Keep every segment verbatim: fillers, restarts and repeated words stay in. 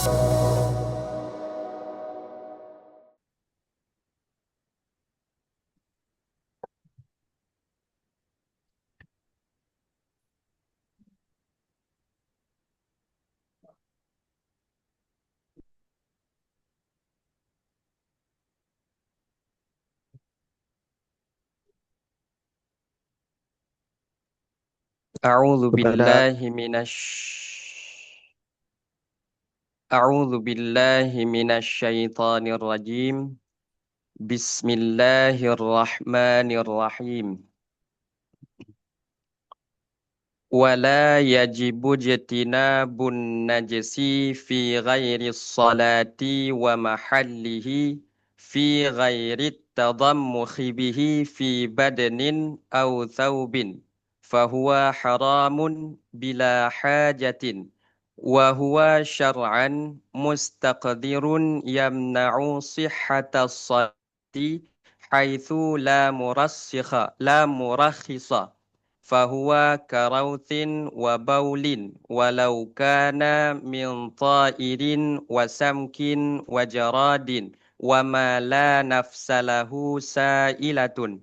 أعوذ بالله من الش- أعوذ بالله من الشيطان الرجيم. بسم الله الرحمن الرحيم. ولا يجب اجتناب النجس في غير الصلاة ومحله في غير التضمخ به في بدن أو ثوب، فهو حرام بلا حاجة، وهو شرعا مستقذر يمنع صحة الصلاة حيث لا مرسخ، لا مرخص، فهو كروث وبول ولو كان من طائر وسمك وجراد وما لا نفس له سائلة،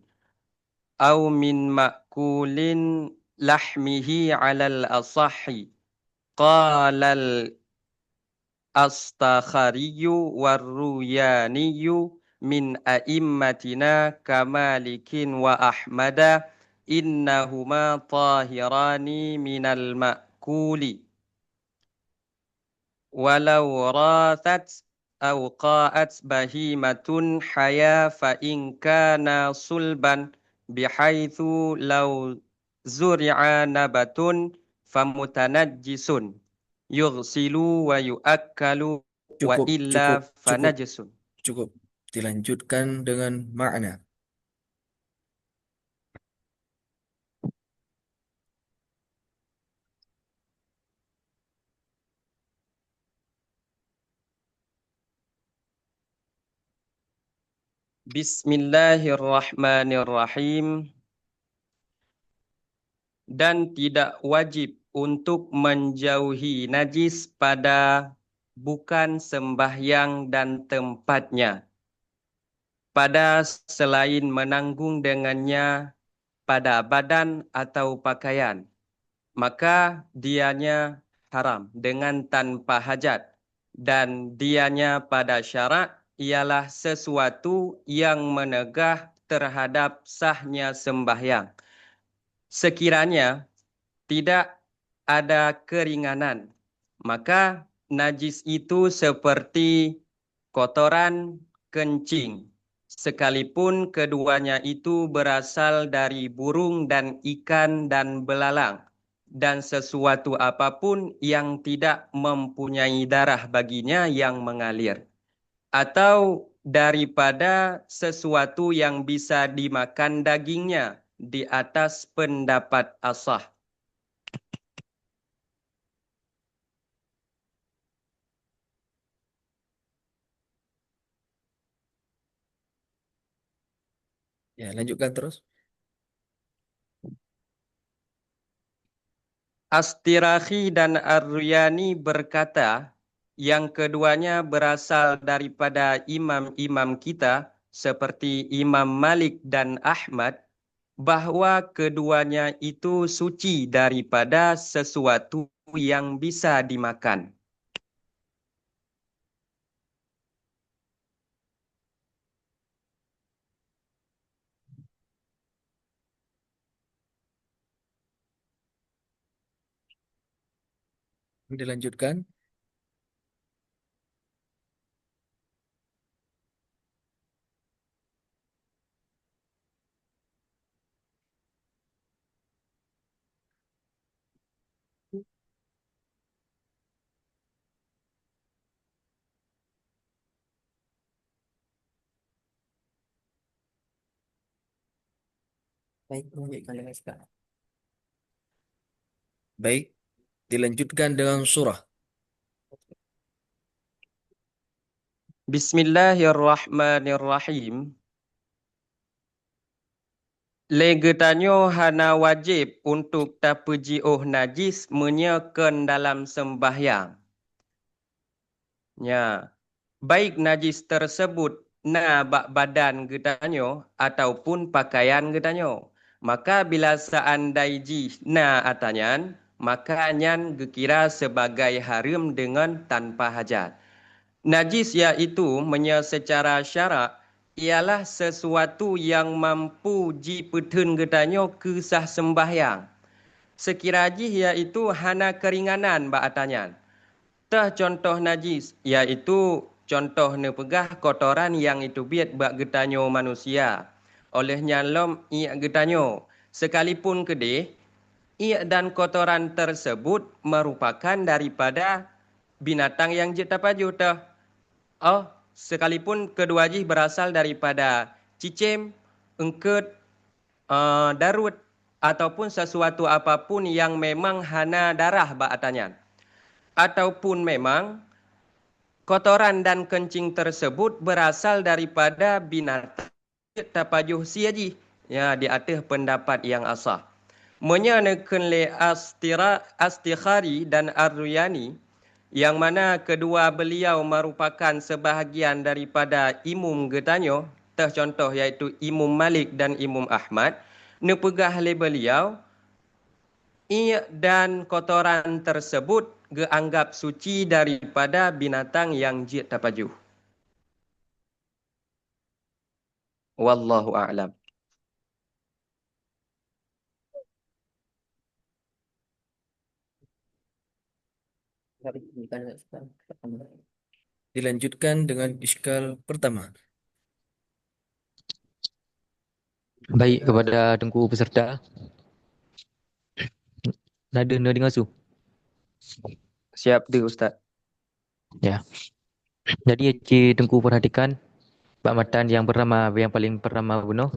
أو من مأكول لحمه على الأصح. قال الأصطخري والروياني من أئمتنا كمالك وأحمد، إنهما طاهران من المأكول. ولو راثت أو قاءت بهيمة حيا، فإن كان صلبا بحيث لو زرع نبت فمتنجس يغسل ويؤكل، Cukup, وإلا cukup, cukup, فنجس. Cukup. Dilanjutkan dengan makna. Bismillahirrahmanirrahim. Dan tidak wajib untuk menjauhi najis pada bukan sembahyang dan tempatnya, pada selain menanggung dengannya pada badan atau pakaian, maka dianya haram dengan tanpa hajat, dan dianya pada syarak ialah sesuatu yang menegah terhadap sahnya sembahyang. Sekiranya tidak ada keringanan, maka najis itu seperti kotoran kencing, sekalipun keduanya itu berasal dari burung dan ikan dan belalang, dan sesuatu apapun yang tidak mempunyai darah baginya yang mengalir, atau daripada sesuatu yang bisa dimakan dagingnya, di atas pendapat asah. Ya, lanjutkan terus. Astirahi dan Ar-Ruyani berkata, yang keduanya berasal daripada imam-imam kita, seperti Imam Malik dan Ahmad, bahwa keduanya itu suci daripada sesuatu yang bisa dimakan. Dilanjutkan. Baik, lanjutkan dengan sekarang. Baik, dilanjutkan dengan surah. Bismillahirrahmanirrahim. Lé geutanyoe hana wajéb untuk tapeujiôh najis meunyoe kon dalam seumbahyang. Nya, baik najis tersebut na bak badan geutanyoe ataupun pakaian geutanyoe, maka bila seandai jih na ata nyan, maka nyan geukira sebagai hareuem deungon tanpa hajat. Najis yaitu meunyoe seucara syarak ialah sesuatu nyang mampu jipeutheun geutanyoe keu sah seumbahyang. Seukira jih yaitu hana keuringanan bak ata nyan. Teuh cuntoh najis, yaitu cuntoh neupeugah kotoran nyang jiteubiet bak geutanyoe manusia. Óh lheueh nyan lom iék geutanyoe, seukalipun keudeh, iék dan kotoran tersebut merupakan daripada binatang nyang jeuet tapajoh teuh. Oh, seukalipun keudua jih beurasal daripada cicém, eungkôt, eh, daruet, ataupun sesuatu apapun nyang memang hana darah bak ata nyan. Ataupun memang kotoran dan keuncing tersebut beurasal daripada binatang jeuet tapajoh sie jih, ya, di ateueh peundapat nyang asah. Meunyoe neukheun lé Astira-, Astikhari dan Ar-Ruyani, nyang mana keudua beuliau meurupakan seubahgian daripada imum geutanyoe, teuh cuntoh yaitu Imum Malik dan Imum Ahmad, neupeugah lé beuliau, iék dan kotoran tersebut geuanggab suci daripada binatang nyang jeuet tapajoh. Wallahu a'lam. Dilanjutkan dengan iskal pertama. Baik, kepada Teungku peserta. Na deuh, na deungoe su? Siap deuh, Ustaz. Ya. Jadi, cit Teungku perhatikan bak matan nyang pertama, nyang paling pertama bunoe,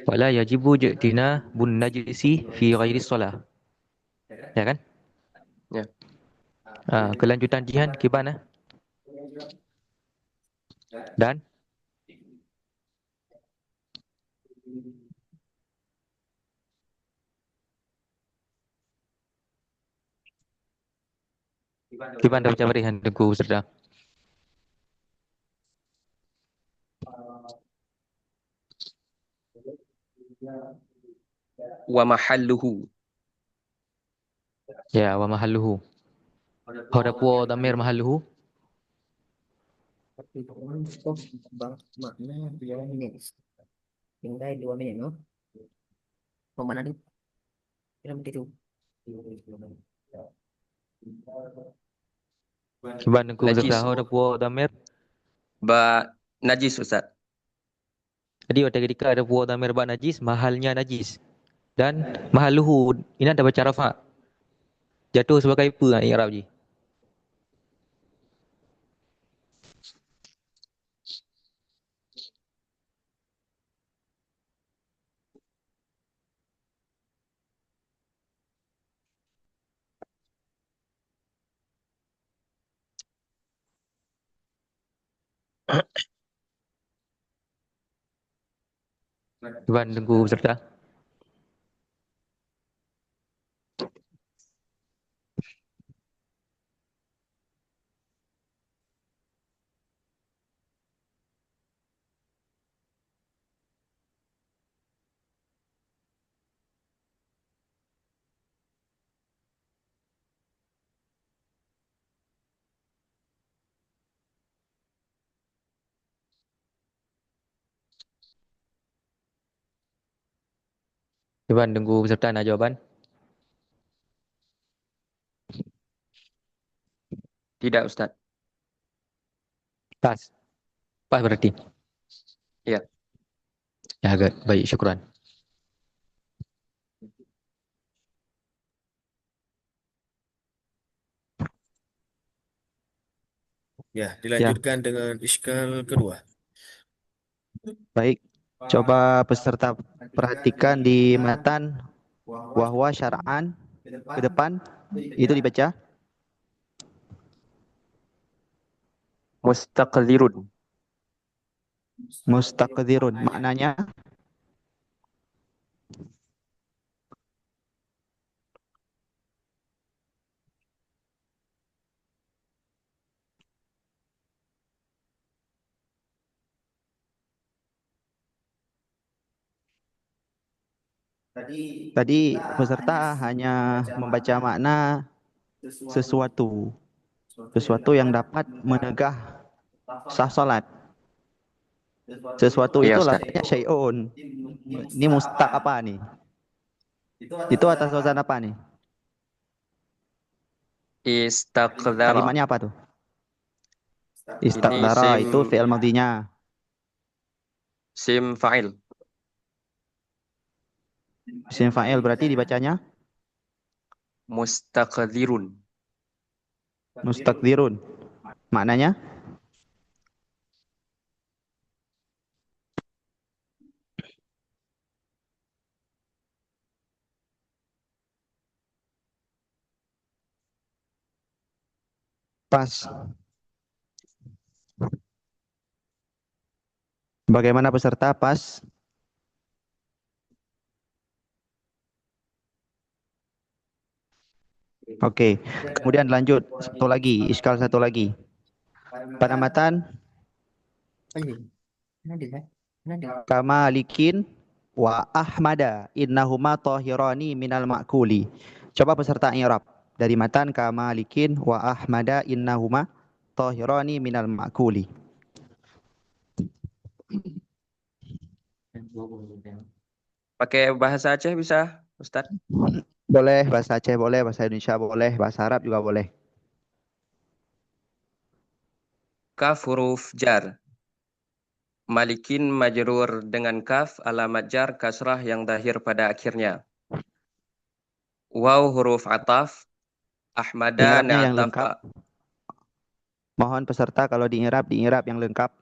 "Wala yajibu i'tinabun najisi fi ghairi shalah." Ya kan? Ya. Ah, kelanjutan jihan kiban, eh? Dan kiban dah ucap barisan Teungku serta. Wa mahalluhu. Ya, wa mahalluhu. Ho tapeue dhamir mahalluhu? Tapi pokoknya kok bang makna dua minit. Tinggal dua minit, no? Pemanah tu. Kira begitu. Kiban Teungku Najis. Ustaz, ho tapeue dhamir? Bak najis, Ustaz. Jadi, watèe ketika tapeue dhamir bak najis, mahalnya najis. Dan mahalluhu, inan tabaca rafa'. Jatuh sebagai peue i'rab jih? Kiban Teungku peserta. Kiban Teungku peserta na jawaban? Tidak, Ustaz. Pas. Pas berarti. Ya. Ya, good. Baik, syukran. Ya, dilanjutkan dengan iskal kedua. Baik, coba peserta perhatikan di matan wahwa syar'an ke depan, itu dibaca. Mustaqdirun. Mustaqdirun, maknanya? Tadi peserta hanya membaca makna sesuatu. Sesuatu yang dapat menegah sah salat. Sesuatu itu lafaznya syai'un. Ini mustaq apa ni? Itu atas wazan apa ni? Istaqdara. Kalimatnya apa tuh? Istaqdara itu fi'il madinya. Isim fa'il. Isim fa'il berarti dibacanya? Mustaqdirun. Mustaqdirun. Maknanya? Pas. Bagaimana peserta? Pas? Oke, kemudian lanjut satu lagi, iskal satu lagi. Pada matan Kamalikin wa Ahmada innahuma tahirani minal ma'kuli. Coba peserta i'rab dari matan Kamalikin wa Ahmada innahuma tahirani minal ma'kuli. Pakai bahasa Aceh bisa, Ustaz? Boleh, bahasa Aceh boleh, bahasa Indonesia boleh, bahasa Arab juga boleh. Kaf huruf jar. Malikin majrur dengan kaf, alamat jar kasrah yang zahir pada akhirnya. Waw huruf ataf, Ahmada. I'rabnya yang lengkap. Mohon peserta kalau di-i'rab, di-i'rab yang lengkap.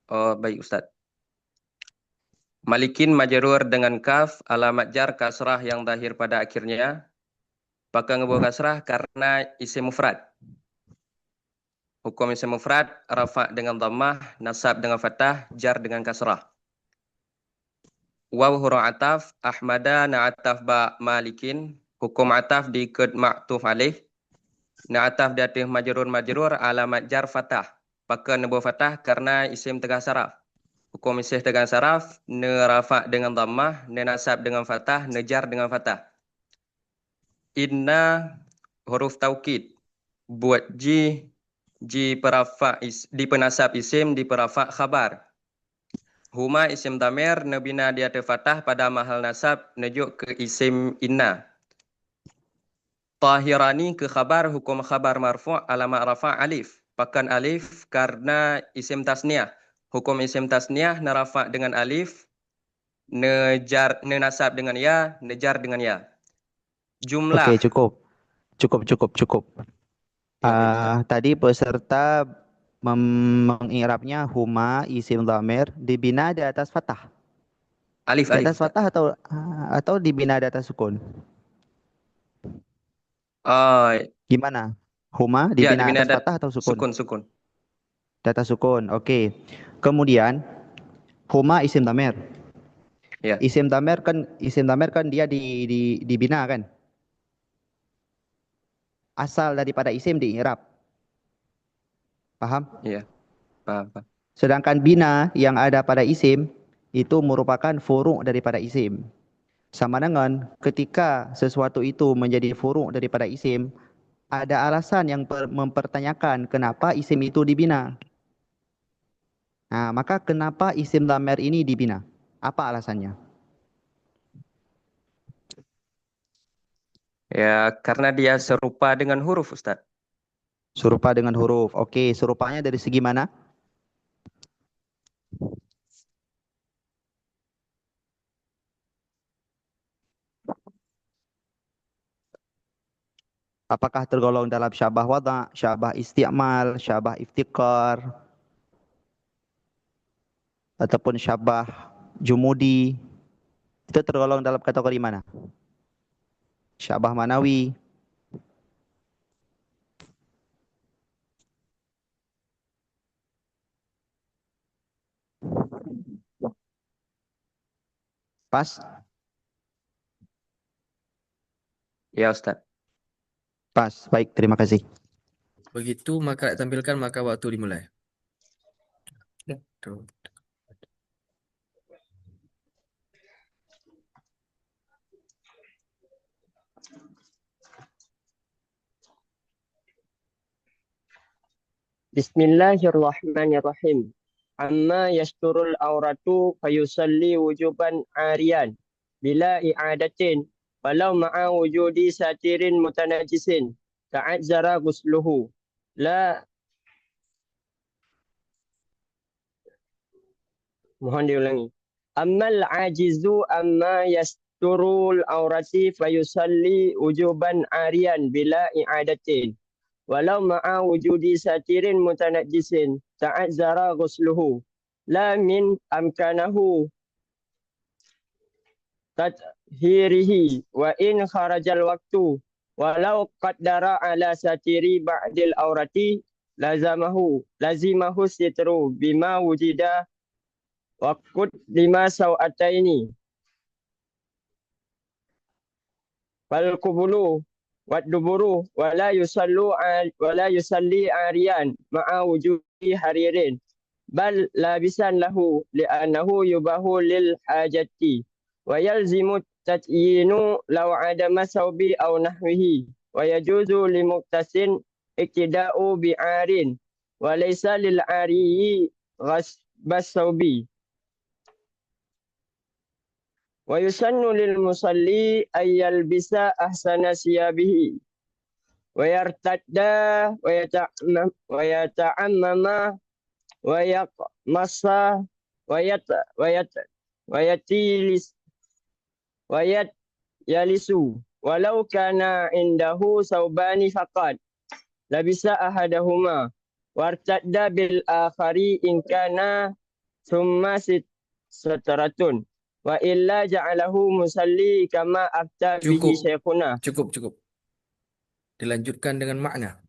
Oh, baik Ustaz. Malikin majrur dengan kaf, alamat jar kasrah yang zahir pada akhirnya. Pakon ngeubôh kasrah karena isim mufrad. Hukum isim mufrad, rafa' dengan dhammah, nasab dengan fathah, jar dengan kasrah. Waw huruf ataf, Ahmada na ataf bak Malikin, hukum ataf dikeue ma'tuf alaih, na ataf di ateueh majrur majrur, alamat jar fathah. Pakon neubôh fathah? Karena isim teuga saraf. Hukum isim teuga saraf, neurafa' dengan dhammah, neunasab dengan fathah, neujar dengan fathah. Inna huruf taukid. Buet jih jipeurafa' is-, dipeunasab isim, dipeurafa' khabar. Huma isim dhamir neubina di ateueh fathah pada mahal nasab neujok keu isim inna. Tahirani keu khabar, hukum khabar marfu', alamat rafa' alif. Pakon alif? Karena isim tasniah. Hukum isim tasniah neurafa' dengan alif, neujar, neunasab dengan ya, neujar dengan ya. Jumlah. Oke, cukup. Cukup, cukup, cukup. Ya, baik, Ustaz. Ah, tadi peserta mem-, mengi'rabnya huma isim dhamir dibina di atas fathah. Alif, Di alif, atas Ustaz. fathah atau, atau dibina di atas sukun? Ah, Gimana? Huma ya, dibina dibina atas dat-, fathah atau sukun? Sukun, sukun. Di atas sukun, oke. Kemudian, huma isim dhamir. Ya. Isim dhamir kan, isim dhamir kan dia di, di, dibina kan? Asal daripada isim di i'rab. Paham? Iya. Paham, paham. Sedangkan bina yang ada pada isim itu merupakan furu' daripada isim. Sama dengan ketika sesuatu itu menjadi furu' daripada isim, ada alasan yang per-, mempertanyakan kenapa isim itu dibina. Nah, maka kenapa isim dhamir ini dibina? Apa alasannya? Ya, karena dia serupa dengan huruf, Ustaz. Serupa dengan huruf. Oke, serupanya dari segi mana? Apakah tergolong dalam syabah wada', syabah isti'mal, syabah iftiqar, ataupun syabah jumudi? Itu tergolong dalam kategori mana? Syabah manawi. Pas? Ya, Ustaz. Pas. Baik, terima kasih. Begitu maka tampilkan, maka waktu dimulai. Ya. Tuh. Bismillahirrahmanirrahim. Amma yasturul auratu fayusalli wujuban ariyan bila i'adatin walau ma'a wujudi satirin mutanajjisin ta'azzara ghusluhu. La, mohon diulangi. Ammal ajizu amma yasturul aurati fayusalli wujuban ariyan bila i'adatin walau ma'a wujudi satirin mutanajjisin ta'azzara ghusluhu la min amkanahu tathirihi wa in kharajal waqtu walau qaddara ala satiri ba'dil aurati lazamahu lazimahu sitru bima wujida wa qaddima sau'ataini fal qubulu wad duburu wala yusallu a- wala yusalli ariyan ma'a wujudi haririn bal labisan lahu li'annahu yubahu lil hajati wa yalzimu tatyinu law adama saubi aw nahwihi wa yajuzu limuktasin iktida'u bi'arin wa laysa lil ariyi ghasbas saubi. Wa yusannu lil musalli ay yalbisa ahsana siyabihi wa yartadda wa yata'amma- wa yata'ammama wa yaqmasa wa yat- wa yat- wa yatilis wa yat- yalisu walau kana indahu saubani faqat labisa ahadahuma wartadda bil akhari in kana summa sit- sataratun wa illa ja'alahu musalli kama afta bihi Cukup. Syaikhuna. Cukup, cukup. Dilanjutkan dengan makna.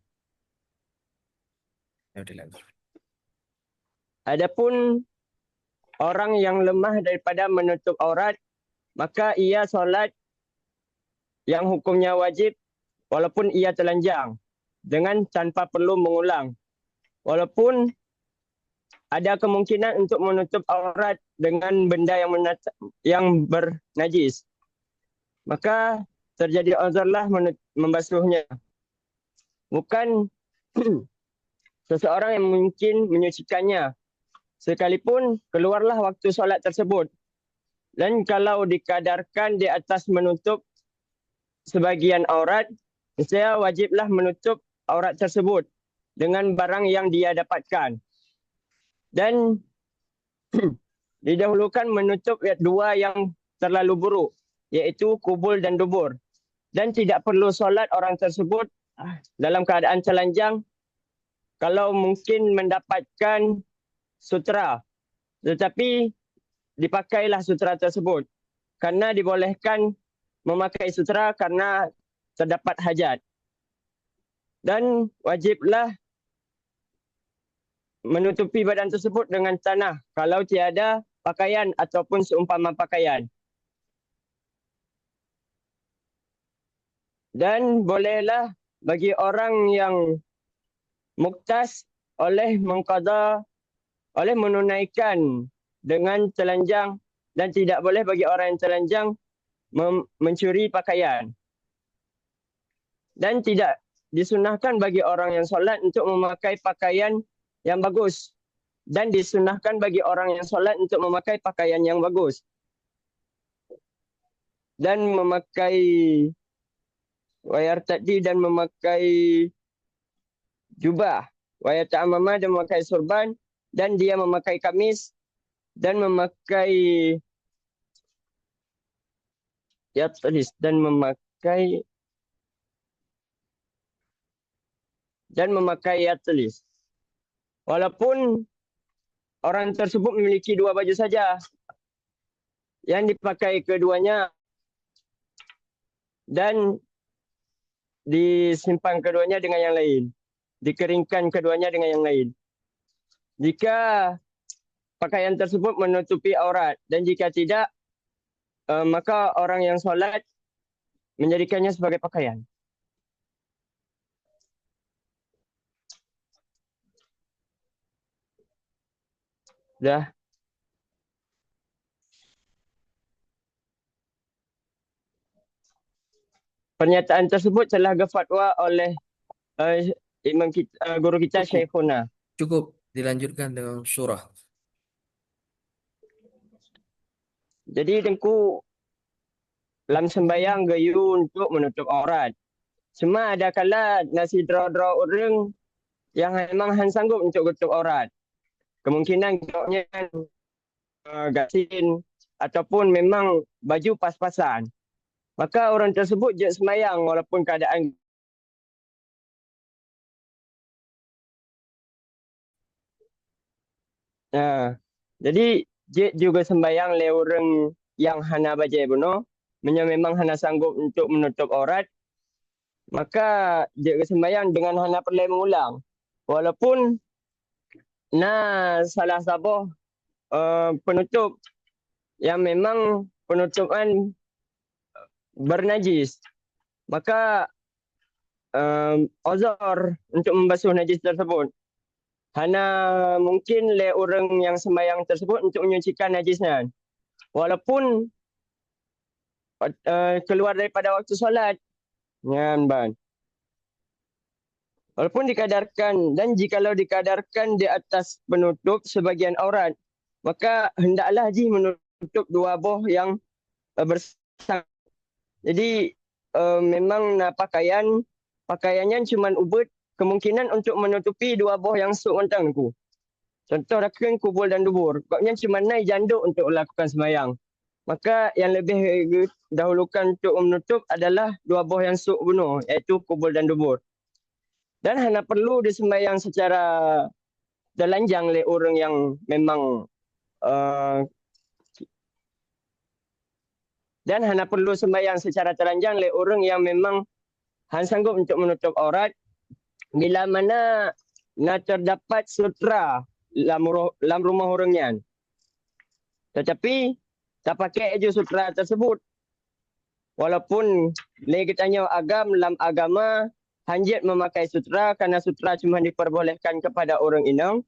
Ya, dilanjut. Adapun orang yang lemah daripada menutup aurat, maka ia solat yang hukumnya wajib walaupun ia telanjang dengan tanpa perlu mengulang. Walaupun ada kemungkinan untuk menutup aurat dengan benda yang menat- yang bernajis, maka terjadi uzurlah menut- membasuhnya. Bukan seseorang yang mungkin menyucikannya, sekalipun keluarlah waktu solat tersebut. Dan kalau dikadarkan di atas menutup sebagian aurat, niscaya wajiblah menutup aurat tersebut dengan barang yang dia dapatkan. Dan didahulukan menutup dua yang terlalu buruk, yaitu kubul dan dubur. Dan tidak perlu solat orang tersebut dalam keadaan telanjang kalau mungkin mendapatkan sutra, tetapi dipakailah sutra tersebut karena dibolehkan memakai sutra karena terdapat hajat. Dan wajiblah menutupi badan tersebut dengan tanah kalau tiada pakaian ataupun seumpama pakaian. Dan bolehlah bagi orang yang muktas oleh mengqadha, oleh menunaikan dengan telanjang, dan tidak boleh bagi orang yang telanjang mem- mencuri pakaian. Dan tidak disunahkan bagi orang yang solat untuk memakai pakaian yang bagus. Dan disunahkan bagi orang yang solat untuk memakai pakaian yang bagus. Dan memakai wa yartaddi dan memakai jubah. Wa yata'ammama dan memakai surban. Dan dia memakai kamis. Dan memakai yatlis. Dan memakai dan memakai yatlis. Walaupun orang tersebut memiliki dua baju saja yang dipakai keduanya dan disimpan keduanya dengan yang lain, dikeringkan keduanya dengan yang lain. Jika pakaian tersebut menutupi aurat dan jika tidak, eh, maka orang yang solat menjadikannya sebagai pakaian. Dah. Pernyataan tersebut telah gefatwa oleh, eh, imam kita, eh, guru kita Syaikhuna. Cukup dilanjutkan dengan surah. Jadi Teungku, lam sembahyang geuyue untuk menutup aurat. Cuma ada kala na sidroe-droe ureuëng yang memang han sanggup untuk tutup aurat. Kemungkinan gobnyan eh, gasien ataupun memang baju pas-pasan. Maka orang tersebut jeuet sembahyang walaupun keadaan Nah, jadi jeuet juga sembahyang lé ureuëng nyang hana bajée bunoe, meunyoe memang hana sanggup untuk menutup aurat, maka jeuet geusembahyang dengan hana peureulée mengulang. Walaupun na salah saboh eh, penutup yang memang penutupan bernajis, maka eh, uzur untuk membasuh najis tersebut. Hana mungkin lé ureuëng yang sembahyang tersebut untuk menyucikan najis nyan. Walaupun eh, keluar daripada waktu salat. Nyan ban. Walaupun dikadarkan, dan jikalau dikadarkan di atas penutup sebagian aurat, maka hendaklah jih menutup dua boh yang eh, bersang. Jadi eh, memang na pakaian, pakaian nyan cuman ubeuet kemungkinan untuk menutupi dua boh yang suk mantong Teungku. Contoh dakheun kubul dan dubur. Gobnyan cuman na janduk untuk melakukan sembahyang. Maka yang lebih dahulukan untuk menutup adalah dua boh yang suk bunoe, iaitu kubul dan dubur. Dan hana perlu disembahyang secara telanjang lé ureuëng yang memang eh, dan hana perlu sembahyang secara telanjang lé ureuëng yang memang han sanggup untuk menutup aurat bila mana na terdapat sutra lam, ru- lam rumah ureuëng nyan. Tetapi tapakai aju sutra tersebut. Walaupun lé geutanyoe agam lam agama han jeuet memakai sutra karena sutra cuma diperbolehkan kepada ureuëng inong,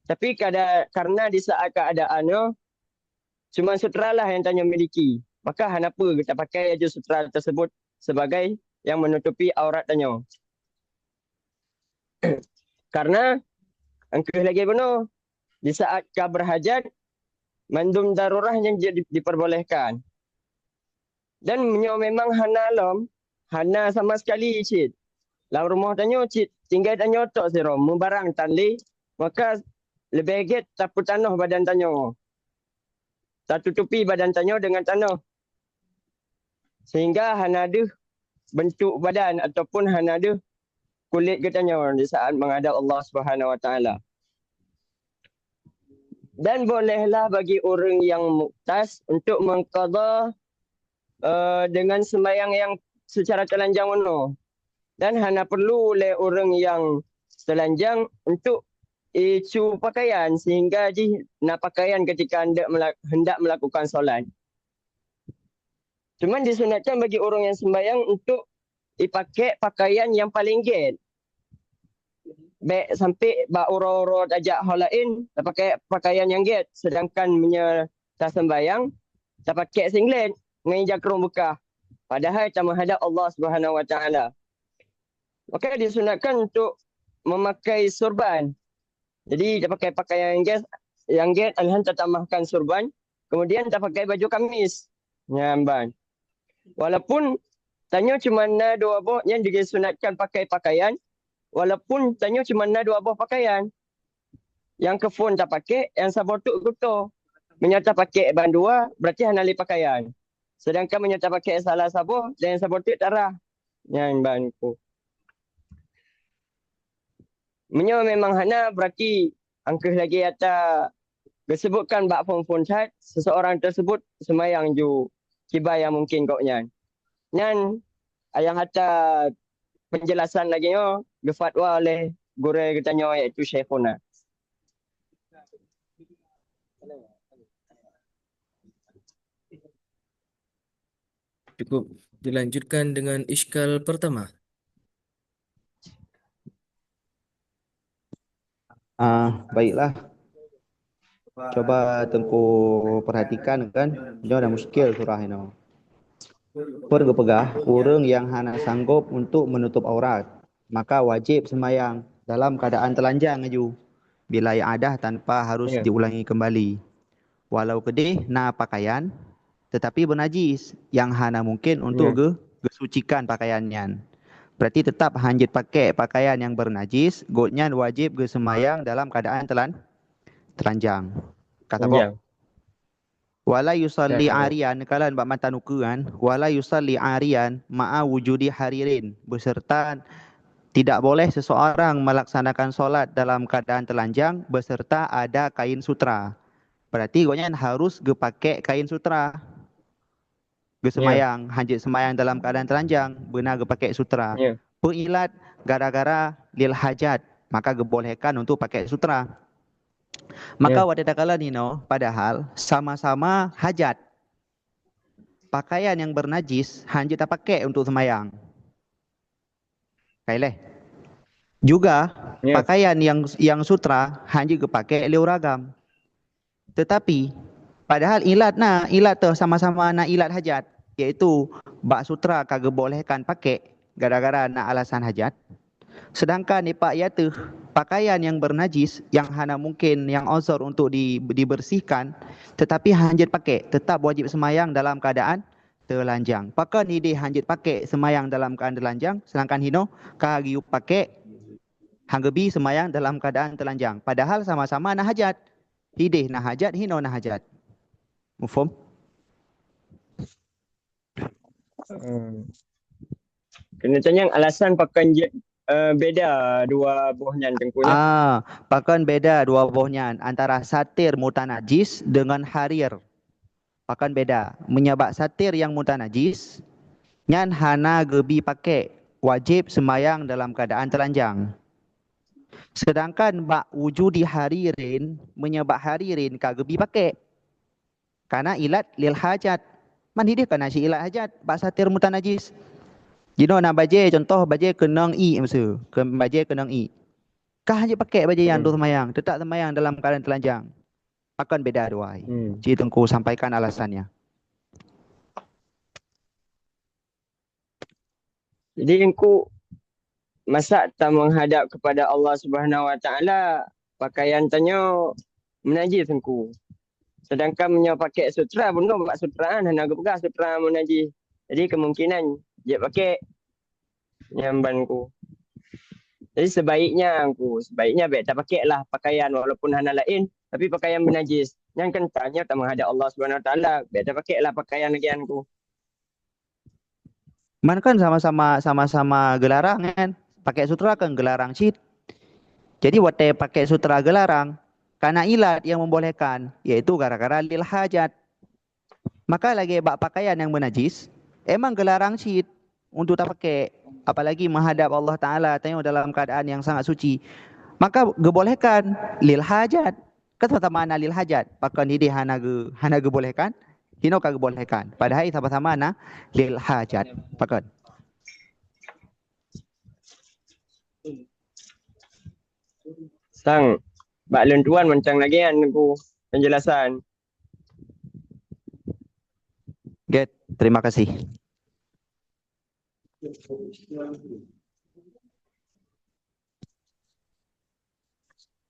tapi kada, karena di saat keadaan nyoe cuma sutra lah yang tanyoe miliki, maka hana peue tapakai aju sutra tersebut sebagai yang menutupi aurat tanyoe. Karena engkeuh lagée bunoe, di saat ka berhajat, mandum darurah yang jadi diperbolehkan. Dan meunyoe memang hana lom, hana sama sekali cit, lam rumoh tanyoe cit tinggai tanyoe tok sidroe, meubarang tan lé, maka leubeh gét tapeutanoh badan tanyoe, tatutupi badan tanyoe dengan tanoh, sehingga hana deuh bentuk badan ataupun hana deuh kulét geutanyoe di saat menghadap Allah Subhanahu Wa Taala. Dan bolehlah bagi ureuëng yang muktas untuk mengqadha eh, dengan sembahyang yang secara telanjang bunoe. Dan hana perlu lé ureuëng yang telanjang untuk icu pakaian sehingga jih na pakaian ketika hendak mela- hendak melakukan solat. Cuman disunatkan bagi ureuëng yang sembahyang untuk ipakai pakaian yang paling gét. Bék sampai bak uroe-uroe tajak ho laén tapakai pakaian nyang gét, sedangkan meunyoe taseumbayang tapakai singlet ngon jakrong beukah, padahai tameuhadab Allah Subhanahu Wa Taala. Maka disunatkan untuk memakai surban. Jadi tapakai pakaian nyang gét, nyang gét, alhan tatamahkan surban, kemudian tapakai baju kamis. Nyan ban. Walaupun tanyoe cuma na dua boh nyang disunatkan pakai pakaian, walaupun tanyoe cuma na dua boh pakaian. Nyang keu phon tapakai, nyang saboh teuk geuto. Meunyoe tapakai bandua, berarti hana lé pakaian. Sedangkan meunyoe tapakai salah saboh, dan nyang saboh teuk tarah. Nyan ban ku. Meunyoe memang hana, berarti angkeuh lagée ata geusebutkan bak phon-phon that, seseorang tersebut seumayang ju kiban nyang mungken gobnyan. Nyan nyang ata penjelasan lagée nyoe geufatwa oleh gurée geutanyoe, yaitu Syekhuna. Cukup. Dilanjutkan dengan iskal pertama. Ah, baiklah. Cuba Teungku perhatikan kan, nyoe ada muskil surah inoe. Peue geupeugah, ureuëng nyang hana sanggob untuk menutup aurat, maka wajéb seumayang dalam keuadaan teulanjang laju. bila i'adah tanpa harus Ya. diulangi kembali. Walau keudeh na pakaian, tetapi beunajis, yang hana mungkin untuk Ya. ge-, geusucikan pakaian nyan. Berarti tetap hanjeuet pakai pakaian nyang beunajis, gobnyan wajéb geuseumayang dalam keuadaan teulan-, teulanjang. Ka saboh. Panjang. Wala yusalli Ya, ya. arian, kalon bak matan ukeue kan, wala yusalli arian ma'a wujudi haririn, beserta tidak boleh seseorang melaksanakan solat dalam keadaan telanjang beserta ada kain sutra. Berarti gobnyan harus geupakai kain sutra. Geusemayang, hanjeuet semayang dalam keadaan telanjang, beuna geupakai sutra. Ya. Peuilat gara-gara lil hajat, maka geubolehkan untuk pakai sutra. Maka Ya. watée takalon inoe, padahal sama-sama hajat. Pakaian yang bernajis hanjeuet tapakai untuk semayang. Kaileh. Juga Ya. pakaian yang yang sutra hanjeuet geupakai lé ureueng agam. Tetapi padahal ilat na, ilat teuh sama-sama na ilat hajat, yaitu bak sutra ka geubolehkan pakai gara-gara na alasan hajat. Sedangkan ipak iat teuh pakaian yang bernajis yang hana mungkin yang uzur untuk di, dibersihkan, tetapi hanjeuet pakai, tetap wajib semayang dalam keadaan telanjang. Pakon ideh hanjeuet pakai semayang dalam keadaan telanjang, sedangkan hinoe ka geuyue pakai hana geubi semayang dalam keadaan telanjang. Padahal sama-sama na hajat. Ideh na hajat, hinoe na hajat. Mufhum? Hmm. Keuneutanyong alasan pakon jeuet, eh, beda dua boh nyan, Teungku, ya? Ah, pakon beda dua boh nyan antara satir mutanajis dengan harir. Pakon beda. Meunyoe bak satir nyang mutanajis, nyan hana geubi pakai, wajéb seumayang dalam keuadaan teulanjang. Seudangkan bak wujudi haririn, meunyoe bak haririn ka geubi pakai. Kana ilat lil hajat. Man ideh kana si ilat hajat bak satir mutanajis. Jinoe na bajée, contoh bajée keunong iek miseue, ke, bajée keunong iek. Ka hanjeuet pakai bajée nyan Hmm. untuk seumayang, teutap seumayang dalam keuadaan teulanjang. Pakon beda dua hai. Hmm. Ci Teungku sampaikan alasannya. Jadi, Teungku, masa tameunghadap kepada Allah Subhanahu Wa Taala, pakaian tanyoe meunajis, Teungku. Sedangkan meunyoe pakai sutra, bunoe bak sutra hana geupeugah sutra meunajis. Jadi, kemungkinan jeuet pakai nyan ban, Teungku. Jadi, sebaiknya, Teungku, sebaiknya bèk tapakai lah pakaian walaupun hana laén, tapi pakaian meunajis. Nyan kan tanyoe tameunghadap Allah Subhanahu Wa Taala, bèk tapakai lah pakaian lagèe nyan, Teungku. Man kan sama-sama, sama-sama geularang kan? Pakai sutra kan geularang cit. Jadi watèe pakai sutra geularang, kana ilat yang membolehkan, yaitu gara-gara lil hajat. Maka lagèe bak pakaian yang meunajis, emang geularang cit untuk tapakai. Apalagi menghadap Allah Taala, tanyoe dalam keadaan yang sangat suci. Maka geubolehkan lil hajat. Kan sama-sama na lil hajat. Pakon ideh hana geu-, hana geubolehkan? Hinoe ka geubolehkan. Padahai sama-sama na lil hajat. Pakon? Sang, bak lôn tuan macam lagèe nyan, Teungku, penjelasan. Get, terima kasih.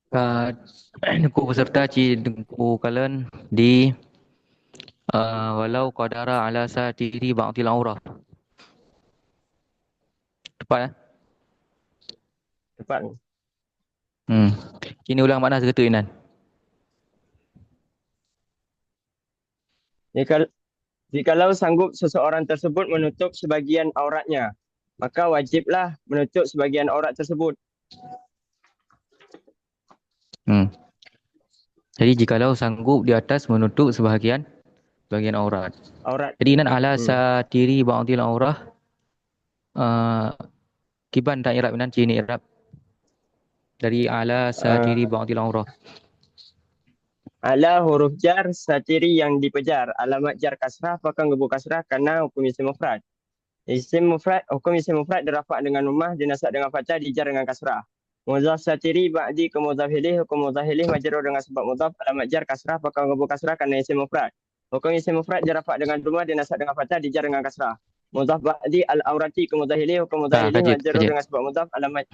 Ka, Teungku peserta ci Teungku kalon di, eh, walau qadara ala satiri ba'dil aurah. Tepat, eh? Tepat. Hmm. Kini ulang makna sigoe teuk inan. Jikal-, jikalau sanggup seseorang tersebut menutup sebagian auratnya, maka wajiblah menutup sebagian aurat tersebut. Hmm. Jadi jikalau sanggup di atas menutup sebahagian, sebahagian aurat. Aurat. Jadi inan ala Hmm. satiri ba'dil aurah, eh, kiban ta i'rab inan, ci ni i'rab. Dari ala satiri Eh. ba'dil aurah. Ala huruf jar, satiri yang dipejar. Alamat jar kasrah, pakon geuboh kasrah, karena hukum isim mufrad. Isim mufrad, hukum isim mufrad dirafa' dengan dhammah, dinasab dengan fathah, dijar dengan kasrah. Mudhaf satiri ba'di keu mudhaf ilaih, hukum mudhaf ilaih majrur dengan sebab mudhaf, alamat jar kasrah, pakon geuboh kasrah, karena isim mufrad. Hukum isim mufrad dirafa' dengan dhammah, dinasab dengan fathah, dijar dengan kasrah. Mudhaf ba'di al-aurati keu mudhaf ilaih, hukum mudhaf Ah, ilaih ka jeuet, majrur ka jeuet. dengan sebab mudhaf, alamat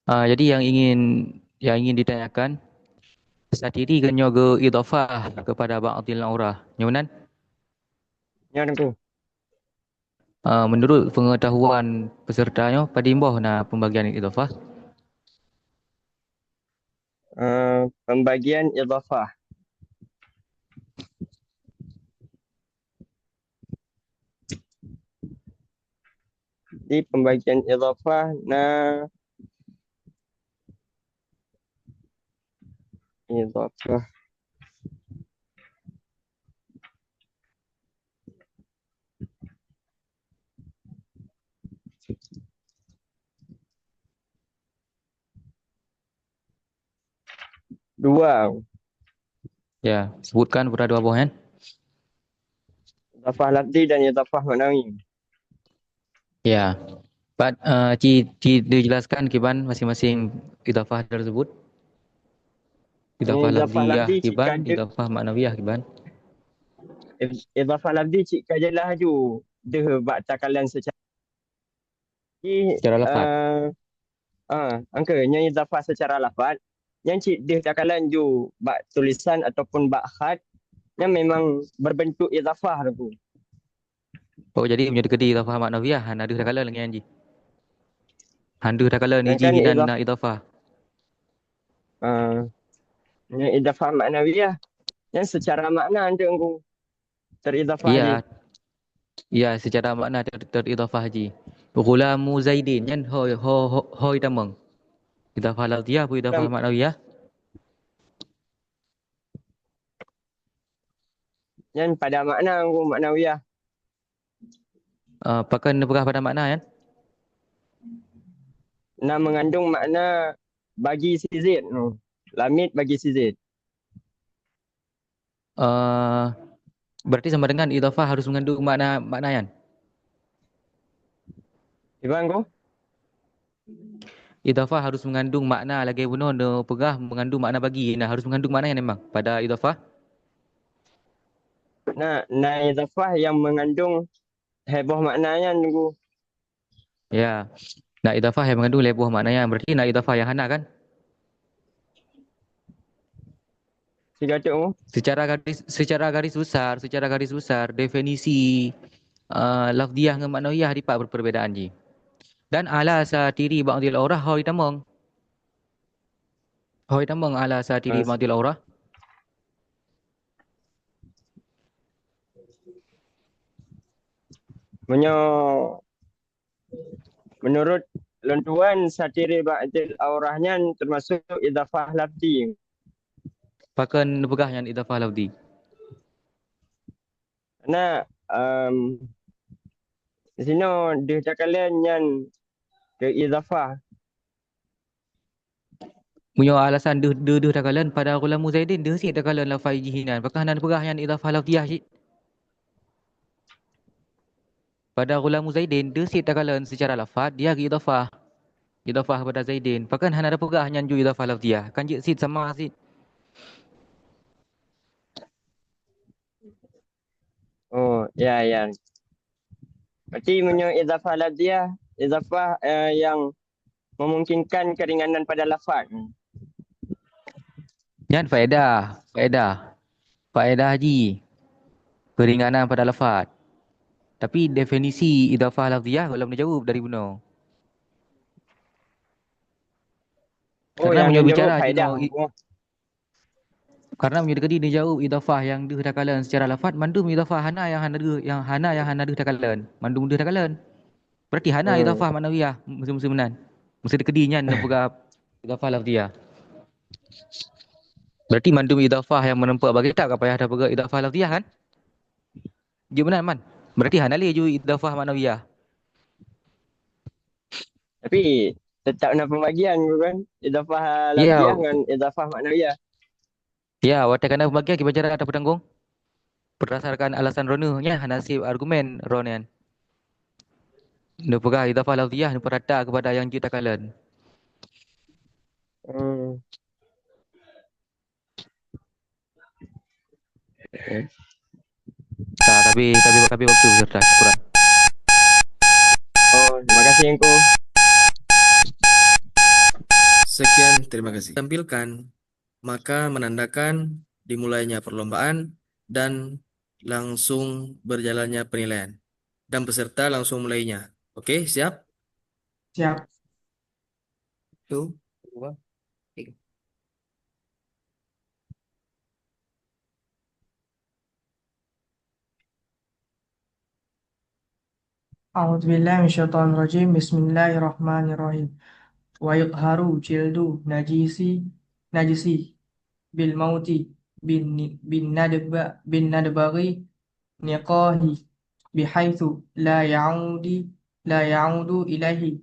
Ah, jadi yang ingin, yang ingin ditanyakan, satiri kan nyoe geu-idhafah kepada ba'dil aurah. Nyoe meunan? Nyoe, Teungku. Ah, menurut pengetahuan peserta nyoe, padum boh na pembagian idhafah? Eh, pembagian idhafah. Di pembagian idhafah na idhafah. Dua. Ya, sebutkan pula dua boh, kan? Idhafah lafzi dan idhafah maknawi. Ya. Pat, eh, ci, ci dijelaskan kiban masing-masing idhafah tersebut. Idhafah idhafah lafziyah lafzi cit kiban, ka deuh. Idhafah maknawiyah kiban. Id-, idhafah lafzi cit ka jeulaih laju deuh bak takalon secara, secara lafaz. Eh, ah, angka nyan idhafah secara lafaz. Nyan cit deuh takalon ju bak tulisan ataupun bak khat, nyan memang berbentuk idhafah tu. Oh, jadi meunyoe teukeudi idhafah maknawiyah, hana deuh takalon lagèe nyan jih. Hana deuh takalon. Sedangkan idhaf-, na idhafah. Ah, nyan idhafah maknawiyah. Nyan secara makna anteuk Teungku teridhafah. Iya. Jih. Iya, secara makna ter-, teridhafah jih. Ghulamu Zaidin, nyan ho, ho, ho, ho itamong. Idhafah lafziyah, apa idhafah maknawiyah? Nyan pada makna, Teungku, maknawiyah. Ah, pakon neupeugah pada makna nyan? Na mengandung makna bagi si Zaid, hmm. Lamiet bagi si Zaid. Eh, berarti sama dengan idhafah harus mengandung makna, makna nyan? Iban ko? Idhafah harus mengandung makna lagèe bunoe neupeugah mengandung makna bagi. Nah, harus mengandung makna nyan memang pada idhafah? Na, na idhafah nyang mengandung lhèe boh makna nyan, Teungku. Ya. Na idhafah nyang mengandung lhèe boh makna nyan. Berarti na idhafah nyang hana, kan? Siga cok, oh. Secara garis, secara garis besar, secara garis besar, definisi, eh, lafziyah ngon maknawiyah dipat per-, perbedaan jih. Dan ala satiri ba'dil aurah ho itamong. Ho itamong ala satiri ba'dil aurah. Meunyoe menurut lôn tuan, satiri ba'dil aurah nyan teumasuk idhafah lafzi. Pakon neupeugah nyan idhafah lafzi? Karena, em, disinoe deuh takalon nyan keu idhafah. Meunyoe alasan deuh, deuh, deuh takalon, pada ghulamu Zaidin deuh cit takalon lafai jih inan. Pakon hana neupeugah nyan idhafah lafziyah cit? Pada ghulamu Zaidin deuh cit takalon secara lafaz, dia geuidhafah. Idhafah kepada Zaidin. Pakon hana neupeugah nyan ju idhafah lafziyah? Kan jeuet cit sama cit. Oh, ya, ya. Berarti meunyoe idhafah lafziyah, idhafah, eh, yang memungkinkan keringanan pada lafaz. Nyan faedah, faedah. Faedah jih keringanan pada lafaz. Tapi definisi idhafah lafziyah gohlom neujaweueb dari bunoe. Oh, karena yang meunyoe neujaweueb bicara faedah. Jinoe i-, oh. Karena meunyoe teukeudi neujaweueb idhafah nyang deuh takalon secara lafaz, mandum idhafah hana nyang hana deuh, nyang hana, nyang hana deuh takalon. Mandum deuh takalon. Berarti hana, hmm, idhafah maknawiyah, meuseu-, meuseu meunan. Meuseu teukeudi nyan neupeugah idhafah lafziyah. Berarti mandum idhafah nyang meureumpok bak kitab ka payah tapeugah idhafah lafziyah, kan? Jeuet meunan, Man? Berarti hana lé ju idhafah maknawiyah. Tapi tetap na pembagian, bukan? Idhafah, iya, lafziyah ngon idhafah maknawiyah. Ya, watèe ka na pembagian, kiban cara tapeutanggong? Berdasarkan alasan droeneuh nyan, hana sép argumen droeneuh nyan. Neupeugah idhafah lafziyah, neupeurata kepada nyang jeuet takalon. Hmm. Ka, ka habéh, ka habéh, ka habéh waktu, sudah, syukuran. Oh, terima kasih, Teungku. Terima kasih. Tampilkan, maka menandakan dimulainya perlombaan dan langsung berjalannya penilaian. Dan peserta langsung mulainya. Oke, siap? Siap. Satu, dua, tiga. أعوذ بالله من الشيطان الرجيم. بسم الله الرحمن الرحيم. ويطهر جلد النجس، النجس بالموت، بالن-، بالندب-، بالندبغ نقاهه، بحيث لا يعود، لا يعود إليه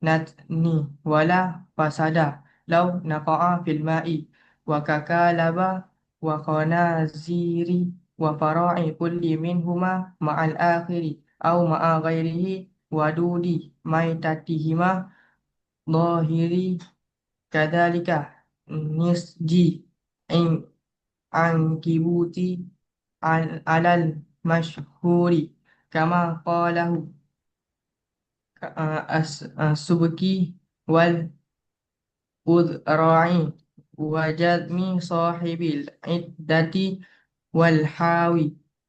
نتن ولا فساد لو نقع في الماء، وككلب وخنزير وفراع كل منهما مع الآخر أو مع غيره ودود ميتتهما ظاهر، كذلك نسج عن-، عنكبوت عن-، على المشهور، كما قاله آه، الس-، آه، السبكي والأذرعي وجزم صاحب العدة والحاوي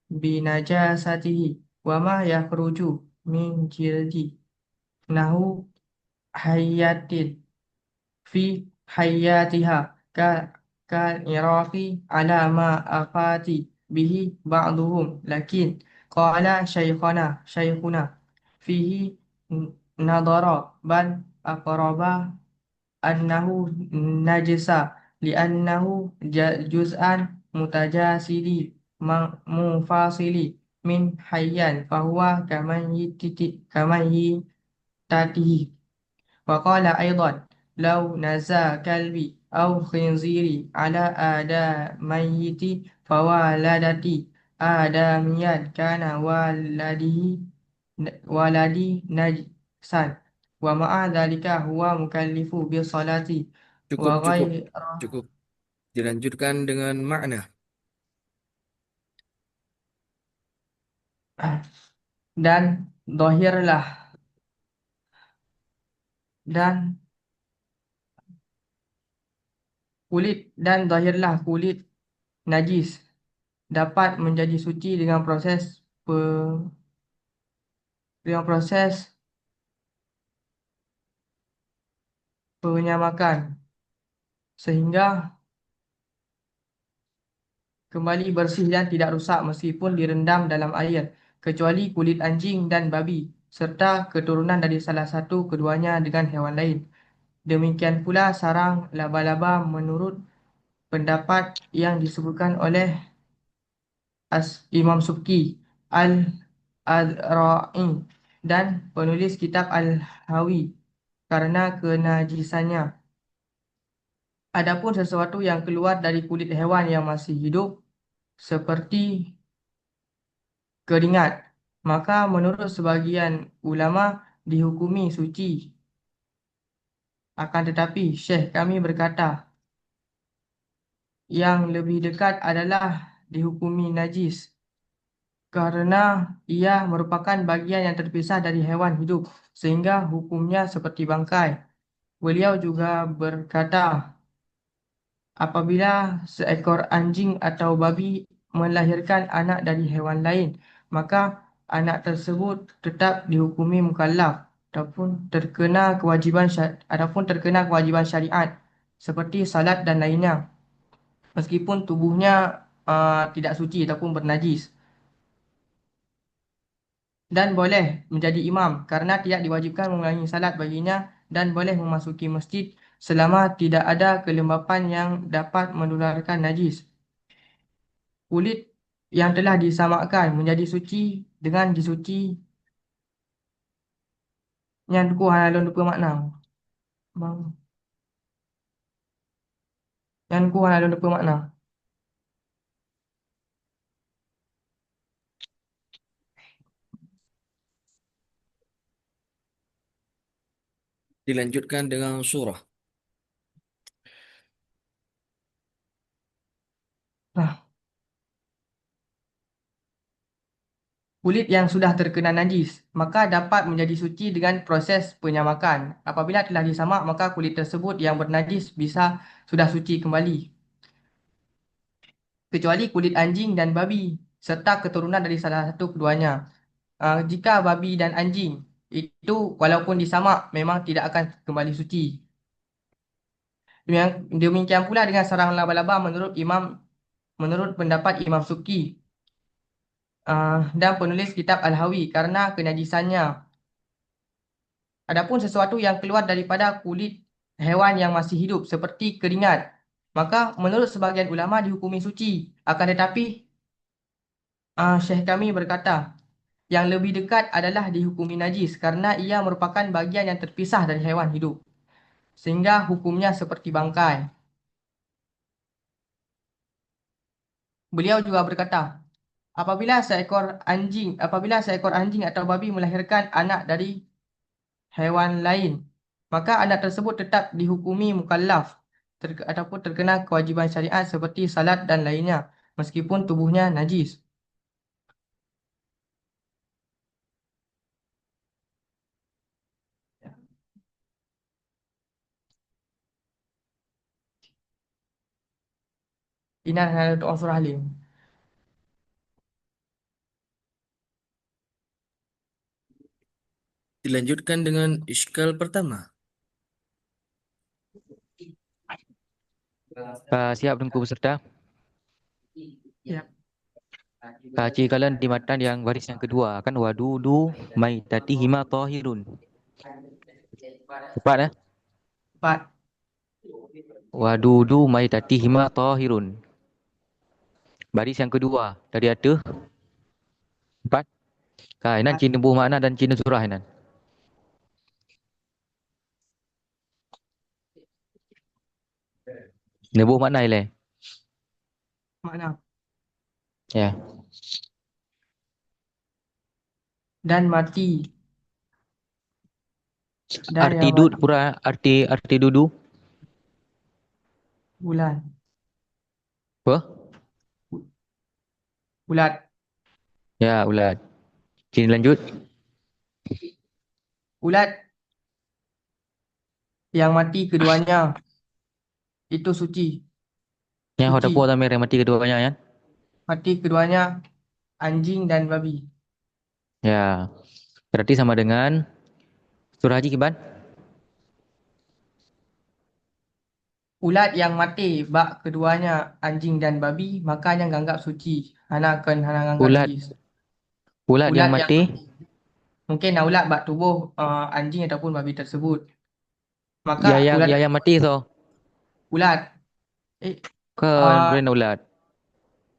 بنجاسته وما يخرج من جلد نحو حية في حياتها ك-، كالعراق على ما أفتى به بعضهم، لكن قال شيخنا، شيخنا فيه نظر، بل أقرب أنه نجس، لأنه ج-، جزء متجسد م-، منفصل من حيا، فهو كميت-، كميتته. وقال أيضا: لو نزى كلبي أو خنزيري على آدمية فولدت آدميا كان ولده، ولدي نجسا، ومع ذلك هو مكلف بالصلاة. Cukup, cukup, وغير cukup. Dilanjutkan dengan makna. Dan zahirlah, dan kulit, dan zahirlah kulit najis dapat menjadi suci dengan proses pe-, dengan proses penyamakan, sehingga kembali bersih dan tidak rusak meskipun direndam dalam air, kecuali kulit anjing dan babi, serta keturunan dari salah satu keduanya dengan hewan lain. Demikian pula sarang laba-laba menurut pendapat yang disebutkan oleh As-, Imam Subki, Al-Azra'i, dan penulis kitab Al-Hawi karena kenajisannya. Adapun sesuatu yang keluar dari kulit hewan yang masih hidup, seperti keringat, maka menurut sebagian ulama dihukumi suci. Akan tetapi, syekh kami berkata, yang lebih dekat adalah dihukumi najis, karena ia merupakan bagian yang terpisah dari hewan hidup, sehingga hukumnya seperti bangkai. Beliau juga berkata, apabila seekor anjing atau babi melahirkan anak dari hewan lain, maka anak tersebut tetap dihukumi mukallaf ataupun terkena kewajiban sya-, ataupun terkena kewajiban syariat seperti salat dan lainnya, meskipun tubuhnya, ah, tidak suci ataupun bernajis. Dan boleh menjadi imam karena tidak diwajibkan mengulangi salat baginya, dan boleh memasuki masjid selama tidak ada kelembapan yang dapat menularkan najis. Kulit yang telah disamakkan menjadi suci dengan disuci. Nyan teungku hana lôn teupeu makna. Bang. Nyan teungku hana lôn teupeu makna. Dilanjutkan dengan surah. Nah. kulit yang sudah terkena najis, maka dapat menjadi suci dengan proses penyamakan. Apabila telah disamak, maka kulit tersebut yang bernajis bisa sudah suci kembali. Kecuali kulit anjing dan babi, serta keturunan dari salah satu keduanya. Ah, jika babi dan anjing, itu walaupun disamak, memang tidak akan kembali suci. Demikian, demikian pula dengan sarang laba-laba menurut Imam, menurut pendapat Imam Subki, ah, dan penulis kitab Al-Hawi karena kenajisannya. Adapun sesuatu yang keluar daripada kulit hewan yang masih hidup seperti keringat, maka menurut sebagian ulama dihukumi suci. Akan tetapi, ah, syekh kami berkata, yang lebih dekat adalah dihukumi najis karena ia merupakan bagian yang terpisah dari hewan hidup, sehingga hukumnya seperti bangkai. Beliau juga berkata, apabila seekor anjing, apabila seekor anjing atau babi melahirkan anak dari hewan lain, maka anak tersebut tetap dihukumi mukallaf ter-, ataupun terkena kewajiban syariat seperti salat dan lainnya, meskipun tubuhnya najis. Inan hana tu'oh surah lé. Dilanjutkan dengan iskal pertama. Ah, siap Teungku peserta? Siap. Ah, cik kalian di matan yang baris yang kedua kan, wadudu maitatihima tahirun. Tepat eh? Tepat. Wadudu maitatihima tahirun. Baris yang kedua dari atas. Empat. Ka, inan cit neuboh makna dan cit neusurah inan. Neuboh makna ilée. Makna. Ya. Dan mati. Dan arti yang dud mati. Pura, arti, arti dudu? Bulan. Apa? Ulat. Ya, ulat. Sini lanjut. Ulat yang mati keduanya itu suci. Nyang ho Suci. Teupeue tamé mati keduanya nyan? Mati keduanya anjing dan babi. Ya. Berarti sama dengan surah haji kiban? Ulat yang mati bak keduanya anjing dan babi, maka nyan ganggab suci. Hana kon hana ganggab Ulat. Najis. Ulat yang Ulat yang mati? Mungkin na ulat bak tuboh, eh, anjing ataupun babi tersebut. Maka ya, yang, ulat ya, yang mati so. Ulat. Eh, ke ah, brand ulat.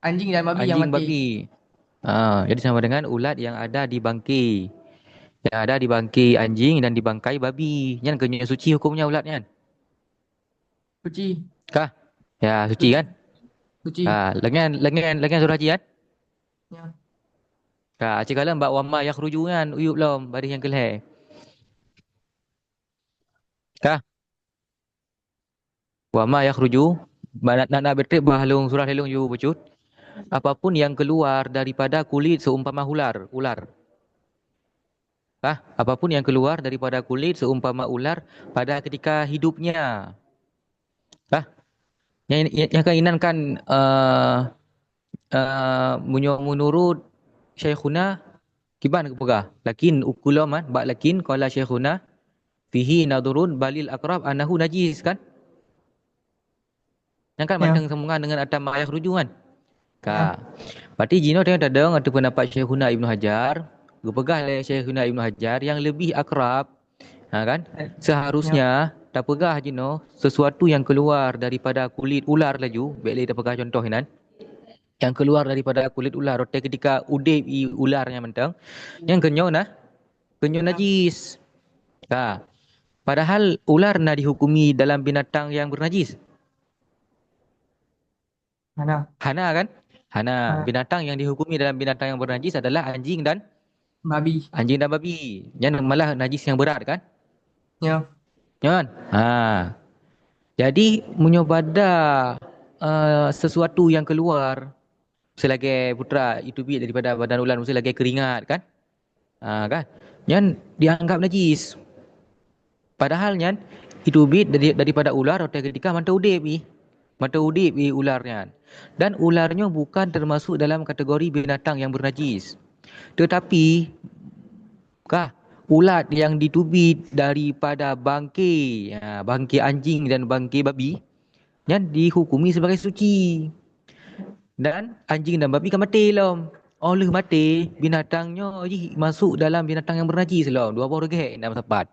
Anjing dan babi yang Anjing, mati. Babi. Ah, jadi sama dengan ulat yang ada di bangkai. Yang ada di bangkai anjing dan di bangkai babi. Nyan keunyoe suci hukumnya ulat nyan? Suci. Kah? Ya, suci kan? Suci. Ah, lengan, lengan, lengan surah haji kan? Ya. Ka, cikalam bak wama yakhruju nyan, uyup lom, baris yang keulhée. Kah? Wama yakhruju, nak, nak, nak beutreuk bah lôn surah lé lôn yue bacut. Apapun yang keluar daripada kulit seumpama ular, ular. Kah? Apapun yang keluar daripada kulit seumpama ular pada ketika hidupnya. Kah? Nyang, nyang, nyang kan inan kan, eh, eh, meunyoe meunurot Syaikhuna, kiban geupeugah, lakin ukulom, kan, bak lakin qala Syaikhuna, fihi nadhurun balil aqrab annahu najis, kan? Nyan kan Ya. Mantong sambungan dengan atam ayah rujukan. Ka. Ya. Berarti jinoe teuka tadong atau pendapat Syaikhuna Ibnu Hajar, geupeugah lé Syaikhuna Ibnu Hajar yang lebih akrab, ha, kan? Ya. Seharusnya Ya. tapeugah jinoe sesuatu yang keluar daripada kulit ular laju, bék lé tapeugah contoh inan. Yang keluar daripada kulit ular, watée ketika udeb i ular nyan mantong, nyan keunyoe na, keunyoe Ya. najis. Ka. Padahal ular na dihukumi dalam binatang yang bernajis. Hana. Hana kan? Hana. Hana. Binatang yang dihukumi dalam binatang yang bernajis adalah anjing dan Babi. Anjing dan babi. Nyan malah najis yang berat kan? Ya. Nyan. Ha. Jadi meunyoe bada, eh, sesuatu yang keluar Miseu lagèe putra, iteubiet daripada badan ulat, miseu lagèe keuringat kan? Ha, kan? Nyan dianggap najis. Padahal nyan iteubiet dari, daripada ular watèe ketika mantong udép ih. Mantong udép ih ular nyan. Dan ular nyoe bukan termasuk dalam kategori binatang yang bernajis. Tetapi, kah, ulat yang diteubiet daripada bangke, ha, bangke anjing dan bangke babi, nyan dihukumi sebagai suci. Dan anjing dan babi ka maté lom. Óh lheueh maté, binatang nyoe jih masuk dalam binatang yang bernajis lom. Dua boh reugèt na meusapat.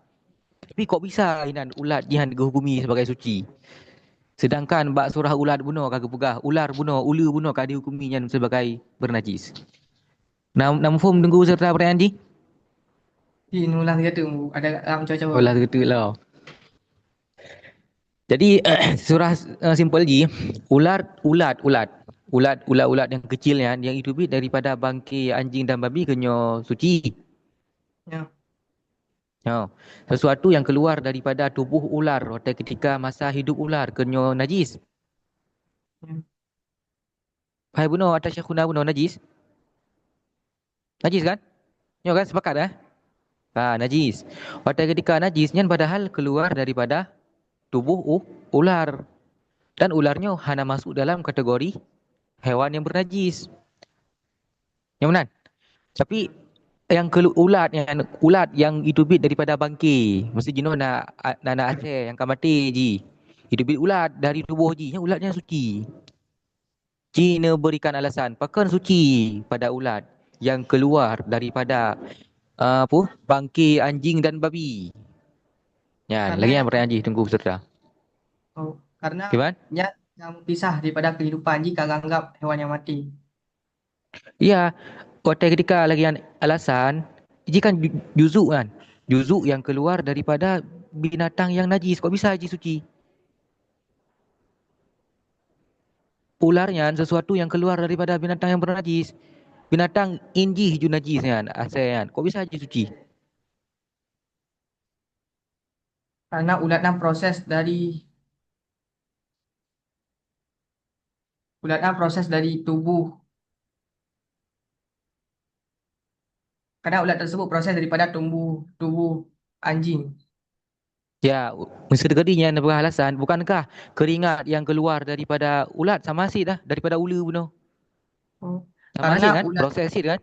Tapi kok bisa inan ulat jihnyan geuhukumi sebagai suci? Sedangkan bak surah ulat bunoe ka geupeugah, ular bunoe, uleue bunoe ka dihukumi nyan sebagai bernajis. Na, na muphom Teungku serta peurtanyaan jih? Ih, ulang sigoe teuk, ada lam cawa-cawa. Ulang sigoe teuk lah. Jadi, surah, eh, simple jih, ular, ulat, ulat. Ulat, ulat-ulat yang kecil nyan, yang iteubiet daripada bangke anjing dan babi keuh nyoe suci. Ya. Ha. Sesuatu yang keluar daripada tubuh ular watèe ketika masa hidup ular keuh nyoe najis. Ya. Hai bunoe, ata Syekhuna bunoe najis? Najis kan? Nyoe kan sepakat, eh? Ha, najis. Watèe ketika najis nyan padahal keluar daripada tubuh u-, ular. Dan ular nyoe hana masuk dalam kategori haiwan yang bernajis. Nyang meunan. Tapi yang kelu-, ulat nyan, ulat yang iteubiet daripada bangke, miseu jinoe na, na, na asèe nyang ka maté jih. Iteubiet ulat dari tuboh jih, nyan ulat nyan suci. Jineuberikan alasan, pakon suci pada ulat yang keluar daripada, ah, apa, bangke anjing dan babi. Nyan, karena lagi nyan pertanyaan jih Teungku peserta. Oh, karena kiban? Nyan ka meupisah daripada kehidupan, jih ka geuanggap hewan yang mati. Iya, watèe ketika lagi nyan alasan, jih kan ju-, juzuk kan. Juzuk yang keluar daripada binatang yang najis, kok bisa jih suci? Ular nyan sesuatu yang keluar daripada binatang yang bernajis. Binatang in jih ju najis nyan, asèe nyan. Kok bisa jih suci? Karena ulat nyan proses dari, ulat nyan proses dari tubuh. Karena ulat tersebut proses daripada tumbuh, tubuh anjing. Ya, u-, miseu tadi nyan peugah alasan, bukankah keuringat yang keluar daripada ulat sama cit dah, daripada uleue bunoe? Oh. Sama cit kan? Karena ulat, proses cit kan?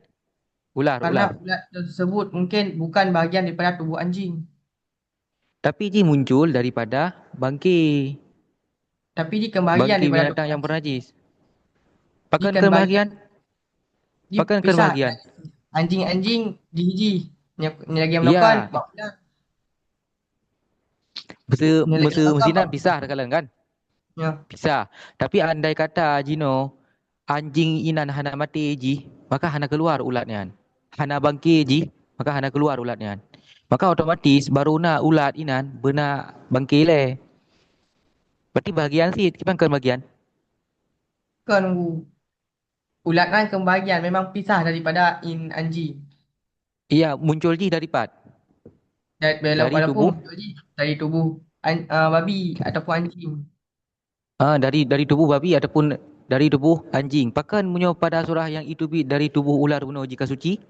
Ular, karena ular. Ulat tersebut mungkin bukan bahagian daripada tubuh anjing. Tapi jih muncul daripada bangke. Tapi jih keu bahagian daripada binatang yang bernajis. Pakon keu bahagian? Pakon keu bahagian? Anjing-anjing jih-jih. Nyan, nyan lagèe meulakukan, ya. Miseu, miseu, miseu nyan pisah takalon kan? Ya. Pisah. Tapi andai kata jinoe anjing inan hana maté jih, maka hana keluar ulat nyan. Hana bangke jih, maka hana keluar ulat nyan. Maka otomatis baru na ulat inan beuna bangke lé. Berarti bahagian cit, kiban kon bahagian? Kon, ulat nyan kon bahagian, memang pisah daripada in anjing. Iya, muncul jih dari pat? Dari, dari tubuh. Muncul jih dari tubuh an-, ah, babi ataupun anjing. Ah, dari, dari tubuh babi ataupun dari tubuh anjing. Pakon meunyoe pada surah nyang iteubiet dari tubuh ular bunoe jih ka suci?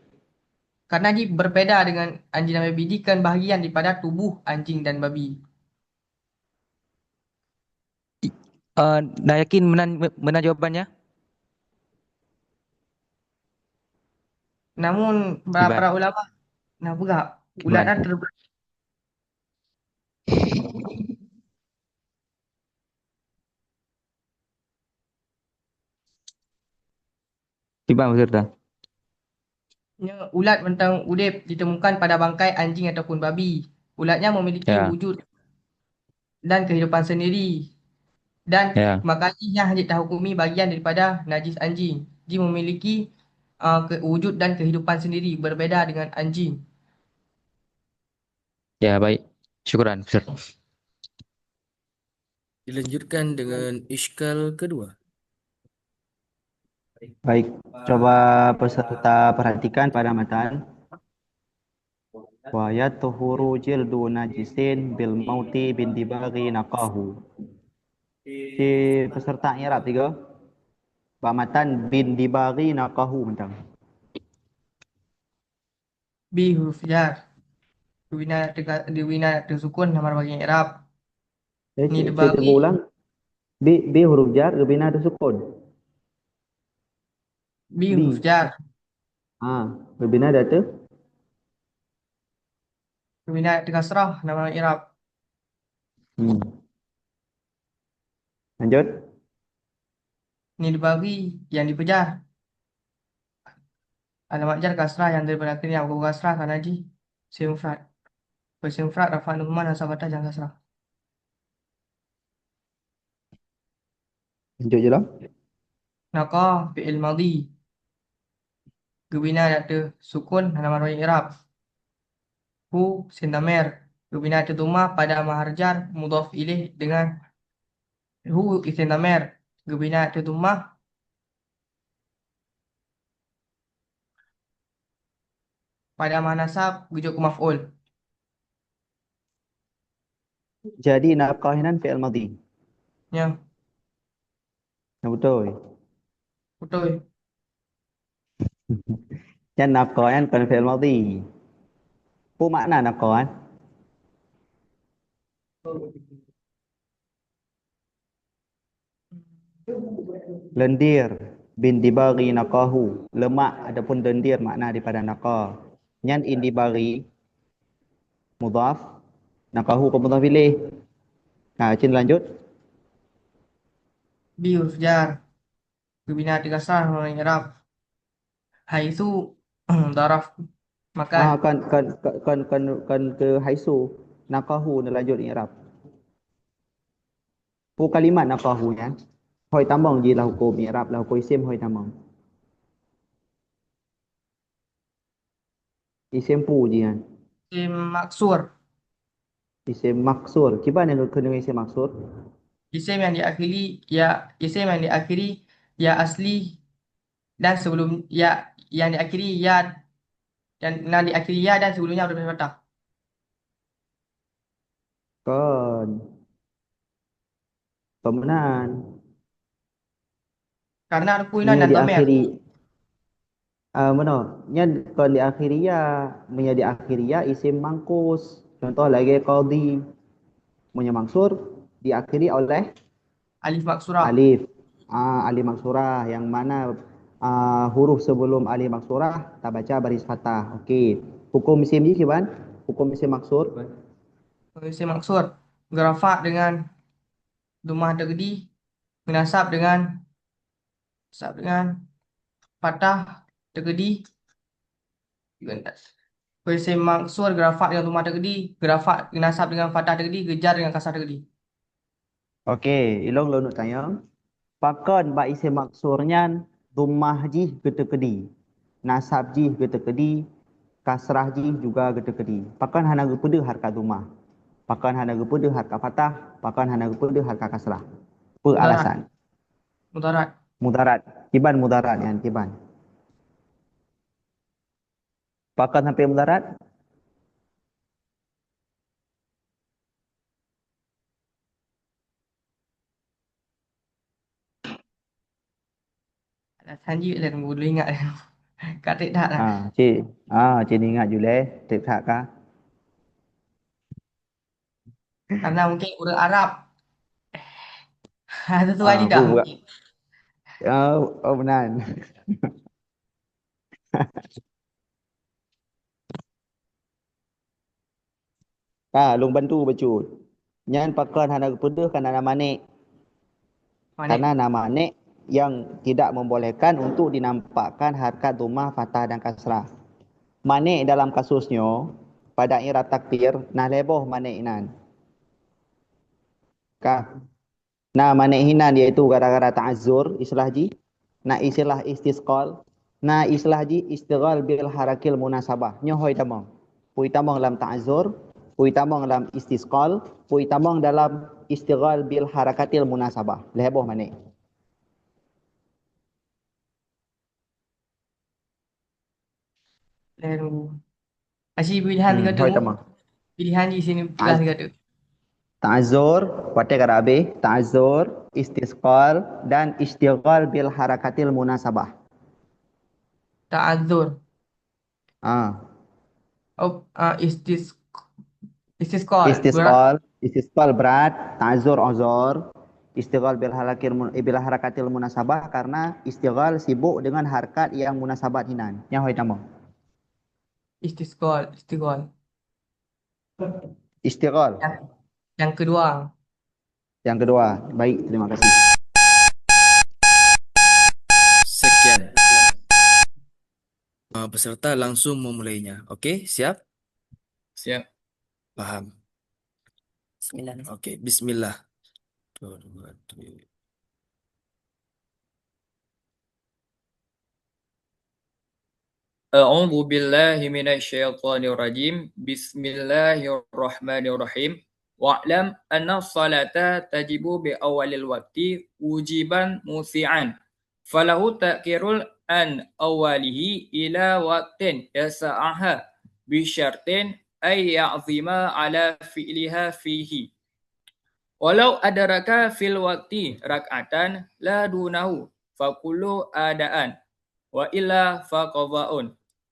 Karena jih berbeda dengan anjing dan babi, jih kon bahagian daripada tubuh anjing dan babi. I-, eh, na yakin meunan, meunan jawabannya? Namun, para, para ulama na peugah, ulat nyan ter- Kiban peserta? Nyoe ulat mantong udép ditemukan pada bangkai anjing ataupun babi. Ulat nyan memiliki wujud dan kehidupan sendiri. Dan maka jih nyan hana jeuet tahukumi bagian daripada najis anjing. Jih memiliki, uh, ke-, wujud dan kehidupan sendiri, berbeda dengan anjing. Ya, baik. Syukran, peserta. Dilanjutkan dengan iskal kedua. Baik, coba peserta perhatikan pada matan. Wa yatuhuru jildu najisin bil mauti bin dibaghi naqahu. Si peserta i'rab tiga. Bak matan bin dibari naqahu mantong. Bi huruf jar. Geubina teuka-, geubina teusukon hana bagian i'rab. Eh, Ni cik, cik dibagi. Tunggu ulang. Bi, bi huruf jar geubina teusukon. Bi Bi. Huruf jar. Ha, geubina dah tu. Geubina teukasrah hana bagian i'rab. Hmm. Lanjut. Ni dibagi yang dipeujah. Alamat jar kasrah yang daripada akhirnya bukan kasrah karena jih isim mufrad. Isim mufrad rafa' dhamma nasab fathah dan kasrah. Lanjut je lah. Naqa fi'il madhi. Geubina dak teuh sukun hana maroi i'rab. Hu isim dhamir. Geubina dak teuh dhammah pada mahar jar mudhaf ilaih dengan hu isim dhamir. Geubina dak teuh dhammah pada mahar nasab geujok keu maf'ul. Jadi naqa nyan fi'il madhi. Ya. Nyan beutôi. Beutôi. Nyan naqa nyan kon fi'il madhi. Peue makna naqa nyan? Lendir bin dibari naqahu, lemak, adapun lendir makna daripada naqa. Nyan indibari mudhaf, naqahu kon mudhaf ilaih. Nah, cin lanjut. Bi huruf jar. Geubina teukasrah hana i'rab. Haitsu daraf makan. Ah, kan, kan, kan, kan, kan, kan ke haitsu. Naqahu na lanjut i'rab. Peue kalimat naqahu nyan? Hoi tamong jih lam huköm i'rab, lam huköm isim hoi tamong. Isim peue jih nyan? Isim maksur. Isim maksur. Kiban nyang geukheun isim maksur? Isim yang diakhiri ya, isim yang diakhiri ya asli dan sebelum ya, yang diakhiri ya, dan, yang diakhiri ya dan sebelumnya huruf fathah. Kon. Kon meunan. Karena rukun Nyan dan dhamir. Diakhiri, ah, meunoe. Nyan kon diakhiri ya. Meunyoe diakhiri ya, isim mangkus. Contoh lagèe qadhi. Meunyoe maksur, diakhiri oleh Alif maksurah. Alif. Ah, alif maksurah yang mana, ah, huruf sebelum alif maksurah tabaca baris fathah. Okey. Huköm isim jih kiban? Huköm isim maksur. Huköm isim maksur. Geurafa' dengan dhammah taqdi, geunasab dengan, nasab dengan fathah taqdi. Huköm isim maksur geurafa' dengan dhammah taqdi, geurafa' geunasab dengan fathah taqdi, geujar dengan kasrah taqdi. Okey, ilong lôn neuk tanyong. Pakon bak isim maksur nyan dhammah jih geutaqdi, nasab jih geutaqdi, kasrah jih juga geutaqdi. Pakon hana geupeudeuh harkat dhammah? Pakon hana geupeudeuh harkat fathah? Pakon hana geupeudeuh harkat kasrah? Peue alasan? Mudharat. Mudharat. Kiban mudharat nyan kiban? Pakon sampai mudharat? Alasan jih lé, ulôn ingat. Ka trép that lah. Ah, cit. Ah, cit ingat ju lé, trép that ka. Karena mungkin ureueng Arab. Sesuai lidah mungkin. Ah, oh, meunan. Ka, lôn bantu bacut. Nyan pakon hana geupeudeuh karena na manék. Manék. Karena na manék yang tidak membolehkan untuk dinampakkan harkat dhammah, fathah dan kasrah. Manék dalam kasus nyoe, pada i'rab takdir, na lhèe boh manék inan. Ka. Na manék hinan yaitu gara-gara ta'azzur, istilah jih. Na istilah istisqal. Na istilah jih istighal bil harakil munasabah. Nyoe hoi tamong. Pui tamong lam ta'azzur, pui tamong lam istisqal, pui tamong dalam istighal bil harakatil munasabah. Lhèe boh manék. Lhèe boh. Aci pilihan Hmm, tiga tu. Hoi tamong. Pilihan di sini Ah. Pilihan tiga tu. Ta'azzur, watèe ka habéh, ta'azzur, istisqal, dan isytighal bil harakatil munasabah. Ta'azzur. Ah. Oh, ah, istis-, istisqal. Istisqal, istisqal brat, ta'azzur uzur, isytighal bil harakil mun-, bil harakatil munasabah, karena isytighal sibuk dengan harkat yang munasabat hinan. Nyan ho tamong. Istisqal, isytighal. Isytighal. Yang, yang kedua. Yang kedua. Baik, terima kasih. Sekian. Uh, peserta langsung memulainya. Okey, siap? Siap. Paham. Bismillah. Okey, bismillah. Dua, dua, dua. أعوذ بالله من الشيطان الرجيم. بسم الله الرحمن الرحيم. واعلم أن الصلاة تجب بأول الوقت وجوبا موسعا، فله تأخير عن أوله إلى وقت يسعها بشرط أن يعزم على فعلها فيه. ولو أدرك في الوقت ركعة لا دونه فكل أداء، وإلا فقضاء،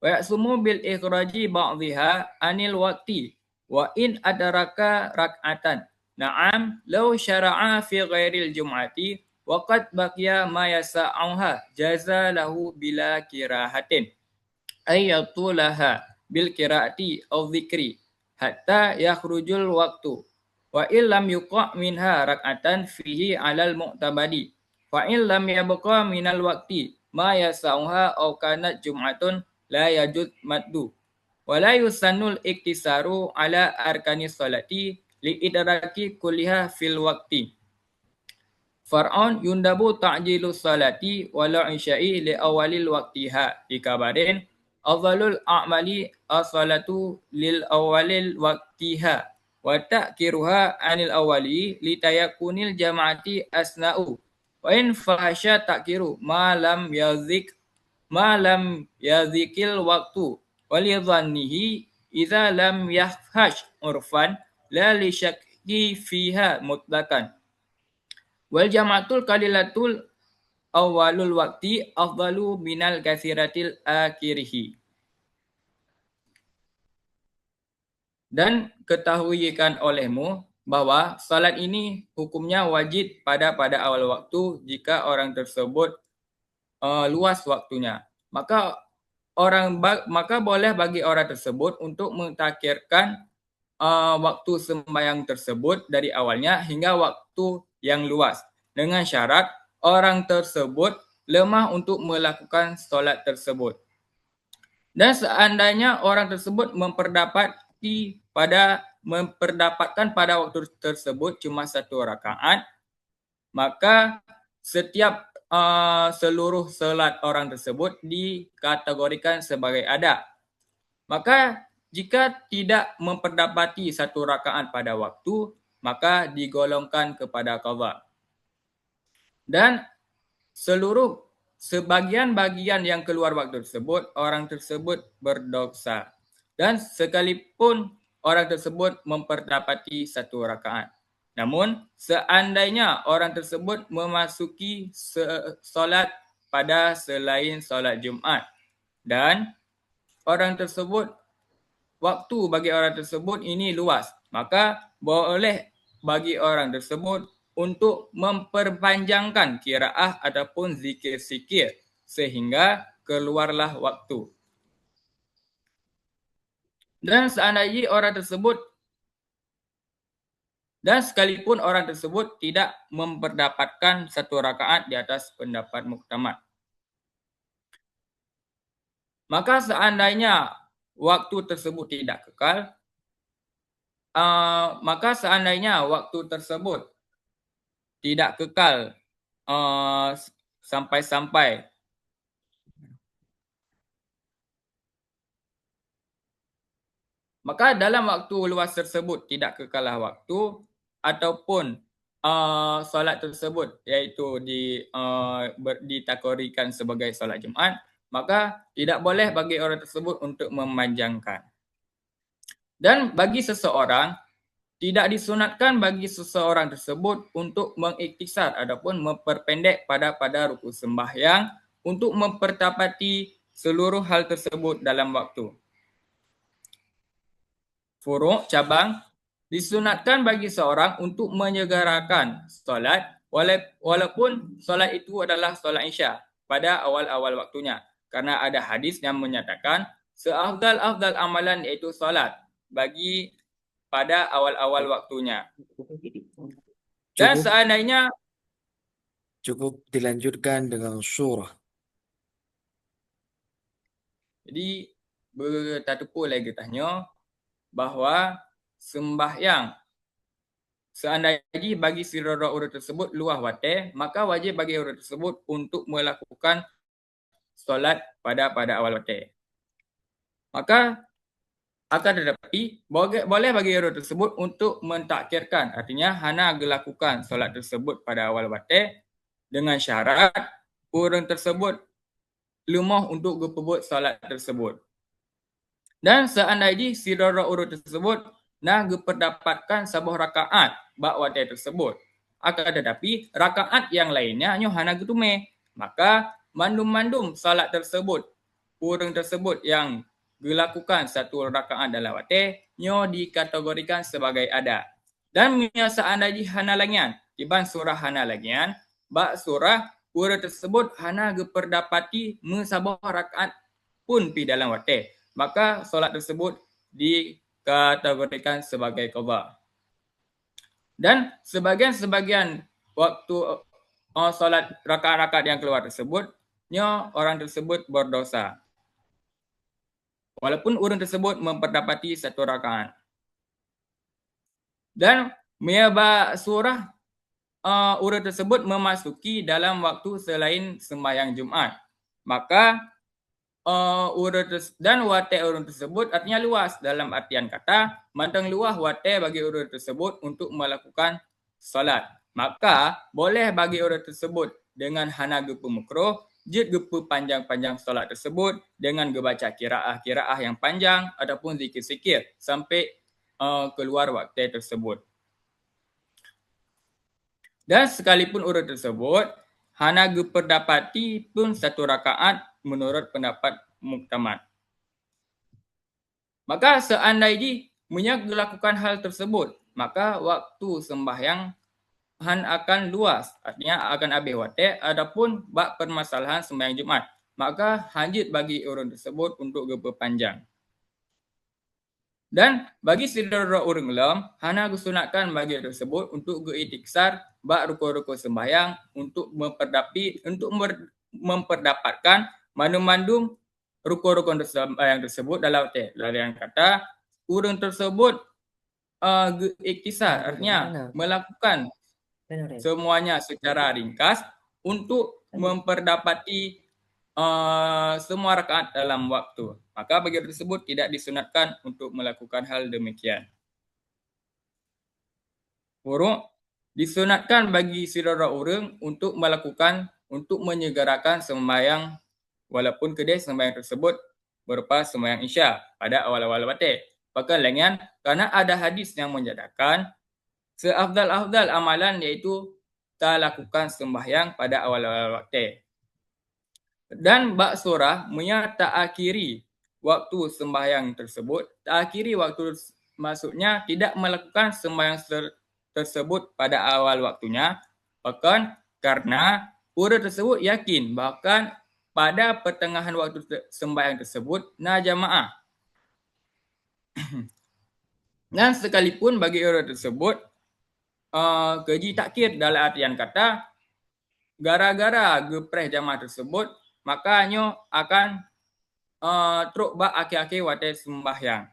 ويأثم بالإخراج بعضها عن الوقت، وإن أدرك ركعة. نعم، لو شرع في غير الجمعة وقد بقي ما يسعها جاز له بلا كراهة أن يطولها بالقراءة أو الذكر حتى يخرج الوقت، وإن لم يقع منها ركعة فهي على المعتمد، فإن لم يبق من الوقت ما يسعها أو كانت جمعة لا يجوز المد، ولا يسن الاقتصار على أركان الصلاة لإدراك كلها في الوقت. فرع، يندب تعجيل الصلاة ولو عشاء لأول وقتها لخبر: أفضل الأعمال الصلاة لأول وقتها وتأخيرها عن الأول لتيقن الجماعة أثناء، وإن فحش التأخير ما لم يضق، ما لم يضق الوقت، ولظنه إذا لم يفحش عرفا لا للشك فيها مطلقا. والجماعة القليلة أول الوقت أفضل من الكثيرة آخره. Dan ketahuikan olehmu bahwa salat ini hukumnya wajib pada, pada awal waktu jika orang tersebut, eh, luas waktunya. Maka orang ba-, maka boleh bagi orang tersebut untuk mentakhirkan, eh, waktu sembahyang tersebut dari awalnya hingga waktu yang luas, dengan syarat orang tersebut lemah untuk melakukan salat tersebut. Dan seandainya orang tersebut memperdapati pada, memperdapatkan pada waktu tersebut cuma satu rakaat, maka setiap, eh, seluruh salat orang tersebut dikategorikan sebagai ada. Maka jika tidak memperdapati satu rakaat pada waktu, maka digolongkan kepada qadha. Dan seluruh sebagian-bagian yang keluar waktu tersebut, orang tersebut berdosa. Dan sekalipun orang tersebut memperdapati satu rakaat. Namun, seandainya orang tersebut memasuki se-, solat pada selain solat Jumat, dan orang tersebut, waktu bagi orang tersebut ini luas, maka boleh bagi orang tersebut untuk memperpanjangkan qiraah ataupun zikir-zikir sehingga keluarlah waktu. Dan seandainya orang tersebut, dan sekalipun orang tersebut tidak memperdapatkan satu rakaat di atas pendapat muktamad. Maka seandainya waktu tersebut tidak kekal, eh, maka seandainya waktu tersebut tidak kekal, eh, sampai-sampai Maka dalam waktu luas tersebut tidak kekalah waktu ataupun, eh, solat tersebut, iaitu di, eh, ber-, dikategorikan sebagai solat Jumat, maka tidak boleh bagi orang tersebut untuk memanjangkan. Dan bagi seseorang Tidak disunatkan bagi seseorang tersebut untuk mengiktisar ataupun memperpendek pada-pada rukun sembahyang untuk mempertapati seluruh hal tersebut dalam waktu. Furu', cabang, disunatkan bagi seorang untuk menyegerakan solat wala-, walaupun solat itu adalah solat Isya pada awal-awal waktunya, karena ada hadis yang menyatakan seafdal-afdal amalan yaitu solat bagi pada awal-awal waktunya. Dan cukup, seandainya cukup dilanjutkan dengan surah. Jadi, be-, tateupeue lé geutanyoe bahwa sembahyang seandai jih bagi sidroe-droe ureuëng tersebut luwah watée, maka wajéb bagi ureuëng tersebut untuk melakukan solat pada, pada awal watée. Maka, akan tetapi, boge-, boleh bagi ureuëng tersebut untuk mentakhirkan, artinya hana gelakukan solat tersebut pada awal watée dengan syarat ureuëng tersebut leumoh untuk geupeubuet solat tersebut. Dan seandai jih sidroe-droe ureuëng tersebut na geuperdapatkan saboh rakaat bak watée tersebut, akan tetapi rakaat nyang lainnya nyoe hana geuteumé, maka mandum-mandum salat tersebut, ureuëng tersebut nyang geulakukan satu rakaat dalam watée nyoe dikategorikan sebagai ada. Dan meunyoe seandai jih hana lagée nyan, kiban surah hana lagée nyan, bak surah ureuëng tersebut hana geuperdapati meusaboh rakaat pun pih dalam watée, maka solat tersebut dikategorikan sebagai qadha. Dan sebagian-sebagian waktu, eh, solat rakaat-rakaat yang keluar tersebut, nyoe orang tersebut berdosa. Walaupun ureuëng tersebut memperdapati satu rakaat. Dan meunyoe bak surah, eh, ureuëng tersebut memasuki dalam waktu selain sembahyang Jumat, maka, eh, ureuëng ters-, dan watée ureuëng tersebut artinya luas dalam artian kata, mantong luwah watée bagi ureuëng tersebut untuk melakukan salat. Maka, boleh bagi ureuëng tersebut dengan hana geupeumeukruh, jeuet geupeupanjang-panjang salat tersebut dengan geubaca qiraah-qiraah yang panjang ataupun zikir-zikir sampai, eh, keluar waktu tersebut. Dan sekalipun ureuëng tersebut hana geuperdapati pun satu rakaat menurut pendapat muktamad. Maka seandai jih meunyoe geulakukan hal tersebut, maka waktu sembahyang han akan luas, artinya akan habéh watée, adapun bak permasalahan sembahyang Jumat, maka han jeuet bagi ureuëng tersebut untuk geupeupanjang. Dan bagi sidroe-droe ureuëng lom, hana geusunatkan bagi tersebut untuk geuiktisar bak rukun-rukun sembahyang untuk memperdapi-, untuk mer-, memperdapatkan mandum-mandum rukun-rukun tersem-, yang tersebut dalam teks. Lalu yang kata, ureuëng tersebut, eh, geuiktisar, artinya melakukan semuanya secara ringkas untuk memperdapati, eh, semua rakaat dalam waktu. Maka bagi tersebut tidak disunatkan untuk melakukan hal demikian. Furu', disunatkan bagi sidroe ureuëng untuk melakukan, untuk menyegerakan sembahyang walaupun keudeh sembahyang tersebut berupa sembahyang Isya pada awal-awal watée. Pakon lagée nyan, karena ada hadis yang menyatakan seafdal-afdal amalan yaitu talakukan sembahyang pada awal-awal watée. Dan bak surah meunyoe taakhiri waktu sembahyang tersebut, taakhiri waktu, maksudnya tidak melakukan sembahyang ser-, tersebut pada awal waktunya, pakon karena ureuëng tersebut yakin bahkan pada pertengahan waktu te-, sembahyang tersebut na jamaah. Dan sekalipun bagi ureuëng tersebut, eh, keuji takhir dalam artian kata, gara-gara geupreh jamaah tersebut, maka nyoe akan, eh, trok bak akhé-akhé watée sembahyang.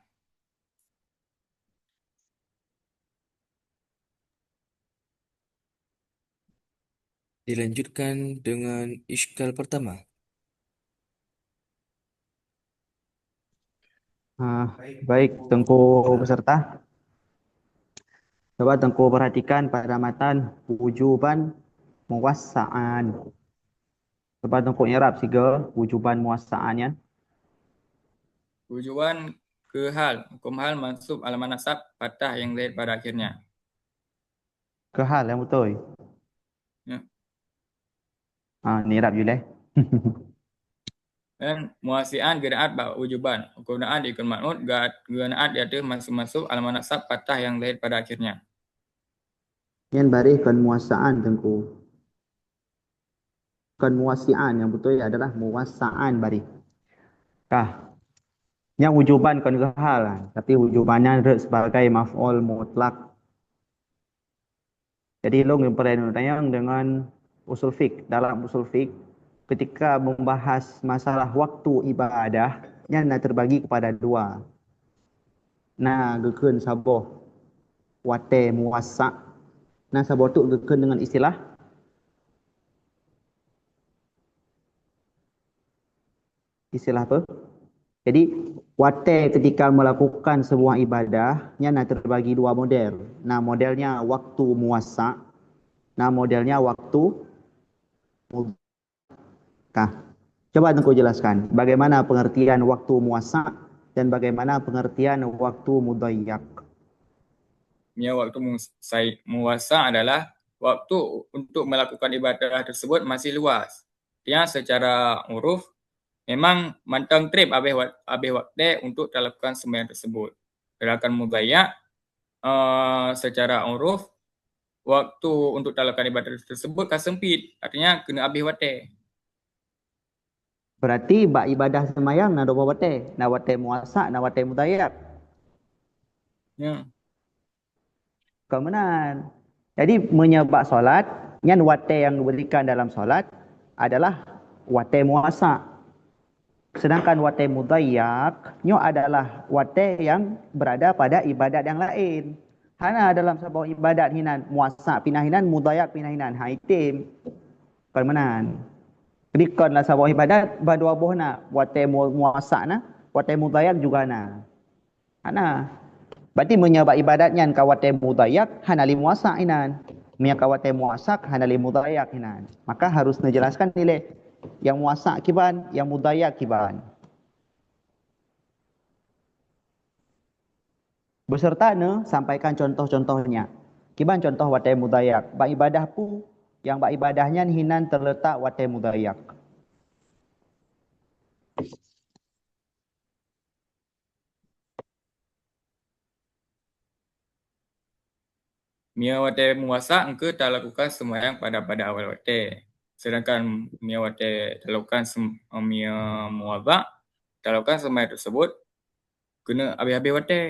Dilanjutkan dengan iskal pertama. Ah, baik, Teungku peserta. Coba Teungku perhatikan pada matan wujuban muwassa'an. Coba Teungku i'rab sigoe wujuban muwassa'an nyan. Wujuban Keu hal, hukum hal mansub alamat nasab fathah nyang zahir pada akhirnya. Keu hal nyang beutôi. Ya. Ah, ni rab juleh. Dan muwasi'an geuna'at bak wujuban. Hukum na'at dikon man'ut, ga-, geuna'at di ateueh mansub-mansub alamat nasab fathah nyang zahir pada akhirnya. Nyan baréh kon muwasa'an, Teungku. Kon muwasi'an, nyang beutôi adalah muwasa'an baréh. Kah. Nyang wujuban kon geuhal, tapi wujuban nyan rhot sebagai maf'ul mutlak. Jadi lôn geupeureunoe tanyong deungon usul fiqh. Dalam usul fiqh, ketika membahas masalah waktu ibadah, nyan na terbagi kepada dua. Na geukheun saboh watée muwasa', na saboh teuk geukheun deungon istilah, istilah apa? Jadi, watée ketika melakukan sebuah ibadah, nyan na terbagi dua model. Na modelnya waktu muwasa', na modelnya waktu mud-, kah. Coba Teungku jelaskan, bagaimana pengertian waktu muwasa' dan bagaimana pengertian waktu mudayyak? Ya, waktu mu-, sai-, muwasa' adalah waktu untuk melakukan ibadah tersebut masih luas. Artinya, secara uruf, memang mantong treb habéh wa-, habéh watée untuk talakukan sembahyang tersebut. Sedangkan mudayyak, eh, secara uruf, waktu untuk talakukan ibadah tersebut ka sempit, artinya keuneuk habéh watée. Berarti bak ibadah seumayang na dua boh watée, na watée muwasa', na watée mudayyak. Ya. Kon meunan. Jadi, meunyoe bak solat, nyan watée nyang geuberikan dalam solat adalah watée muwasa'. Sedangkan watée mudayyak, nyoe adalah watée nyang berada pada ibadat nyang laén. Hana dalam saboh ibadat hinan muwasa' pinah hinan, mudayyak pinah hinan, hai tem. Kon meunan. Jadi kon lam saboh ibadat ba dua boh na, watée mu-, muwasa' na, watée mudayyak juga na. Hana. Berarti meunyoe bak ibadat nyan ka watée mudayyak, hana lé muwasa' hinan. Meunyoe ka watée muwasa', hana lé mudayyak hinan. Maka harus neujelaskan ilée nyang muwasa' kiban, nyang mudayyak kiban. Beserta neusampaikan contoh-contohnya. Kiban contoh watée mudayyak. Bak ibadah peue nyang bak ibadah nyan hinan teuletak watée mudayyak. Meunyoe watée muwasa' engkeu talakukan seumayang pada-pada awai watée. Sedangkan meunyoe watée talakukan sem-, meunyoe muwasa' talakukan seumayang tersebut keuneuk habéh-habéh watée.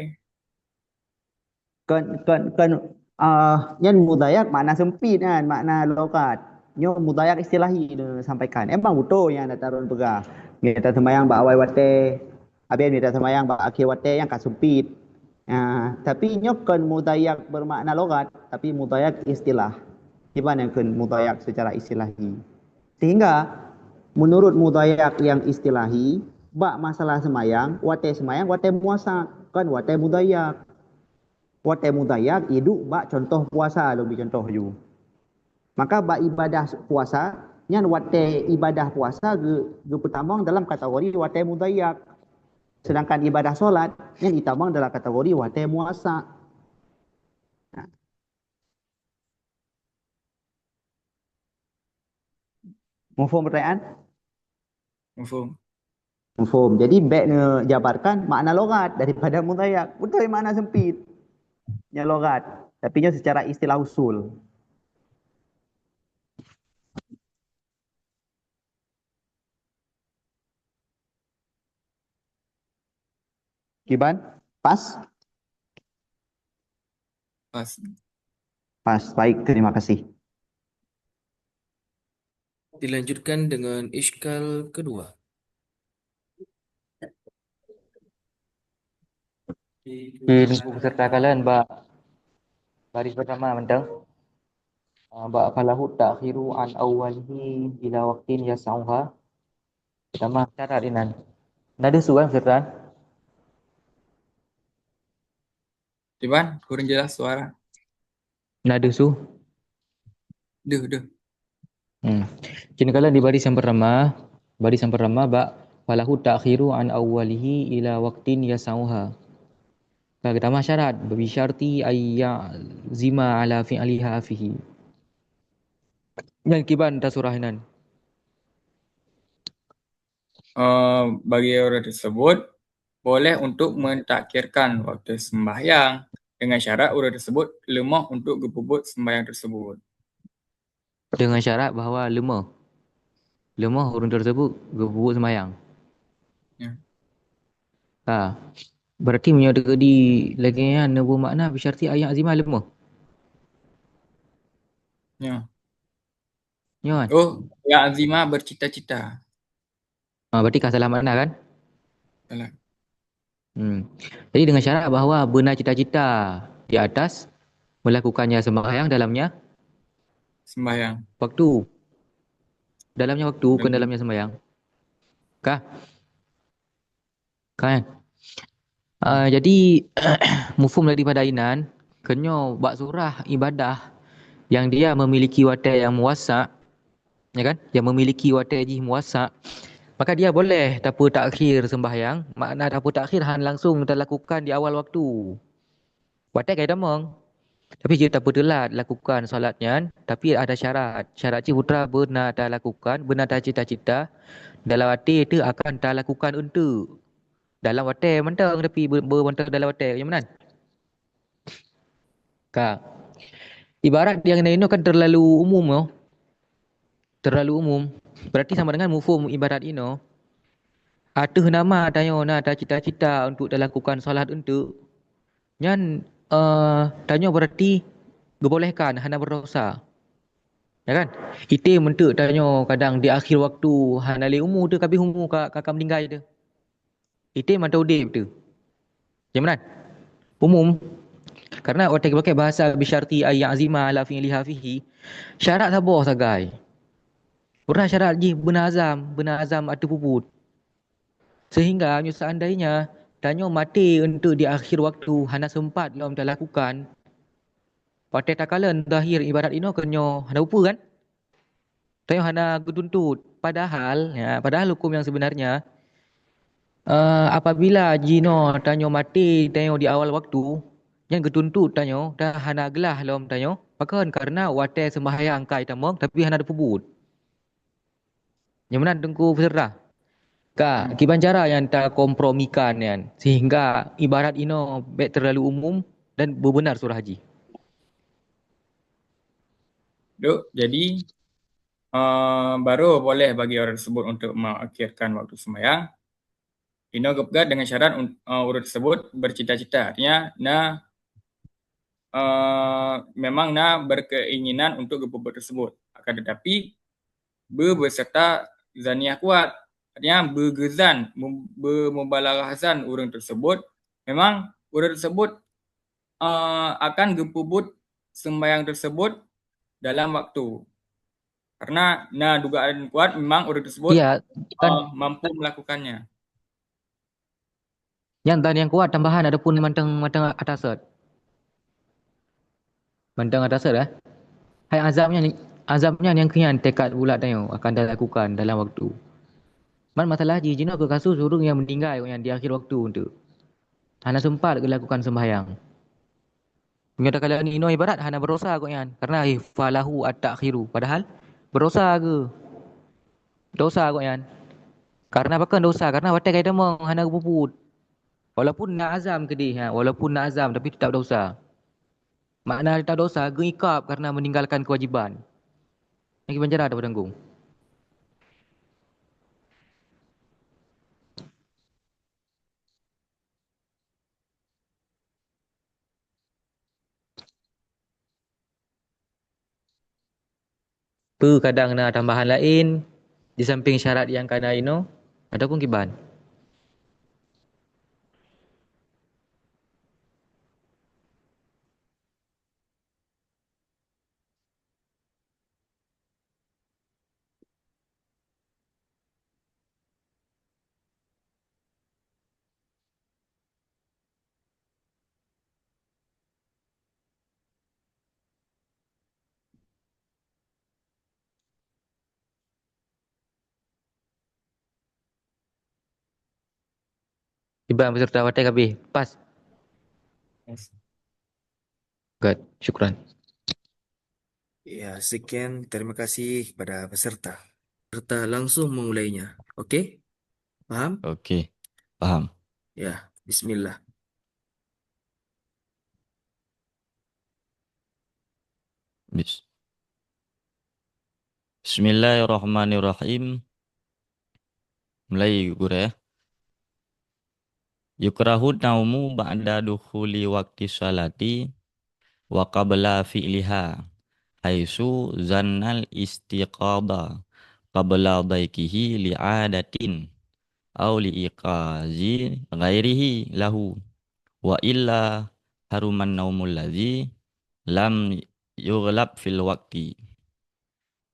Kon, kon, kon, ah, nyan mudayyak makna seumpit kan, makna logat. Nyoe mudayyak istilahi neusampaikan. Emang beutôi nyang ata droen peugah. Meunyoe taseumayang bak awai watée, habéh meunyoe taseumayang bak akhé watée nyang ka seumpit. Ah, tapi nyoe kon mudayyak bermakna logat, tapi mudayyak istilah. Kiban nyang kheun mudayyak secara istilahi. Sehingga, menurut mudayyak nyang istilahi, bak masalah seumayang, watée seumayang, watée muwasa', kon watée mudayyak. Watée mudayyak iduek bak contoh puasa, lôn bri contoh ju. Maka bak ibadah puasa, nyan watée ibadah puasa geu-, geupeutamong dalam kategori watée mudayyak. Sedangkan ibadah solat, nyan itamong dalam kategori watée muwasa'. Nah. Mafhum pertanyaan? Mafhum. Mafhum. Jadi, bék neujabarkan makna logat daripada mudayyak. Beutôi makna seumpit. Nyan logat. Tapi nyoe secara istilah usul. Kiban? Pas? Pas. Pas. Baik, terima kasih. Dilanjutkan dengan iskal kedua. Di buku serta kalian bak baris pertama mantong. Ah, bak falahu ta'khiru an awwalihi ila waqtin yas'uha. Pertama syarat inan. Nada suara serta Kiban, kurang jelas suara. Nada su. Deuh, deuh. Hmm. Cina kalian di baris yang pertama, baris yang pertama bak Falahu ta'khiru an awwalihi ila waqtin yasauha. Ka geutamah syarat, bi syarti ay ya'zima ala fi'liha fihi. Nyan kiban tasurah inan. Eh, bagi ureuëng tersebut boleh untuk mentakhirkan waktu sembahyang dengan syarat ureuëng tersebut leumoh untuk geupeubuet sembahyang tersebut. Dengan syarat bahwa leumoh. Leumoh ureuëng tersebut geupeubuet sembahyang. Ya. Ha. Berarti meunyoe teukeudi lagée nyan neubu makna bi syarti ay ya'zima leumoh. Ya. Nyoe. Oh, ya'zima bercita-cita. Ha, berarti ka salah makna kan? Salah. Hmm. Jadi dengan syarat bahwa beuna cita-cita di atas melakukannya sembahyang dalamnya Sembahyang. waktu. Dalamnya waktu, bukan Dalam- dalamnya sembahyang. Kah? Kan? Uh, jadi mufhum daripada inan, keunyoe bak surah ibadah yang dia memiliki watée yang muwassa, ya kan? Yang memiliki watée jih muwassa, maka dia boleh tapeu takhir sembahyang, makna tapeu takhir han langsung talakukan di awal waktu. Watée ka itamong. Tapi jeuet tapeuteulat lakukan salat nyan, tapi ada syarat. Syarat jih putra beuna talakukan, beuna tacita-cita dalam até teuh akan talakukan eunteuk. Dalam watée mantong, tapi be- be- mantong dalam watée, nyang meunan. Ka. Ibarat nyang na inoe kan terlalu umum, yo. Terlalu umum. Berarti sama dengan mufhum ibarat inoe. Ateueh nama tanyoe na tacita-cita untuk talakukan salat eunteuk, nyan, eh, tanyoe berarti geubolehkan, hana berdosa. Ya kan? Item eunteuk tanyoe kadang di akhir waktu, hana lé umu teuh, ka abéh umu ka, ka, ka meuninggai teuh. Item mantong udeb teuh. Nyang meunan? Umum. Karena watée geupakai bahasa bi syarti ay ya'zima ala fi'liha fihi, syarat saboh sagai. Pernah syarat jih beuna azam, beuna azam ateueh peubuet. Sehingga nyoe seandainya tanyoe maté eunteuk di akhir waktu hana sempat lom talakukan, watée takalon zahir ibarat inoe keunyoe hana upeue kan? Tanyoe hana geutuntut. Padahal, ya, padahal hukum yang sebenarnya, eh, apabila jinoe tanyoe maté tanyoe di awal waktu, nyan geutuntut tanyoe dan hana glah lom tanyoe. Pakon? Karena watée sembahyang ka itamong tapi hana teupeubuet. Nyang meunan Teungku peserta. Ka, kiban cara nyang takompromikan nyan sehingga ibarat inoe bék terlalu umum dan beubeunar surah jih. Duk, jadi uh, baru boleh bagi orang tersebut untuk mengakhirkan waktu sembahyang. Inoe geupeugah dengan syarat uh, orang tersebut bercita-cita. Artinya na uh, memang na berkeinginan untuk geupeubeuet tersebut. Akan tetapi beubeserta zaniah kuat. Artinya beugeuzan, beumeubalaghah zan ureuëng tersebut, memang ureuëng tersebut uh, akan geupeubeuet sembahyang tersebut dalam waktu. Karena na dugaan kuat memang ureuëng tersebut Iya, kan uh, mampu melakukannya. Nyan dan nyang kuat tambahan adapun mantong mantong atasot. Mantong atasot eh. Hai azam nyan azam nyan nyang keuh nyan tekad bulat tanyoe akan talakukan dalam waktu. Man masalah jih jinoe keu kasus ureuëng nyang meuninggai nyan di akhir waktu tu. Hana sempat geulakukan sembahyang. Meunyoe takalon inoe ibarat hana berdosa gobnyan karena falahu at-ta'khiru. Padahal berdosa geuh. Dosa gobnyan. Karena pakon dosa? Karena watée ka itamong hana geupeubuet. Walaupun na azam keudeh, ha, walaupun na azam tapi tetap dosa. Makna tetap dosa geuikab karena meninggalkan kewajiban. Nyang kiban cara tapeutanggung. Peu kadang na tambahan laén di samping syarat nyang kana inoe ataupun kiban? Iban peserta watèe ka abéh. Pas. Yes. Good. Syukran. Ya, sekian. Terima kasih kepada peserta. Peserta langsung memulainya. Okey? Paham? Okey. Paham. Ya, bismillah. Bis- Bismillahirrahmanirrahim. Mulai, Gurèe. Yukrahu naumu ba'da dukhuli waqti shalati wa qabla fi'liha, haitsu zannal istiqadha qabla dhaiqihi li'adatin aw liiqazi ghairihi lahu, wa illa haruman naumul ladzi lam yughlab fil waqti.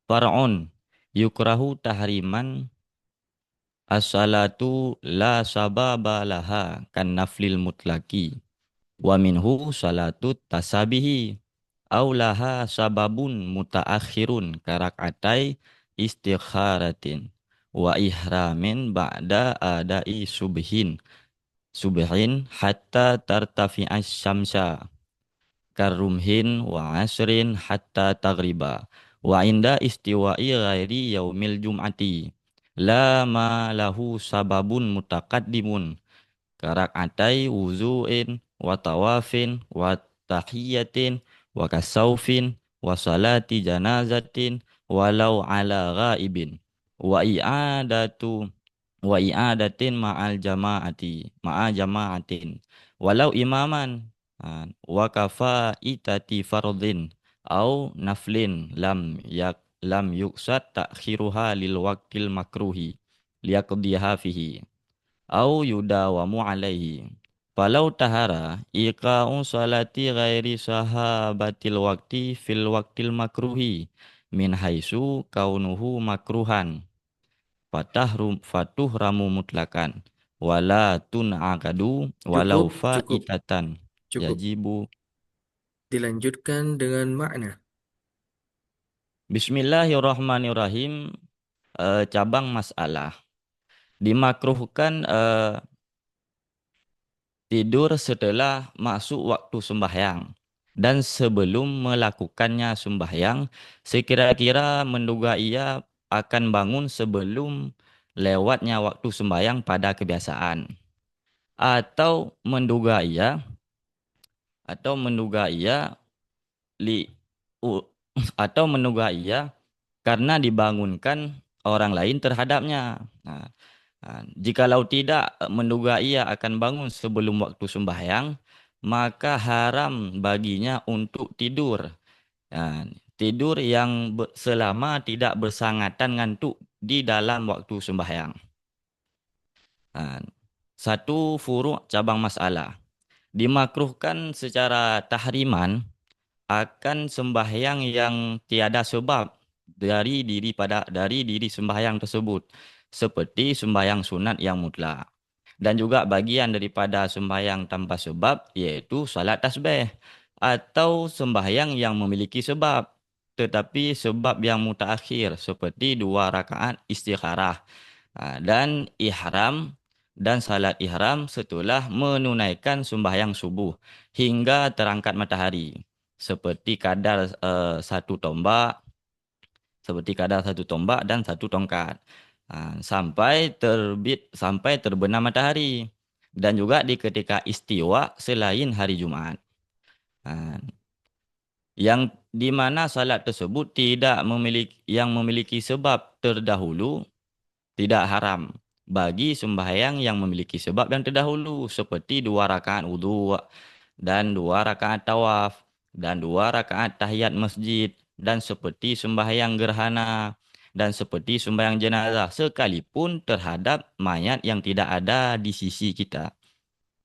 Far'un, yukrahu tahriman as-shalatu la sababa laha kan naflil mutlaqi, wa minhu shalatut tashabihi, aw laha sababun mutaakhirun karak'atai istikharatin wa ihramin ba'da adai subhin, subhin hatta tartafi'asy syamsa, karumhin wa asrin hatta taghriba, wa inda istiwa'i ghairi yaumil jum'ati, la ma lahu sababun mutaqaddimun, karak'atai wudu'in wa tawafin wa tahiyatin wa kasaufin wa salati janazatin walau ala ghaibin, wa i'adatu wa i'adatin ma'al jama'ati, ma'a jama'atin, walau imaman, ha, wa kafaitati fardhin au naflin lam yak-, lam yuksad ta'khiruha lil waqtil makruhi liyaqdiha fihi au yudawamu alaihi. Falau tahara iqa'u shalati ghairi sahabatil waqti fil waqtil makruhi min haitsu kaunuhu makruhan, fatahrum-, fatuhramu mutlaqan, wala tun'aqadu walau Cukup, cukup, faitatan, cukup. Yajibu. Dilanjutkan dengan makna. Bismillahirrahmanirrahim. Eh, cabang masalah. Dimakruhkan, eh, tidur setelah masuk waktu sembahyang dan sebelum melakukannya sembahyang, sekira-kira menduga ia akan bangun sebelum lewatnya waktu sembahyang pada kebiasaan, atau menduga ia, atau menduga ia li-, u-, atau menduga ia karena dibangunkan orang lain terhadapnya. Nah, ha, jikalau tidak menduga ia akan bangun sebelum waktu sembahyang, maka haram baginya untuk tidur. Ha, tidur yang be-, selama tidak bersangatan ngantuk di dalam waktu sembahyang. Ha, satu furu' cabang masalah. Dimakruhkan secara tahriman akan sembahyang yang tiada sebab dari diri pada, dari diri sembahyang tersebut, seperti sembahyang sunat yang mutlak. Dan juga bagian daripada sembahyang tanpa sebab, yaitu salat tasbih, atau sembahyang yang memiliki sebab, tetapi sebab yang mutaakhir, seperti dua rakaat istikharah, ha, dan ihram, dan salat ihram setelah menunaikan sembahyang subuh hingga terangkat matahari, seperti kadar, eh, satu tombak, seperti kadar satu tombak dan satu tongkat, ha, sampai terbit, sampai terbenam matahari, dan juga di ketika istiwa selain hari Jumaat. Ha, yang di mana salat tersebut tidak memiliki, yang memiliki sebab terdahulu, tidak haram bagi sembahyang yang memiliki sebab yang terdahulu, seperti dua rakaat wudhu dan dua rakaat tawaf dan dua rakaat tahiyat masjid, dan seperti sembahyang gerhana dan seperti sembahyang jenazah, sekalipun terhadap mayat yang tidak ada di sisi kita,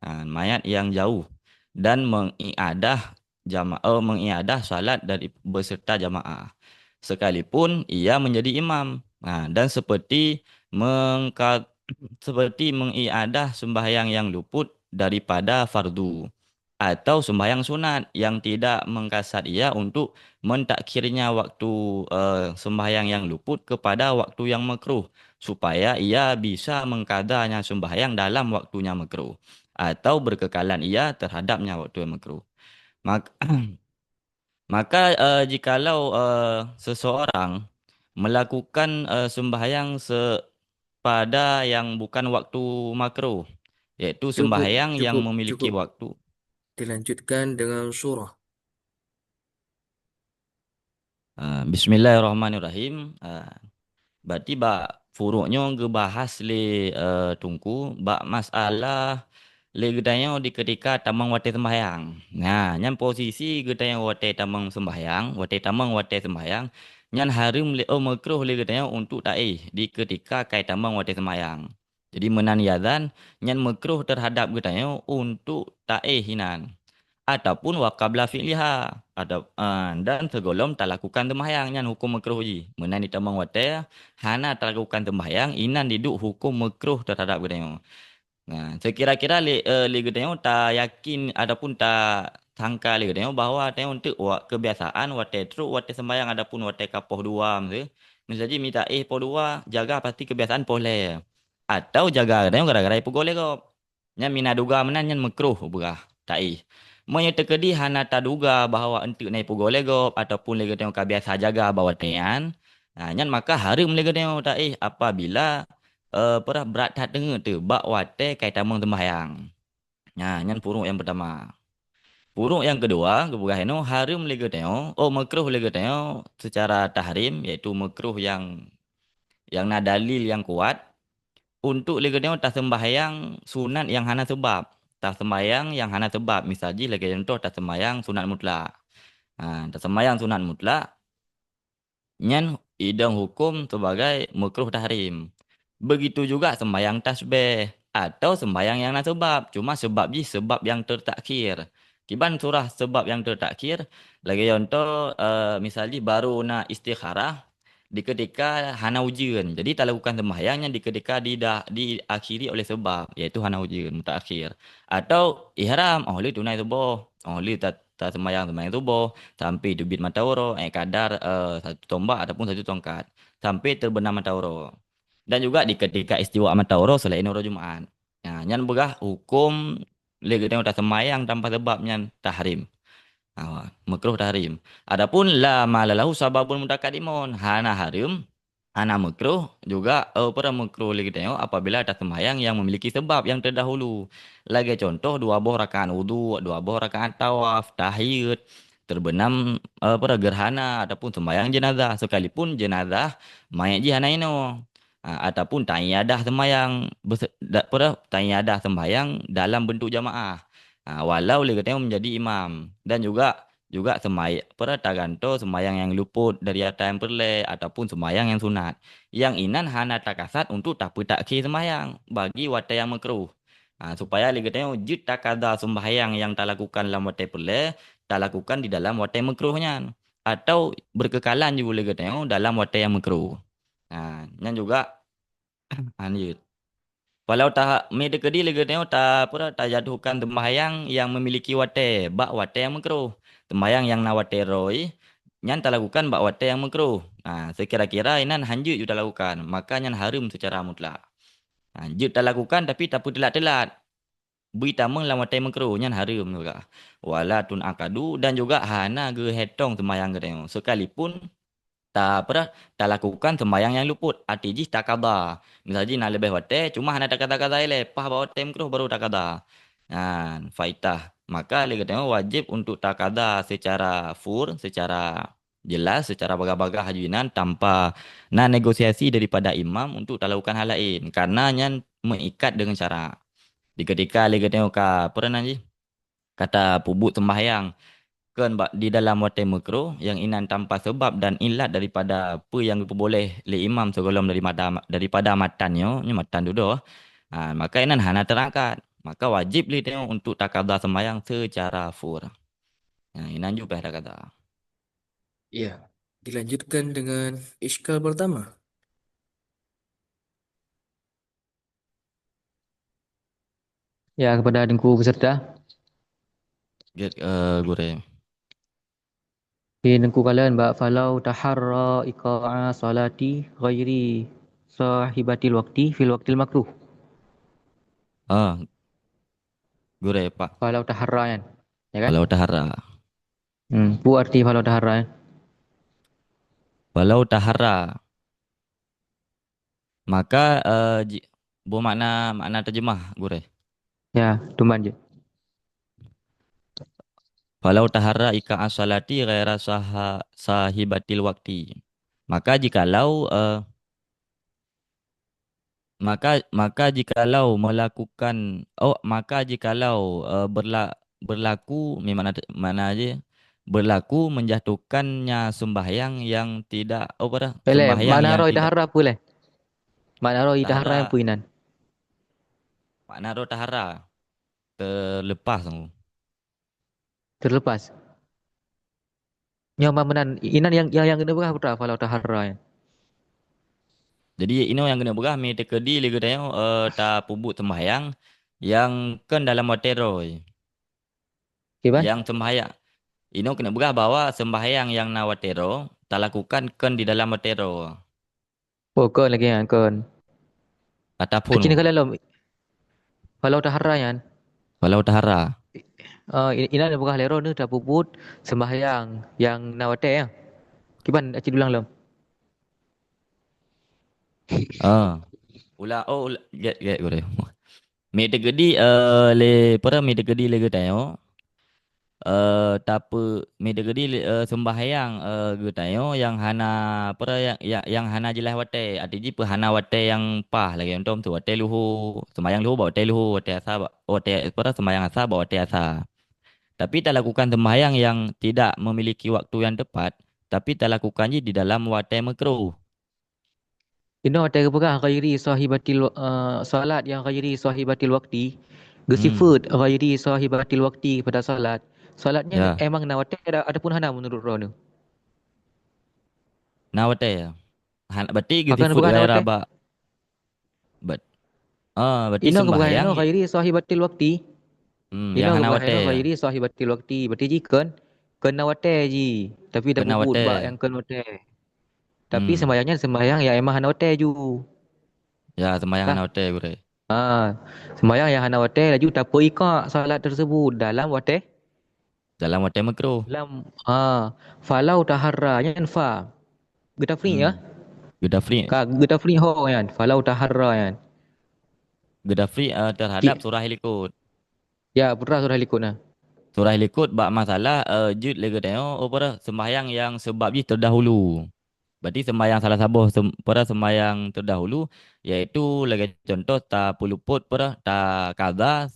ha, mayat yang jauh, dan mengiadah jama-, eh, mengiadah salat dari beserta jamaah, sekalipun ia menjadi imam. Ha, dan seperti mengka-, seperti mengiadah sembahyang yang luput daripada fardu. atau sembahyang sunat yang tidak mengkasat ia untuk mentakhirnya waktu, eh, sembahyang yang luput kepada waktu yang makruh, supaya ia bisa mengkadanya sembahyang dalam waktunya makruh, atau berkekalan ia terhadapnya waktu yang makruh. Mak-, maka, eh, jikalau, eh, seseorang melakukan, eh, sembahyang se-, pada yang bukan waktu makruh, yaitu Cukup, sembahyang yang cukup, memiliki cukup. waktu. Dilanjutkan dengan surah. Ah, bismillahirrahmanirrahim. Ah, berarti bak furuk nyoe geubahas lé, eh, Teungku bak masalah lé geutanyoe di ketika tamong watée sembahyang. Nah, nyan posisi geutanyoe watée tamong sembahyang, watée tamong watée sembahyang, nyan hareuem lé, oh, makruh lé geutanyoe untuk taéh di ketika kai tamong watée sembahyang. Jadi meunan yadhan, nyan makruh terhadap geutanyoe untuk taéh inan. Ataupun wa qabla fi'liha, atau, ah, dan sigohlom talakukan sembahyang, nyan huköm makruh jih. Meunan jitamong watée hana talakukan sembahyang, inan jiduek huköm makruh terhadap geutanyoe. Nah, sekira-kira lé, eh, lé geutanyoe tayakin ataupun tasangka lé geutanyoe bahwa tanyoe teuk wa-, kebiasaan watée trok watée sembahyang ataupun watée ka poh dua miseue, miseue jih mita éh poh dua, jaga pasti kebiasaan poh lhée. Atau jaga geutanyoe gara-gara ipeugoe lé gob. Nyan mina duga meunan nyan makruh peugah taéh. Meunyoe teukeudi hana taduga bahwa eunteuk na ipeugoe lé gob ataupun lé geutanyoe ka biasa jaga bak watée nyan, nah, nyan maka hareuem lé geutanyoe taéh apabila, eh, peurah brat that teungeut teuh bak watée kai tamong sembahyang. Nah, nyan furuk nyang peutama. Furuk nyang keudua, geupeugah inoe hareuem lé geutanyoe, oh, makruh lé geutanyoe secara tahrim, yaitu makruh nyang, nyang na dalil nyang kuat, untuk lé geutanyoe taseumbahyang sunat nyang hana seubab. Taseumbahyang nyang hana seubab, misal jih lagée contoh taseumbahyang sunat mutlak. Ha, taseumbahyang sunat mutlak, nyan idong huköm sebagai makruh tahrim. Begitu juga seumbahyang tasbih atau seumbahyang nyang na seubab, cuma seubab jih seubab nyang teutakhir. Kiban surah seubab nyang teutakhir, lagée contoh, eh, misal jih barô na istikharah di ketika hana ujeuen. Jadi talakukan seumbahyang nyan di ketika didah-, diakhiri oleh seubab, yaitu hana ujeuen, mutaakhir. Atau ihram, oh lheueh tunai suboh, oh lheueh ta-, taseumbahyang seumbahyang suboh, sampai teubiet mata uroe, eh, kadar, eh, satu tombak ataupun satu tongkat, sampai teubeunam mata uroe. Dan juga di ketika istiwa mata uroe selain uroe Jumaat. Nah, nyan peugah huköm lé geutanyoe taseumbahyang tanpa seubab nyan tahrim. Ha, makruh tahrim. Adapun la ma lahu sababun mutakadimun, hana hareuem, hana makruh, juga, eh, peurah makruh lé geutanyoe apabila taseumbahyang nyang memiliki seubab nyang teudahulu. Lagée contoh dua boh rakaat wudhu, dua boh rakaat tawaf, tahiyat, teubeunam, eh, peurah gerhana ataupun seumbahyang jenazah, sekalipun jenazah manyét jih hana inoe. Ah, ataupun taiadah seumbahyang bese-, da-, peurah taiadah seumbahyang dalam bentuk jamaah. Ah, walau lé geutanyoe menjadi imam dan juga juga seumay-, peurah tagantoe seumbahyang nyang luput dari atra nyang peureulée ataupun seumbahyang nyang sunat. Nyang inan hana takasat untuk tapeutakhir seumbahyang bagi watée nyang makruh. Ha, supaya lé geutanyoe jeuet takada seumbahyang nyang talakukan lam watée peureulée, talakukan di dalam watée makruh nyan, atau beukeukalan ju lé geutanyoe dalam watée nyang makruh. Ha, nyan juga lanjut. Walau ta-, mi teukeudi lé geutanyoe ta-, peue, tajatuhkan seumbahyang nyang memiliki watée bak watée nyang makruh. Seumbahyang nyang na watée roh jih, nyan talakukan bak watée nyang makruh. Ha, seukira-kira inan hanjeuet ju talakukan, maka nyan hareuem seucara mutlak. Ha, jeuet talakukan tapi tapeuteulat-teulat. Bri tamong lam watée makruh, nyan hareuem juga. Wala tun'aqadu, dan juga hana geuhitong seumbahyang geutanyoe. Sekalipun ta-, peue, talakukan seumbahyang nyang luput, até jih takada. Misal jih na leubeh watée, cuma hana takada-kada ilée, paih bak watée makruh baru takada. Nyan, faitah. Maka lé geutanyoe wajéb untuk takada seucara fur, seucara jeulaih, seucara bagah-bagah laju inan tanpa na negosiasi daripada imam untuk talakukan hal laén, karena nyan meuikat deungon syarak. Di keutika lé geutanyoe ka, peue nan jih, ka tapeubuet seumbahyang kheun bak di dalam watée makruh nyang inan tanpa seubab dan ilat daripada peue nyang geupeuboléh lé imam sigohlom daripada, daripada matan nyoe, nyoe matan dudoe, ha, maka inan hana teurangkat. Maka wajéb lé tanyoe untuk takada seumbahyang seucara fur. Nah, inan ju paih takada. Ya, dilanjutkan dengan iskal pertama. Ya, kepada Teungku peserta. Gét, eh, gurée. Di neungku kalon bak falau taharra iqa'a salati ghairi sahibatil waqti fil waqtil makruh. Ah, gurée, Pak. Falau taharra kan? Ya kan? Falau taharra. Hmm, peue arti falau taharra kan? Falau taharra. Maka, eh, ji-, boh makna, makna terjemah, gurée. Ya, tuman je. Falau taharra iqa'a salati ghaira saha-, sahibatil waqti. Maka jikalau, eh, maka, maka jikalau melakukan, oh, maka jikalau, eh, berla-, berlaku, mi makna, makna je, berlaku menjatuhkannya sembahyang yang tidak, oh, apa dah? Eleh, sembahyang makna yang roh tidak taharra apa leh? Makna roh taharra. Taharra apa inan? Makna roh taharra. Terlepas tu. Terlepas. Nyoe ma meunan, inan nyang, nyang, nyang keuneuk peugah putra falau taharra nyan. Jadi, inoe nyang keuneuk peugah, mi teukeudi lé geutanyoe, eh, tapeubuet sembahyang nyang kon dalam watée droe. Kiban? Nyang sembahyang. Inoe keuneuk peugah bahwa sembahyang nyang na watée droe talakukan kon di dalam watée droe. Oh, kon lagée nyan, kon. Ataupun. Keuci neukalon lom. Falau taharra nyan. Falau taharra. Eh, i-, inan peugah lé droeneuh tapeubuet sembahyang nyang na watée, ya. Kiban aci dulang lom. Ah. Ula, oh, ula, gét, gét, gurée. Mi teukeudi, eh, lé, peue, mi teukeudi lé geutanyoe, eh, tapeu-, mi teukeudi lé, eh, sembahyang, eh, geutanyoe nyang hana, peue, nyang, nyang, nyang hana jeulaih watée, arti jih peue hana watée nyang paih lagée contoh watée luho, sembahyang luho bak watée luho, watée asa bak, watée, peue, sembahyang asa bak watée asa. Tapi talakukan sembahyang nyang tidak memiliki waktu nyang tepat, tapi talakukan jih di dalam watée meukruh. Inoe watée geupeugah ghairi sahibatil, eh, salat nyang ghairi sahibatil waqti, hmm, geusifeuet ghairi sahibatil waqti pada salat. Salat nyan, ya, emang na watée ada, ataupun hana meunurot droeneuh? Na watée, ya. Han-, berarti pakon geusifeuet ghaira bak, bet-, ah, berarti inoe geupeugah sembahyang inoe ghairi sahibatil waqti. Hmm, inoe nyang hana geupeugah watée, inoe ya. Ghairi sahibatil waqti. Berarti jih kon, kon na watée jih. Tapi tapeubuet bak nyang kon watée. Tapi, hmm, sembahyang nyan sembahyang nyang emang hana watée ju. Ya, sembahyang hana watée, gurée. Ha, sembahyang nyang hana watée laju tapeuikak salat tersebut dalam watée. Dalam watée meukruh. Dalam, ha, falau taharra nyan fa. Geutafriq, ya? Hmm. Geutafriq. Ka, geutafriq ho nyan, falau taharra nyan. Geutafriq, eh, terhadap surah likot. Ya, putra surah likot na. Surah likot bak masalah, eh, jeuet lé geutanyoe, oh, peue, sembahyang nyang seubab jih teudahulu. Berarti sembahyang salah saboh sem-, peue, sembahyang teudahulu, yaitu lagée contoh tapeulupot, peue, takada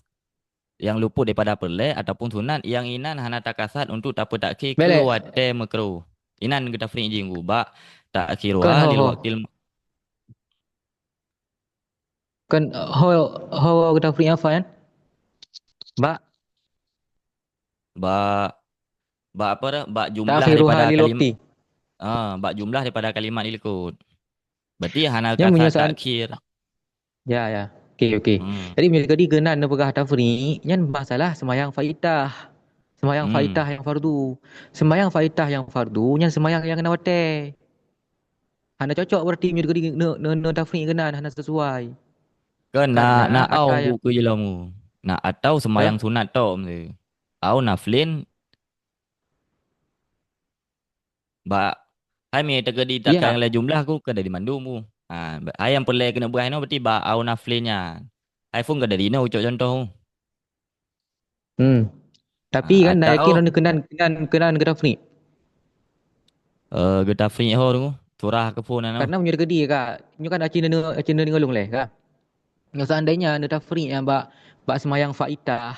nyang luput daripada peureulée ataupun sunat nyang inan hana takasat untuk tapeutakhir keu watée meukruh. Inan geutafriq jih bak ta'khiruha lil waqtil. Kon ho, ho geutafriq nyan fa nyan? Bak? Bak, bak apa dah? Bak jumlah daripada kalimat. Ah, bak jumlah daripada kalimat di likot. Berarti hana kasat ta'khir. Ya, ya. Oke, oke. Hmm. Jadi, meunyoe tadi keunan neupeugah tafriq, nyan masalah sembahyang faitah. Sembahyang faitah nyang fardu. Sembahyang faitah nyang fardu, nyan sembahyang nyang na watée. Hana cocok berarti meunyoe tadi neu-, neu-, neutafriq keunan, hana sesuai. Kan na, na au buku jilom. Na atau sembahyang sunat tok meusti. Au naflin. Bak, hai mi teukeudi takang lé jumlah ku keudeh di mandum ku. Ha, hai nyang peureulée keuneuk beugaih nyoe berarti bak au naflin nyan. Hai phon keudeh di inoe ucok contoh. Hmm. Tapi kan dah yakin droeneuh keunan, keunan, keunan geutafriq. Eh, geutafriq ho tu, surah keu phon na. Karena meunyoe teukeudi ka, nyoe kan aci neuneu, aci neuneu ngeulung lé ka. Nyoe seandainya neutafriq nyan bak, bak seumayang faitah,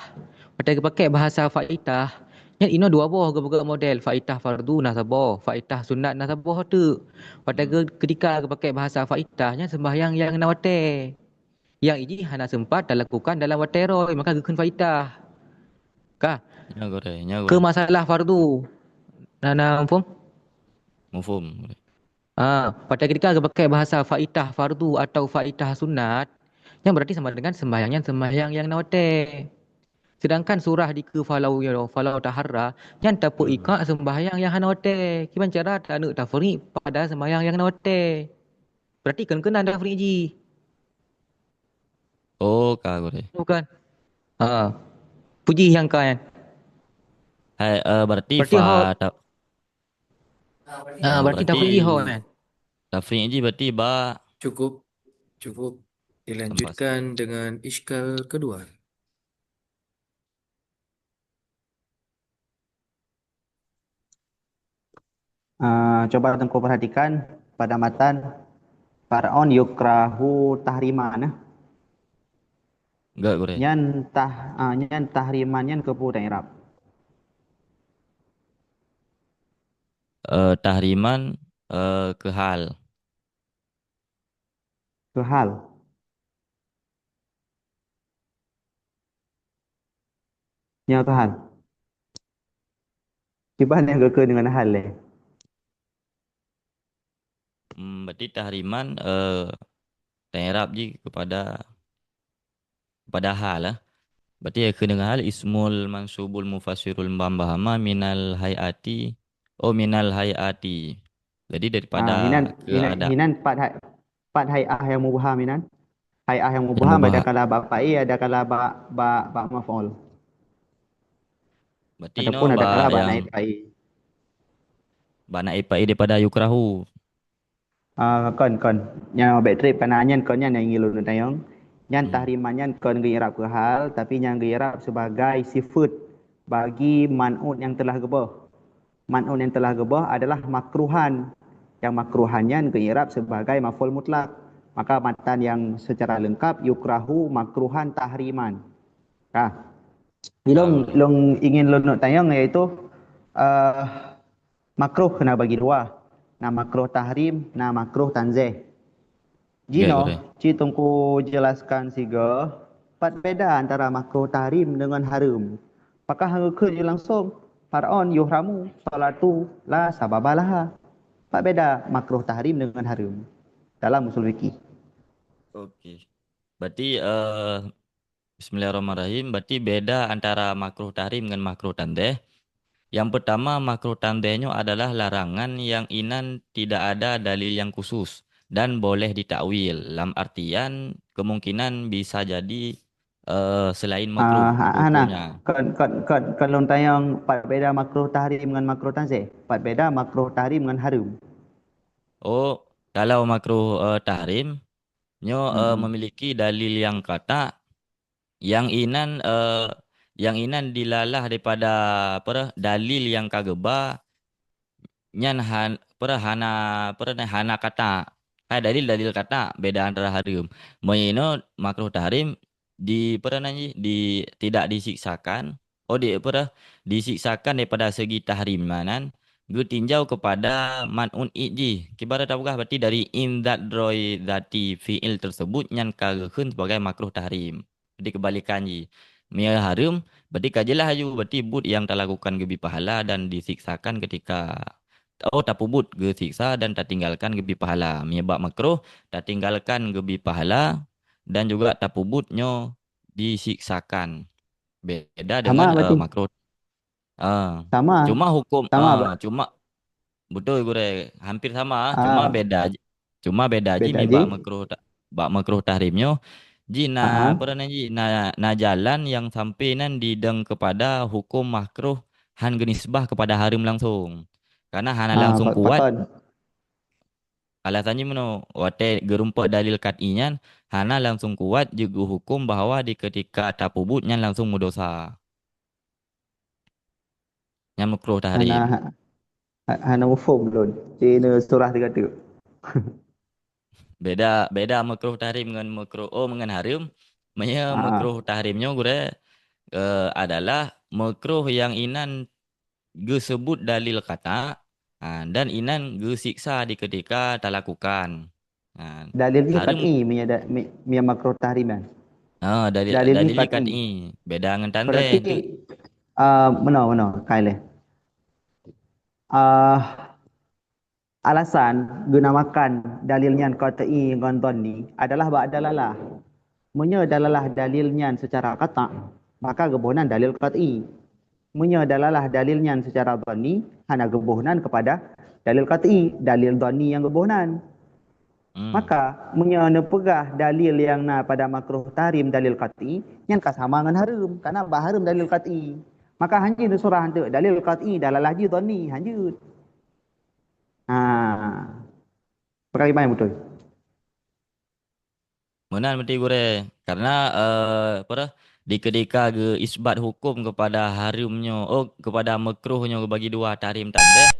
watée geupaké bahasa faitah, nyan inoe dua boh geupeugah model, faitah fardu na saboh, faitah sunat na saboh teuk. Watée geu-, keutika geupaké bahasa faitah, nyan seumayang nyang na watée. Nyang ijih hana seumpat talakukan dalam watée roe, maka geukheun faitah. Ka. Nyan gurée, nyan gurée. Keu masalah fardu. Na, na muphom? Muphom. Ah, watée keutika geupaké bahasa faitah fardu atau faitah sunat, nyan berarti sama dengan sembahyang nyan sembahyang nyang na watée. Seudangkan surah dikeue falau nyoe, falau taharra, nyan tapeuikot seumbahyang nyang hana watée. Kiban cara taneuk tafriq pada seumbahyang nyang hana watée. Berarti kon keunan tafriq jih. Oh, ka gurée. Bukan. Ha. Peue jih nyang ka nyan. Hai, eh, berarti Berarti fa ho- ta- Ha, berarti berarti tafriq jih ho nyan. Tafriq jih berarti ba Cukup, cukup. Dilanjutkan dengan iskal kedua. Ah, cuba Teungku perhatikan pada matan Firaun yukrahu tahriman, eh. Enggak, gurée. Nyan tah-, ah, nyan tahriman nyan keupeue ta i'rab? Eh, tahriman, eh, keuhal. Keuhal. Nyoe keuhal. Kiban nyang geukheun deungon hal lé. Hmm, berarti tahriman, eh, ta i'rab jih kepada, kepada hal, eh. Berarti ya keuh deungon hal ismul mansubul mufassirul mubhama minal hayati, oh, minal hayati. Jadi daripada Ah, hinan, hinan, keadaan. Hinan pat hai-, pat hai'ah nyang mubham hinan. Hai'ah nyang Nyang mubham ada mubham. Kala bak fa'i, ada kala bak, bak, bak maf'ul. Berarti Ataupun inoe ada bak kala bak nyang naib fa'i. Bak naib fa'i daripada yukrahu. Ah, kon, kon. Nyang bèk trép kana nyan kon nyan nyang ingin lôn tanyong. Nyan Hmm. tahriman nyan kon geui'rab keuhal, tapi nyan geui'rab sebagai sifeut bagi man'ut nyang teulah geubôh. Man'ut nyang teulah geubôh adalah makruhan. Nyang makruhan nyan geui'rab sebagai maf'ul mutlak. Maka matan nyang secara leungkap yukrahu makruhan tahriman. Ka. Ilong, Ah, ilong ingin lôn tanyong iaitu, eh, makruh na bagi dua. Na makruh tahrim, na makruh tanzih. Ya, Jinoe, betul. Ci Teungku jelaskan sigoe, pat beda antara makruh tahrim deungon hareuem. Pakah geukheun langsung, Firaun yuhramu salatu la sababa laha. Pat beda makruh tahrim deungon hareuem dalam usul fikih. Okey. Berarti, eh, Bismillahirrahmanirrahim. Berarti beda antara makruh tahrim ngon makruh tanzih. Yang pertama, makruh tanzih nyoe adalah larangan yang inan tidak ada dalil yang khusus dan boleh ditakwil. Lam artian, kemungkinan bisa jadi, eh, selain makruh Ah, ha-, hana. Hukumnya. Kon, kon, kon, kon lôn tanyong pat beda makruh tahrim ngon makruh tanzih. Pat beda makruh tahrim ngon hareuem. Oh, kalau makruh, eh, tahrim, nyoe, eh, Mm-mm. memiliki dalil yang kata, yang inan, eh, yang inan dilalah daripada, apa, dalil yang ka geuba, nyan han-, apa, hana, apa, hana kata. Hai dalil-dalil kata, beda antara hareuem. Meunyoe makruh tahrim, di, apa nan jih, di, tidak disiksakan, oh, di, apa dah, disiksakan daripada segi tahrim nyan, geutinjau kepada man'ut id jih. Kiban tapeugah berarti dari in zat droe zati fi'il tersebut nyan ka geukheun sebagai makruh tahrim. Jadi kebalikan jih. Meunyoe hareuem, berarti ka jeulaih aju, berarti buet nyang talakukan geubri pahala dan disiksakan ketika, oh, tapeubuet geusiksa dan tatinggalkan geubri pahala. Meunyoe bak makruh, tatinggalkan geubri pahala dan juga tapeubuet nyoe disiksakan. Beda Sama dengan, eh, berarti. makruh. Ah. Sama. Cuma hukum, Sama, ah, Pak. cuma, betul, Gurée. Hampir sama, cuma Ah. beda j-, cuma beda jih Beda mi bak jih. makruh ta-, bak makruh tahrim nyoe. Jih na, Ah. apa nan jih, na, na jalan nyang sampai nan dideng kepada hukum makruh han geunisbah kepada hareuem langsung. Karena hana Ah, langsung pa-, kuat. pakon. Alasan jih meunoe, watée geurumpok dalil kat'i nyan hana langsung kuat jeuet geuhukum bahwa di ketika tapeubuet nyan langsung meudosa. Nyan makruh tahrim. Hana, ha-, ha-, hana muphom lôn. Ci na surah teuka teuk. Beda, beda makruh tahrim ngon makruh, oh, ngon hareuem. Meunyoe Ah. makruh tahrim nyoe, Gurée, eh, adalah makruh nyang inan geuseubut dalil kata, ha, dan inan geusiksa di ketika talakukan. Ha, Dalil jih hareuem. Kat'i, meunyoe da-, mi-, meunyoe makruh tahriman. Ha, dalil, Dalil jih dalil jih kat'i. Kat'i. Beda ngon tanzih Berarti, tu. ah, meunoe, meunoe, kai lé. Ah, alasan geunamakan dalil nyan kat'i ngon dhanni adalah bak dalalah. Meunyoe dalalah dalil nyan seucara kata', maka geuboh nan dalil qat'i. Meunyoe dalalah dalil nyan seucara dhanni, hana geuboh nan keupada dalil qat'i, dalil dhanni nyang geuboh nan. Hmm. Maka, meunyoe neupeugah dalil nyang na pada makruh tahrim dalil qat'i, nyan ka sama ngon hareuem, karena bak hareuem dalil qat'i. Maka hanjeuet neusurah eunteuk dalil qat'i dalalah jih dhanni, hanjeuet. Ha. Peukalimah nyang beutôi. Meunan meuti gurée, karena, eh, apa dah, di keudika geu-isbat huköm keupada hareuem nyoe, oh, keupada makruh nyoe geubagi dua, tahrim tambah,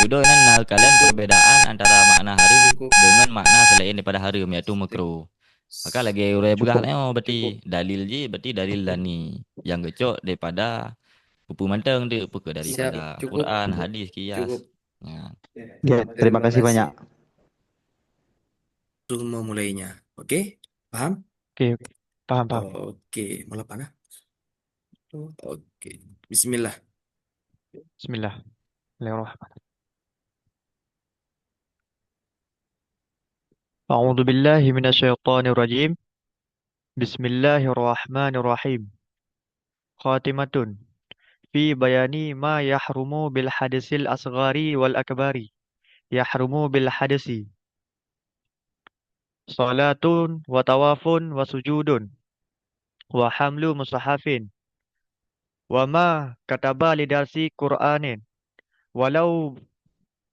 dudoe nan na kalon perbedaan antara makna hareuem deungon makna selain daripada hareuem, yaitu makruh. Maka lagée ureuëng peugah nyoe, berarti dalil jih, berarti dalil dhanni nyang geucok daripada peue-peue mantong tu, peue ke daripada Quran, hadis, qiyas. Cukup. Ya. Ya, terima kasih banyak. Terus memulainya. Oke? Paham? Oke, oke. Paham, paham. Oke, mula pana? Oke. Bismillah. Bismillah. Bismillahirrahmanirrahim. أعوذ بالله من الشيطان الرجيم. بسم الله الرحمن الرحيم. خاتمة. في بيان ما يحرم بالحدث الأصغر والأكبر. يحرم بالحدث. صلاة وطواف وسجود وحمل مصحف وما كتب لدرس قرآن ولو،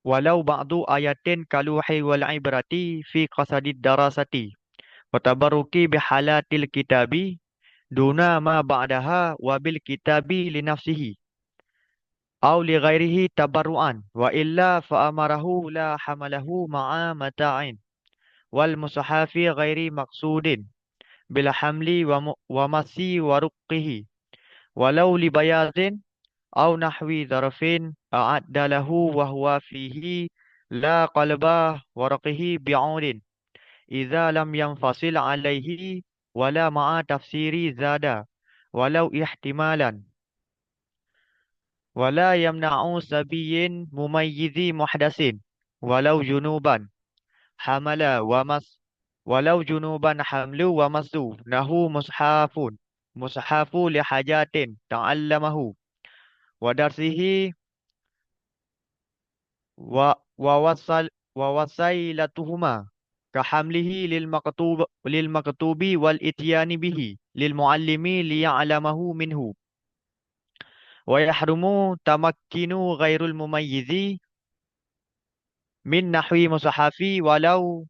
ولو بعض آيات كاللوح والعبرة في قصد الدراسة والتبرك بحالات الكتاب دون ما بعدها وبالكتاب لنفسه أو لغيره تبرعا، وإلا فأمره لا حمله مع متاع، والمصحف غير مقصود بالحمل وم-، ومس ورقه، ولو لبياض أو نحو ظرف أعد له وهو فيه، لا قلب ورقه بعود، إذا لم ينفصل عليه ولا مع تفسير زاد ولو احتمالا، ولا يمنع صبي مميز محدث ولو جنبا حمل ومس، ولو جنبا حمل ومس، نحو مصحف، مصحف لحاجة تعلمه ودرسه و-، ووصل-، ووسيلتهما كحمله للمكتوب، للمكتوب والإتيان به للمعلم ليعلمه منه. ويحرم تمكن غير المميز من نحو مصحف ولو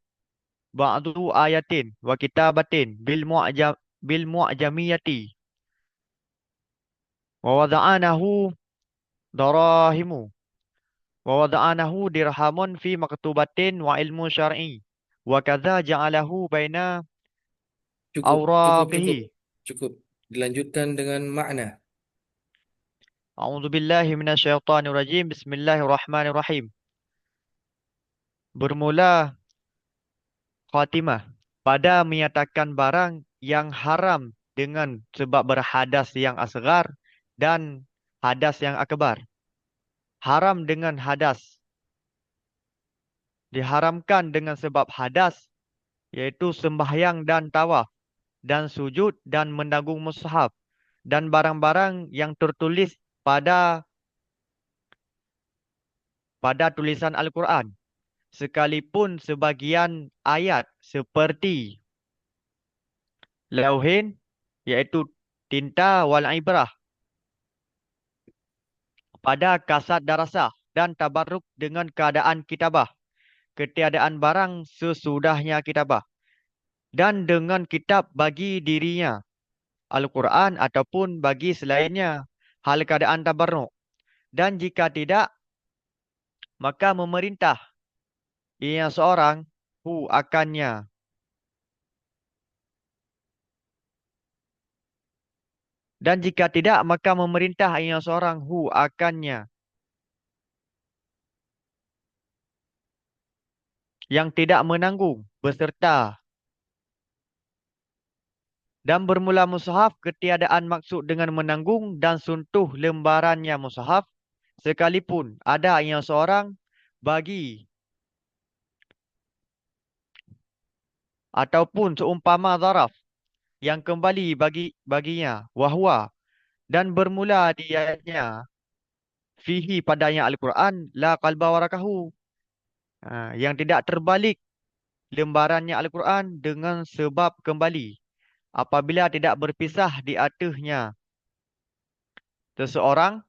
بعض آية وكتابة بالمعج-، بالمعجمية. ووضعناه دراهم، ووضعناه درهم في مكتبة وعلم شرعي، وكذا جعله بين Cukup, cukup, cukup, أوراقه. Cukup. Dilanjutkan dengan makna. أعوذ بالله من الشيطان الرجيم. بسم الله الرحمن الرحيم. Bermula khatimah pada menyatakan barang yang haram dengan sebab berhadas yang asgar dan hadas yang akbar. Haram dengan hadas. Diharamkan dengan sebab hadas, yaitu sembahyang dan tawaf, dan sujud dan menanggung mushaf, dan barang-barang yang tertulis pada pada tulisan Al-Quran, sekalipun sebagian ayat seperti lauhin, yaitu tinta, wal ibrah, pada kasad darasah dan tabarruk dengan keadaan kitabah, ketiadaan barang sesudahnya kitabah, dan dengan kitab bagi dirinya, Al-Quran ataupun bagi selainnya, hal keadaan tabarruk. Dan jika tidak, maka memerintah ia seorang hu akannya. Dan jika tidak, maka memerintah ia seorang hu akannya yang tidak menanggung beserta. Dan bermula mushaf ketiadaan maksud dengan menanggung dan sentuh lembarannya mushaf, sekalipun ada ia seorang bagi ataupun seumpama zaraf yang kembali bagi, baginya, wahwa, Dan bermula dianya, fihi, padanya Al-Quran, la qalba warakahu, ha, yang tidak terbalik lembarannya Al-Quran dengan sebab kembali, apabila tidak berpisah di ateuhnya seseorang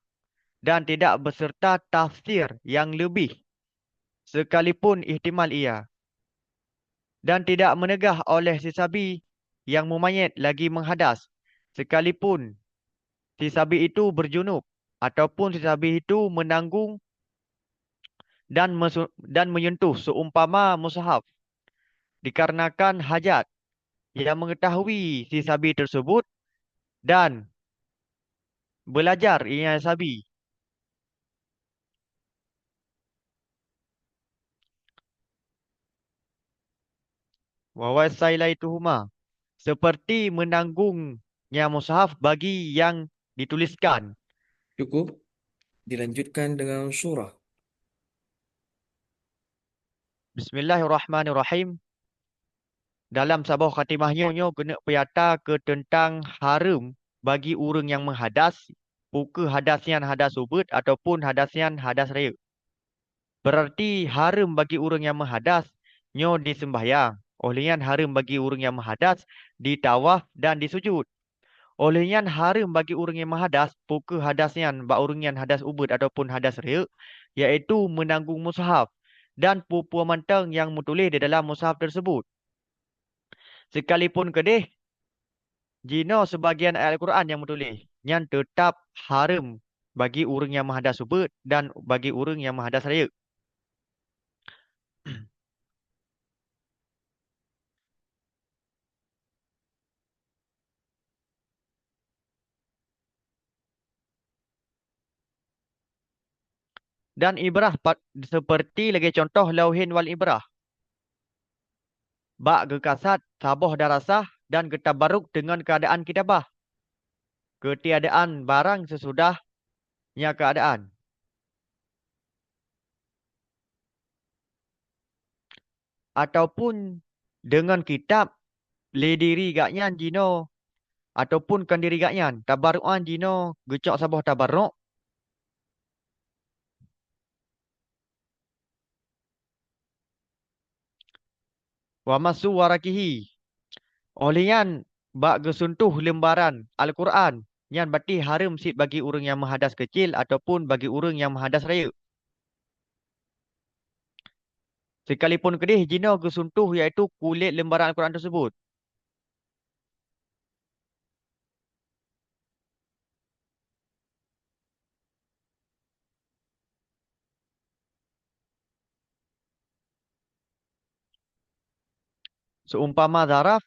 dan tidak beserta tafsir yang lebih, sekalipun ihtimal ia, dan tidak menegah oleh si sabi yang mumayyiz lagi menghadas, sekalipun si sabi itu berjunub ataupun si sabi itu menanggung dan mesu-, dan menyentuh seumpama mushaf, dikarenakan hajat yang mengetahui si sabi tersebut dan belajar ia sabi. Wa wasailaituhuma, seperti menanggungnya mushaf bagi yang dituliskan. Cukup. Dilanjutkan dengan surah. Bismillahirrahmanirrahim. Dalam saboh khatimah nyoe, nyoe keuneuk peuyata keu teuntang hareuem bagi ureuëng nyang meuhadas, peu kheueh hadas nyan hadas ubeuet ataupun hadas nyan hadas rayeuk. Beurarti hareuem bagi ureuëng nyang meuhadas nyoe di seumbahyang, óh lheueh nyan hareuem bagi ureuëng nyang meuhadas di tawaf dan di sujud. Óh lheueh nyan hareuem bagi ureuëng nyang meuhadas, peu kheueh hadas nyan bak ureuëng nyan hadas ubeuet ataupun hadas rayeuk, yaitu meunanggong mushaf dan peue-peue mantong nyang meutuléh di dalam mushaf teusebut. Sekalipun keudeh jinoe seubagian ayat Al-Quran nyang meutuléh, nyan teutab hareuem bagi ureuëng nyang meuhadas ubeuet dan bagi ureuëng nyang meuhadas rayeuk. Dan ibrah pat-, seperti lagée contoh lauhin wal ibrah. Bak geukasat saboh darasah dan geutabaruk deungon keuadaan kitabah, keutiadaan barang seusudah nya keuadaan. Ataupun deungon kitab lé diri gaknyan jinoe, ataupun kon diri gaknyan, tabarukan jinoe geucok saboh tabaruk. Wa massu warakihi. Óh lheueh nyan bak geusuntoh leumbaran Al-Quran, nyan batéh hareuem cit bagi ureuëng nyang meuhadas keucil ataupun bagi ureuëng nyang meuhadas rayeuk. Sekalipun keudeh jinoe geusuntoh, yaitu kulét leumbaran Al-Quran teusebut. Seumpama zaraf,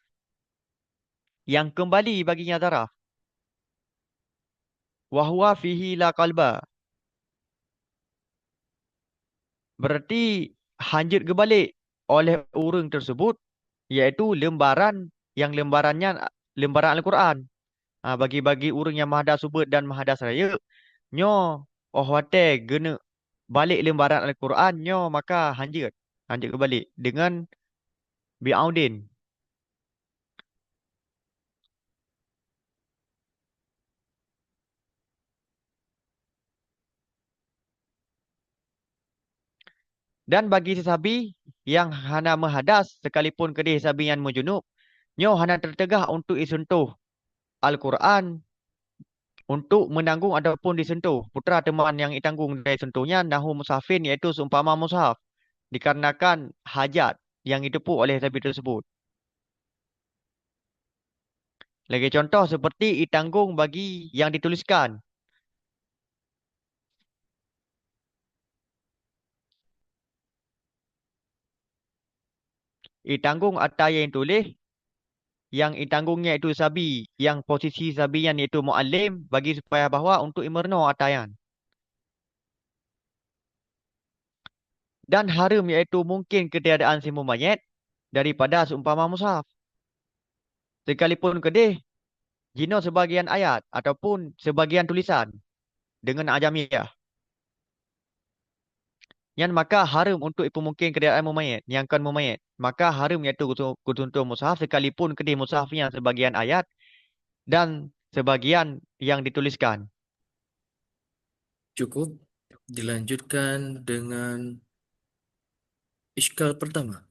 nyang keumbali baginya zaraf. Wa huwa fihi la qalba. Berarti hanjeuet geubalek oleh ureuëng teusebut, yaitu leumbaran nyang leumbaran nyan leumbaran Al-Quran. Ha, bagi-bagi ureuëng nyang meuhadas ubeuet dan meuhadas rayeuk, nyoe óh watée geuneuk balek leumbaran Al-Quran nyoe maka hanjeuet, hanjeuet geubalek deungon bi'audin. Dan bagi sisabi nyang hana meuhadas, sekalipun keudeh sabi nyan meujunub, nyoe hana teuteugah untuk isuntoh Al-Quran untuk meunanggong ataupun disuntoh. Putra teuma nyang itanggong dari suntoh nyan nahu mushafin, yaitu seumpama mushaf, dikarenakan hajat nyang iteupeue oleh sabi teusebut. Lagée contoh seperti itanggong bagi nyang dituliskan. Itanggong ata nyang ituléh, nyang itanggong nyan itu sabi, nyang posisi sabi nyan yaitu muallim, bagi supaya bahwa untuk imeurunoe ata nyan. Dan hareuem, yaitu mungkin keutiadaan si mumayyiz daripada seumpama mushaf. Sekalipun keudeh jinoe seubagian ayat ataupun seubagian tulisan deungon ajamiyah, nyan maka hareuem untuk ipeumungken keutiadaan mumayyiz nyang kon mumayyiz. Maka hareuem yaitu geutu-, geutuntoe mushaf sekalipun keudeh mushaf nyan seubagian ayat dan sebagian yang dituliskan. Cukup. Dilanjutkan dengan iskal pertama.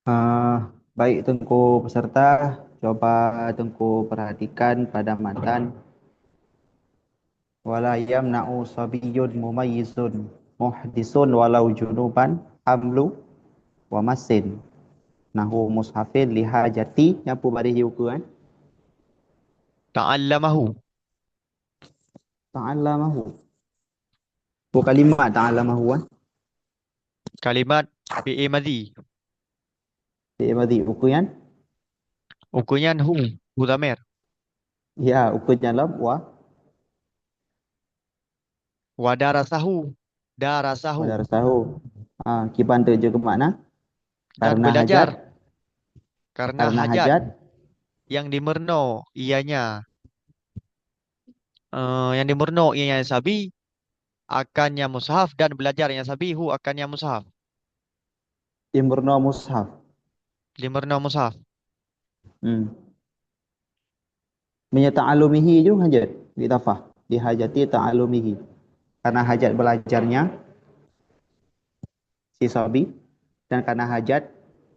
Ah, baik Teungku peserta, coba Teungku perhatikan pada matan. Wala yamna'u sabiyyun mumayyizun muhdisun walau junuban hamlu wa masin. Nahu mushafin lihajati, nyapu baris di buku kan? Ta'allamahu. Ta'allamahu. Bu kalimat ta'allamahu kan? Kalimat fi'il madhi. Fi'il madhi. Ukeue nyan? Ukeue nyan hu, hu dhamir. Ya, ukeue nyan lom wa. Wa darasahu. Darasahu. Wa darasahu. Ah, kiban teujeuet keu makna? Dan karena belajar. Hajat. Karena, karena hajat, hajat yang dimeurunoe ianya, eh, yang dimeurunoe ianya sabe akan nyang mushaf dan belajar nyang sabe hu akan nyang mushaf. Dimeurunoe mushaf. Dimeurunoe mushaf. Hmm. Meunyoe ta'allumihi ju hajat diidhafah, lihajati ta'allumihi. Karena hajat belajarnya si sabi dan karena hajat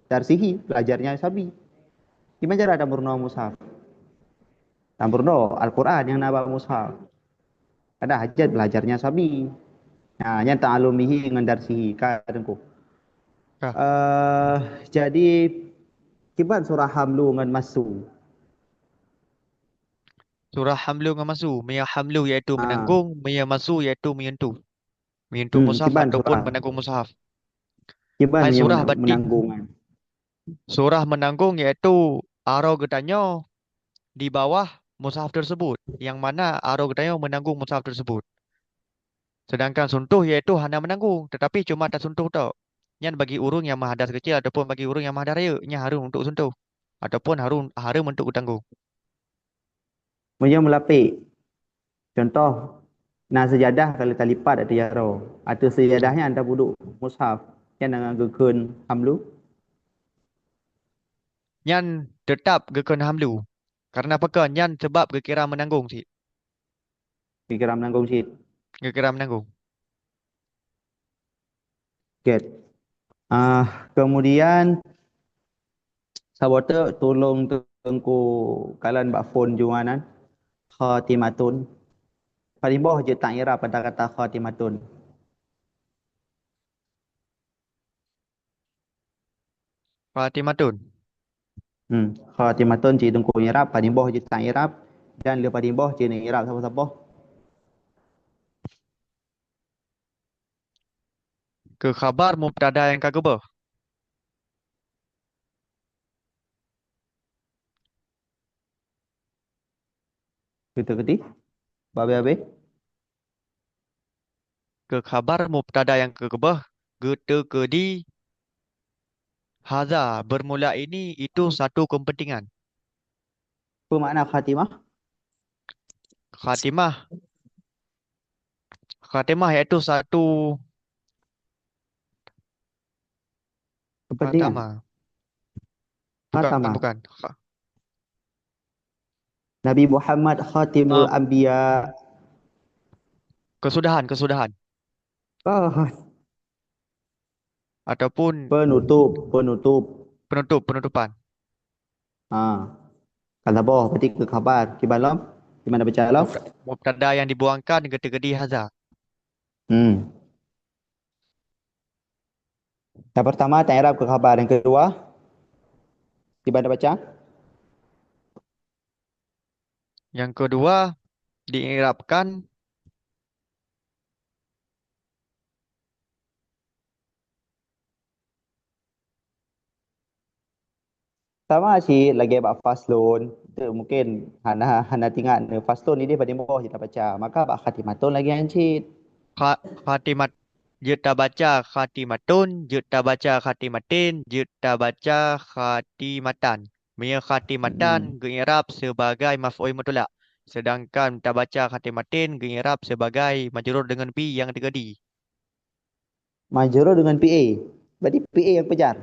darsihi, belajarnya sabi. Di mana cara tameurunoe mushaf? Tameurunoe Al-Quran nyang na bak mushaf. Ada hajat belajarnya sabi. Nah, nyan ta'allumihi ngon darsihi ka Teungku. Ka. Eh, jadi kiban surah hamlu ngon masu. Surah hamlu ngon masu. Meunyoe hamlu iaitu, ah, meunanggong, meunyoe masu iaitu meunyentuh. Meunyentuh, hmm, mushaf kiban ataupun surah menanggung mushaf. Kiban hai meunyoe surah menang-, berarti menanggung kan? Surah menanggung iaitu aroe geutanyoe di bawah mushaf tersebut, yang mana aroe geutanyoe menanggung mushaf tersebut. Sedangkan suntoh iaitu hana menanggung, tetapi cuma tasuntoh tok. Nyan bagi ureuëng nyang meuhadas keucil ataupun bagi ureuëng nyang meuhadas rayeuk, nyan hareuem untuk suntoh ataupun hareuem, hareuem untuk geutanggong. Meunyoe meulapék, contoh, na seujadah ka talipat ateueh jaroe, ateueh seujadah nyan tapeuduek mushaf, nyan na geukheun hamlu? Nyan teutap geukheun hamlu. Karena pakon? Nyan sabab geukira meunanggong cit. Geukira meunanggong cit. Geukira meunanggong. Good. Ah, kemudian saboh teuk tulông Teungku kalon bak phon juan nan, khatimatun. Padum boh jeuet ta-i'rab kata-kata khatimatun? Khatimatun. Hmm, khatimatun cit Teungku i'rab, padum boh jeuet ta-i'rab, dan le padum boh cit neu'irab saboh-saboh. Keu khabar mubtada nyang ka geubeuh. Beutôi keudeh? Babé-babé? Keu khabar mubtada nyang ka geubeuh, geuteukeudi haza, bermula ini, itu, satu kepentingan. Peue makna khatimah? Khatimah. Khatimah iaitu satu kepentingan. Khatama. Bukan, khatama, bukan. Kha- Nabi Muhammad khatimul, ah, anbiya. Kesudahan, kesudahan. Oh. Ataupun penutup, penutup. Penutup, penutupan. Ha. Kan saboh, berarti keu khabar. Kiban lom? Kiban baca lom? Mubta-, mubtada yang dibuangkan geuteukeudi haza. Hmm. Yang pertama, ta-i'rab keu khabar. Yang kedua, kiban baca? Yang kedua, di'irabkan sama cit lagèe bak faslun. Tu mungkin hana, hana teuingat neu faslun idéh padum boh jeuet tabaca. Maka bak khatimatun lagèe nyan cit. Kha-, khatimat-, jeuet tabaca khatimatun, jeuet tabaca khatimatin, jeuet tabaca khatimatan. Meunyoe khatimatan, mm-mm, geu'irab sebagai maf'ul mutlak, sedangkan tabaca khatimatin geu'irab sebagai majrur deungon fi nyang teukeudi. Majrur deungon fi. Berarti fi nyang peujar.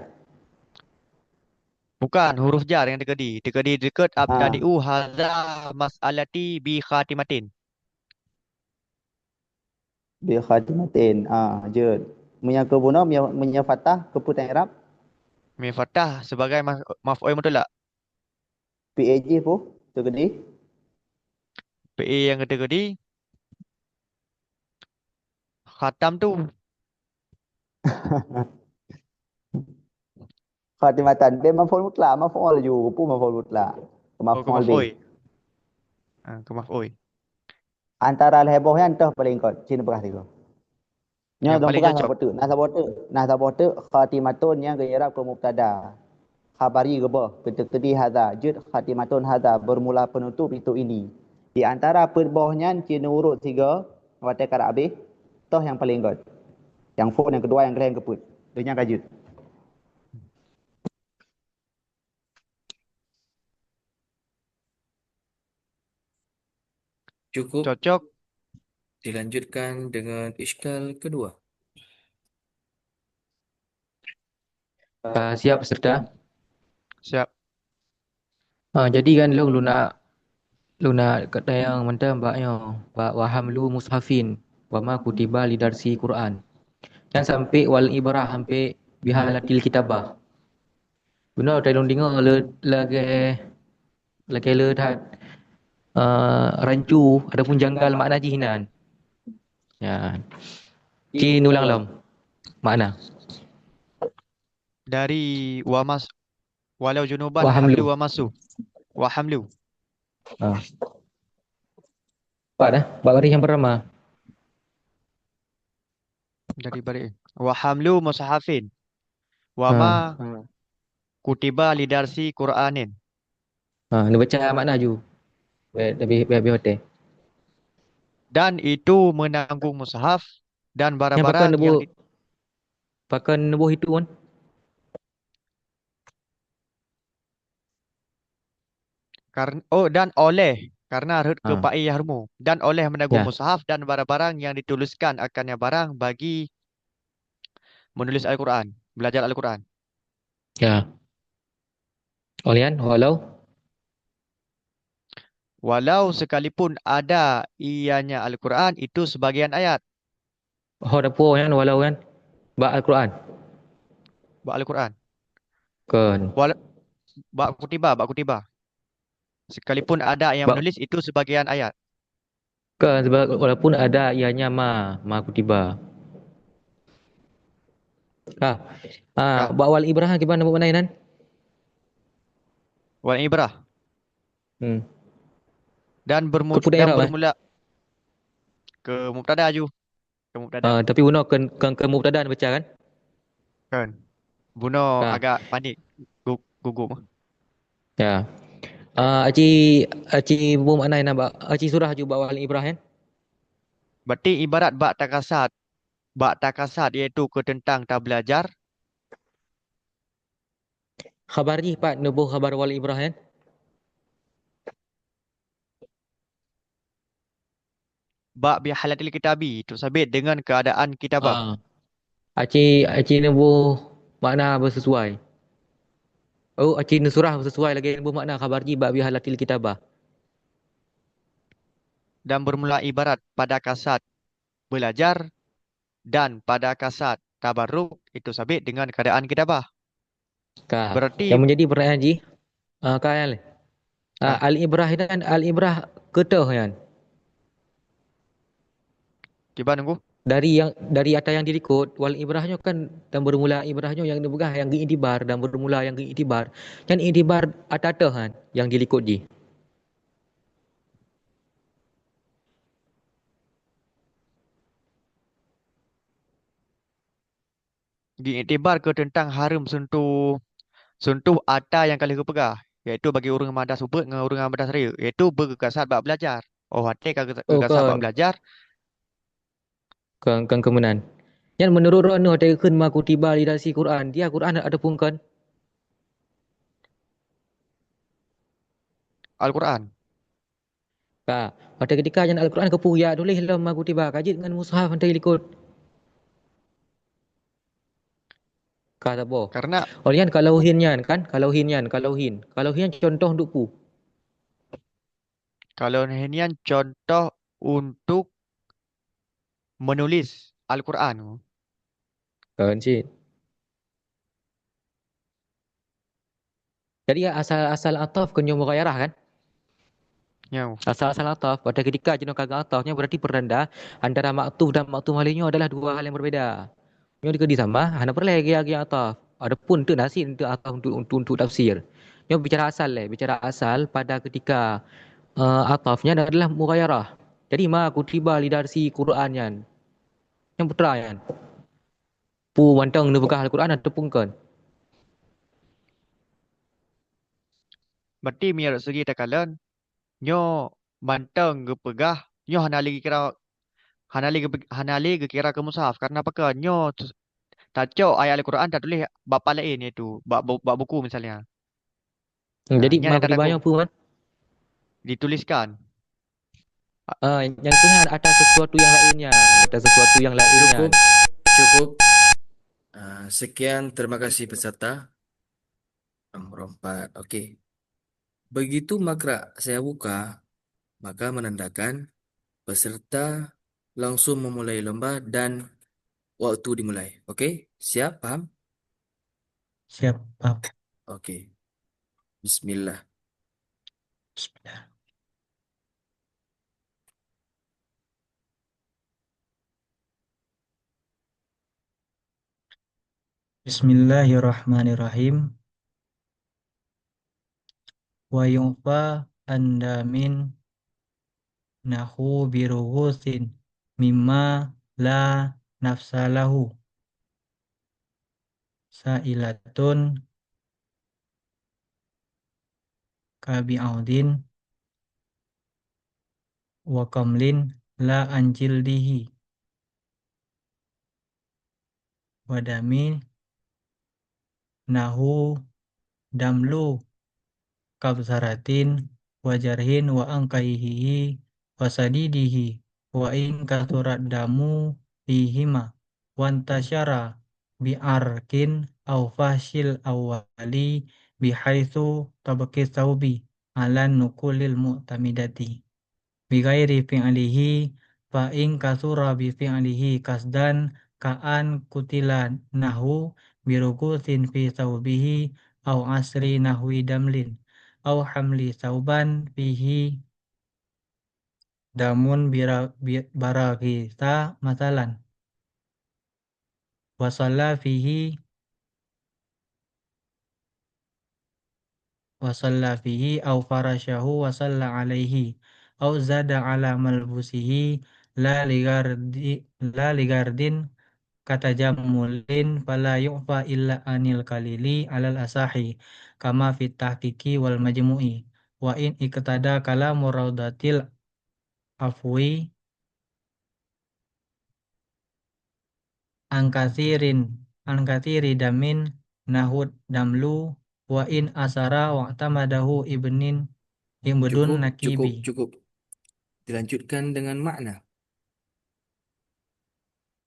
Bukan, huruf jar nyang teukeudi. Teukeudi dikeue, ha, abtadi'u hadza mas'alati bi khatimatin. Bi khatimatin. Ah, jeuet. Meunyoe keu bunoe, meunyoe, meunyoe fathah, keupeue ta i'rab? Meunyoe fathah sebagai maf-, maf'ul mutlak. P A J pu, teukeudi? P A nyang teukeudi. Khatam tu. Khatimatan. Bèk maf'ul mutlak, maf'ul ju, peue maf'ul mutlak. Oh, keu maf'ul bih. Maf'ul. Ah, keu maf'ul. Antara lhèe boh nyan toh paleng kot, cit neupeugah sigoe. Nyoe lôn peugah saboh teuk, na saboh teuk, na saboh teuk khatimatun nyang geui'rab keu mubtada. Khabari geuboh, teukeudi hadza, jeuet khatimatun hadza, bermula penutup itu ini. Di antara peuet boh nyan cit neuurot sigoe, watèe karab abéh, toh nyang paleng kot. Nyang phôn nyang keudua, nyang keulhèe, nyang keupeuet. Deuh nyan ka jeuet. Cukup. Cocok. Dilanjutkan dengan iskal kedua. Ah, siap, peserta? Siap. Ah, jadi kan lôn, lôn na, lôn na katanyong mantong bak nyoe, bak wa hamlu mushafin, wa ma kutiba lidarsi Quran. Nyan sampai wal ibrah, sampai bihalatil kitabah. Bunoe lôn deungoe le, lagèe, lagèe le that, eh, rancu ataupun janggal makna jih nan. Ya. Ci ulang lom makna. Dari wa mas-, walau junuban wa hamlu. Hamlu wa masu. Wa hamlu. Ah. Pat dah, bak baris nyang pertama. Dari baris. Wa hamlu mushafin. Wa ma, ha, kutiba lidarsi Qur'anin. Ha, neubaca makna ju. Bèk, bèk, bèk, bèk watèe. Dan itu menanggung mushaf dan barang-barang yang neuboh, di- pakon neuboh itu kan? Kar-, oh, dan oleh, karena rhot keu, ah, fa'i yahrumu, dan oleh menanggung, ya, mushaf dan barang-barang yang dituliskan akannya barang bagi menulis Al-Quran, belajar Al-Quran. Ya. Ulian, walau? Walau sekalipun ada ianya Al-Quran, itu sebagian ayat. Ho dapu nyan walau nyan bak Al-Quran. Bak Al-Quran. Kon. Wala-, bak kutiba, bak kutiba. Sekalipun ada yang, bak, menulis, itu sebagian ayat. Kon, sebab walaupun ada ianya ma, ma kutiba. Ah, ah, ah, bak wal ibrah kiban nama makna nan? Wal ibrah. Hmm. Dan bermu-, keu peue dan i'rab, eh? Bermula keu mubtada ju. Keu mubtada. Ah, tapi bunoe kon, kon keu mubtada neubaca kan? Kon. Bunoe, ah, agak panik. Gu-, gugup. Ya. Ah, aci, aci bu makna nan bak, aci surah ju bak wal ibrah kan? Berarti ibarat bak takasat. Bak takasat, iaitu keu teuntang tabelajar. Khabar jih pat neuboh khabar wal ibrah kan? Bak bihalatil kitabi, itu sabit dengan keadaan kitabah. Ah. Aci, aci neuboh makna beusesuai. Oh, aci neusurah beusesuai lagèe neuboh makna khabar jih bak bihalatil kitabah. Dan bermula ibarat pada kasat belajar dan pada kasat tabarruk, itu sabit dengan keadaan kitabah. Ka. Berarti yang menjadi pertanyaan jih, ah, ka nyan lé. Ah, ah, al-ibrah nyan, al-ibrah keu toh nyan. Kiban nunggu? Dari yang, dari ata yang dilikot, wal ibrah nyoe kan dan bermula ibrah nyoe yang dipeugah yang geuiktibar dan bermula yang geuiktibar. Nyan iktibar ata toh nyan yang dilikot jih. Geuiktibar keu teuntang hareuem seuntuh, seuntuh ata nyang ka lheueh geupeugah, yaitu bagi ureuëng madas ubeut ngon ureuëng madas rayeuk, yaitu beugeukasat bak belajar. Oh, watèe ka geu-, oh, geukasat bak kon belajar. Kon, kon keu meunan. Nyan meunurot droeneuh watèe geukheun ma kutiba lidarsi Quran, dia Quran ataupun kon? Al-Quran. Ka, watèe keutika nyan Al-Quran keupeue ya tuléh lom ma kutiba, ka jeuet ngon mushaf watèe likot. Ka saboh. Karena oh, nyan kalau hin nyan kan, kalau hin nyan, kalau hin. Kalau hin contoh untuk pu. Kalau hin nyan contoh untuk menulis Al-Quran. Kan cit. Jadi asal-asal ataf keu nyoe mughayarah kan? Nyoe. Asal-asal ataf, pada ketika jinoe ka geuataf, nyoe berarti pertanda antara maktuf dan maktuf alaih nyoe adalah dua hal yang berbeda. Nyoe dikeudi sama, hana peureulèe lagèe-lagèe ataf. Adapun teuk nasi untuk ataf untuk, untuk, untuk tafsir. Nyoe bicara asal lé, bicara asal pada ketika, eh, ataf nyan adalah mughayarah. Jadi ma kutiba li darsi Quran nyan. Nyang putra nyan. Pu mantong neupeugah Al-Quran ataupun kon? Berarti meunurot segi takalon, nyoe mantong geupeugah, nyoe hana lé geukira, hana lé geupe-, hana lé geukira keu mushaf. Karena pakon? Nyoe t-, tacok ayat Al-Quran tatuléh bak pat laén, yaitu bak bu-, bak buku misalnya. Hmm, jadi nyan ma kutiba nyoe peue, Man? Dituliskan. Ah, nyang teungoh atas sesuatu yang lainnya, atas sesuatu yang lainnya. Cukup, cukup. Ah, sekian, terima kasih peserta. Nomor empat, okey. Begitu makrak saya buka, maka menandakan peserta langsung memulai lomba dan waktu dimulai. Okey, siap? Paham? Siap, paham. Okey. Bismillah. Bismillah. Bismillahirrahmanirrahim. Wa yu'fa an damin nahu bi rughusin mimma la nafsa lahu. Sa'ilatun ka bi'audin wa kamlin la an jildihi. Wa dami nahu damlu kabsaratin wa jarhin wa angkahihi wa sadidihi wa in kasurat damu fihima wa antasyara bi arkin au fahsyil awwali bihaitsu tabqi saubi ala nukulil mu'tamidati. Bighairi fi'lihi, fa in kasura bi fi'lihi kasdan ka an kutila nahu bi rugusin fi saubihi au asri nahwi damlin au hamli sauban fihi damun bira-, bi-, baraghisa masalan. Wa shalla fihi, wa shalla fihi au farasyahu wa shalla alaihi, au zada ala malbusihi, la ligardi-, la ligardin katajammulin, fala yu'fa illa anil qalili alal asahi, kama fit tahqiqi wal majmu'i. Wa in iqtada kalamu raudatil afwi an kathirin, an kathiri damin nahud damlu, wa in asara wa'tamadahu ibnin, ibnun cukup, nakibi. Cukup, cukup. Dilanjutkan dengan makna.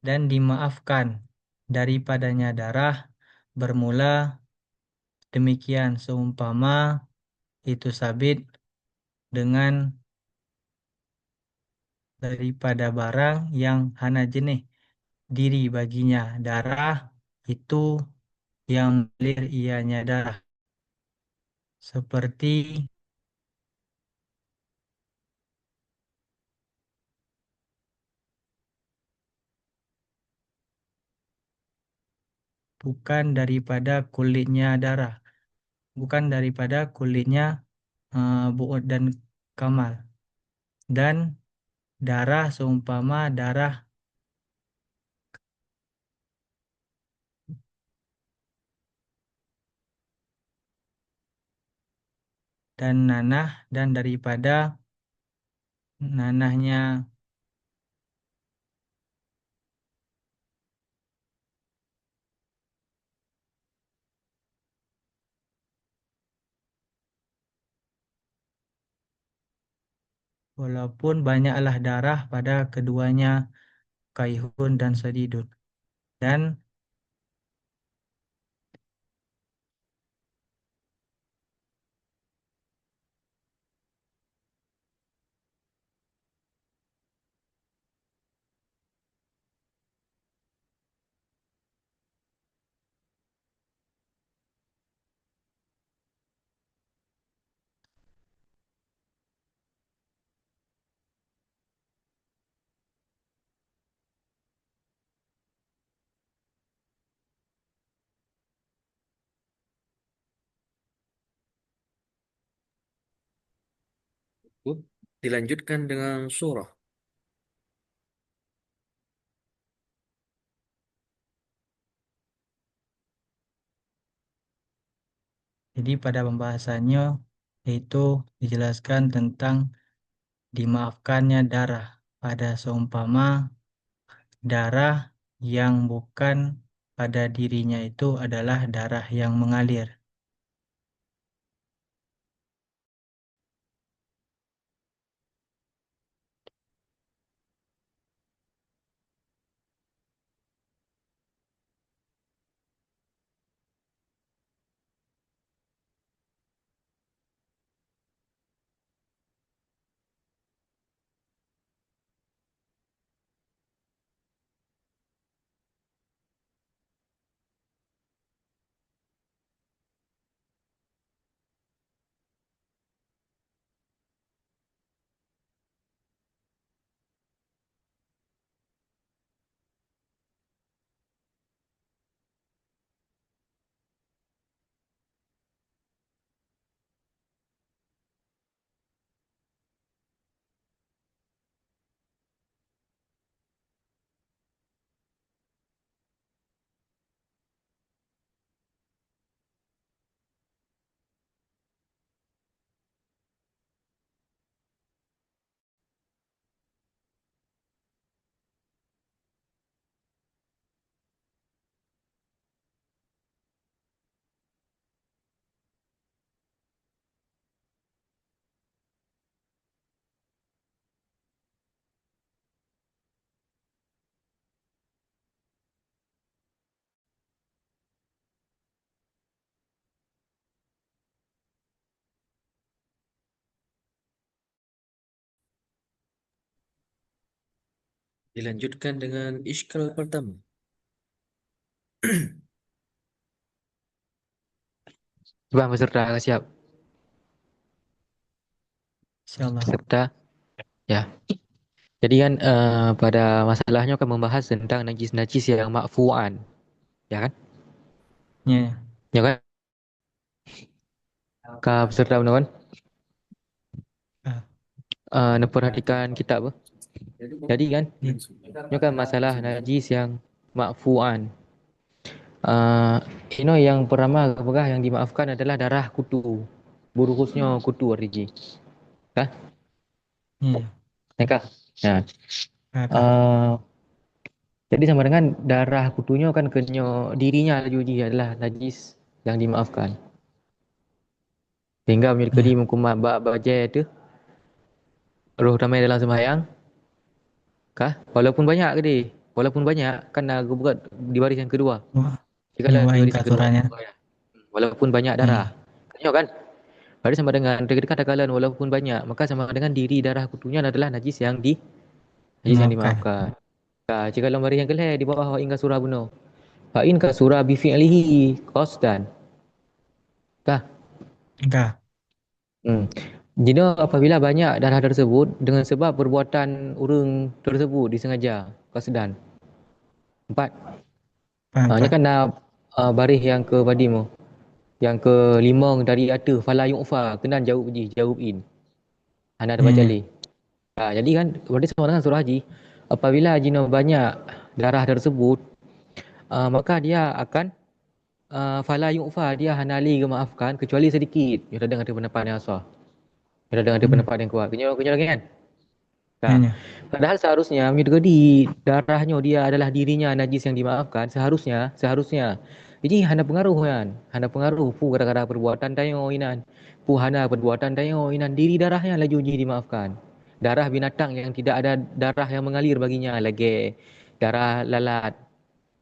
Dan dimaafkan daripadanya darah bermula, demikian seumpama itu sabit dengan daripada barang yang hana jeuneh diri baginya darah itu yang mengalir ianya darah. Seperti bukan daripada kulitnya darah, bukan daripada kulitnya, eh, bu'ud dan kamal. Dan darah seumpama darah dan nanah, dan daripada nanahnya. Walaupun banyaklah darah pada keduanya, kaihun dan sadidun. Dan Dilanjutkan dengan surah. Jadi pada pembahasannya, yaitu dijelaskan tentang dimaafkannya darah pada seumpama darah yang bukan pada dirinya itu adalah darah yang mengalir. Dilanjutkan dengan iskal pertama. Bang peserta ka siap? Insyaallah. Peserta. Ya. Jadi kan, eh, pada masalahnya kan membahas tentang najis-najis yang makfuan. Ya kan? Ya. Ya kan? Ka peserta bunoe kan? Ah. Ah, neupeurhatikan kitab, eh. Jadi kan, ya, nyoe kan masalah najis yang makfuan. Ah, inoe yang peurama geupeugah yang dimaafkan adalah darah kutu. Buruhusnyo kutu arti jih. Kah? Iya. Nyang ka? Nah. Nah, ka. Eh, jadi sama dengan darah kutunyo kan keunyo dirinya laju jih adalah najis yang dimaafkan. Sehingga meunyoe keudi meukumat bak bajée teuh, roh ramé dalam seumayang, kah? Walaupun banyak keudi, walaupun banyak, kan na geubuet di baris nyang keudua. Wah. Jikalau iya, wa in kathura, ya. Walaupun banyak darah. Hmm. Tanyok kan? Berarti sama dengan, ketika takalon walaupun banyak, maka sama dengan diri darah kutunyan adalah najis yang di-, najis yang dimaafkan. Dimaafkan. Ka, jikalau baris nyang keulhée di bawah wa in kathura bunoe. Wa in kathura bi fi'lihi qasdan. Ka? Ka. Hmm. Jinoe apabila banyak darah tersebut dengan sebab perbuatan ureuëng tersebut disengaja, qasdan. Empat. Paham, ah, nyoe kan na, ah, baris nyang keu padum, oh. Nyang keu limong dari ateueh, fala yu'fa, keunan jaweueb jih, jaweueb in. Hana teubaca lé. Ah, jadi kan, berarti sama dengan surah jih, apabila jinoe banyak darah tersebut, ah, maka dia akan, ah, fala yu'fa, dia hana lé geumaafkan kecuali sedikit. Nyoe tadeng ateueh pendapat nyang sah. Nyoe tadeng ateueh pendapat nyang kuat. Keunyoe, keunyoe lagée nyan. Nah, padahal seharusnya meunyoe teukeudi darah nyoe dia adalah dirinya najis yang dimaafkan, seharusnya, seharusnya jih hana peungaruh nyan, hana peungaruh peue gara-gara perbuatan tanyoe inan, peue hana perbuatan tanyoe inan, diri darah nyan laju jih dimaafkan. Darah binatang yang tidak ada darah yang mengalir baginya, lagée darah lalat,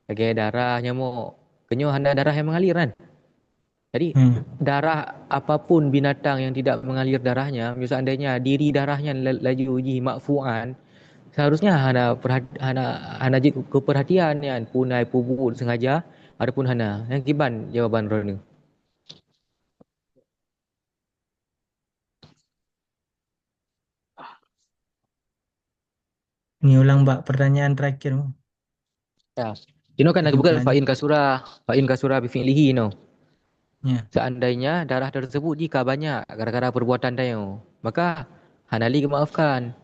lagée darah nyamok. Keunyoe hana darah yang mengalir kan? Jadi, darah apapun binatang yang tidak mengalir darahnya, misal seandainya diri darahnya la-, laju jih makfuan, seharusnya hana perhat-, hana, hana jeuet keu-, keupeurhatian nyan, peue na peue buet sengaja ataupun hana. Nyan kiban jawaban droeneuh. Ni ulang bak pertanyaan terakhir. Ya. Inoe kan lagée bukan fa in kathura, fa in kathura bi fi'lihi, no. Ya. Seandainya darah tersebut jika banyak gara-gara perbuatan tanyoe, maka Hana lé geumaafkan.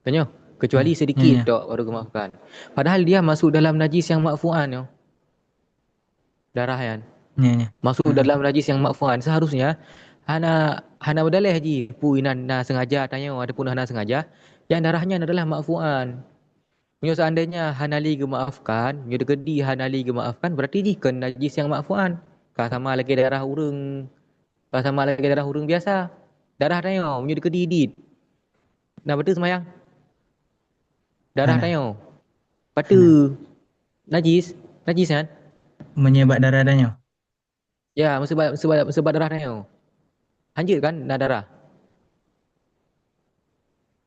Tanyoe, kecuali hmm, sedikit ya, ya, tok baru geumaafkan. Padahal dia masuk dalam najis yang makfu'an nyoe. Darah nyan. Ya, ya. Masuk hmm, dalam najis yang makfu'an. Seharusnya hana hana beudaleh jih peue inan na sengaja tanyoe ataupun hana sengaja. Yang darah nyan adalah makfu'an. Meunyoe seandainya hana lé geumaafkan, meunyoe teukeudi hana lé geumaafkan, berarti jih kon najis yang makfu'an. Ka sama lagée darah ureuëng, ka sama lagée darah ureuëng biasa. Darah tanyoe, meunyoe teukeudi dit. Na bateue seumayang? Darah tanyoe. Pateue. Najis, najis kan? Meunyoe bak darah tanyoe. Ya, meuseubab, meuseubab, meuseubab darah tanyoe. Hanjeuet kan na darah?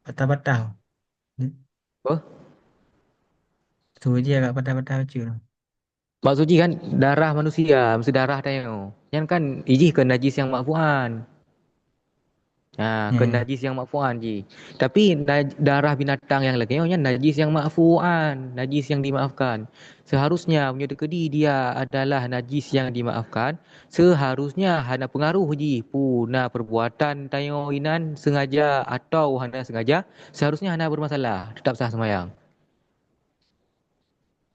Patah-patah. Oh? Tubuh jih agak patah-patah bacut. Maksud jih kan darah manusia, meusti darah tanyoe. Nyan kan ijih keu najis nyang makfu'an. Ha, keu hmm, najis nyang makfu'an jih. Tapi naj-, darah binatang nyang lagée nyoe nyan najis nyang makfu'an, najis nyang dimaafkan. Seharusnya meunyoe teukeudi dia adalah najis nyang dimaafkan, seharusnya hana peungaruh jih peue na perbuatan tanyoe inan sengaja atau hana sengaja, seharusnya hana bermasalah, tetap sah seumayang.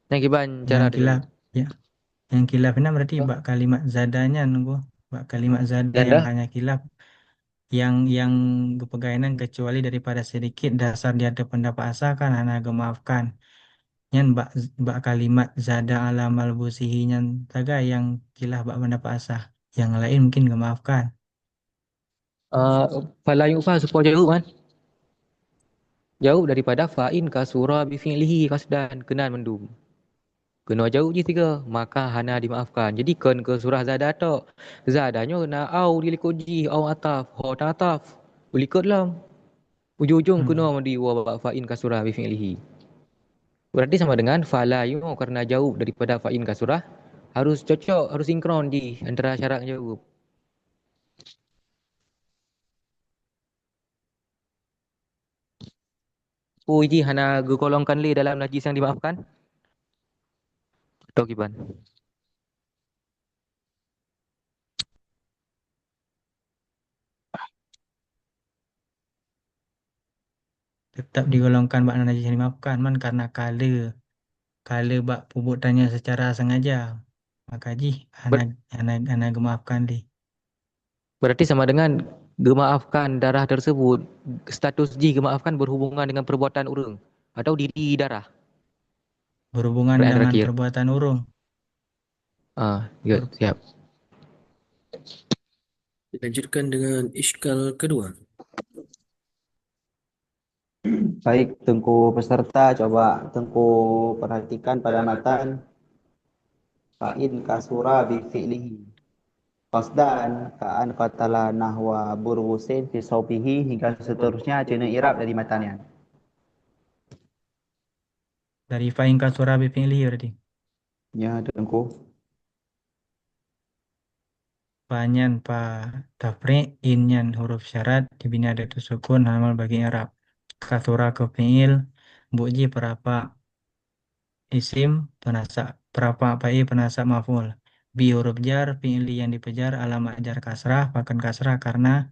Nyang kiban cara nyang khilaf, ya. Nyang khilaf inan berarti oh, bak kalimat zada nyan, Teungku. Bak kalimat zada zada? Nyang hanya khilaf. Nyang, nyang geupeugah inan kecuali daripada sedikit dasar di ateueh pendapat asah kan hana geumaafkan. Nyan bak, bak kalimat zada ala malbusihi nyan sagai nyang khilaf bak pendapat asah. Nyang laén mungkin geumaafkan. Ah, fala yu'fa, soe po jaweueb kan? Jaweueb daripada fa'in kasura bi fi'lihi qasdan, keunan mandum. Keunoe jaweueb jih tiga, maka hana dimaafkan. Jadi kon keu surah zada tok. Zada nyoe na au dilikot jih, au ataf, ho ta ataf. Ulikot lom. Ujong-ujong hmm, keunoe meudiwoe bak fa'in kasura bi fi'lihi. Berarti sama dengan fala yu, karena jaweueb daripada fa'in kasura harus cocok, harus sinkron jih antara syarat ngon jaweueb. Peue jih hana geugolongkan lé dalam najis nyang dimaafkan? Atau kiban? Tetap digolongkan bak najis nyang dimaafkan, man karena kale, kale bak peubuet tanyoe secara sengaja, maka jih hana, ber- hana, hana geumaafkan lé. Berarti sama dengan geumaafkan darah tersebut, status jih geumaafkan berhubungan dengan perbuatan ureuëng atau diri darah? Berhubungan dengan perbuatan ureuëng. Ah, good, siap. Dilanjutkan dengan iskal kedua. Baik, Teungku peserta, coba Teungku perhatikan pada matan fa'in kasura bi fi'lihi qasdan ka an qatala nahwa burwusin fi saubihi hingga seterusnya, cina i'rab dari matan nyan. Dari fa'in kasura bi fi'lihi berarti? Ya, Teungku. Fa nyan fa tafriq, in nyan huruf syarat, dibina di ateueh sukun, hana mu'awwal bagi i'rab. Kasura keu fi'il, buet jih peurafa isim peunasab, peurafa fa'il peunasab maf'ul. Bi huruf jar, fi'li nyang dipeujar, alamat jar kasrah, pakon kasrah karena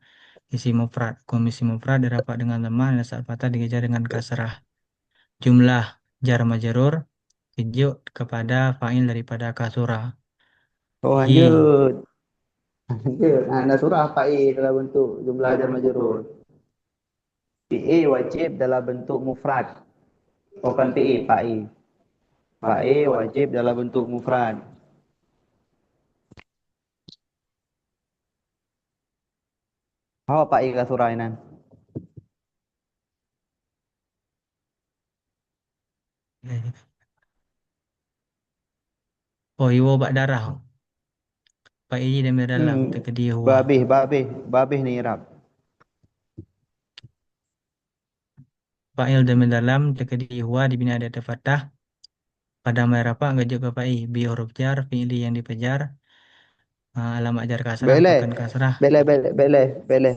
isim mufrad. Hukôm isim mufrad dirafa dengan dhammah, nasab fathah dikejar dengan kasrah. Jumlah jar majrur, keuh jok kepada fa'il daripada kasura. Oh, lanjut. Lanjut. Ha, na surah fa'il dalam bentuk jumlah jar majrur. Fi'il wajib dalam bentuk mufrad. Bukan fi'il, fa'il. Fa'il wajib dalam bentuk mufrad. Ho fa'il kasura inan? Oh, iwoe bak darah. Fa'il damé dalam, hmm, teukeudi huwa. Babeh, babeh, babeh ni i'rab. Fa'il damé dalam teukeudi huwa dibina di ateueh fathah. Pada mai rafa' geujok keu fa'il, bi huruf jar, fi'li nyang dipeujar, ah, alamat jar kasrah, bèk lé, pakon kasrah. Bèk lé, bèk lé, bèk lé, bèk lé.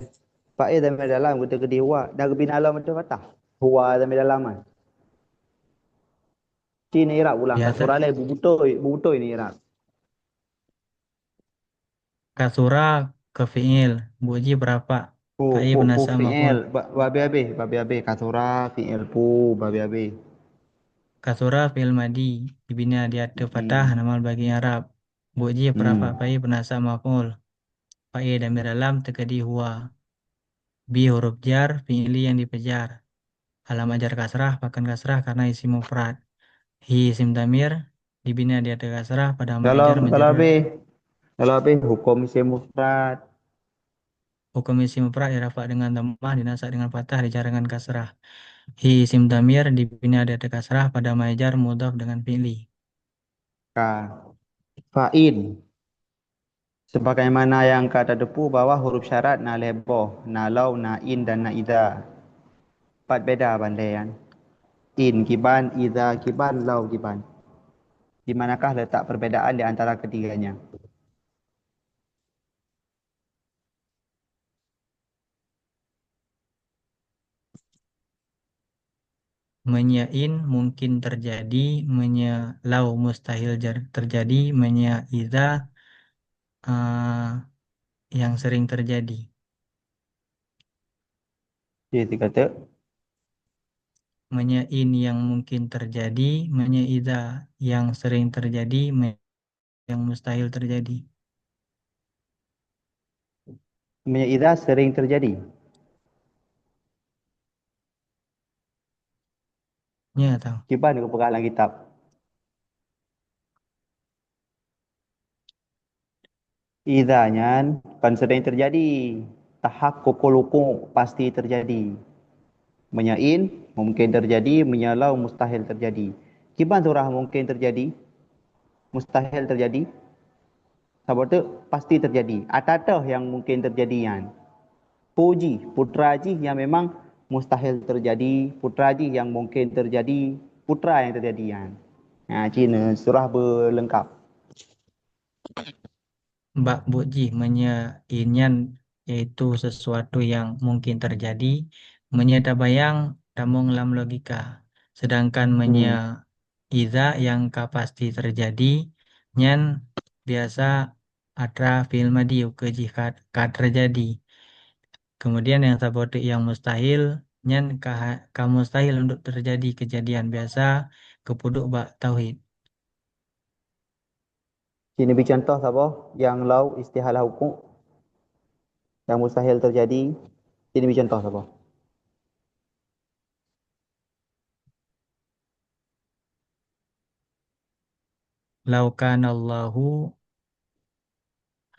Fa'il damé dalam geuteukeudi huwa, dah geubina lom ateueh fathah. Huwa damé dalam kan. Ci ni i'rab ulang, ya, kasura lé, beubutôi, beubutôi ni i'rab. Kasura keu fi'il, buet jih peurafa'. Pu, Fa'i pu, pu peunasak fi'il, maf'ul. Ba-, babe abeh, babe abeh. Kathura fi'il pu, babe abeh. Kathura fi'il madi, dibina di ateueh fathah, hmm, nama bagi i'rab. Buet jih peurafa, hmm, fa'i peunasak maf'ul. Fa'i damir alam teukeudi huwa. Bi huruf jar, fi'li nyang dipeujar. Alamat jar kasrah, pakon kasrah karena isim mufrad. Hi isim damir, dibina di ateueh kasrah pada mahai jar. Dalam, dalam majrur. Habéh, dalam habéh hukum isim mufrad. Hukum isim mufrad dirafa dengan dhammah, dinasak dengan fathah, dijar dengan kasrah. Hi isim damir dibina di ateueh kasrah pada mahai jar mudhaf dengan fi'li. Ka. Fa'in. Sebagaimana nyang ka tateupeue bahwa huruf syarat na lhée boh, na lau, na in, dan na idza. Pat beda bandée nyan? In kiban, idza kiban, lau kiban. Di manakah letak perbedaan di antara ketiganya? Meunyoe in mungkin teujadi, meunyoe lau mustahil jer-, teujadi, meunyoe idza, eh, nyang sering teujadi. Oke, tiga tek. Meunyoe in nyang mungkin teujadi, meunyoe idza nyang sering teujadi, me-, nyang mustahil teujadi. Meunyoe idza sering teujadi. Nya tau. Kiban geupeugah lam kitab. Idza nyan kon sering teujadi, tahakukul wuku', pasti teujadi. Meunyoe in mungkin teujadi, meunyoe lau mustahil teujadi. Kiban surah mungkin teujadi, mustahil teujadi? Saboh teuk pasti teujadi. Ata toh nyang mungkin teujadi nyan? Peue jih, peue jih nyang memang mustahil teujadi, peue jih nyang mungkin teujadi, peue nyang teujadi nyan. Nah, cina surah beuleungkap. Bak buet jih meunyoe in nyan yaitu sesuatu nyang mungkin teujadi, meunyoe tabayang tamong lam logika. Sedangkan meunyoe idza nyang ka pasti teujadi, nyan biasa atra fi'il madi ukeue jih ka, ka teujadi. Kemudian nyang saboh teuk nyang mustahil, nyan ka ha-, ka mustahil untuk teujadi keujadian biasa geupeuduek bak tauhid. Sinoe bri contoh saboh nyang lau istihalah wuku', nyang mustahil teujadi. Sinoe bri contoh saboh. Lau kana Allahu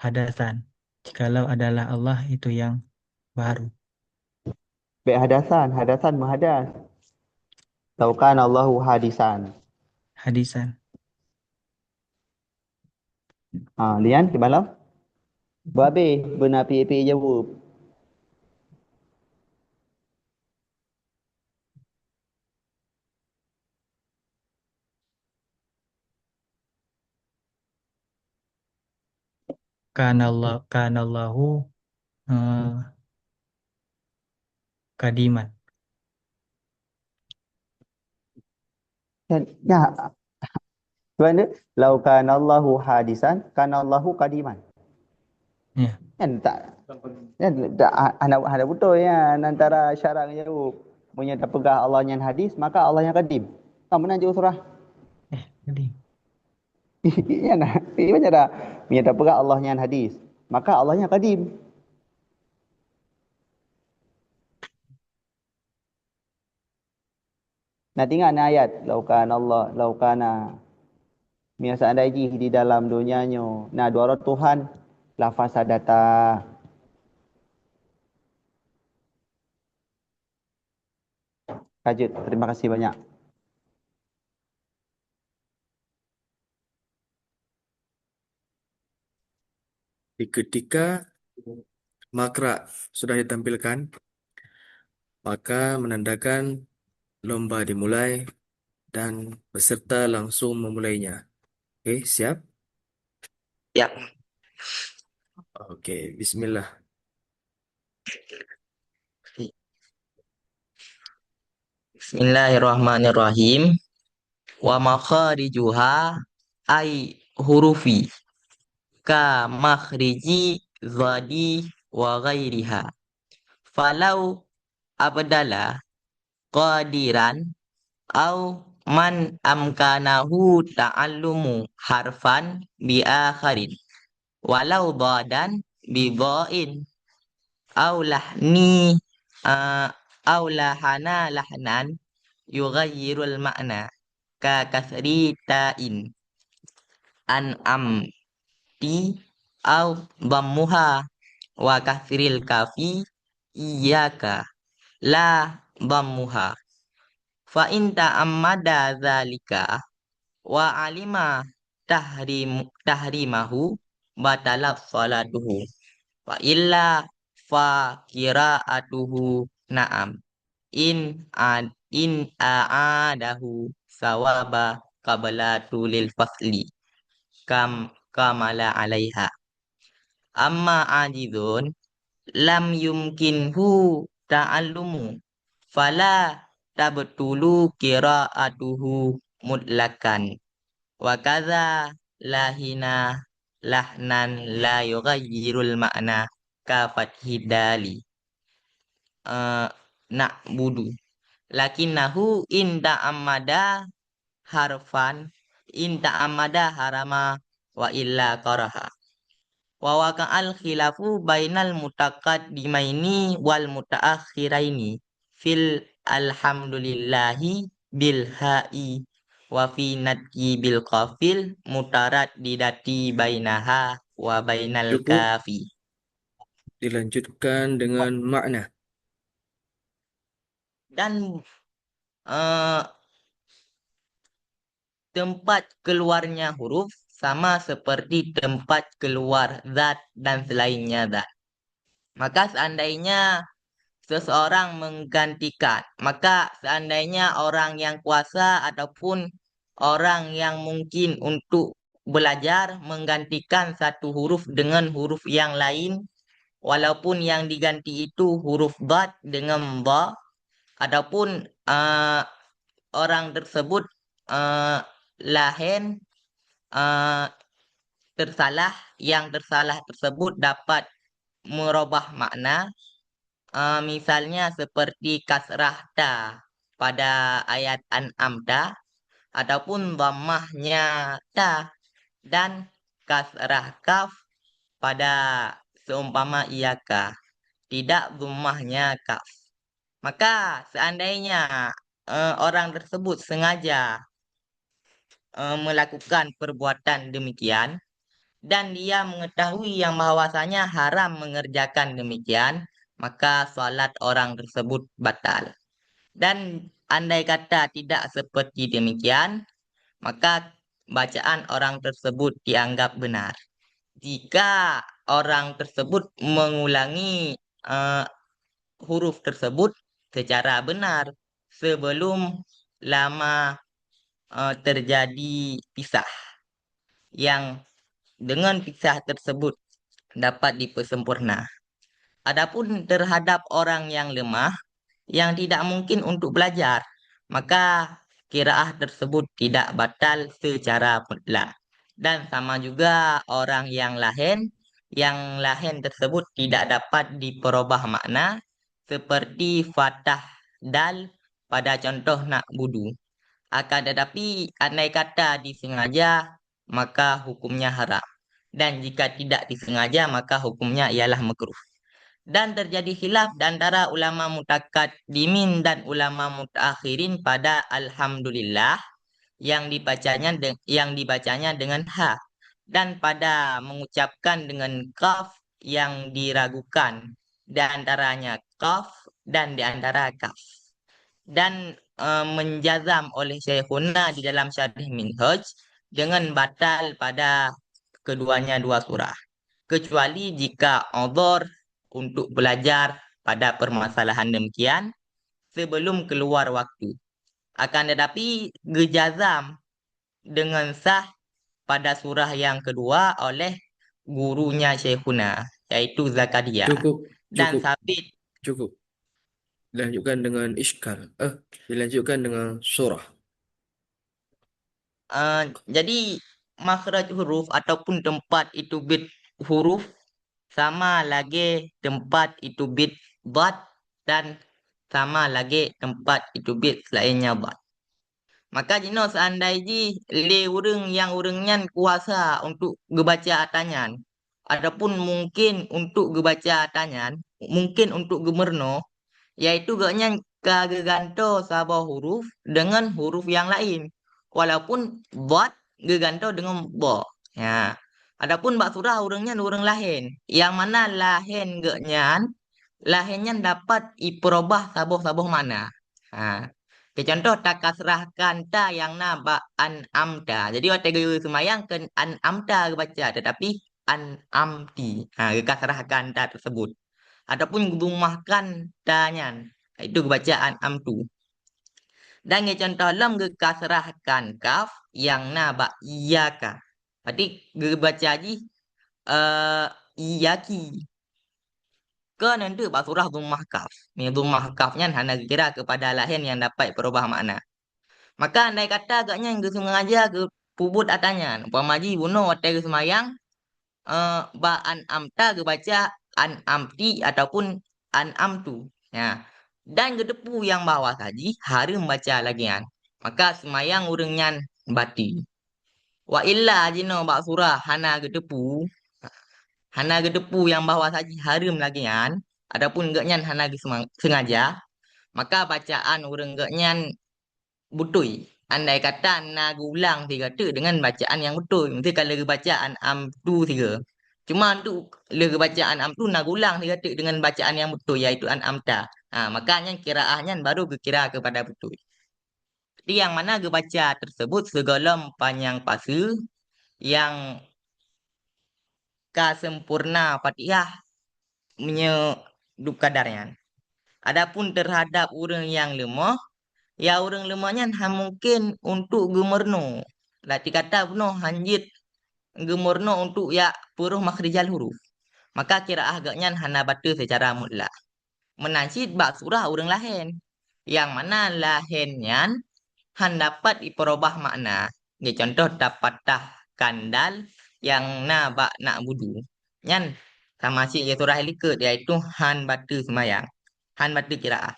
hadatsan. Jikalau adalah Allah itu yang baru. Bék hadatsan, hadatsan meuhadas. Lau kana Allahu hadisan. Hadisan. Ha, lian di malam. Babeh beuna pie-pie jaweueb. Kana Allah, kana Allahu, eh, kadiman. Dan, ya, Tuan tu, "Lau kana Allahu hadisan, kana Allahu kadiman." Ya. Kan tak, kan tak, ha-, hana, hana beutôi ya antara syarat ngon jaweueb. Meunyoe tapeugah Allah nyan hadis, maka Allah nyan kadim. Kan meunan jaweueb surah. Eh, kadim. Iya nah, iya baca dah. Meunyoe tapeugah Allah nyan hadis, maka Allah nyan kadim. Nah, teuingat na ayat, "Lau kana Allah, lau kana." Meunyoe seandai jih di dalam donya nyoe na dua droe Tuhan, lafasadata. Ka jeuet, terima kasih banyak. Di ketika makra sudah ditampilkan, maka menandakan lomba dimulai dan peserta langsung memulainya. Oke, siap? Ya. Oke, bismillah. Bismillahirrahmanirrahim. Wa makharijuha, ai hurufi, ka makhriji dhadi wa ghairiha. Falau abdala qadiran au man amkanahu ta'allumu harfan bi akharin, walau dhadan bi dha'in, au lahni, a, au lahana lahnan yughayyirul ma'na, ka kasri ta'in, an'amti, au dhammuha, wa kasril kafi, iyyaka, la dhammuha. Fa in ta'ammada dzalika wa alima tahrim-, tahrimahu, batalat shalatuhu. Wa illa fa qira'atuhu na'am. In ad-, in a'adahu sawaba qabla tulil fasli kam kamala alaiha. Amma ajizun lam yumkinhu ta'allumu, fala tabtulu qira'atuhu mutlaqan. Wa kadza lahina lahnan la yughayyirul ma'na ka fathid dali, eh, na'budu. Lakinnahu in ta'ammada harfan, in ta'ammada harama, wa illa karaha. Wa waqa'al khilafu bainal mutaqaddimaini wal mutaakhiraini fil alhamdulillahi bil ha'i wa fi natqi bil qafil mutaraddidati bainaha wa bainal Cukup. Kafi. Dilanjutkan dengan makna. Dan, eh, tempat keluarnya huruf sama seperti tempat keluar zat dan selainnya zat. Maka seandainya seseorang menggantikan, maka seandainya orang yang kuasa ataupun orang yang mungkin untuk belajar menggantikan satu huruf dengan huruf yang lain, walaupun yang diganti itu huruf dhad dengan dha, ataupun, eh, orang tersebut, eh, lahen, eh, tersalah, yang tersalah tersebut dapat merubah makna, eh, misalnya seperti kasrah ta pada ayat an'amta, ataupun dhammahnya ta dan kasrah kaf pada seumpama iyyaka, tidak dhammahnya kaf. Maka seandainya, eh, orang tersebut sengaja, eh, melakukan perbuatan demikian, dan dia mengetahui yang bahwasanya haram mengerjakan demikian, maka salat orang tersebut batal. Dan andai kata tidak seperti demikian, maka bacaan orang tersebut dianggap benar. Jika orang tersebut mengulangi, eh, huruf tersebut secara benar sebelum lama, eh, terjadi pisah, yang dengan pisah tersebut dapat dipersempurna. Adapun terhadap orang yang lemah, yang tidak mungkin untuk belajar, maka qiraah tersebut tidak batal secara mutlak. Dan sama juga orang yang lahen, yang lahen tersebut tidak dapat diperubah makna, seperti fathah dal pada contoh na'budu. Akan tetapi, andai kata disengaja, maka hukumnya haram. Dan jika tidak disengaja, maka hukumnya ialah makruh. Dan terjadi khilaf di antara ulama mutakaddimin dan ulama mutaakhirin pada alhamdulillah yang dibacanya de-, yang dibacanya dengan ha, dan pada mengucapkan dengan kaf yang diragukan, di antaranya qaf dan di antara kaf. Dan, eh, menjazam oleh Syaikhuna di dalam Syarih Minhaj dengan batal pada keduanya dua surah, kecuali jika udhur untuk belajar pada permasalahan demikian sebelum keluar waktu. Akan tetapi, gejazam dengan sah pada surah yang kedua oleh gurunya Syaikhuna, yaitu Zakaria. Cukup, Dan cukup, sabit. Cukup. Dilanjutkan dengan iskal. Eh, dilanjutkan dengan surah. Eh, jadi, makhraj huruf ataupun tempat itu bit huruf sama lagée tempat itu bit dhad dan sama lagée teumpat iteubiet selaén nyan bak. Maka jinoe seandai jih lé ureuëng nyang ureuëng nyan kuasa untuk geubaca ata nyan, ataupun mungken untuk geubaca ata nyan, mungken untuk geumeurunoe, yaitu gobnyan ka geugantoe saboh huruf deungon huruf nyang laén, walaupun dhad geugantoe deungon dha. Ya. Adapun bak surah ureuëng nyan ureuëng laén, nyang mana laén gobnyan, laén nyan dapat ipeurubah saboh-saboh makna. Ha. Keu contoh, takasrahkan ta nyang na bak an'amta. Jadi, watée geuyue seumayang keu an'amta geubaca, teutapi an'amti. Ha, geukasrahkan ta teuseubut. Ataupun geudhummahkan ta nyan, itu geubaca an'amtu. Dan geucontoh lom geukasrahkan kaf nyang na bak iyyaka. Berarti geubaca jih, eh, iyyaki. Keu neunteuk bak surah dhummah kaf. Meunyoe dhummah kaf nyan hana geukira keupada laén nyang dapat peurubah makna. Maka andai kata gobnyan geusengaja geupeubuet ata nyan, umpama jih bunoe watée geuseumayang, eh, bak an'amta geubaca an'amti ataupun an'amtu. Ya. Dan geuteupeue nyang bahwasa jih hareuem baca lagée nyan. Maka seumayang ureuëng nyan bateue. Wa illa jinoe bak surah hana geuteupeue, hana geuteupeue nyang bahwasa jih hareuem lagée nyan, ataupun gobnyan hana geuseuma-, sengaja, maka bacaan ureuëng gobnyan beutôi. Andai kata na geuulang sigoe teuk deungon bacaan nyang beutôi, miseu ka lheueh geubaca an'amtu sigoe. Cuma untuk lheueh geubaca an'amtu na geuulang sigoe teuk deungon bacaan nyang beutôi, yaitu an'amta. Ha, maka nyan qiraah nyan baru geukira keupada beutôi. Jadi nyang mana geubaca teuseubut sigohlom panyang paseue nyang ka sempurna Fatihah meunyoe dub kadar nyan. Adapun teuhadab ureuëng nyang leumoh, ya ureuëng leumoh nyan hana mungken untuk geumeurunoe. Lati kata bunoe hana jeuet geumeurunoe untuk jak peurôh makhrijal huruf. Maka qiraah gobnyan hana bateue seucara mutlak. Meunan cit bak surah ureuëng laén. Nyang mana laén nyan hana dapat ipeurubah makna. Geucontoh tapatahkan dal nyang na bak na'budu. Nyan sama cit lé surah likot, yaitu hana bateue seumayang, hana bateue qiraah.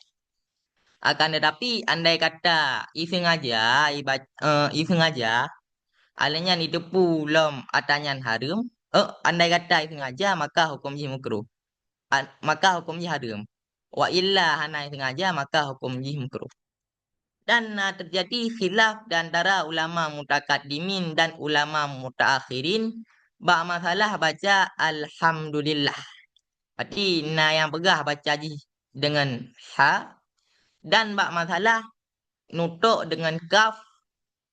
Akan tetapi andai kata isengaja, iba-, eh, isengaja, alheuh nyan iteupeue lom ata nyan hareuem, eh, andai kata isengaja maka huköm jih makruh. An-, maka huköm jih hareuem. Wa illa hana sengaja maka huköm jih makruh. Dan na teujadi khilaf di antara ulama mutakaddimin dan ulama mutaakhirin bak masalah baca alhamdulillah. Berarti na nyang peugah baca jih deungon ha, dan bak masalah nutok deungon kaf,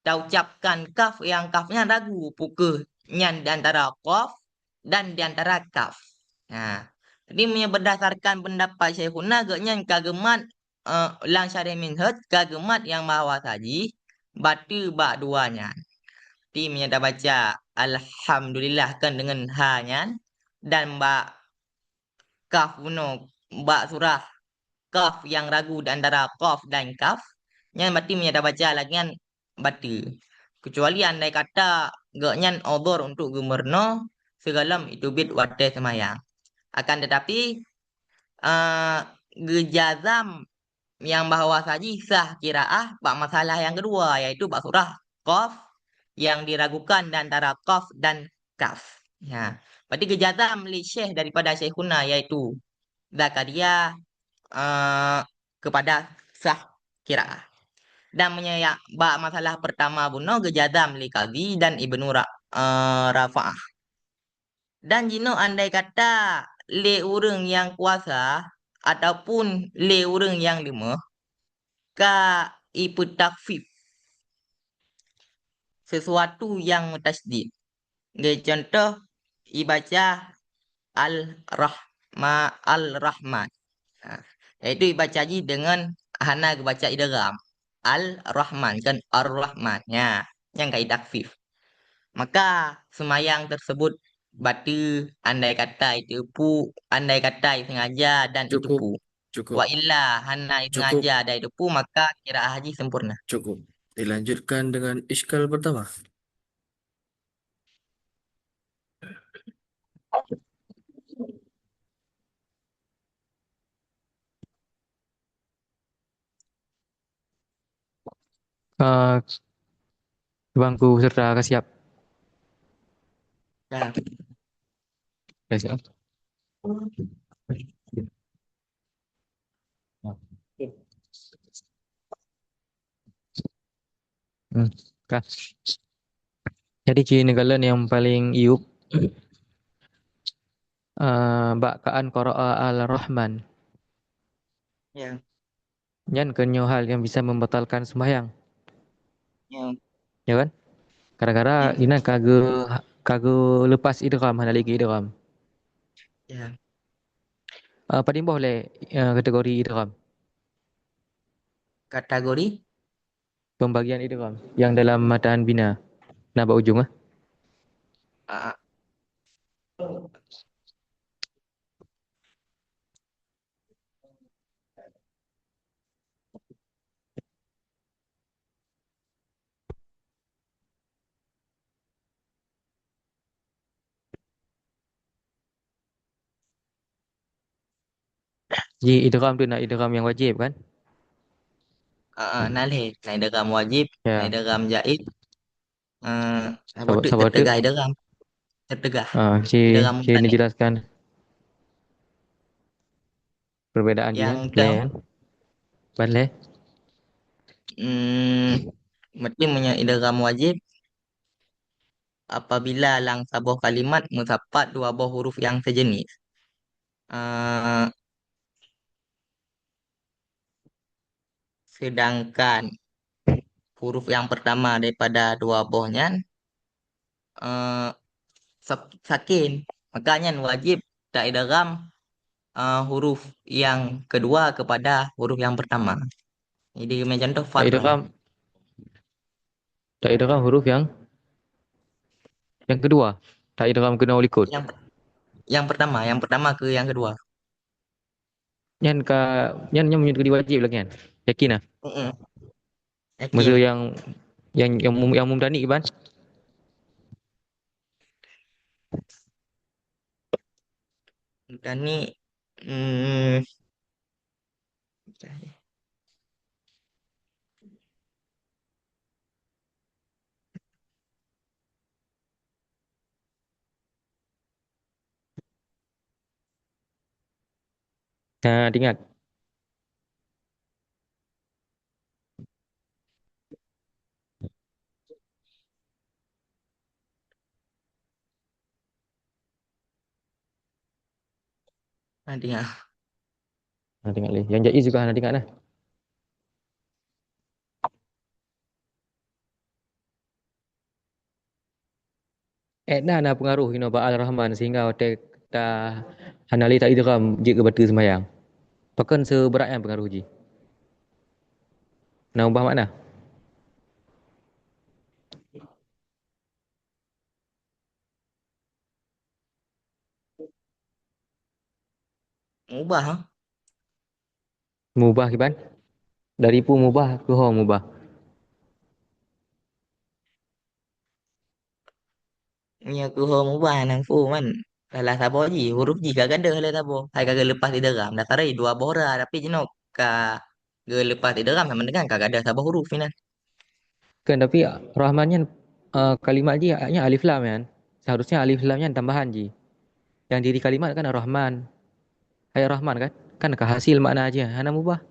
taucapkan kaf nyang kaf nyan ragu, peu kheueh nyan di antara qaf dan di antara kaf. Nah, jadi meunyoe berdasarkan pendapat Syaikhuna, gobnyan ka geumat, eh, lam Syarah Minhaj ka geumat nyang bahwasa jih bateue bak dua nyan. Jadi meunyoe tabaca alhamdulillah kan deungon ha nyan, dan bak kaf bunoe bak surah kaf nyang ragu di antara qaf dan kaf, nyan berarti meunyoe tabaca lagée nyan bateue. Kecuali andai kata gobnyan udhur untuk geumeurunoe, sigohlom iteubiet watée seumayang. Akan tetapi, eh, geujazam nyang bahwasa jih sah qiraah bak masalah nyang keudua, yaitu bak surah qaf nyang diragukan di antara qaf dan kaf. Ya. Berarti geujazam lé syekh daripada Syaikhuna, yaitu Zakaria, eh, kepada sah qiraah. Dan meunyoe bak masalah pertama bunoe geujazam lé Qadhi dan Ibnu Ra-, eh, Rafa'ah. Dan jinoe andai kata lé ureuëng nyang kuasa ataupun lé ureuëng nyang leumoh ka ipeutakfif sesuatu nyang meutasydid. Geucontoh, ibaca Al-Rahma-, Al-Rahman. Ha, yaitu ibaca jih deungon hana geubaca idgham. Al-Rahman, kan Ar-Rahman. Nya, nyang ka itakfif. Maka, seumayang teuseubut bateue, andai kata iteupeue, andai kata isengaja dan Cukup. iteupeue. Cukup. Wa illa, hana Cukup. isengaja dan iteupeue, maka qiraah jih sempurna. Cukup. Dilanjutkan dengan iskal pertama. Eh, Bangku serta ka siap. Ya. Ka siap. Hmm, ka. Jadi ciri neukalon nyang paleng iyup, eh, bak kaan qara'a al-Rahman. Ya. Nyan keuh nyoe hal nyang bisa membatalkan sembahyang. Ya. Ya kan? Gara-gara, ya, inan ka geu-, ka geuleupas idgham, hana lé idgham. Ya. Eh, padum boh lé, eh, kategori idgham? Kategori? Pembagian idgham yang dalam matan bina. Na bak ujong, ah. Ah. Ji, idgham tu na idgham nyang wajib kan? Ah, ah, na lé, na idgham wajib, ya, na idgham jaiz. Eh, saboh teuk, saboh teuk, teupeugah idgham. Teupeugah. Ah, ji, idgham ji, mutlaik. Neujelaskan perbedaan dia. Nyang lé, kan? Ban lé? Hmm, berarti meunyoe idgham wajib, apabila lam saboh kalimat meusapat dua boh huruf nyang sejenis. Eh, sedangkan huruf nyang pertama daripada dua boh nyan, eh, sak-, sakin. Maka nyan wajib taidgham, eh, huruf nyang kedua kepada huruf nyang pertama. Jadi, meucontoh fathah. Taidgham, taidgham huruf nyang, nyang kedua. Taidgham keunoe u likot. Nyang, nyang pertama, nyang pertama keu nyang kedua. Nyan ka, nyan, nyan meunyoe wajib lagèe nyan. Yakin ah? Heeh. Yakin. Meuseu nyang, nyang, nyang mum-, nyang mumtani kiban? Mumtani, hmm. Nah, ingat. Nah, ingat. Nah, ingat lé. Nyang jaiz juga nah, ingat nah. Eh, na, na peungaroh inoe bak Ar-Rahman sehingga watèe ta hana lé taidgham jeuet keu bateue seumayang. Pakon seubeurat nyan peungaroh jih? Na ubah makna? Mubah, ha? Mubah kiban? Dari peue mubah keu ho mubah? Nyoe keu ho mubah nan peue man? Salah saboh jih, huruf jih ka gadôh lé saboh. Hai ka geuleupas idgham. Dasar dua boh ra, tapi jinoe ka geuleupas idgham sama dengan ka gadôh saboh huruf inan. Kan, tapi Rahman nyan, eh, kalimat jih nyan alif lam nyan. Seharusnya alif lam nyan tambahan jih. Nyang diri kalimat kan Rahman. Hai Rahman kan? Kan ka hasil makna jih, hana mubah.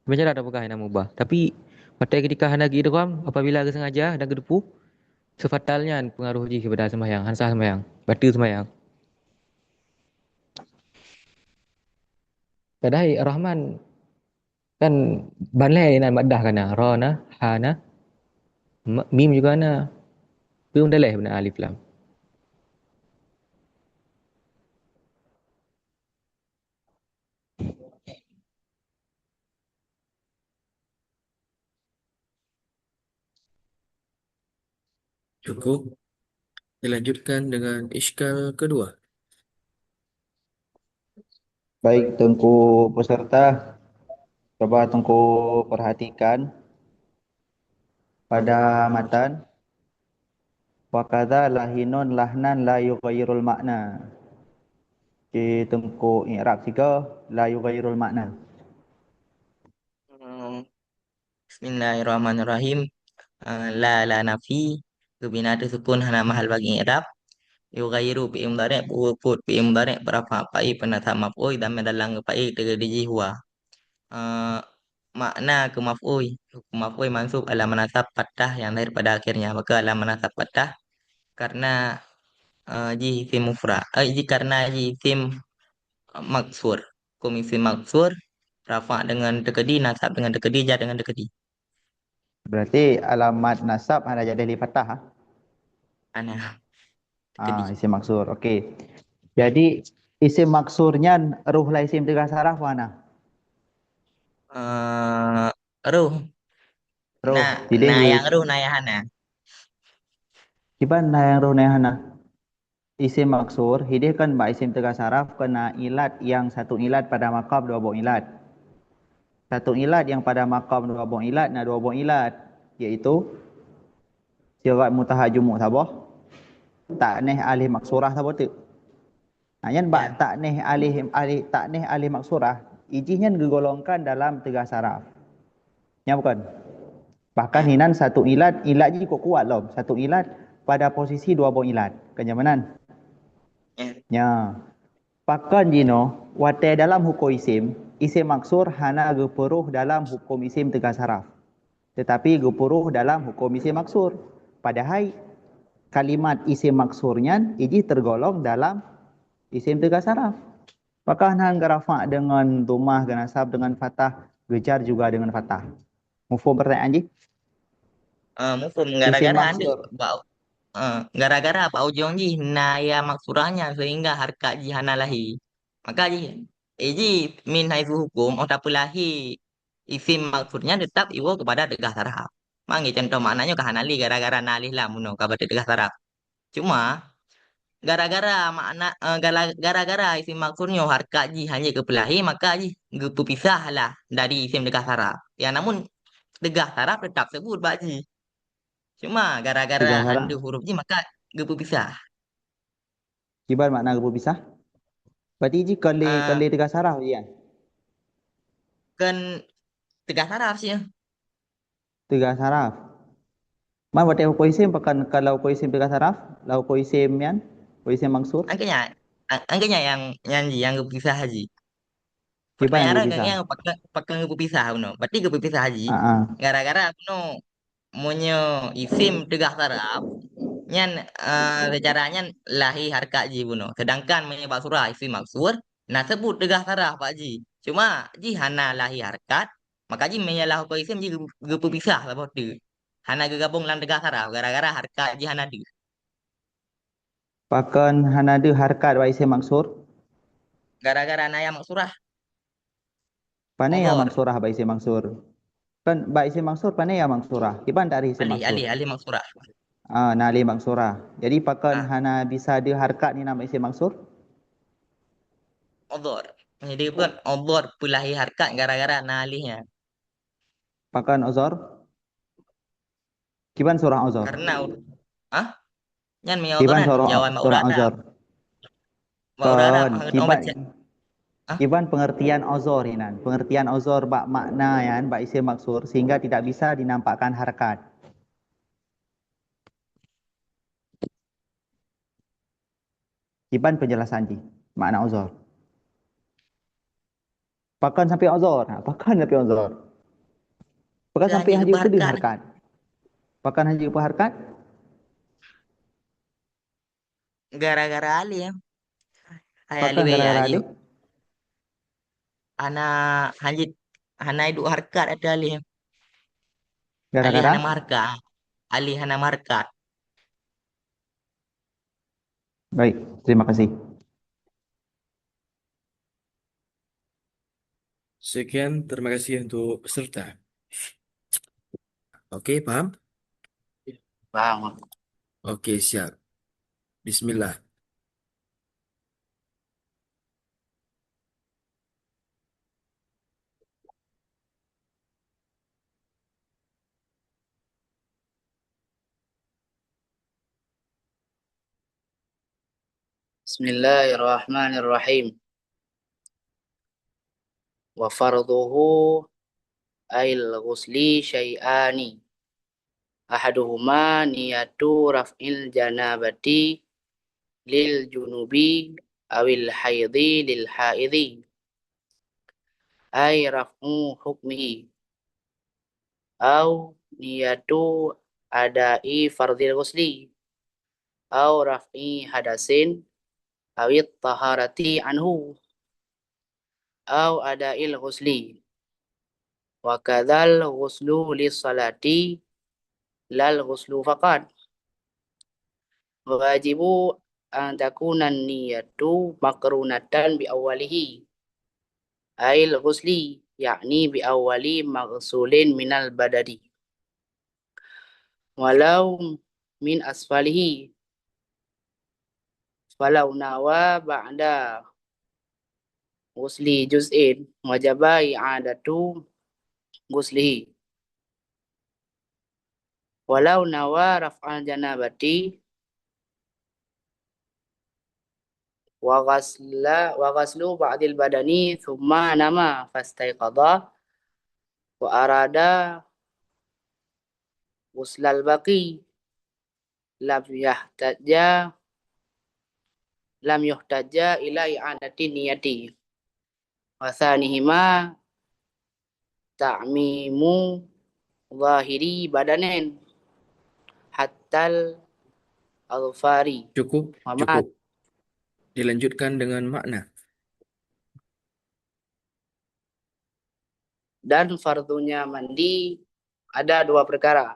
Bicara tapeugah hana mubah. Tapi, watèe ketika hana geuidgham, apabila geusengaja dan geuteupeue, seufatal nyan peungaroh jih keupada seumayang, hana sah seumayang, bateue seumayang. Padahai Rahman kan ban lhèe inan maddah ka na, ra na, ha na, ma-, mim juga na. Peue meudaléh beuna alif lam. Cukup. Dilanjutkan dengan iskal kedua. Baik, Teungku peserta, coba Teungku perhatikan pada matan, "Wa kadza lahinun lahnan la yughayyirul makna." Di Teungku i'rab sigoe, "la yughayyirul makna." Hmm, Bismillahirrahmanirrahim. Eh, la, la nafi, geubina ateueh sukun hana mahal bagi i'rab. Yughayyiru fi'il mudhari', peubuet fi'il mudhari' beurafa' fa'il peunasab maf'ul, dhamir dalam fa'il teukeudi jih huwa. Eh, makna keu maf'ul, hukum maf'ul mansub alamat nasab fathah nyang lahé pada akhirnya. Maka alamat nasab fathah karena, eh, jih isim mufrad, eh, jih karena jih isim maksur. Hukum isim maksur, rafa' dengan teukeudi, nasab dengan teukeudi, jar dengan teukeudi. Berarti alamat nasab hana jadi lé fathah, ha? Hana. Ah, teukeudi. Isim maksur. Okey. Jadi isim maksur nyan roh lam isim teuga saraf hana? Eh, roh. Roh. Na, jadi na nyang roh, na nyang hana. Kiban na nyang roh, na nyang hana? Isim maksur, hideh kan bak isim teuga saraf keu na ilat nyang satu ilat pada makam dua boh ilat. Satu ilat nyang pada makam dua boh ilat na dua boh ilat, yaitu sigat mutahak jumuk saboh, takneh alih maksurah saboh teuk. Nah, nyan bak takneh alih, alih, takneh alih maksurah, ijih nyan geugolongkan dalam teuga saraf. Nya bukan? Bahkan hinan satu ilat, ilat jih kok kuat lom. Satu ilat pada posisi dua boh ilat. Kan nyang meunan? Ya. Nya. Pakon jinoe, watée dalam hukum isim, isim maksur hana geupeuroh dalam hukum isim teuga saraf, tetapi geupeuroh dalam hukum isim maksur. Padahai kalimat isim maksur nyan ijih tergolong dalam isim teuga saraf. Pakon hana geurafa' deungon dhammah, geunasab deungon fathah, geujar juga deungon fathah. Muphom pertanyaan jih? Ah, muphom. Isim gara-gara maksur. Bak, ah, gara-gara bak ujong jih na ya maksurah nyan sehingga harkat jih hana lahé. Maka jih, eh, jih min haitsu hukum, oh, tapeulahé isim maksur nyan teutap iwoe keupada teuga saraf. Mangat contoh makna nyoe ka hana lé gara-gara na alih lam bunoe ka batet teuga saraf. Cuma gara-gara makna, eh, gala-, gara-gara isim maksur nyoe harkat jih hana jeuet keu peulahé, maka jih geupeupisah lah dari isim teuga saraf. Ya, namun teuga saraf teutap seubut bak jih. Cuma gara-gara teuga saraf, andeuh huruf jih, maka geupeupisah. Kiban makna geupeupisah? Berarti jih kon lé, ah, kon lé teuga saraf jih, ya? Kon teuga saraf sih. Teuga saraf. Man watée hukum isim, pakon ka lam hukum isim teuga saraf, lam hukum isim nyan, hukum isim maksur? Angkanya, a-, angkanya nyang, nyang ji, nyang geupisah ji. Kiban pertanyaan nyang geupisah? Nyang pakon, pakon geupeupisah bunoe. Berarti geupeupisah ji. Ah, ah. Gara-gara bunoe, meunyoe isim teuga saraf, nyan, eh, secara nyan lahé harkat ji bunoe. Sedangkan meunyoe bak surah isim maksur, na seubut teuga saraf bak ji. Cuma ji hana lahé harkat, maka ji meunyoe lam hukum isim ji geu-, geupeupisah saboh teuk. Hana geugabong lam teuga saraf gara-gara harkat ji hana deuh. Pakon hana deuh harkat bak isim maksur? Gara-gara na ya maksurah. Pane ya maksurah bak isim maksur? Kan bak isim maksur pane ya maksurah? Kiban takrif isim maksur? Alih, alih, alih maksurah. Ah, na alih maksurah. Jadi pakon hana bisa deuh harkat ni nama isim maksur? Udhur. Jadi bukan udhur peulahé harkat gara-gara na alih nyan. Pakon udhur? Kiban surah udhur? Karena ur-, ah? Nyan meunyoe kiban udhur, surah, jawaban surah udhur? Udhur. Bak udhur, kon, kiban, ah? Kiban pengertian udhur inan. Pengertian udhur bak makna nyan, bak isim maksur, sehingga tidak bisa dinampakkan harkat. Kiban penjelasan jih, makna udhur? Pakon sampai udhur? Ha, pakon sampai udhur? Pakon sampai hana jeuet peudeuh harkat? Pakon hana jeuet peudeuh harkat? Gara-gara alih. Hai, pakon alih gara-gara alih? Hana, hana jeuet, hana iduek harkat ateueh alih. Gara-gara? Alih hana meuharkat. Alih hana meuharkat. Baik, terima kasih. Sekian, terima kasih untuk peserta. Oke, paham? Paham. Oke, siap. Bismillah. Bismillahirrahmanirrahim. Wa fardhuhu ail ghusli syai'ani. Ahaduhuma niyatu raf'il janabati lil junubi awil haidhi lil haidhi. Ai raf'u hukmihi. Au niyatu adai fardhil ghusli. Au raf'i hadasin awit taharati anhu. Au adail ghusli. Wa kadzal ghuslu lis salati lal ghuslu faqat. Wajibu an takuna niyatu makrunatan bi awwalihi. Ail ghusli, yakni bi awwali maghsulin minal badani. Walau min asfalihi. Falau nawa ba'da ghusli juz'in wajaba i'adatu ghuslihi. Walau nawa raf'al janabati wa ghasla, wa ghaslu ba'dil badani thumma nama fastaiqadha wa arada ghuslal baqi lam yahtaja, lam yuhtaja ila i'adati niyati. Wa tsanihima ta'mimu zahiri badanin hattal azfari. Cukup, Muhammad. Cukup. Dilanjutkan dengan makna. Dan fardunya mandi ada dua perkara.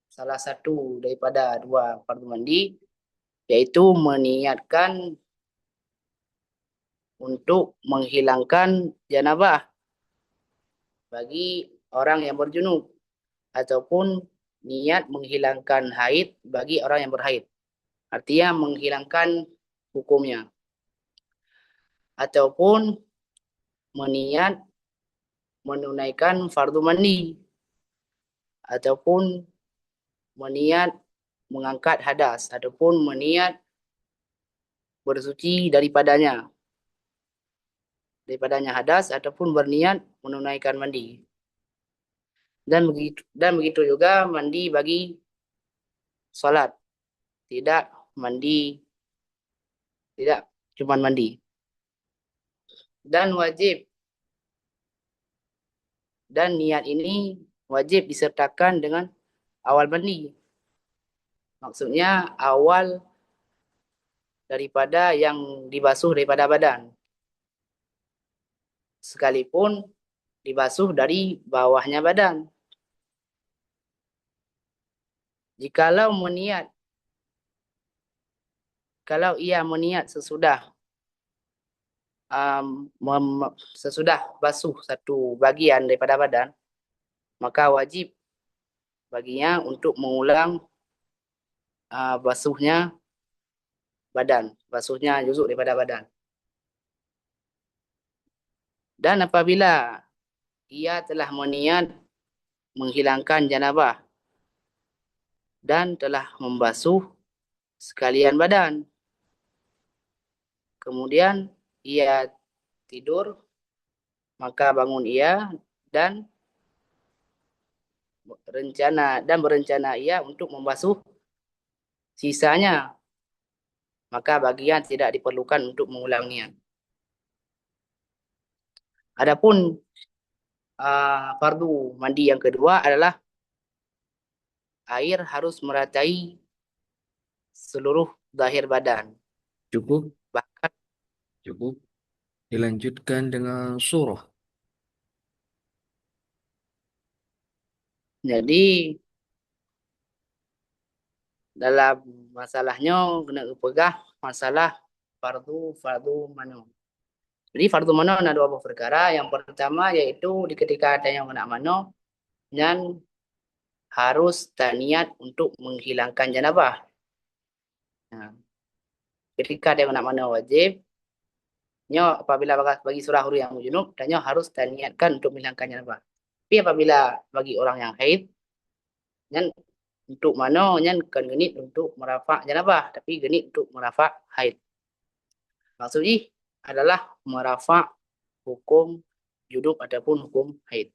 Salah satu daripada dua fardu mandi, yaitu meniatkan untuk menghilangkan janabah bagi orang yang berjunub, ataupun niat menghilangkan haid bagi orang yang berhaid. Artinya menghilangkan hukumnya. Ataupun meniat menunaikan fardu mandi, ataupun meniat mengangkat hadas, ataupun meniat bersuci daripadanya, daripadanya hadas, ataupun berniat menunaikan mandi. Dan begitu, dan begitu juga mandi bagi salat. Tidak mandi, tidak cuman mandi. Dan wajib, dan niat ini wajib disertakan dengan awal mandi. Maksudnya awal daripada yang dibasuh daripada badan. Sekalipun dibasuh dari bawahnya badan. Jikalau meniat, kalau ia meniat sesudah, um, mem-, sesudah basuh satu bagian daripada badan, maka wajib baginya untuk mengulang, uh, basuhnya badan, basuhnya juzuk daripada badan. Dan apabila ia telah meniat menghilangkan janabah dan telah membasuh sekalian badan, kemudian ia tidur, maka bangun ia dan rencana, dan berencana ia untuk membasuh sisanya, maka baginya tidak diperlukan untuk mengulang niat. Adapun, ah, fardu mandi yang kedua adalah air harus meratai seluruh zahir badan. Cukup. Bahkan Cukup. Dilanjutkan dengan surah. Jadi, dalam masalah nyoe keuneuk geupeugah masalah fardu, fardu manoe. Jadi, fardu manoe na dua boh peukara. Yang pertama yaitu di ketika tanyoe keuneuk manoe, nyan harus taniat untuk menghilangkan janabah. Nah, ketika tanyoe keuneuk manoe wajib, nyoe apabila baga-, bagi seurah ureuëng nyang junub, tanyoe harus taniatkan untuk menghilangkan janabah. Tapi apabila bagi orang nyang haid, nyan untuk manoe nyan kon geuniet untuk meurafa' janabah, tapi geuniet untuk meurafa' haid. Maksud jih adalah meurafa' hukum junub ataupun hukum haid.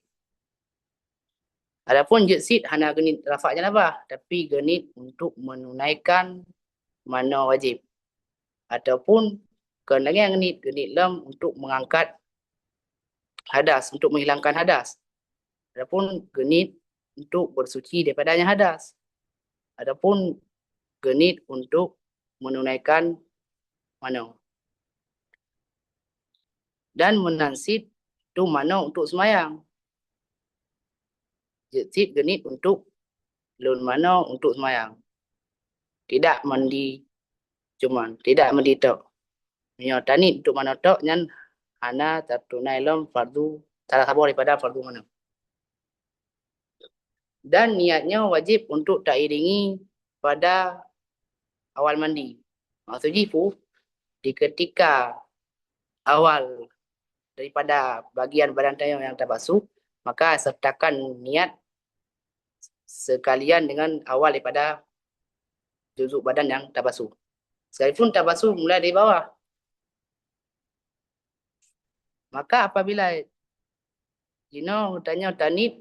Adapun jeuet cit hana geuniet rafa' janabah, tapi geuniet untuk menunaikan manoe wajéb. Ataupun kon lagée geuniet, geuniet lom untuk mengangkat hadas, untuk menghilangkan hadas. Adapun geuniet untuk bersuci daripadanya hadas. Adapun geuniet untuk menunaikan manoe. Dan meunan cit tu manoe untuk seumayang. Jeuet cit geuniet untuk lôn manoe untuk seumayang. Tidak mandi cuman, tidak mandi tok. Meunyoe taniet untuk manoe tok nyan hana tatunai lom fardu, salah saboh daripada fardu manoe. Dan niat nyoe wajéb untuk tairingi pada awal mandi. Maksud jih peue? Di ketika awal daripada bagian badan tanyoe nyang tabasuh, maka sertakan niat sekalian dengan awal daripada juzuk badan nyang tabasuh. Sekalipun tabasuh mulai dari bawah. Maka apabila jinoe tanyoe taniet,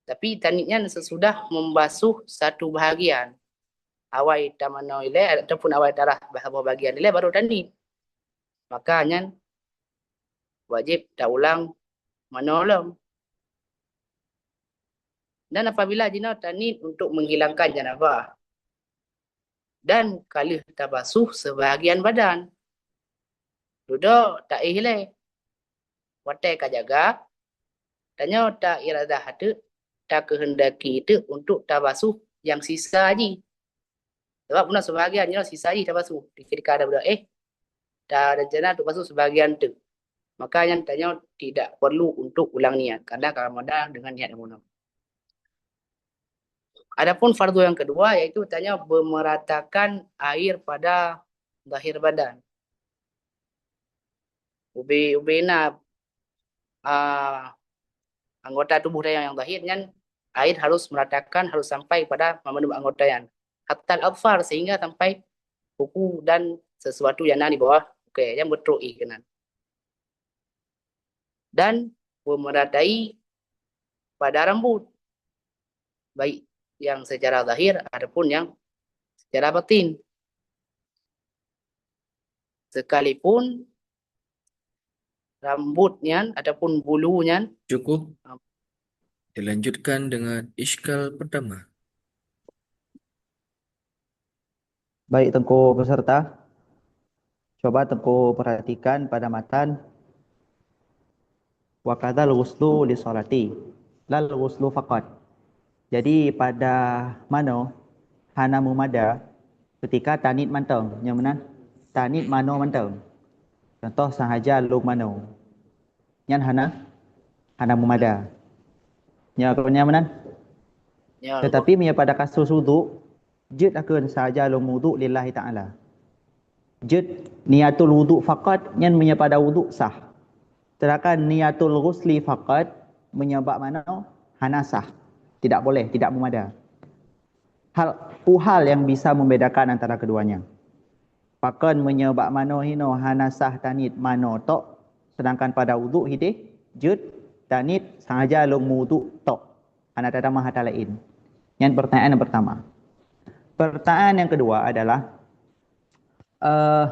tapi taniet nyan sesudah membasuh satu bahagian, awai tamanoe ilée ataupun awai tarah saboh bagian ilée baru taniet, maka nyan wajéb taulang manoe lom. Dan apabila jinoe taniet untuk menghilangkan janabah dan ka lheueh tabasuh sebahagian badan, dudoe taéh ilée. Watée ka jaga, tanyoe tairadah teuk, takeuheundaki teuk untuk tabasuh nyang sisa jih. Sabab bunoe sebahagian nyoe sisa jih tabasuh. Di ketika ada beudôh éh, tarencana untuk basuh sebahagian teuk. Maka nyan tanyoe tidak perlu untuk ulang niat, karena ka mada dengan niat nyang bunoe. Adapun fardu yang kedua, yaitu tanyoe memeratakan air pada zahir badan. Ubé, ubé na, ah, anggota tubuh tanyoe nyang zahir nyan, air harus meratakan, harus sampai pada mandum anggota nyan. Hatta al-azfar, sehingga sampai kuku dan sesuatu yang na di bawah ukée, nyang beutrok éh keunan. Dan memeratai pada rambut, baik yang secara zahir ataupun yang secara batin. Sekalipun rambut nyan ataupun bulu nyan. Cukup. Dilanjutkan dengan iskal pertama. Baik, Teungku peserta. Coba Teungku perhatikan pada matan, "Wa kadzal ghuslu li sholati, lal ghuslu faqat." Jadi pada manoe hana meumada ketika taniet mantong, nyang meunan taniet manoe mantong. Contoh, sahaja lôn manoe. Nyan hana, hana meumada. Nyoe, nyoe meunan. Ya, tetapi meunyoe pada kasus wudhu, jeuet akeuh sahaja lôn wudhu lillahi ta'ala. Jeuet niatul wudhu faqat, nyan meunyoe pada wudhu sah. Sedangkan niatul ghusli faqat, meunyoe bak manoe, hana sah. Tidak boleh, tidak meumada. Hal, hal yang bisa membedakan antara keduanya. Pakon meunyoe bak manoe hinoe hana sah taniet manoe tok, sedangkan pada wudhu hideh jeuet taniet sahaja lôn meuwudhu tok, hana tatamah atra laén. Nyan pertanyaan yang pertama. Pertanyaan yang kedua adalah, eh,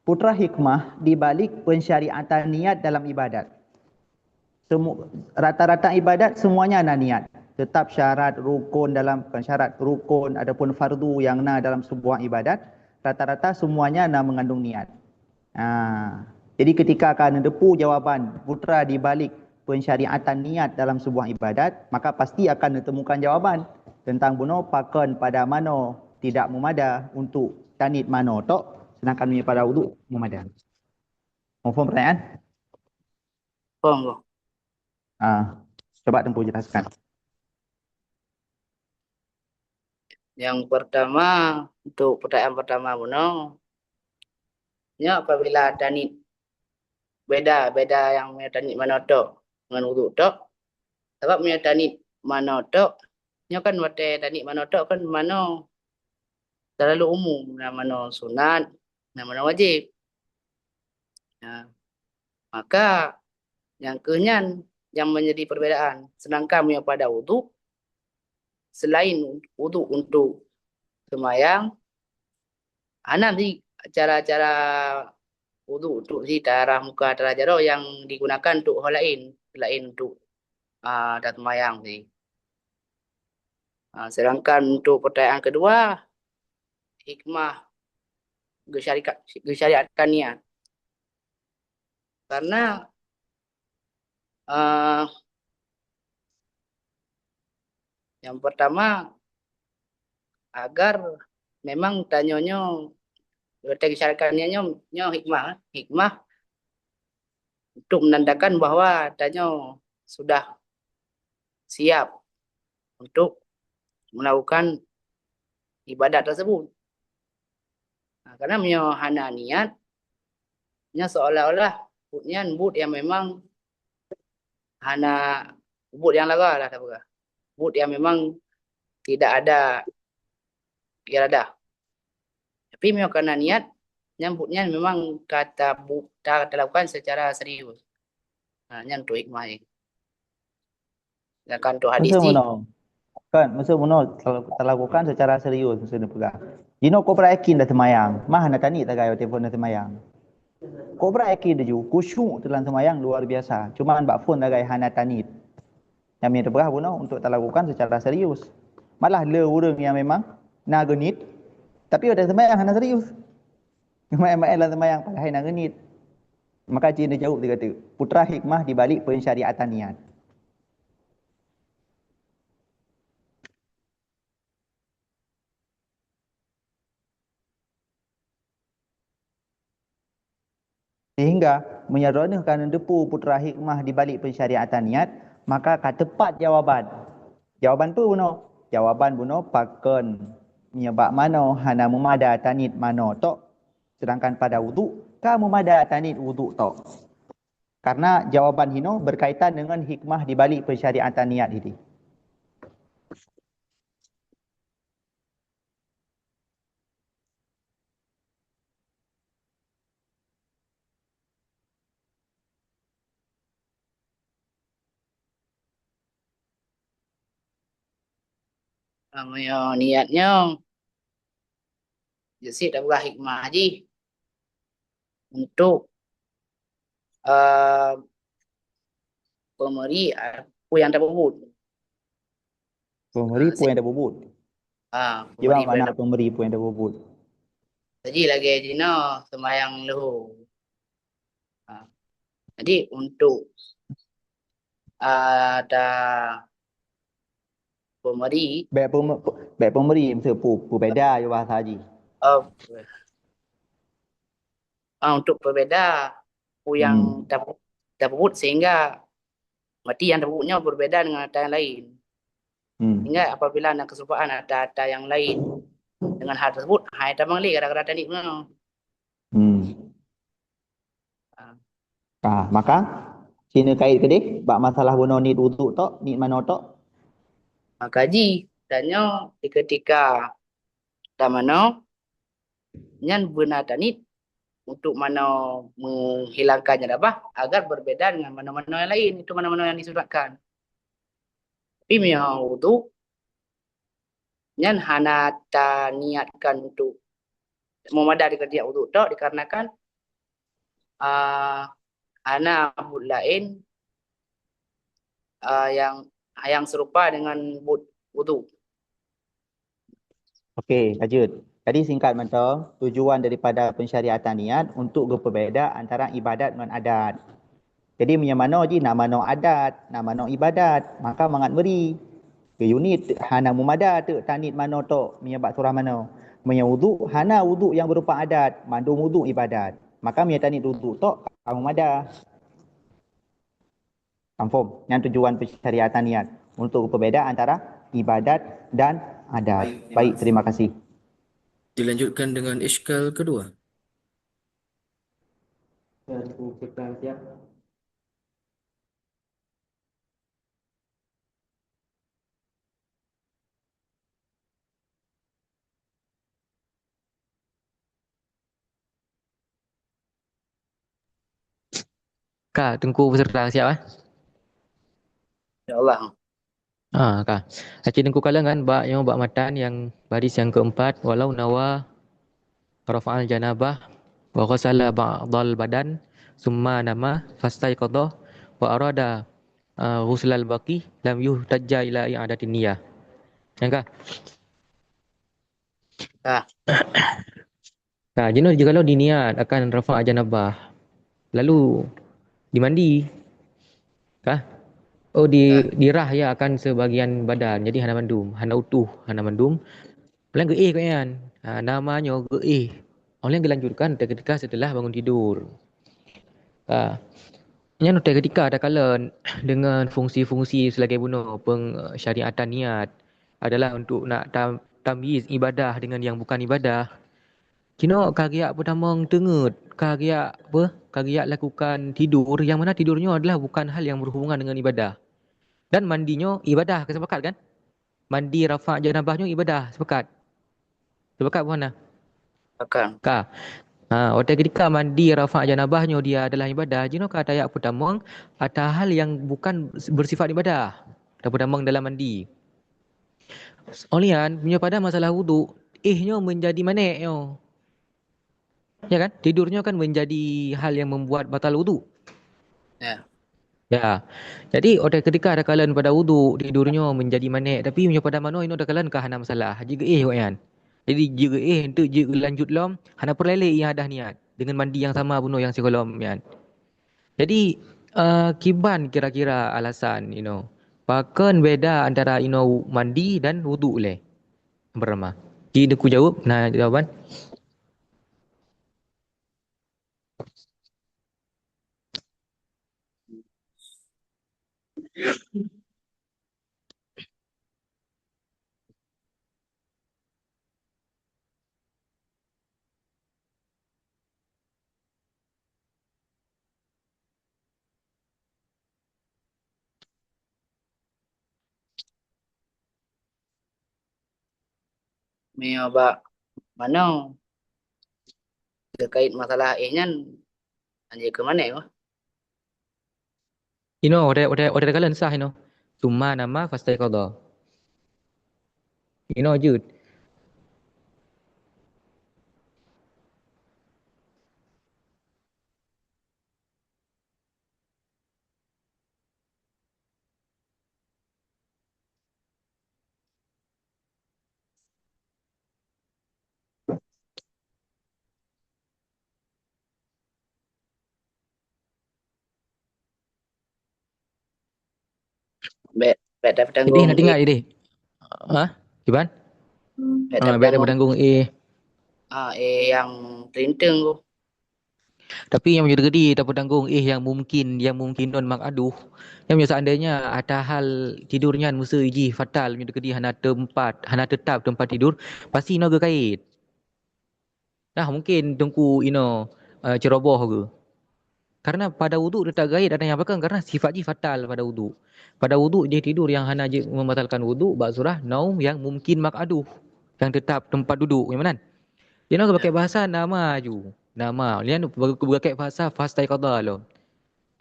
putra hikmah di balik pensyariatan niat dalam ibadat. Semu-, rata-rata ibadat semuanya na niat. Tetap syarat rukun dalam, bukan syarat, rukun ataupun fardu yang na dalam sebuah ibadat, rata-rata semuanya na mengandung niat. Ha. Jadi ketika ka neuteupeue jawaban putra di balik pensyariatan niat dalam sebuah ibadat, maka pasti akan neutemukan jawaban tentang bunoe pakon pada manoe tidak meumada untuk taniet manoe tok, sedangkan meunyoe pada wudhu meumada. Muphom pertanyaan? Phom, Guru. Ah, coba Teungku jelaskan. Yang pertama, untuk pertanyaan pertama bunoe, nyoe apabila taniet beda, beda nyang meunyoe taniet manoe tok ngon wudhu tok. Sabab meunyoe taniet manoe tok, nyoe kan watée taniet manoe tok kan manoe terlalu umum, na manoe sunat, na manoe wajéb. Nah, maka nyang keuh nyan yang menjadi perbedaan. Sedangkan meunyoe pada wudhu, selain wudhu untuk semayang, hana sih cara-cara wudhu untuk sih tarah muka, tarah jaroe yang digunakan untuk hal lain, selain untuk, ah, tasemayang sih. Ah, sedangkan untuk pertanyaan kedua, hikmah geusyarikat, geusyariatkan niat. Karena, eh, yang pertama, agar memang tanyoe nyoe, geusyariatkan niat nyoe, nyoe hikmah, hikmah untuk menandakan bahwa tanyoe sudah siap untuk melakukan ibadat tersebut. Nah, karena meunyoe hana niat, nyoe seolah-olah buet nyan buet yang memang hana, buet yang lara lah tapeugah. Buet yang memang tidak ada iradah. Tapi meunyoe kana niat, nyan buet nyan memang ka tabu-, ta-, talakukan secara serius. Ha, nyan tu hikmah jih. Sedangkan tu hadis Maksud jih. Bunoe? Kan, maksud bunoe tal-, talakukan secara serius, maksud neupeugah. Jinoe kobra yakin dah seumayang, mah hana taniet tagai watèe phon dah seumayang. Kobra yakin laju, khusyuk tu lam seumayang luar biasa. Cuman bak phon tagai hana taniet. Nyang meupeugah bunoe untuk talakukan secara serius. Malah le ureueng nyang memang na geuniet, tapi watèe seumayang hana serius. Maén-maén lam seumayang padahai na geuniet. Maka ci neujaweueb sigoe teuk, putra hikmah di balik pensyariatan niat. Sehingga, meunyoe droeneuh ka neuteupeue putra hikmah di balik pensyariatan niat, maka ka teupat jawaban. Jawaban peue bunoe? Jawaban bunoe pakon meunyoe bak manoe hana meumada taniet manoe tok, sedangkan pada wudhu ka meumada taniet wudhu tok. Karena jawaban hinoe berkaitan dengan hikmah di balik pensyariatan niat ini. Meunyoe niat nyoe, jeuet cit tapeugah hikmah jih untuk, eh, peumeri, eh, peue nyang tapeubuet. Peumeri Ah, peue si- nyang tapeubuet. Ah, Kiban peumeri peue nyang makna peumeri peue nyang tapeubuet. Jadi lagèe jinoe seumayang leuhô. Ah, jadi untuk, ah, ta-, peumeri. Bèk peume-, bèk peumeri, maksud pu-, peubeda ya bahasa jih. Oh, ah, untuk peubeda peue nyang Hmm. ta-, tapeubuet sehingga mati nyang tapeubuet nyoe berbeda dengan ata yang lain. Hmm. Sehingga apabila na keserumpaan ata-ata yang lain dengan hal tersebut, hai tamong lé gara-gara tadi meunoe. Hmm. Ah. Ah, maka, sinoe kait keudeh bak masalah bunoe niet wudhu tok, niet manoe tok. Maka jih, tanyoe di ketika tamanoe, nyan beuna taniet untuk manoe menghilangkan janabah agar berbeda dengan manoe-manoe yang lain, itu manoe-manoe yang disunatkan. Tapi meunyoe wudhu, nyan hana taniatkan untuk meumada dikeue niat wudhu tok, dikarenakan, ah, hana buet laén, ah, yang, yang serupa dengan buet wudhu. Okey, lanjut. Jadi singkat mantong, tujuan daripada pensyariatan niat untuk geupeubeda antara ibadat ngon adat. Jadi meunyoe manoe jih na manoe adat, na manoe ibadat, maka mangat meuri. Geuyue niet hana meumada teuk taniet manoe tok meunyoe bak surah manoe. Meunyoe wudhu hana wudhu nyang beurupa adat, mandum wudhu ibadat. Maka meunyoe taniet wudhu tok ka meumada. Confirm, nyan tujuan pensyariatan niat untuk peubeda antara ibadat dan adat. Baik, terima kasih. Dilanjutkan dengan iskal kedua. Ka, Teungku peserta siap, eh? Ya Allah. Ah, ka. Aci Teungku kalon kan bak nyoe bak matan nyang baris nyang keempat, walau nawa rafa'al janabah wa ghasala ba'dal badan summa nama fastaiqadha wa arada, ah, ghuslal baqi lam yuhtajja ila i'adatin niyah. Nyang ka? Ah. Nah, jinoe jikalau diniat akan rafa' janabah, lalu dimandi, kah? Oh, di, dirah ya akan sebagian badan, jadi hana mandum, hana utuh, hana mandum. Uleng geuéh kok nyan. Ha, nama nyoe geuéh. Uleng geulanjutkan ketika setelah bangun tidur. Ha. Nyan utai ketika takalon dengan fungsi-fungsi sebagai bunoe pengsyariatan niat adalah untuk nak tam, tamyiz ibadah dengan yang bukan ibadah. Kinoe ka giak peutamong teungeut, ka giak apa? Ka giak lakukan tidur, yang mana tidur nyoe adalah bukan hal yang berhubungan dengan ibadah. Dan mandi nyoe ibadah, ka sepakat kan? Mandi rafa' janabah nyoe ibadah, sepakat? Sepakat bukan nah? Sepakat. Ka. Ha, watée ketika mandi rafa' janabah nyoe dia adalah ibadah, jinoe ka tayak peutamong ata hal yang bukan bersifat ibadah. Tapeutamong dalam mandi. Olian, meunyoe pada masalah wudu, éh nyoe menjadi manék nyoe. Ya kan? Tidur nyoe kan menjadi hal yang membuat batal wudu. Ya. Ya. Jadi, watée ketika takalon pada wudu, tidur nyoe menjadi manék, tapi meunyoe pada manoe inoe takalon ka hana masalah. Jigeuéh awaknyan. Jadi, jigeuéh enteuk jeuet lanjut lom, hana peureulée lé iadah niat dengan mandi yang sama bunoe yang sigohlom nyan. Jadi, eh, kiban kira-kira alasan inoe? Pakon beda antara inoe mandi dan wudu lé? Beurama. Ji Teungku jaweueb, na jawaban? Meunyoe bak manoe, geukait masalah éh nyan, hanjeuet keu manék bah. Inoe, watée, watée, watée takalon sah inoe. Summa nama fastaiqadha. Inoe jeuet. Bèk, bèk tapeutanggung. Idéh na tinggai idéh. Ha? Kiban? Bèk tapeutanggung. Ah, bèk tapeutanggung éh. Ah, éh nyang teulinteung tu. Tapi nyang meunyoe teukeudi tapeutanggung éh nyang mungkin, nyang mungkin non mak aduh. Nyang meunyoe seandainya ata hal tidur nyan meuseu jih fatal, meunyoe teukeudi hana teumpat, hana teutap teumpat tidur, pasti inoe geukait. Nah, mungkin teungku inoe, eh, ceroboh geuh. Karena pada wudhu teutap gait ada nyang pakon, karena sifat jih fatal pada wudhu. Pada wudhu jih tidur nyang hana jeuet membatalkan wudhu bak surah naum yang mungkin mak aduh, yang tetap tempat duduk, nyang meunan. Inoe geupakèk bahasa nama aju. Nama. Lian geupakèk bahasa fastaiqadha lom.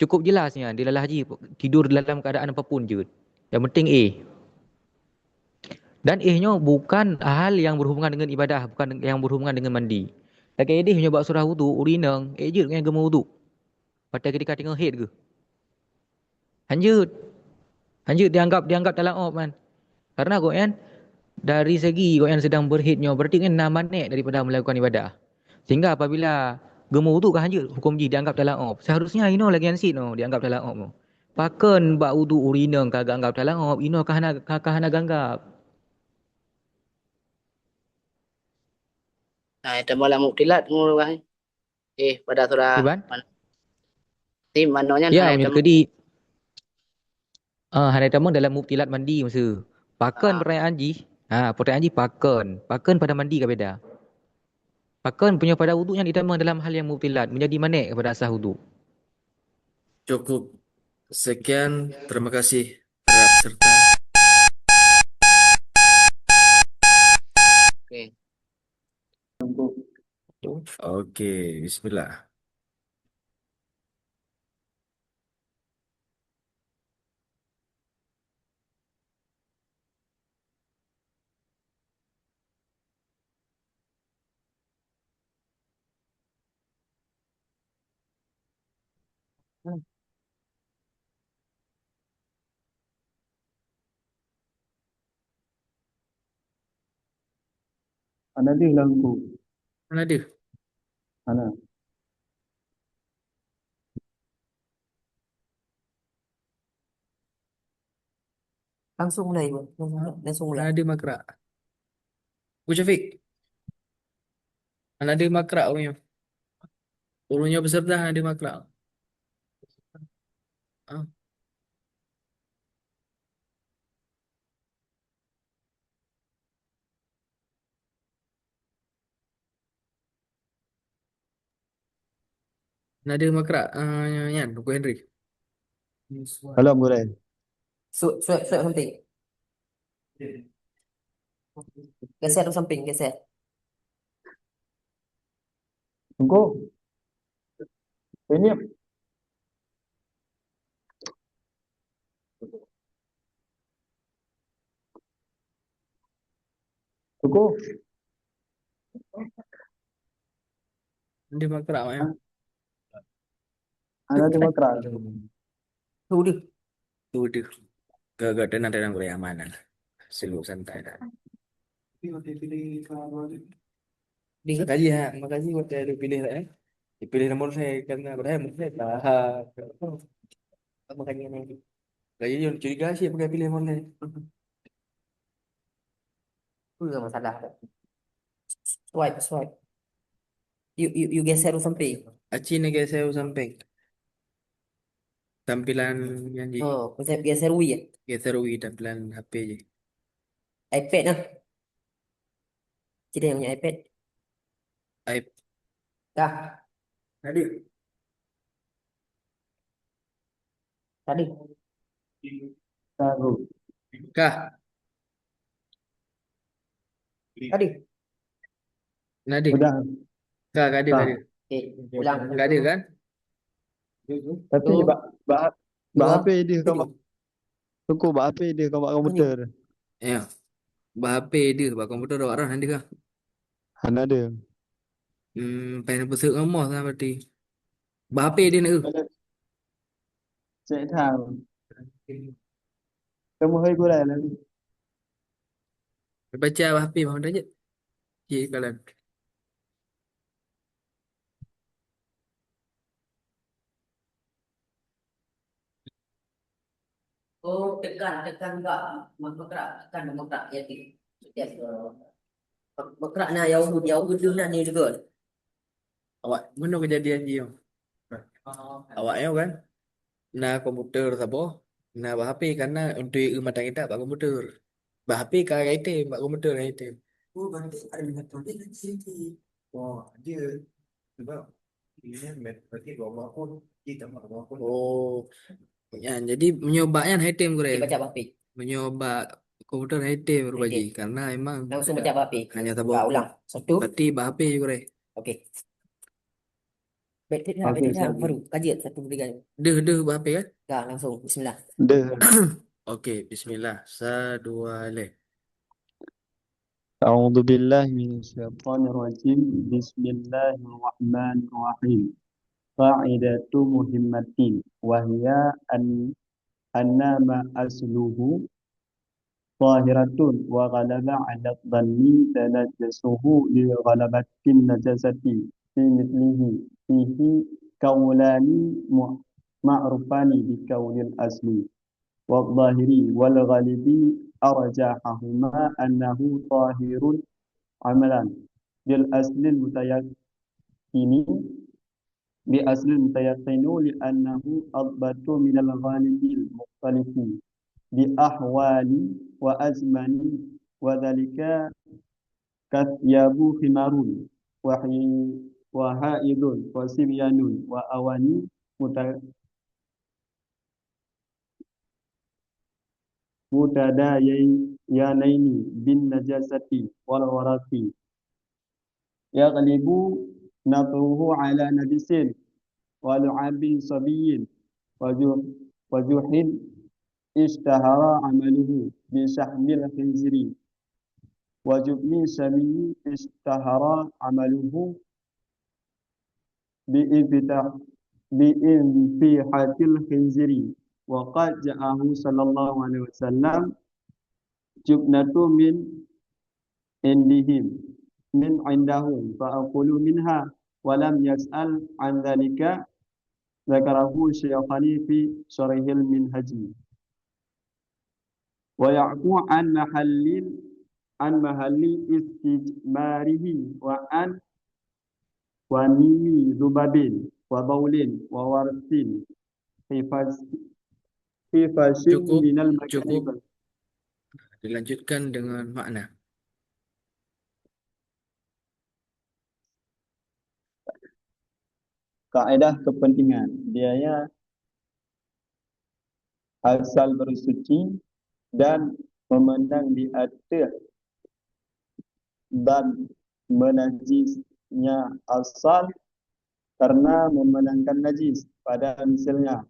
Cukup jelas nyan, dilalah jih tidur dalam keadaan apapun jeuet. Yang penting éh. Dan éh nyoe bukan hal yang berhubungan dengan ibadah, bukan yang berhubungan dengan mandi. Lagèe idéh nyoe bak surah wudhu, ureueng inong, éh jeuet ngon geumeuwudhu. Watèe ketika teungoh haid geuh. Hanjeuet. Hanjeuet dianggap, dianggap talaôt man. Karena gobnyan dari segi gobnyan sedang berhaid nyoe, berarti kan na manék daripada melakukan ibadah. Sehingga apabila geumeuwudhu ka hanjeuet huköm jih dianggap talaôt. Seharusnya inoe lagèe nyan cit nyoe dianggap talaôt nyoe. Pakon bak wudhu ureueng inong ka geuanggap talaôt, inoe ka hana, ka, ka hana geuanggap. Nah, itu malah mubtilat ngureueng. Eh, pada surah Iban? Man-, si manoe nyan ya, hana meunyoe teukeudi, ah, hana tamong dalam mubtilat mandi meuseu. Pakon ah, pertanyaan jih? Ha, pertanyaan jih pakon. Pakon pada mandi ka beda. Pakon meunyoe pada wudhu nyan itamong dalam hal yang mubtilat, menjadi manék kepada sah wudhu. Cukup. Sekian, terima kasih terhadap peserta. Oke. Oke, bismillah. Hana deuh lah Teungku. Hana deuh. Hana. Langsung mulai, Wan. Langsung, langsung mulai. Hana deuh makra. Abu Syafiq. Hana deuh makra ureueng nyoe. Ureueng nyoe peserta hana deuh makra. Ah. Na deuh makra, eh, nyan, Teungku Henry. Halo, Gurèe. Su-, suap, suap samping. Geser tu samping, geser. Teungku. Ini. Teungku. Di makra, ya. Ada di makra. Tu deuh. Tu deuh. Gak, gak, tenang, tenang, Gurèe, aman lah. Slow, santai dah. Makasih, ha. Makasih buat saya dipilih lah, eh. Dipilih nomor saya karena padahal nomor saya tahan. Makanya ni. Lagi dia curiga sih pakai pilih nomor saya. Apa masalah? Swipe, swipe. You, you, you geser u samping. Aci na geser u samping. Tampilan yang di Oh, geser, geser u ya? Geser u tampilan H P je. iPad lah. Cina yang punya iPad. Aib. Dah. Tadi. Tadi. Tahu. Kah. Tadi. Nadi. Udah. Kah, kah ada, kah ada. Okey, ulang. Kah ada kan? Tapi bak, bak, bak Dua. H P dia kau Tujuh. Teungku, bak H P dia kau bak komputer. Ya. Bak H P dia, bak komputer awak roh nanti kah? Hana ada. Hmm, pengen peuseuek ngon moh lah berarti. Bak H P dia nak. Cek tahu. Kamu hai gulai lagi. Baca bak H P mah dah je. Cik kalan. Oh, tekan, tekan bak mengkontrak, tekan mengkontrak, ya, di. Yes. Mengkontrak na ya, ugut, ya, ugut tu na ni juga. Awak, mana kejadian dia? Oh. Awak nyoe kan? Na komputer saboh, na bak H P karena untuk mata kita bak komputer. Bak H P ka item, bak komputer ka item. Oh, berarti ada lima tahun dia kan sendiri. Oh, dia sebab ini kan berarti dua belas tahun, dia tambah dua tahun. Oh. Ya, jadi meunyoe bak nyan hai tem, Gurèe. Dia baca bak H P. Meunyoe bak komputer hai tem, Gurèe Baji, karena emang langsung baca bak H P. Hanya saboh. Ka ulang. Satu. Berarti bak H P, Gurèe. Okey. Baik, baik, baik, baru. Kaji satu, tiga. Deuh, deuh, bak H P kan? Dah, langsung. Bismillah. Deuh. Okey, bismillah. Sa, dua, leh. أعوذ بالله من الشيطان الرجيم. بسم الله الرحمن الرحيم. قاعدة مهمة، وهي أن، أن ما أصله طاهرة وغلب على الظن تنجسه لغلبة النجاسة في مثله. فيه قولان م-، معروفان بقول الأصل والظاهر، والغالب أرجحهما أنه طاهر عملا بالأصل المتيقن، بالأصل المتيقن لأنه أضبط من الغالب المختلف بأحوال وأزمان، وذلك كثياب خمار وحي-، وحائض وصبيان وأواني مت-، متداينين بالنجاسة والغرق، يغلب نطره على نجس ولعاب صبي وجو-، وجوح اشتهر عمله بشحم الخنزير وجبن سمي اشتهر عمله بانفتاح، بإنفحة الخنزير، وقد جاءه صلى الله عليه وسلم جبنة من عندهم، من عندهم، فأكلوا منها ولم يسأل عن ذلك، ذكره الشيخان في شرح المنهاج. ويعفو عن محل، عن محل استجماره وعن ونين ذباب وبول وورث خفاش، خفاش Cukup, من المكان cukup. Dilanjutkan dengan makna. Kaedah kepentingan, biaya asal bersuci dan memenang di ateueh dan menajisnya asal karena memenangkan najis pada misilnya.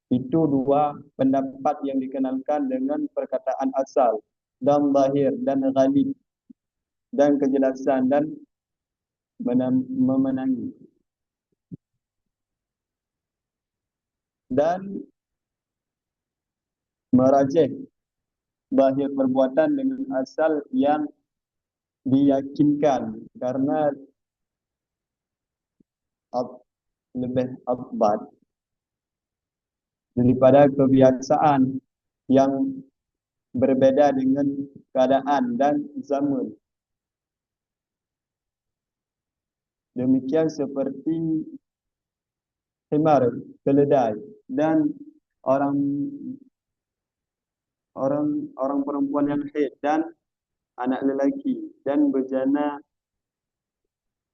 Itu dua pendapat yang dikenalkan dengan perkataan asal dan zahir dan ghalib dan kejelasan dan menam-, memenangi. Dan merajih zahir perbuatan dengan asal yang diyakinkan karena ab-, lebih abad daripada kebiasaan yang berbeda dengan keadaan dan zaman. Demikian seperti himar, keledai, dan orang, orang, orang perempuan yang haid, dan anak lelaki, dan bejana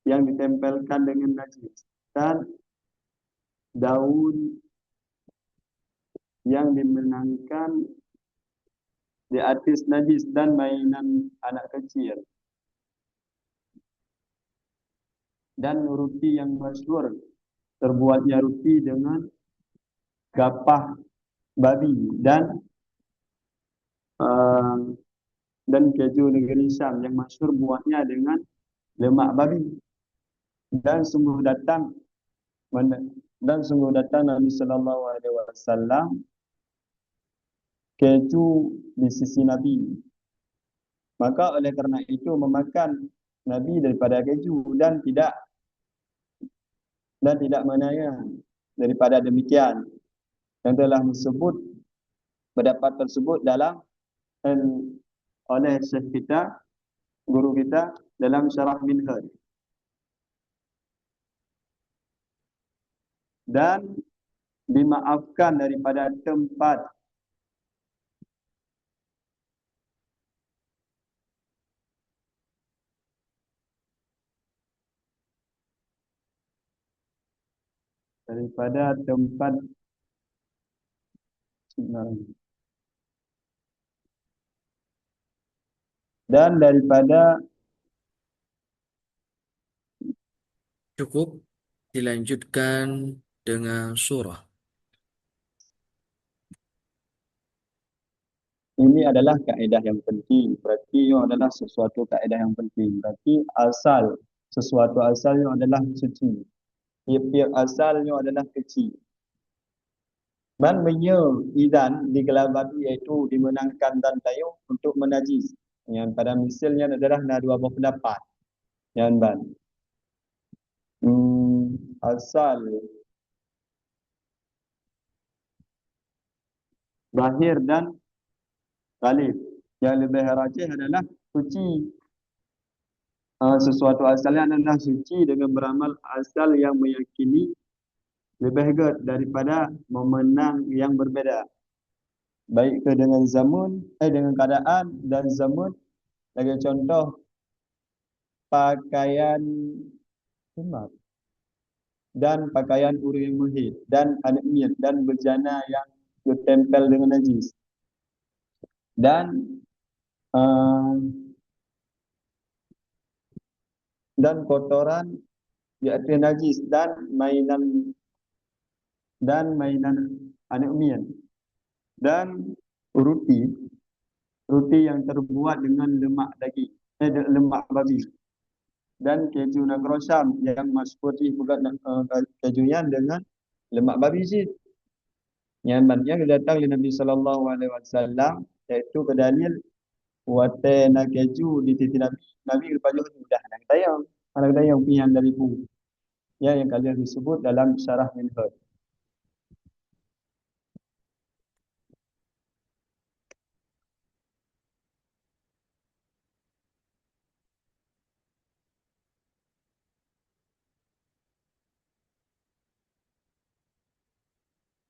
yang ditempelkan dengan najis, dan daun yang dimenangkan di atas najis, dan mainan anak kecil, dan roti yang masyhur terbuatnya roti dengan gapah babi, dan, eh, dan keju negeri Syam yang masyhur buatnya dengan lemak babi. Dan sungguh datang men-, dan sungguh datang Nabi sallallahu alaihi wasallam keju di sisi Nabi. Maka oleh karena itu memakan Nabi daripada keju dan tidak, dan tidak menanya daripada demikian. Yang telah disebut, pendapat tersebut dalam, em, oleh syekh kita, guru kita dalam syarah Minhaj. Dan dimaafkan daripada tempat daripada tempat dan daripada Cukup, dilanjutkan dengan surah. Ini adalah kaedah yang penting. Berarti nyoe adalah sesuatu kaedah yang penting. Berarti asal, sesuatu asal nyoe adalah suci. Tiap-tiap asal nyoe adalah keuci. Ban meunyoe idzan digeulababi, yaitu dimenangkan dan tayong untuk menajis. Nyan pada misil nyan adalah na dua boh pendapat. Nyan ban. Hmm, asal, zahir dan ghalib. Yang lebih rajih adalah suci. Ah, sesuatu asalnya adalah suci dengan beramal asal yang meyakini lebih gét daripada memenang yang berbeda, baik ke dengan zaman, eh, dengan keadaan dan zaman. Lagée contoh, pakaian khimar dan pakaian ureuëng meuhé dan aneuëk miet dan beujana nyang geutempel deungon najis dan, eh, dan kotoran di ateueh najis dan mainan, dan mainan aneuëk miet dan ruti, ruti yang terbuat dengan lemak daging, eh, de-, lemak babi, dan keju nanggroe Syam yang masyhur jih peugah na-, eh, keju nyan deungon lemak babi cit. Nyan ban nyan geudatang lé Nabi sallallahu alaihi wasallam, yaitu keu dalil watée na keju di tieb-tieb Nabi, Nabi geupajoh udah na geutanyong. Hana geutanyong pih nyan dari peue. Nyan nyang ka lheueh geusebut dalam Syarah Minhaj.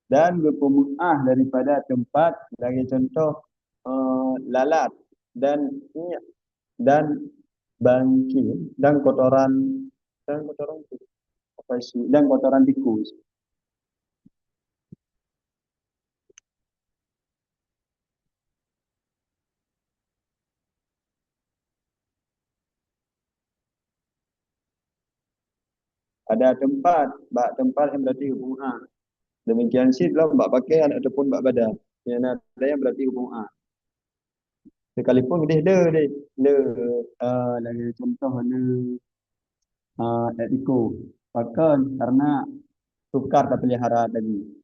Dan geupeumeuáh daripada teumpat lagée cuntoh, eh, lalat dan minyeuk dan bangke dan kotoran, dan kotoran ti-, apa sih, dan kotoran tikus. Pada teumpat, bak teumpat nyang berarti hubungan. Demikian cit lom bak pakaian ataupun bak badan. Nyang na ada nyang berarti hubungan. Sekalipun udeh le, le, le, ah, lagée contoh le, ah, èk biko. Pakon? Karena sukar tapelihara tadi.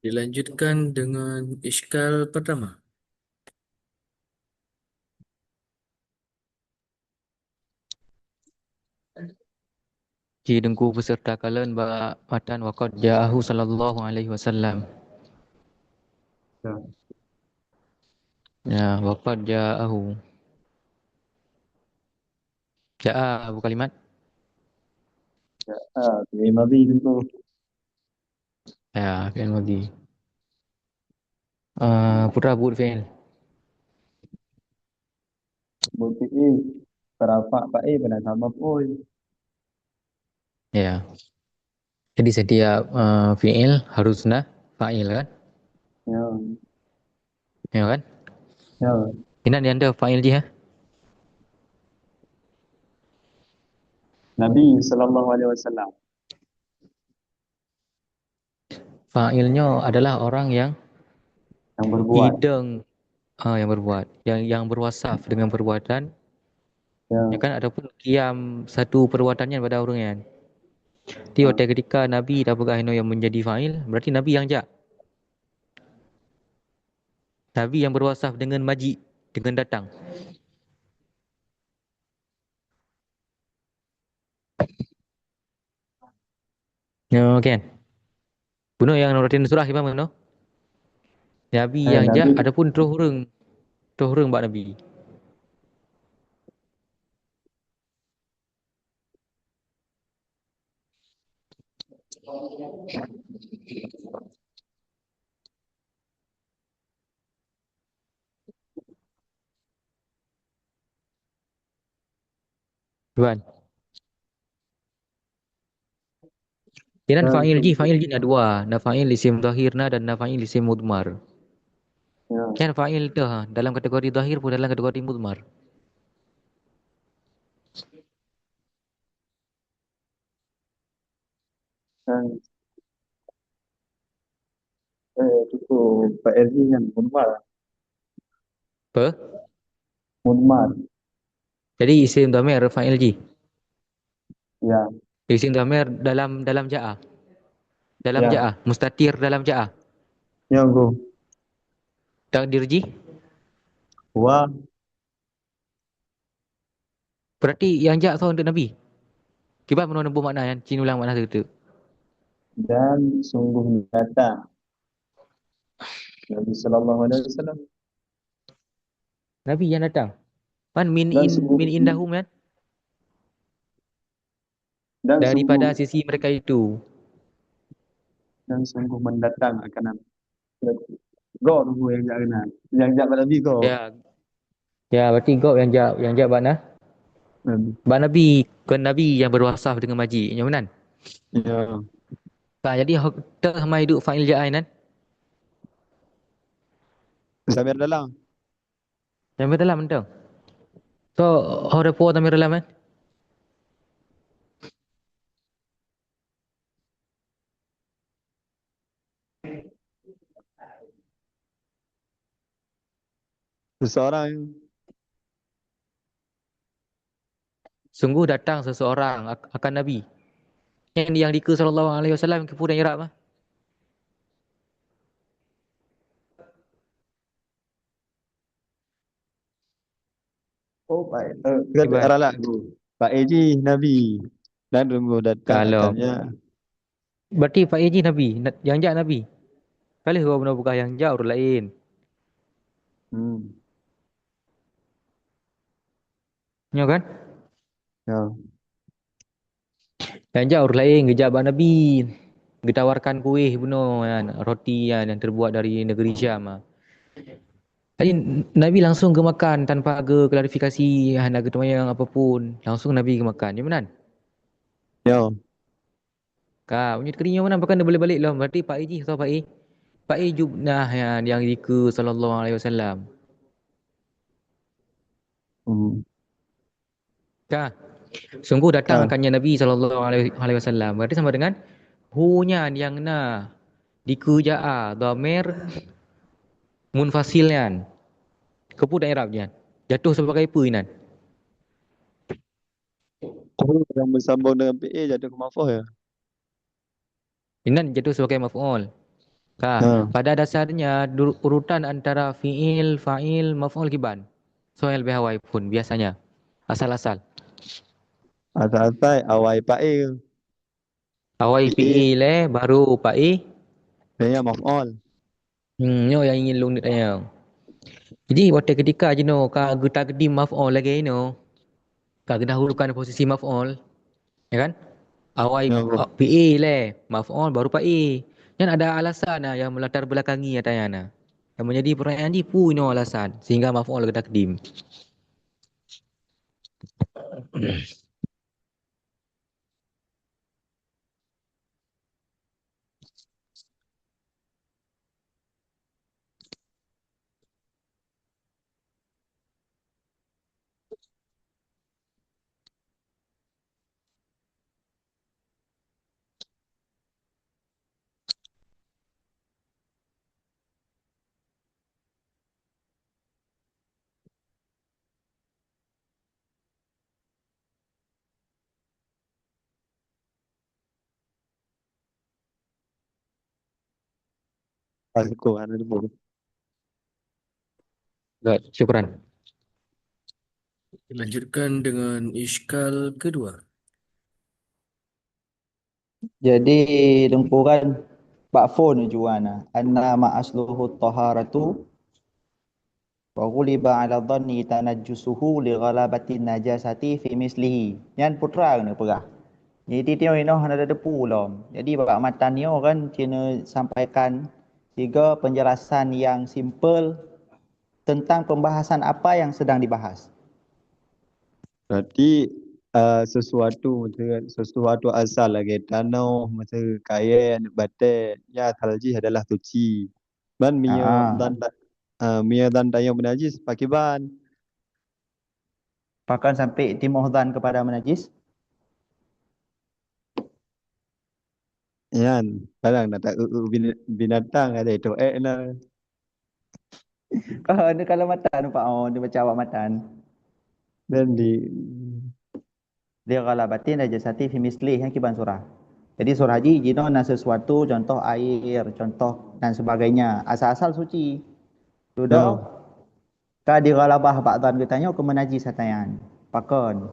Dilanjutkan dengan iskal pertama. Ji Teungku peserta kalon bak matan waqad ja'ahu sallallahu alaihi wasallam. Ya. Ya, waqad ja'ahu. Ja'a, Abu Kalimat. Ja'a, fi'il madhi Teungku. Ya, fi'il madhi. Eh, Putra, buet fi'il. Buet fi'il, rafa' fa'il pada sama pun. Ya. Jadi setiap, eh, fi'il harus na fa'il, kan? Ya. Ya, kan? Ya. Inan nyang ada fa'il jih, ya? Nabi sallallahu alaihi wasallam. Fa'ilnya adalah orang yang Yang berbuat. Ideng, ah, yang berbuat. Yang, yang berwasaf dengan perbuatan. Ya. Ya kan? Ataupun qiyam satu perbuatan nyan pada orang nyan. Jadi, ya, watée ketika Nabi tapeugah inoe yang menjadi fa'il, berarti Nabi yang jak. Nabi yang berwasaf dengan maji, dengan datang. Nyoe kan. Bunoe nyang nurati surah kiban bunoe. Nabi, eh, nyang jak Nabi. Ataupun troh ureuëng, troh ureuëng bak Nabi. Tuan. Inan, eh, fa'il jih, fa'il jih na dua. Na fa'il isim zahir na dan na fa'il isim mudmar. Ya. Kan fa'il tu, ha, dalam kategori zahir pun dalam kategori mudmar. Kan, eh, cukup Pak Erdi kan mudmar. Apa? Mudmar. Jadi isim dhamir fa'il jih. Ya. Isim dhamir dalam, dalam ja'a. Dalam, ya, ja'a, mustatir dalam ja'a. Ya, Guru. Takdir jih? Wa. Berarti nyang jak soe, aneuëk Nabi? Kiban bunoe neuboh makna nyan, ci ulang makna sigoe teuk. Dan sungguh datang Nabi sallallahu alaihi wasallam. Nabi nyang datang. Kan min, dan in, sungguh min indahum kan? Dan daripada sungguh, sisi mereka itu. Dan sungguh mendatang akan Nabi. Gob nyang jak keunan. Nyang jak bak Nabi gob. Ya. Ya, berarti gob nyang jak, nyang jak bak na-, Nabi. Bak Nabi, kon Nabi nyang berwasaf dengan maji, nyo meunan? Ya. Ka, jadi ho-, teuh mai duek fa'il ja'a inan? Dhamir dalam. Dhamir dalam mantong. So, ho repo tamé dalam, eh? Seseorang. Sungguh datang seseorang ak-, akan Nabi. Yang, yang dikeue sallallahu alaihi wasallam, keupeue dan irab, ah? Oh, Pak, eh, Iban. Ralak tu. Pak Eji Nabi. Dan sungguh datang Kalau akan ya. Berarti Pak Eji Nabi, na-, yang jak Nabi. Kali gua bunoe peugah yang jak ureueng laén. Hmm. Nyo kan? Ya. Nyang jak ureueng laén geujak bak Nabi, geutawarkan kueh bunoe nyan, roti nyan nyang teubuat dari negeri Syam, ah. Jadi, Nabi langsung geumakan tanpa geuklarifikasi, hana geuteumanyong apapun. Langsung Nabi geumakan. Ya meunan? Ya. Ka, meunyoe teukeudi nyoe meunan, pakon neubalek-balek lom? Berarti Pak I jih soe Pak I? Pak I Jubnah nyan nyang dikeue sallallahu alaihi wasallam. Hmm. Ka. Sungguh datang Ka. akan nyan Nabi sallallahu alaihi, alaihi wasallam. Berarti sama dengan hu nyan nyang na dikeue jaa, dhamir munfasil nyan. Keupeue dan i'rab nyan? Jatuh sebagai peue inan? Hu nyang meusambong dengan fi'il jatuh keu maf'ul ya? Inan jatuh sebagai maf'ul. Ka, Ha. pada dasarnya du-, urutan antara fi'il, fa'il, maf'ul kiban. Soal beh awai pun biasanya. Asal-asal. Asal-asal awai fa'il. Awai Fi'il. fi'il eh, baru fa'il. Dan ya maf'ul. Hmm, nyoe nyang ingin lôn tanyong. Jadi, watèe keutika jinoe ka geutakdim maf'ul lagèe inoe, ka geudahulukan posisi maf'ul, ya kan? Awai Ya, bro. fi'il lé, maf'ul baru fa'il. Nyan ada alasan na nyang meulatar belakangi ata nyan na. Nyang meunjadi peurtanyaan jih, peue inoe alasan sehingga maf'ul geutakdim? Baik, syukran. Lanjutkan dengan iskal kedua. Jadi, Teungku kan, bak phon jua na, anna ma asluhu taharatu wa ghuliba ala dhanni tanajjusuhu li ghalabatin najasati fi mislihi. Nyan putra keuneuk peugah. Jadi, tieb-tieb inoe hana teupeu lom. Jadi, bak matan nyoe kan, ci neusampaikan sigoe penjelasan yang simple tentang pembahasan apa yang sedang dibahas. Berarti, eh, sesuatu, maksudnya, sesuatu asal lagèe tanoh, maksudnya, kayèe, batèe, nyan asal jih adalah suci. Ban meunyoe Ah. dhan ta-, eh, meunyoe dhan tanyoe meunajis, pakiban? Pakon sampai timoh dhan kepada meunajis? Nyan, kadang na ta-, eu-, eu-, bin-, binatang ada itu, eh, na. Oh, ni kalau matan, Pak, oh, ni baca awak matan. Dan di Li ghalabatin najasati fi mislih, nyan kiban surah. Jadi surah jih jinoe na sesuatu, contoh air, contoh dan sebagainya. Asal-asal suci. Sudah. Ya. Ka dighalabah bak dhan geutanyoe keu meunajis ata nyan. Pakon?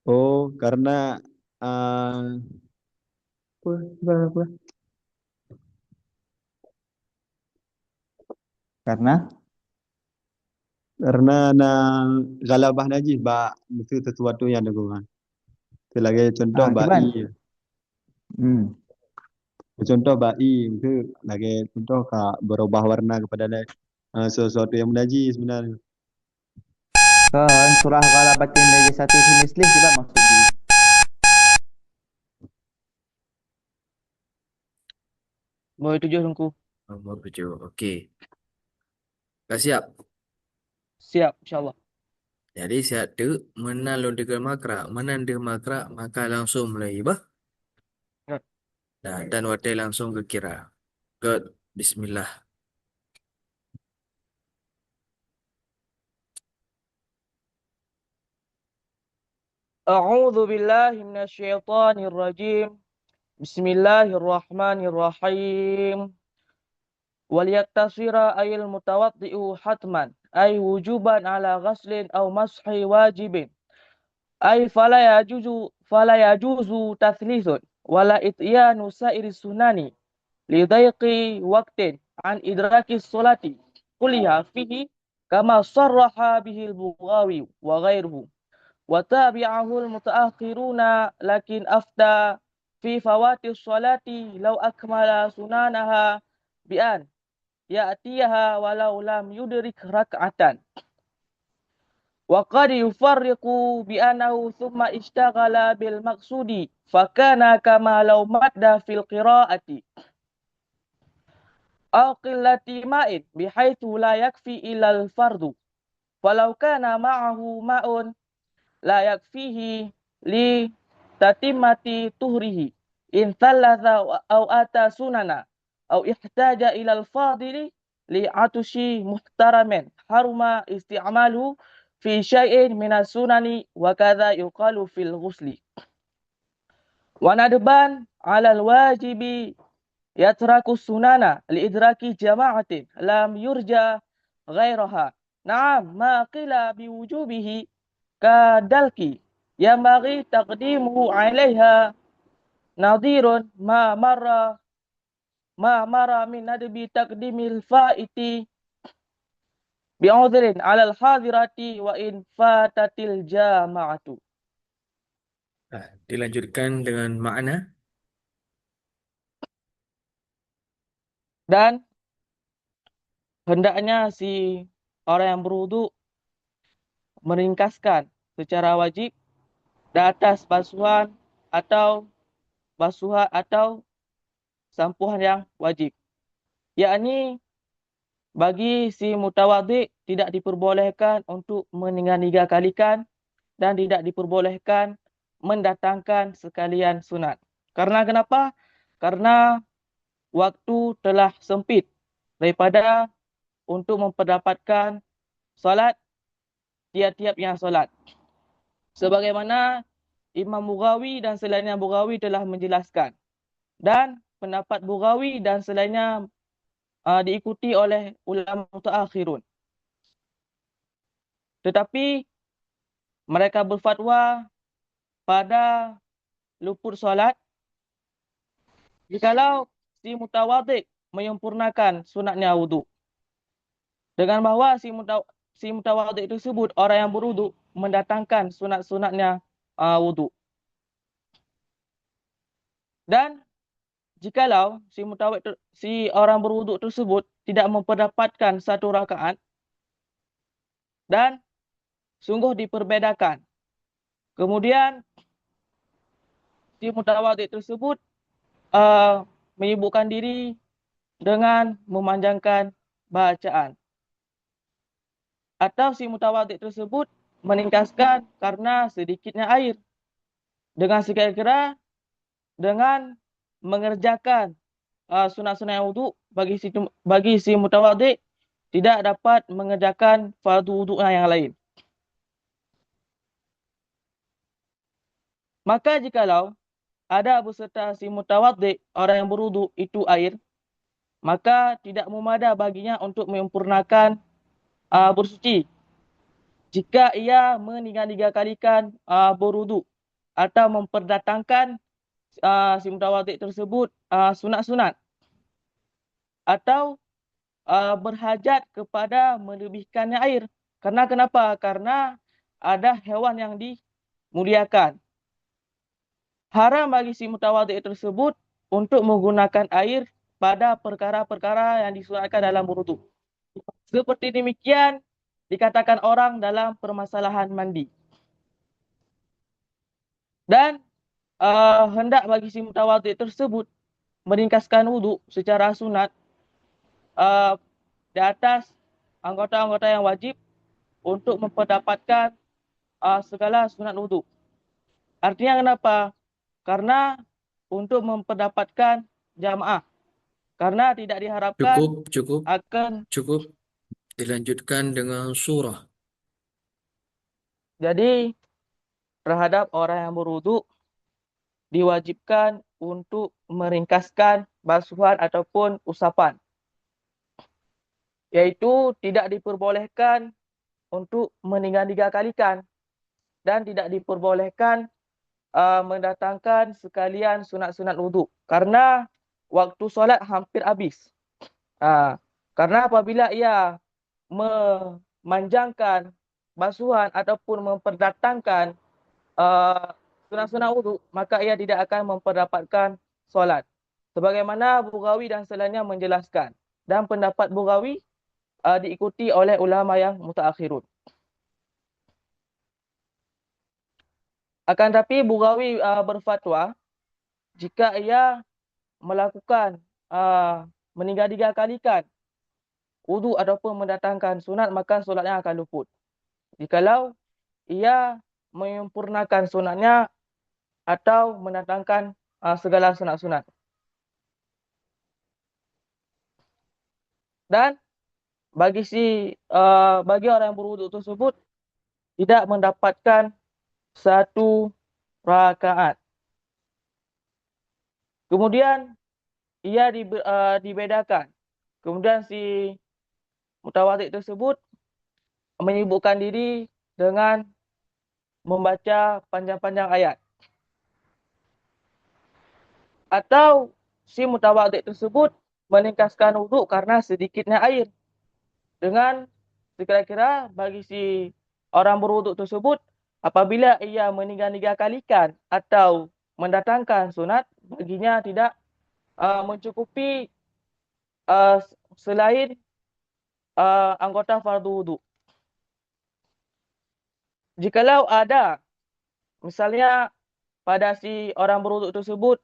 Oh, karena, eh, apa, apa, apa? Karena? Karena na ghalabah najis bak, meusti sesuatu nyang teuguma. Seulagèe contoh Ah, bak kiban? ie. Hmm. Contoh bak ie, meusti lagèe contoh ka berubah warna kepada lain. Ah, sesuatu yang najis sebenarnya. Kan surah ghalabatin najasati fi mislih juga maksud jih. Boh tujoh Teungku. Nombor tujuh. Okey. Ka siap? Siap, insya Allah. Jadi siap teuk, meunan lôn deuh makrak, meunan deuh makrak, maka langsung mulai bah. Ya. Nah, dan watèe langsung geukira. Good. Bismillah. أعوذ بالله من الشيطان الرجيم. بسم الله الرحمن الرحيم. وليقتصر أي المتوضئ حتما، أي وجوبا على غسل أو مسح واجب، أي فلا يجوز، فلا يجوز تثليث ولا إتيان سائر السنن لضيق وقت عن إدراك الصلاة كلها فيه، كما صرح به البغوي وغيره، وتبعه المتأخرون، لكن أفتى في فوات الصلاة لو أكمل سننها بأن يأتيها ولو لم يدرك ركعة. وقد يفرق بأنه ثم اشتغل بالمقصود فكان كما لو مد في القراءة أو قلة ماء بحيث لا يكفي إلا الفرض، فلو كان معه ماء لا يكفيه لتتمة طهره إن ثلث أو أتى سننا أو احتاج إلى الفاضل لعطش محترم حرم استعماله في شيء من السنن، وكذا يقال في الغسل. وندبا على الواجب يترك السنن لإدراك جماعة لم يرجى غيرها. نعم، ما قيل بوجوبه كالدلك ينبغي تقديمه عليها، نظير ما مر، ما مر من ندب تقديم الفائت بعذر على الحاضرة وإن فاتت الجماعة. Ah, dilanjutkan dengan makna. Dan hendaknya si orang yang berwuduk meringkaskan secara wajib di atas basuhan atau basuhan atau sampohan yang wajib, yakni bagi si mutawadhi tidak diperbolehkan untuk meniga-niga kalikan dan tidak diperbolehkan mendatangkan sekalian sunat. Karena kenapa? Karena waktu telah sempit daripada untuk memperdapatkan salat tiap-tiap yang salat. Sebagaimana Imam Bughawi dan selainnya Bughawi telah menjelaskan. Dan pendapat Bughawi dan selainnya, ah, diikuti oleh ulama mutaakhirun. Tetapi mereka berfatwa pada luput salat jikalau si mutawadhi menyempurnakan sunatnya wudhu. Dengan bahwa si muta-, si mutawadhi tersebut, orang yang berwudhu, mendatangkan sunat-sunatnya, ah, wudhu. Dan jikalau si mutawadhi ter-, si orang berwudhu tersebut tidak memperdapatkan satu rakaat, dan sungguh diperbedakan. Kemudian si mutawadhi tersebut, eh, menyibukkan diri dengan memanjangkan bacaan. Atau si mutawadhi tersebut meringkaskan karena sedikitnya air. Dengan sekira-kira, dengan mengerjakan, ah, sunat-sunat wudhu bagi si, bagi si mutawadhi tidak dapat mengerjakan fardu wudhu yang lain. Maka jikalau ada beserta si mutawadhi orang yang berwudhu itu air, maka tidak meumada baginya untuk menyempurnakan, ah, bersuci. Jika ia meniga-niga kalikan, ah, berwudhu atau memperdatangkan, ah, si mutawadhi tersebut, ah, sunat-sunat, atau, ah, berhajat kepada melebihkannya air. Karena kenapa? Karena ada hewan yang dimuliakan. Haram bagi si mutawadhi tersebut untuk menggunakan air pada perkara-perkara yang disunatkan dalam berwudhu. Seperti demikian dikatakan orang dalam permasalahan mandi. Dan, eh, hendak bagi si mutawadhi tersebut meringkaskan wudhu secara sunat eh, di atas anggota-anggota yang wajib untuk memperdapatkan, eh, segala sunat wudhu. Artinya kenapa? Karena untuk memperdapatkan jamaah. Karena tidak diharapkan Cukup, cukup, akan cukup. Dilanjutkan dengan surah. Jadi, terhadap orang yang berwudhu, diwajibkan untuk meringkaskan basuhan ataupun usapan, yaitu tidak diperbolehkan untuk meniga-niga kalikan dan tidak diperbolehkan, uh, mendatangkan sekalian sunat-sunat wudhu, karena waktu solat hampir habis. Uh, karena apabila ia memanjangkan basuhan ataupun memperdatangkan, uh, sunat-sunat wudhu, maka ia tidak akan memperdapatkan solat. Sebagaimana Bughawi dan selainnya menjelaskan, dan pendapat Bughawi, uh, diikuti oleh ulama yang mutaakhirun. Akan tapi Bughawi, uh, berfatwa, jika ia melakukan, uh, meniga-niga kalikan wudhu ataupun mendatangkan sunat, maka solatnya akan luput. Jikalau ia menyempurnakan sunatnya atau mendatangkan, uh, segala sunat-sunat. Dan bagi si, uh, bagi orang yang berwudhu tersebut tidak mendapatkan satu rakaat. Kemudian ia di, uh, dibedakan. Kemudian si mutawadhi tersebut menyibukkan diri dengan membaca panjang-panjang ayat. Atau si mutawadhi tersebut meningkaskan wudhu karena sedikitnya air. Dengan sekira-kira bagi si orang berwudhu tersebut, apabila ia meniga-niga kalikan atau mendatangkan sunat, baginya tidak, uh, mencukupi, uh, selain, uh, anggota fardu wudhu. Jikalau ada, misalnya pada si orang berwudhu tersebut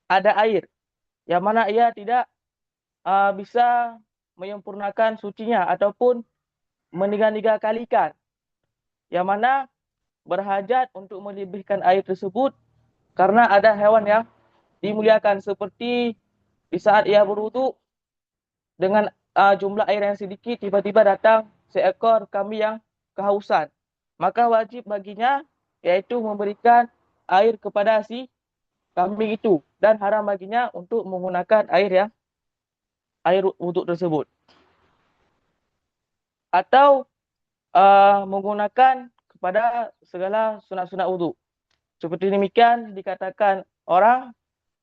ada air, yang mana ia tidak, uh, bisa menyempurnakan sucinya ataupun meniga-niga kalikan, yang mana berhajat untuk melebihkan air tersebut karena ada hewan yang dimuliakan, seperti di saat ia berwudhu dengan, uh, jumlah air yang sedikit, tiba-tiba datang seekor kambing yang kehausan, maka wajib baginya yaitu memberikan air kepada si kambing itu dan haram baginya untuk menggunakan air yang, air wudhu tersebut, atau, uh, menggunakan kepada segala sunat-sunat wudhu. Seperti demikian dikatakan orang,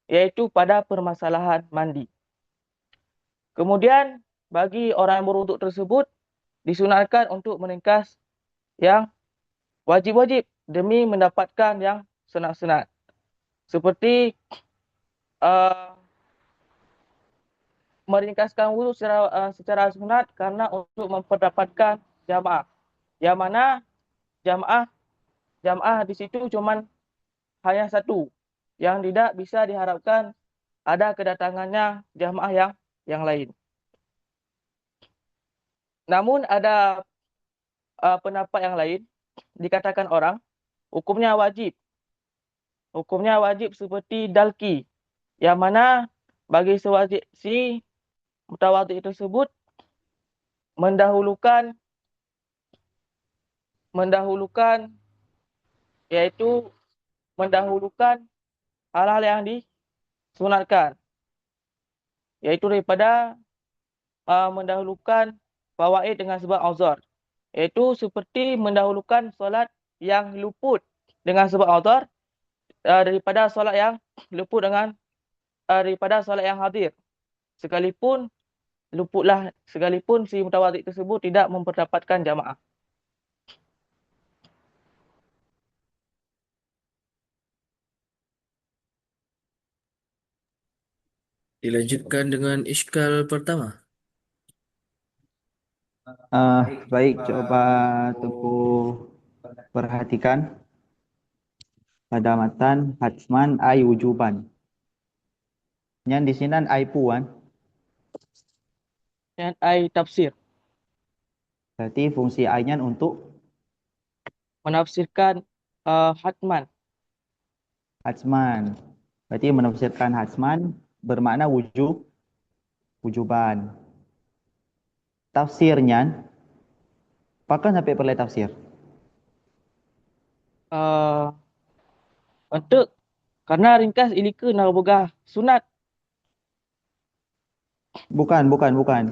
yaitu pada permasalahan mandi. Kemudian bagi orang yang berwudhu tersebut disunatkan untuk meringkas yang wajib-wajib demi mendapatkan yang sunat-sunat. Seperti, uh, meringkaskan wudhu secara, uh, secara sunat karena untuk memperdapatkan jamaah. Yang mana jamaah, jamaah di situ cuman hanya satu, yang tidak bisa diharapkan ada kedatangannya jamaah yang, yang lain. Namun ada, uh, pendapat yang lain, dikatakan orang, hukumnya wajib. Hukumnya wajib seperti dalki, yang mana bagi sewajib si mutawadhi tersebut mendahulukan, mendahulukan, yaitu mendahulukan hal-hal yang disunatkan, yaitu daripada, uh, mendahulukan fawaid dengan sebab uzur, yaitu seperti mendahulukan solat yang luput dengan sebab uzur, uh, daripada solat yang luput dengan, uh, daripada solat yang hadir, sekalipun luputlah, sekalipun si mutawadhi tersebut tidak memperdapatkan jamaah. Dilanjutkan dengan iskal pertama. Ah, baik, coba Teungku perhatikan pada matan hatman ai wujuban. Nyan di sinan ai puan. Nyan ai tafsir. Berarti fungsi ai nyan untuk Menafsirkan uh, hatman. Hatman. Berarti menafsirkan hatman bermakna wujub, wujuban. Tafsir nyan, pakon sampai peureulée tafsir? Uh, untuk karena ringkas ilike na peugah sunat. Bukan, bukan, bukan.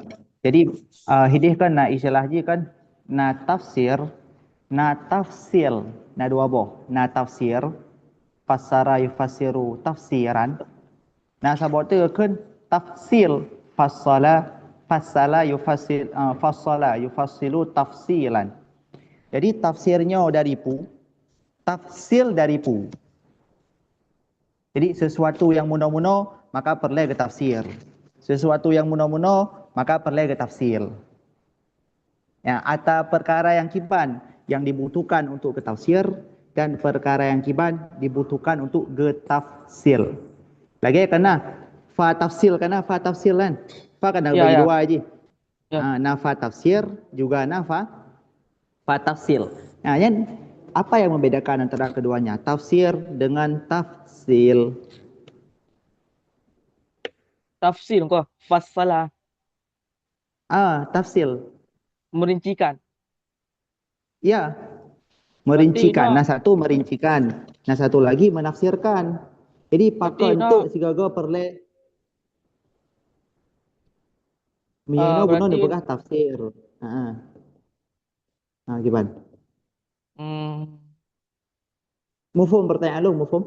Jadi uh, hidih kan na istilah ji kan, na tafsir, na tafsil, na dua boh. Na tafsir, fassara yufassiru tafsiran. Na saboh tu kan tafsil, fassala, fassala yufassil, uh, fassala yufassilu tafsilan. Jadi tafsir nyoe dari pu, tafsil dari pu. Jadi sesuatu yang muno-muno maka peureulée geutafsir. Sesuatu yang muno-muno maka peureulée geutafsil. Ya, ata perkara yang kiban yang dibutuhkan untuk geutafsir dan perkara yang kiban dibutuhkan untuk geutafsil. Lagi kana fa tafsil, kana fa tafsil kan? Fa kana Ya, bagi ya. dua ji. Ya. Ha, na fa tafsir juga na fa fa tafsil. Nah, nyan apa yang membedakan antara keduanya? Tafsir dengan tafsil. Tafsil kah? Fassala. Ah, tafsil. Merincikan. Ya. Merincikan. Berarti Nah, satu merincikan. Nah, satu lagi menafsirkan. Jadi Berarti pakon dah- tu sigaga peureulée. Ah, Mino bunoe berarti- dipeugah tafsir. Ha. Ha, kiban. Hmm, Mufhum pertanyaan lu, mufhum?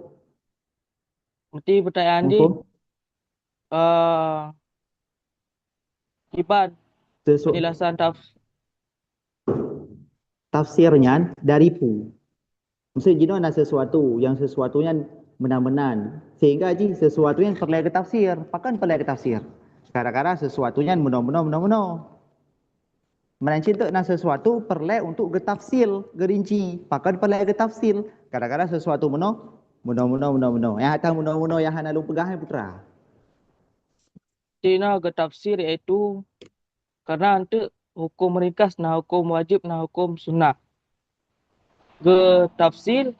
Berarti pertanyaan di Mufhum? uh, kiban Sesu- penjelasan taf Tafsir nyan dari pu. Maksud jinoe na sesuatu, yang sesuatu nyan meunan-meunan. Sehingga ji sesuatu nyan peureulée geutafsir. Pakon peureulée geutafsir? Gara-gara sesuatu nyan meunoe-meunoe, meunoe-meunoe. Meunan cit na sesuatu peureulée untuk geutafsil, geurinci. Pakon peureulée geutafsil? Gara-gara sesuatu meunoe, meunoe-meunoe, meunoe-meunoe. Nyang ata meunoe-meunoe nyang hana lôn peugah nyan, putra. Tina geutafsir, iaitu karena untuk hukum ringkas na hukum wajib na hukum sunnah. Geutafsir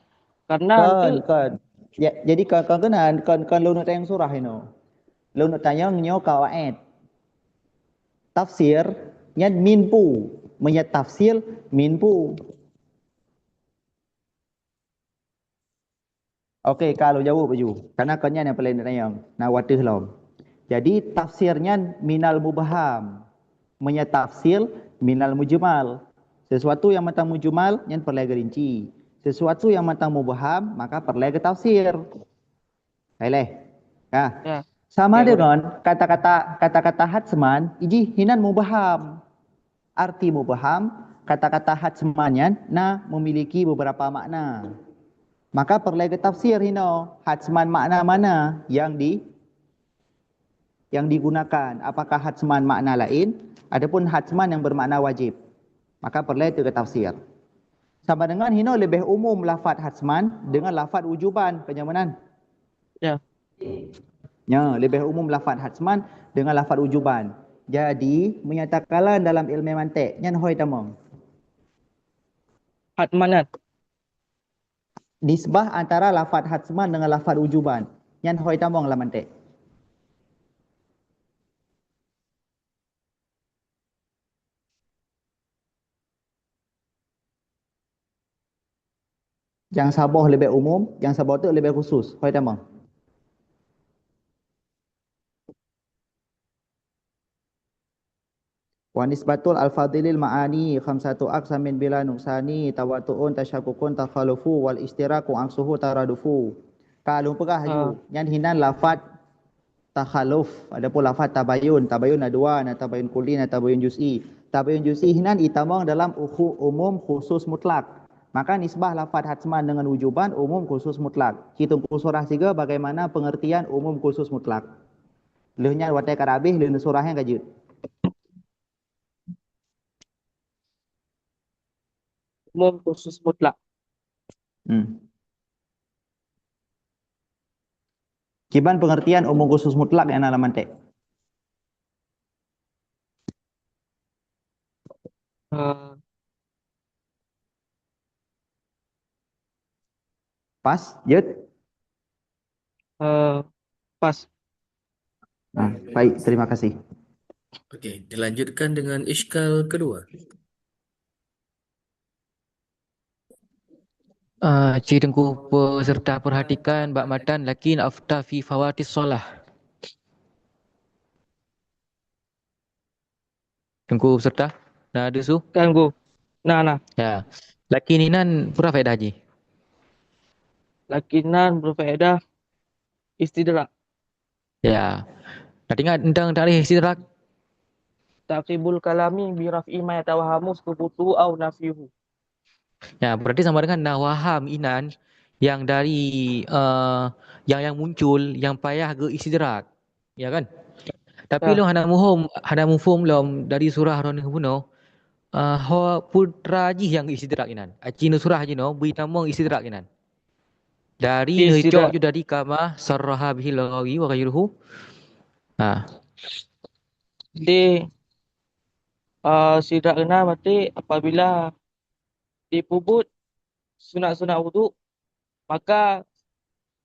karena Kon, untuk kon. Ya, jadi kon, kon keunan, kon, kon lôn tanyong surah inoe. Lôn tanyong nyoe kawaid. Tafsir nyan min pu. Meunyo tafsil min pu. Oke, ka lôn jaweueb laju. Karena kon nyan nyang paleng tanyong, na wateuh lom. Jadi tafsir nyan minal mubham. Meunyo tafsil minal mujmal. Sesuatu yang mantong mujmal nyan peureulée geurinci. Sesuatu yang mantong mubham maka peureulée geutafsir. Hai leh. Ha. Ya. Sama Ya, dengan kata-kata kata-kata hatman, iji hinan mubham. Arti mubham, kata-kata hatman nyan na memiliki beberapa makna. Maka peureulée geutafsir hinoe, hatman makna mana yang di yang digunakan? Apakah hatman makna lain ataupun hatman yang bermakna wajib? Maka peureulée teu geutafsir. Sama dengan hinoe leubeh umum lafaz hatman dengan lafaz wujuban, kenyamanan. Ya. Ya, leubeh umum lafaz hatman dengan lafaz wujuban. Jadi, meunyo takalon dalam ilmu mantek, nyan hoi tamong. Hatman nyan. Nisbah antara lafaz hatman dengan lafaz wujuban, nyan hoi tamong lam mantek. Nyang saboh leubeh umum, nyang saboh teuk leubeh khusus. Hoi tamong. Wa nisbatul alfadhilil ma'ani khamsatu aqsamin bila nuqsani, tawatu'un, tasyakkukun, takhalufu, wal ishtiraku, aksuhu, taradufu. Ka lôn peugah laju, Ah. nyan hinan lafaz takhaluf, adapun lafaz tabayun, tabayun na dua, na tabayun kulli, na tabayun juz'i. Tabayun juz'i hinan itamong dalam ukhu-, umum khusus mutlak. Maka nisbah lafaz hatman dengan wujuban umum khusus mutlak. Ci Teungku surah siga bagaimana pengertian umum khusus mutlak. Lheueh nyan watée ka habéh, lheueh surah nyan ka jeuet. Umum khusus mutlak. Hmm. Kiban pengertian umum khusus mutlak nyang na lam mantek? Eh, Pas, Jud? Eh, pas. Ah, baik, terima kasih. Okey, dilanjutkan dengan iskal kedua. Ah, cit Teungku peserta perhatikan bak matan, lakin afta fi fawatis shalah. Teungku peserta, na deusu? Kan, Guru. Na, na. Ya. Lakin inan peue faedah jih? Lakin nan berfaedah istidrak. Ya. Nah, ingat tentang takrif istidrak? Takribul kalami bi raf'i ma yatawahamu subutu au nafyuhu. Ya, berarti sama dengan na waham inan yang dari, eh, yang, yang muncul, yang payah geu istidrak. Ya kan? Tapi Ya. lôn hana muhom, hana muphom lom dari surah droeneuh bunoe, eh, ho putra jih nyang istidrak inan. Aci neu surah jinoe bri tamong istidrak inan. Dari Di neucok sida- ju dari kama sarraha bihil Baghawi wa ghairuhu. Ha. Di, eh, sidrak inan berarti apabila dipeubuet sunat-sunat wudhu, maka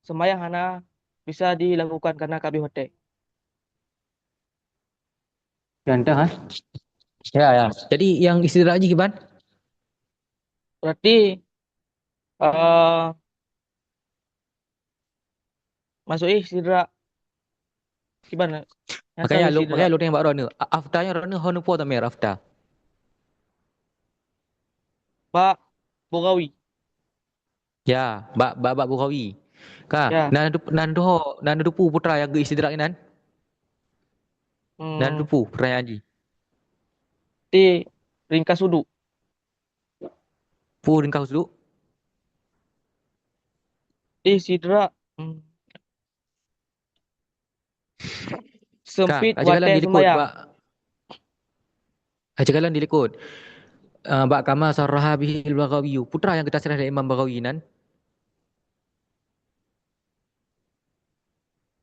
sembahyang hana bisa dilakukan karena ka habéh watée. Contoh, ha? Ya, ya. Jadi yang istidrak jih kiban? Berarti, eh, maksud eh istidrak kiban? Nyang Makanya salah lôn, istidrak. Makanya lôn tanya bak droeneuh. A-, afta nyoe droeneuh ho neupo tamé afta? Bak Baghawi. Ya, bak, bak, bak Baghawi. Ka, Ya. nan tu, nan tu ho, nan tu peue putra nyang geu istidrak inan? Hmm. Nan tu peue putra nyang jih? Ti ringkas wudhu. Peue ringkas wudhu? Ti sidrak. Hmm. Sempit Ka, aja galan watée dilikot sembahyang. Bak, aja galan dilikot. Ah, bak kama sarraha bihil Baghawi. Putra nyang geutasreh lé Imam Baghawi nan.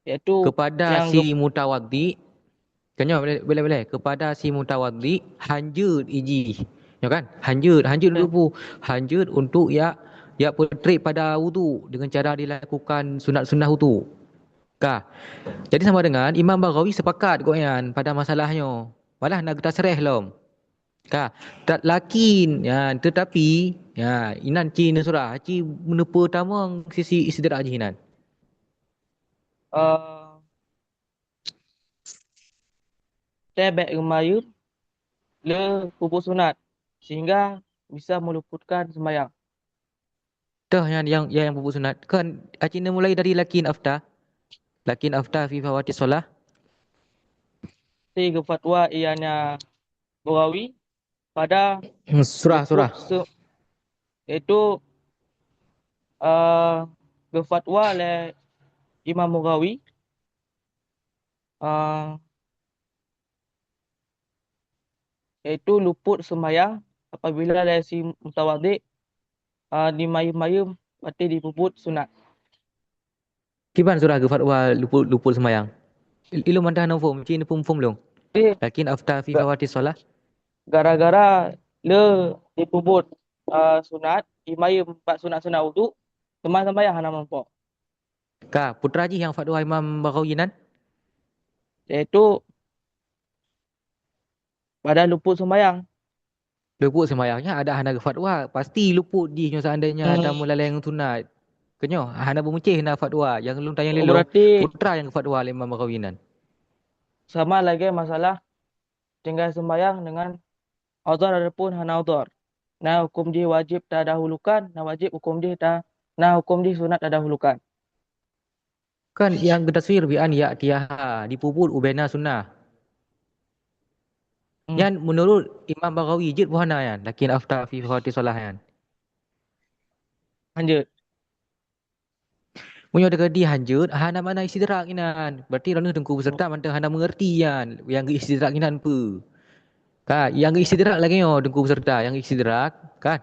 Yaitu Kepada yang si gem- mutawaddi. Keunyoe boleh, boleh, boleh. Kepada si mutawaddi, hanjeuet ijih. Nyoe kan? Hanjeuet, hanjeuet Hmm. untuk peue? Hanjeuet untuk yak, yak peutrép pada wudhu dengan cara dilakukan sunat-sunat wudhu. Ka. Jadi sama dengan Imam Baghawi sepakat gobnyan pada masalah nyoe. Malah na geutasreh lom. Ka. Ta-, lakin, ya, tetapi, ya, inan ci neusurah, ci neupeue tamong sisi istidrak jih inan. Eh, teuh bék geumayeuem le peubuet sunat, sehingga bisa meluputkan sembahyang. Teuh nyan yang, yang, yang peubuet sunat. Kan, aci neumulai dari lakin afta. Lakin afta fi fawati shalah. Ti geufatwa ianya Baghawi pada Hmm, surah, surah. se-, yaitu, eh, geufatwa lé Imam Baghawi, eh, yaitu luput sembahyang apabila lé si mutawaddi, eh, dimayeuem-mayeuem watée dipeubuet sunat. Kiban surah geufatwa luput, luput sembahyang? Il-, ilôn mantah hana muphom, ci neuphom-phom lôn. Eh, Lakin afta fi ga-, fawati shalah. Gara-gara le dipeubuet, eh, sunat, dimayeuem bak sunat-sunat wudhu, teuma sembahyang hana meurumpok. Ka, putra jih nyang fatwa Imam Baghawi nan? Yaitu pada luput sembahyang. Luput sembahyang nyan adak hana geufatwa, pasti luput jih nyoe seandainya Hmm. tamu laleng sunat. Keunyoe hana beumuncéh na fatwa, nyang lôn tanyong lé Oh, lôn, berarti putra nyang geufatwa lé Imam Baghawi nan. Sama lagée masalah tinggai sembahyang dengan udhur ataupun hana udhur. Na huköm jih wajéb tadahulukan, na wajéb huköm jih ta-, na huköm jih sunat tadahulukan. Kan nyang geutaswir bi an ya'tiyaha, dipeubuet ubena sunnah. Hmm. Nyan meunurot Imam Baghawi jeuet buhana nyan, lakin afta fi fawati shalah nyan. Lanjut. Meunyoe teukeudi hanjeuet, hana makna istidrak inan. Berarti droeneuh teungku peserta mantong hana mengerti nyan, nyang geu istidrak inan peue. Ka, nyang geu istidrak lagée nyoe teungku peserta, nyang geu istidrak, kan.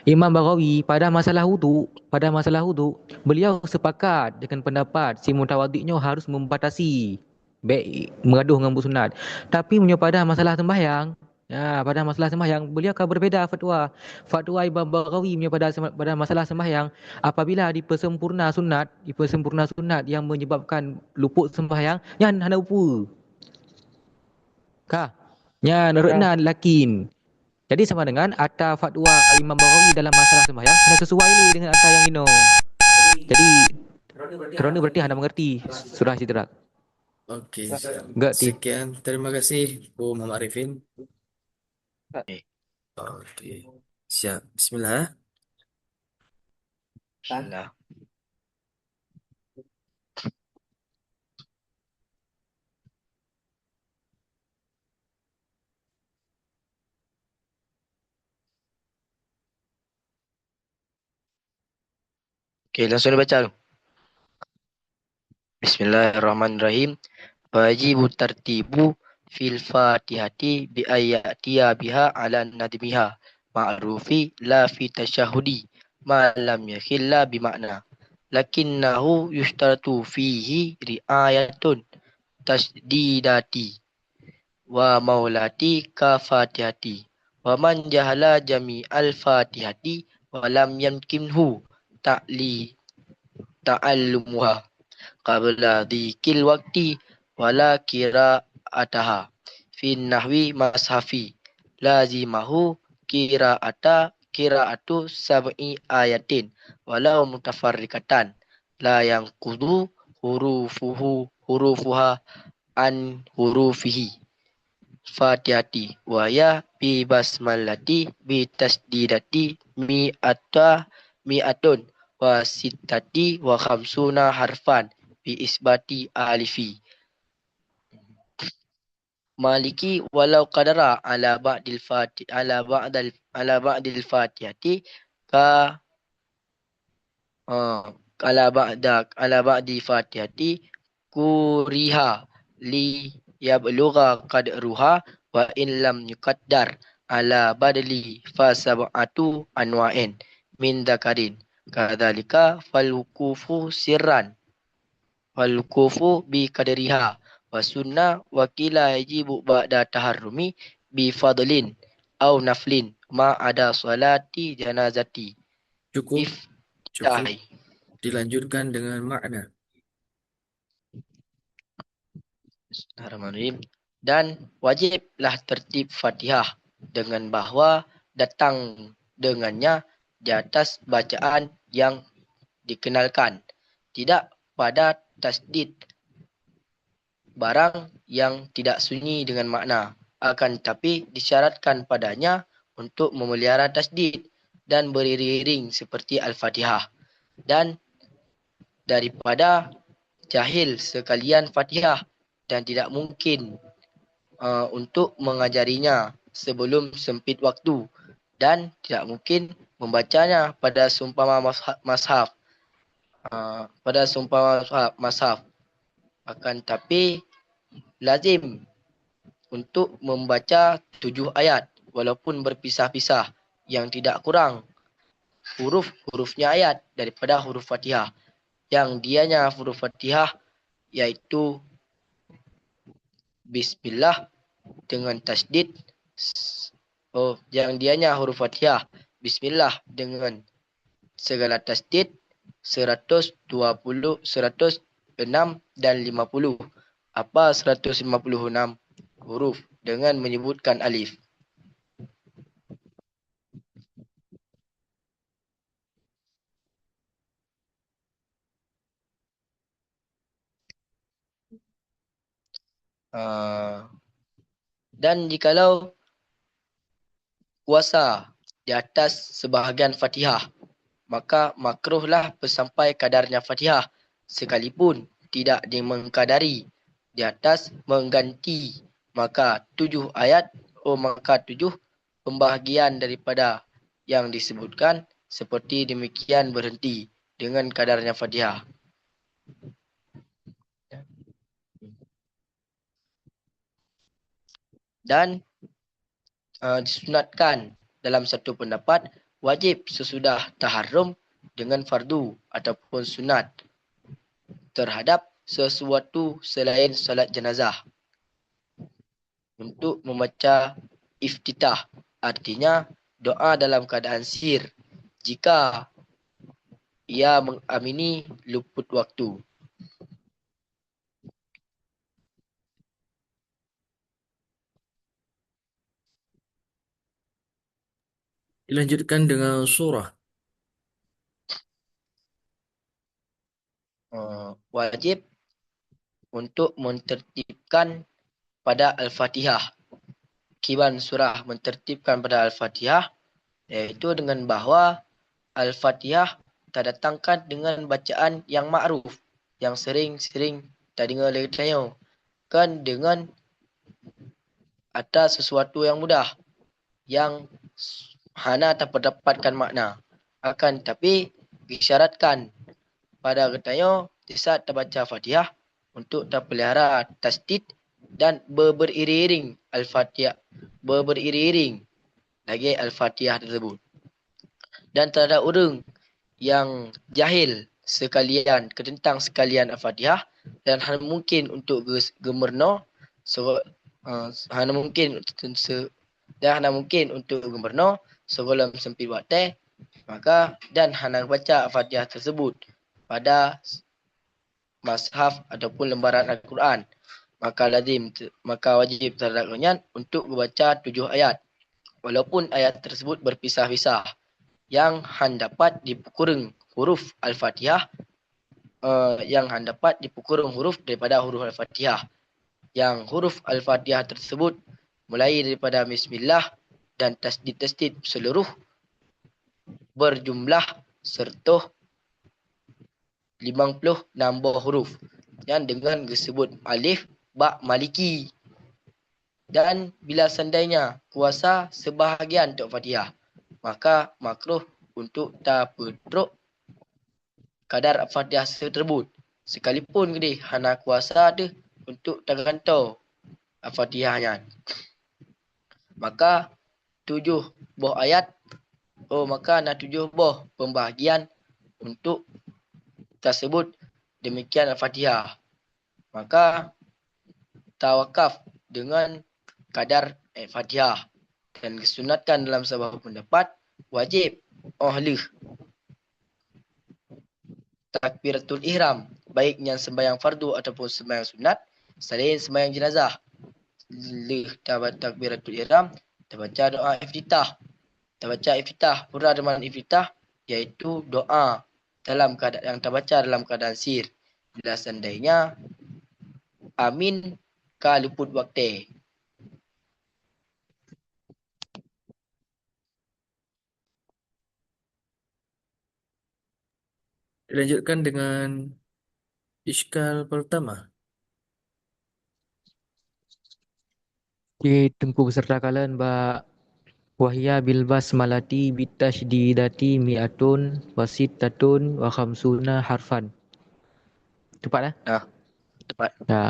Imam Baghawi pada masalah wudu, pada masalah wudu, beliau sepakat dengan pendapat si mutawaddi nyoe harus membatasi, bék meugadoh ngon buet sunat. Tapi meunyoe pada masalah sembahyang, Ya, pada masalah sembahyang, beliau ka berbeda fatwa. Fatwa Imam Baghawi punya pada sema-, pada masalah sembahyang, apabila dipersempurna sunat, dipersempurna sunat yang menyebabkan luput sembahyang, nyan hana upu. Ka. Nyan ruknan lakin. Jadi sama dengan ata fatwa Imam Baghawi dalam masalah sembahyang, hana sesuai lé dengan ata yang inoe. Jadi, kerana berarti hana mengerti surah Sidrak. Okey. Enggak, Ti. Sekian. Terima kasih, Bu Muhammad Arifin. Okey. Siap. Bismillah. Bismillah. Okey, langsung dibaca. Bismillahirrahmanirrahim. Wa yajibu tartibu fil Fatihati bi an ya'tiya biha ala nadmiha ma'rufi la fi tasyahudi ma lam yakhilla bi ma'na. Lakinnahu yushtaratu fihi ri'ayatun tasdidati wa maulati ka Fatihati. Wa man jahala jami'al Fatihati wa lam yamkinhu ta'li-, ta'allumuha qabla dhikil waqti wala qira'ataha fi nahwi mashafi lazimahu qira'ata, qira'atu sab'i ayatin walau mutafarriqatan la yanqudu hurufuhu, hurufuha an hurufihi Fatihati, wa ya bi basmalati bi tasdidati mi'ata, mi'atun wa sittati wa khamsuna harfan bi isbati alifi. Maliki walau qadara ala ba'dil fati-, ala ba'dal, ala ba'dil Fatihati ka, ah, ala ba'da, ala ba'di Fatihati kuriha li yablugha qadruha wa in lam yuqaddar ala badli fa sab'atu anwa'in min dzakarin. Kadzalika fal wuqufu sirran wal wuqufu bi qadriha wa sunnah wa qila yajibu ba'da taharrumi bi fadlin au naflin ma ada salati janazati. Cukup, cukup. Iftahi. Dilanjutkan dengan makna. Bismillahirrahmanirrahim. Dan wajiblah tertib Fatihah dengan bahwa datang dengannya di atas bacaan yang dikenalkan, tidak pada tasdid barang yang tidak sunyi dengan makna, akan tetapi disyaratkan padanya untuk memelihara tasdid dan beriring-iring seperti Al-Fatihah, dan daripada jahil sekalian Fatihah dan tidak mungkin, eh, untuk mengajarinya sebelum sempit waktu dan tidak mungkin membacanya pada seumpama masha-, mashaf, eh, pada seumpama masha-, mashaf. Akan tapi lazim untuk membaca tujuh ayat walaupun berpisah-pisah yang tidak kurang huruf-hurufnya ayat daripada huruf Fatihah. Yang dianya huruf Fatihah yaitu Bismillah dengan tasdid, s-, oh, yang dianya huruf Fatihah, Bismillah dengan segala tasdid, seratus dua puluh, seratus enam dan lima puluh. Apa seratus lima puluh enam huruf dengan menyebutkan alif? Ah, dan jikalau kuasa di atas sebahagian Fatihah, maka makruhlah peusampai kadarnya Fatihah, sekalipun tidak dimengkadari di atas mengganti, maka tujuh ayat, oh, maka tujuh pembahagian daripada yang disebutkan, seperti demikian berhenti dengan kadarnya Fatihah. Dan, eh, disunatkan dalam satu pendapat, wajib sesudah taharrum dengan fardu ataupun sunat terhadap sesuatu selain salat jenazah untuk membaca iftitah, artinya doa dalam keadaan sir. Jika ia mengamini luput waktu. Dilanjutkan dengan surah. Eh, wajib untuk mentertibkan pada Al-Fatihah. Kiban surah mentertibkan pada Al-Fatihah, yaitu dengan bahwa Al-Fatihah tadatangkan dengan bacaan yang ma'ruf, yang sering-sering tadeungoe lé geutanyoe, kon deungon ata sesuatu yang mudah, yang hana tapeudapatkan makna. Akan tapi, geusyaratkan pada geutanyoe disaat tabaca Fatihah untuk tapeulihara tasdid dan beuberiring-iring Al-Fatihah, beuberiring-iring lagée Al-Fatihah tersebut. Dan terhadap ureuëng yang jahil sekalian, teuntang sekalian Al-Fatihah, dan hana mungkin untuk geus-, geumeurunoe, se-, eh, hana mungkin untuk se-, dan hana mungkin untuk geumeurunoe sigohlom seumpit watée, maka, dan hana baca Al-Fatihah tersebut pada mushaf ataupun lembaran Al-Quran, maka lazim, maka wajib terhadap geuhnyan untuk membaca tujuh ayat, walaupun ayat tersebut berpisah-pisah, yang han dapat dipeukureueng huruf Al-Fatihah, eh, yang han dapat dipeukureueng huruf daripada huruf Al-Fatihah. Yang huruf Al-Fatihah tersebut mulai daripada bismillah dan tasdid-tasdid seluruh berjumlah seratuh limong ploh nam boh huruf, nyan deungon geusebut alif, ba, maliki. Dan bila seandainya kuasa sebahagian tok Fatihah, maka makruh untuk tapeutrok kadar Fatihah tersebut, sekalipun keudeh hana kuasa teuh untuk tagantoe Fatihah nyan. Maka tujoh boh ayat, oh, maka na tujoh boh pembahagian untuk tasebut demikian Al-Fatihah. Maka tawakaf deungon kadar, eh, Fatihah, dan geusunatkan dalam saboh pendapat wajib óh lheueh takbiratul ihram, baik nyan sembahyang fardu ataupun sembahyang sunat, selain sembahyang jenazah. Lheueh tabaca takbiratul ihram, tabaca doa iftitah. Tabaca iftitah, peue na iftitah, yaitu doa dalam keadaan, yang tabaca dalam keadaan sir. Bila seandainya amin ka luput watée. Dilanjutkan dengan iskal pertama. Di Teungku beserta kalian bak wahya bil basmalati bitasydidati mi'atun wa sittatun wa khamsuna harfan. Tepat, eh? Ya, tepat. Ya.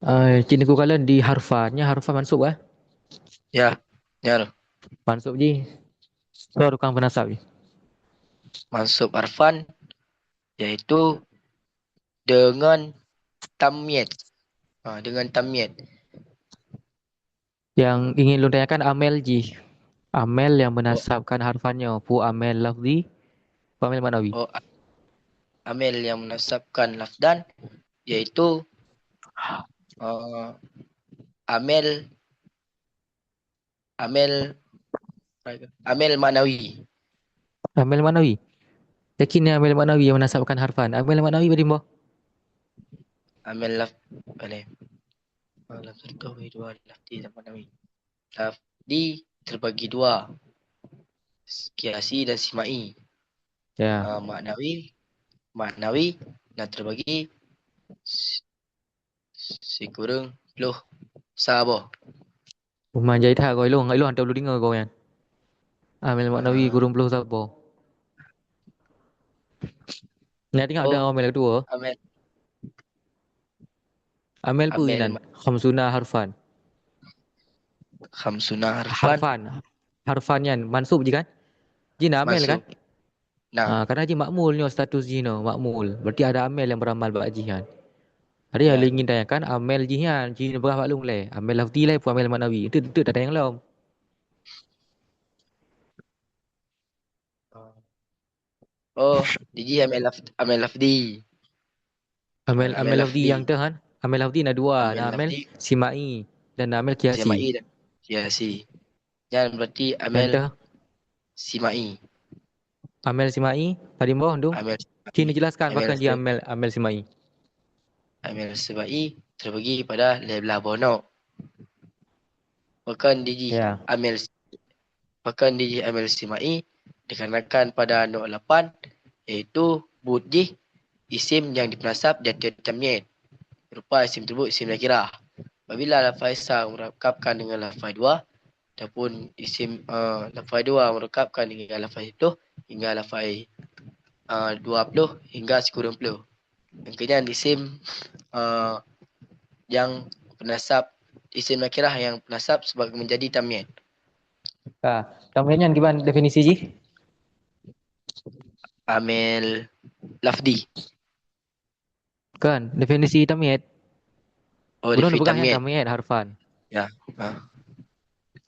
Eh, cit Teungku kalian di harfan, nya harfan mansub, eh? Ya, ya. Mansub ji. So tukang penasab ji. Mansub harfan, yaitu dengan tamyiz. Ha, dengan tamyiz. Yang ingin lôn tanyakan amel jih. Amel yang menasabkan harfan nyoe, peue amel lafzi, peue amel maknawi? Oh, a-, amel yang menasabkan lafzan, yaitu, eh, amel Amel, amel maknawi. Amel maknawi? Yakin ya amel maknawi yang menasabkan harfan? Amel maknawi bari boh? Amel laf-, aleh. Lafzi terbagi dua, lafzi dan maknawi. Lafzi terbagi dua. Kiasi dan simai. Ya. Ah, maknawi, maknawi, nah, terbagi si-, sikureueng ploh saboh. Uma jai that goe ilong, ilong hantom lôn deungoe goe nyan. Amel maknawi, ah, kureueng ploh saboh. Nah, tinggal, oh, ada amel kedua. Amel. Amel peue inan? Khamsuna harfan. Khamsuna harfan. Harfan. Harfan nyan mansub ji kan? Ji na amel kan? Mansub. Nah. Ha, karena ji makmul nyoe status jih nyoe, makmul. Berarti ada amel yang beramal bak jih kan. Ada nyang lé ingin tanyakan, amel jih nyan, jih neupeugah bak lôn lé. Amel lafzi lé, peue amel maknawi. Itu, itu tatanyong lom. Oh, jih amel laf-, amel lafzi. Amel, amel lafzi nyang teuh kan? Amel lafzi na dua, na amel simai dan na amel kiasi. Simai dan kiasi. Nyan berarti amel simai. Amel simai, padum boh, Dum? Amel simai. Cit neujelaskan pakon jih amel, amel simai. Amel simai terbagi pada lhèe blah boh nok. Pakon jih amel, pakon jih amel simai, dikarenakan pada nok lapan, yaitu buet jih isim nyang jipeunasab di ateueh tamyiz, rupa isim tersebut isim nakirah. Apabila lafai sa meurakabkan dengan lafai dua, ataupun isim, eh, lafai dua meurakabkan dengan lafai siploh hingga lafai, eh, dua ploh hingga sikureueng ploh. Nyang keunyan isim, eh, nyang peunasab, isim nakirah nyang peunasab sebagai menjadi tamyiz. Ka, tamyiz nyan kiban definisi jih? Amel lafzi. Kan, definisi tamyiz. Oh, bunoe definisi tamyiz. Tamyiz harfan. Ya. Ha.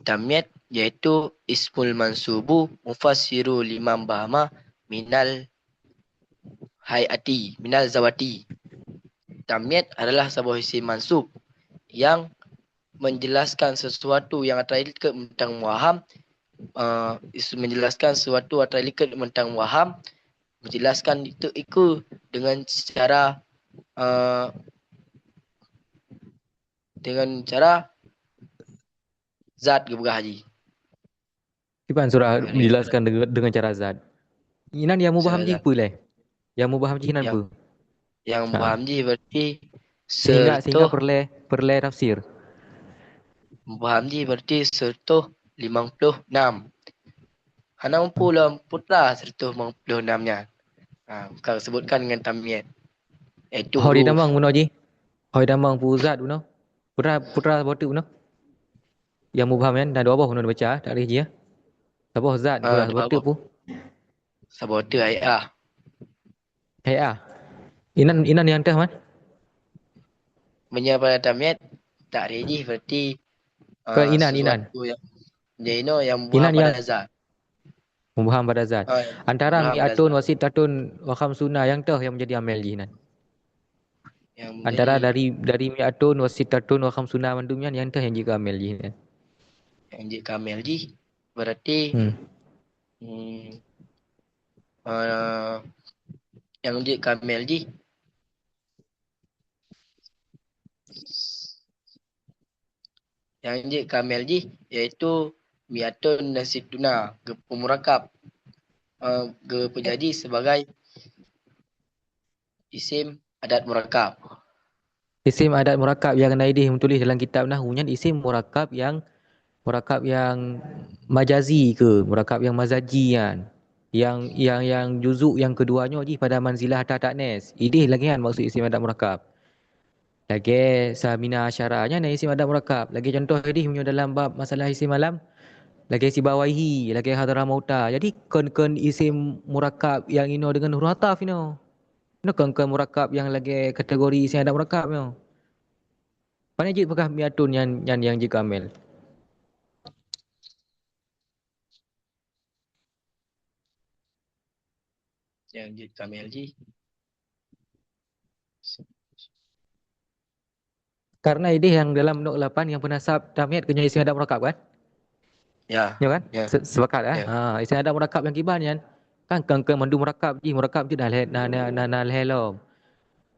Tamyiz yaitu ismul mansubu mufassiru liman bahama minal hayati, minal zawati. Tamyiz adalah saboh isim mansub yang menjelaskan sesuatu yang atra likot meuntang muwahham, eh, is-, menjelaskan sesuatu atra likot meuntang muwahham, menjelaskan itu, itu dengan secara, eh, dengan cara zat geupeugah jih. Kiban surah menjelaskan dengan, dengan cara zat. Inan nyang mubham jih peue lé? Nyang mubham jih inan peue? Nyang mubham jih berarti sehingga, sehingga perlé, perlé tafsir. Mubham jih berarti seratus limong puluh enam. Hana muphom lom putra seratus limong puluh enam nyan. Ha, ka sebutkan dengan tamyiz. Iaitu huruf. Ho ditamong bunoe jih. Ho ditamong peue zat bunoe. Putra, putra saboh teuk bunoe. Nyang mubham nyan, na dua boh bunoe neubaca, takrij jih. Saboh zat, ah, putra saboh teuk peue. Saboh teuk hai'ah. Hai'ah. Inan, inan nyang teuh, Man? Meunyoe pada tamyiz, takrij jih berarti, ah, inan, inan. Sesuatu yang, ya, inoe nyang mubham pada zat. Mubham pada zat. Ah, antara mubham pada zat. Mi'atun wa sittatun wa khamsuna nyang teuh nyang menjadi amel jih nan. Antara dari, dari mi'atun wa sittatun wa khamsuna mandum nyan, nyang teuh nyang jeuet keu amel jih nyan. Nyang jeuet keu amel jih, berarti, hmm, eh, nyang jeuet keu amel jih, nyang jeuet keu amel jih, yaitu mi'atun wa sittuna, geupeumeurakkab, eh, geupeujadi sebagai isim adat murakkab. Isim adat murakkab nyang na idéh meutuléh dalam kitab nahwu nyan isim murakkab nyang, murakkab nyang majazi keu, murakkab nyang mazaji nyan. Nyang, nyang, nyang juzuk nyang keudua nyoe jih pada manzilah ta ta'nis. Idéh lagèe nyan maksud isim adat murakkab. Lagèe samina asyara nyan isim adat murakkab. Lagèe contoh idéh meunyoe dalam bab masalah isim alam, lagèe sibawaihi, lagèe hadara mauta. Jadi kon-kon isim murakkab nyang inoe deungon huruf ataf inoe. Nyoe kon-kon murakkab nyang lagèe kategori isim adat murakkab nyoe. Pane jeuet peugah mi'atun nyan, nyan nyang jeuet keu amel. Nyang jeuet keu amel jih. Karena idéh nyang dalam nok lapan nyang peunasab tamyiz keu nyoe isim adat murakkab kan? Ya. Ya kan? Ya. Se-, sepakat, eh? Ya. Ha, isim adat murakkab nyang kiban nyan kan kon-kon mandum murakkab jih, murakkab jih na lhèe, na, na, na, na lhèe lom.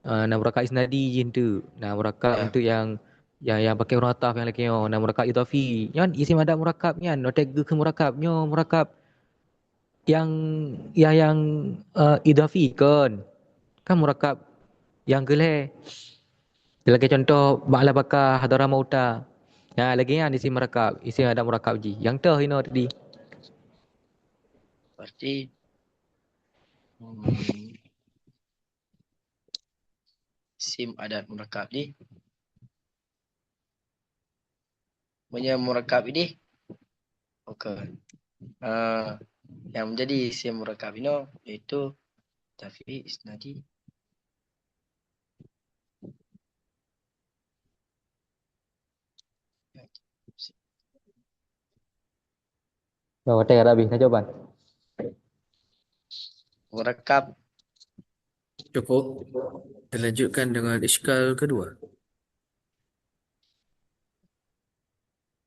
Ah, na murakkab isnadi jih tu. Na murakkab, ya, untuk nyang, nyang, nyang pakai huruf ataf nyang lagèe nyoe, na murakkab idhafi. Nyan isim adat murakkab nyan, nyoe teuh geuh murakkab, nyoe murakkab nyang, nyang, nyang, eh, idhafi kon. Kan murakkab nyang keu lhèe. Lagèe contoh, ba'la baka, hadara mauta. Nah, lagèe nyan isim murakkab, isim adat murakkab jih. Nyang teuh inoe tadi. Berarti, hmm, isim adat murakkab jih. Meunyoe murakkab idéh, oke. Ah, nyang menjadi isim murakkab inoe yaitu idhafi, isnadi. Dah watèe ka habéh, dah jawaban. Murakab. Cukup. Kita lanjutkan dengan iskal kedua.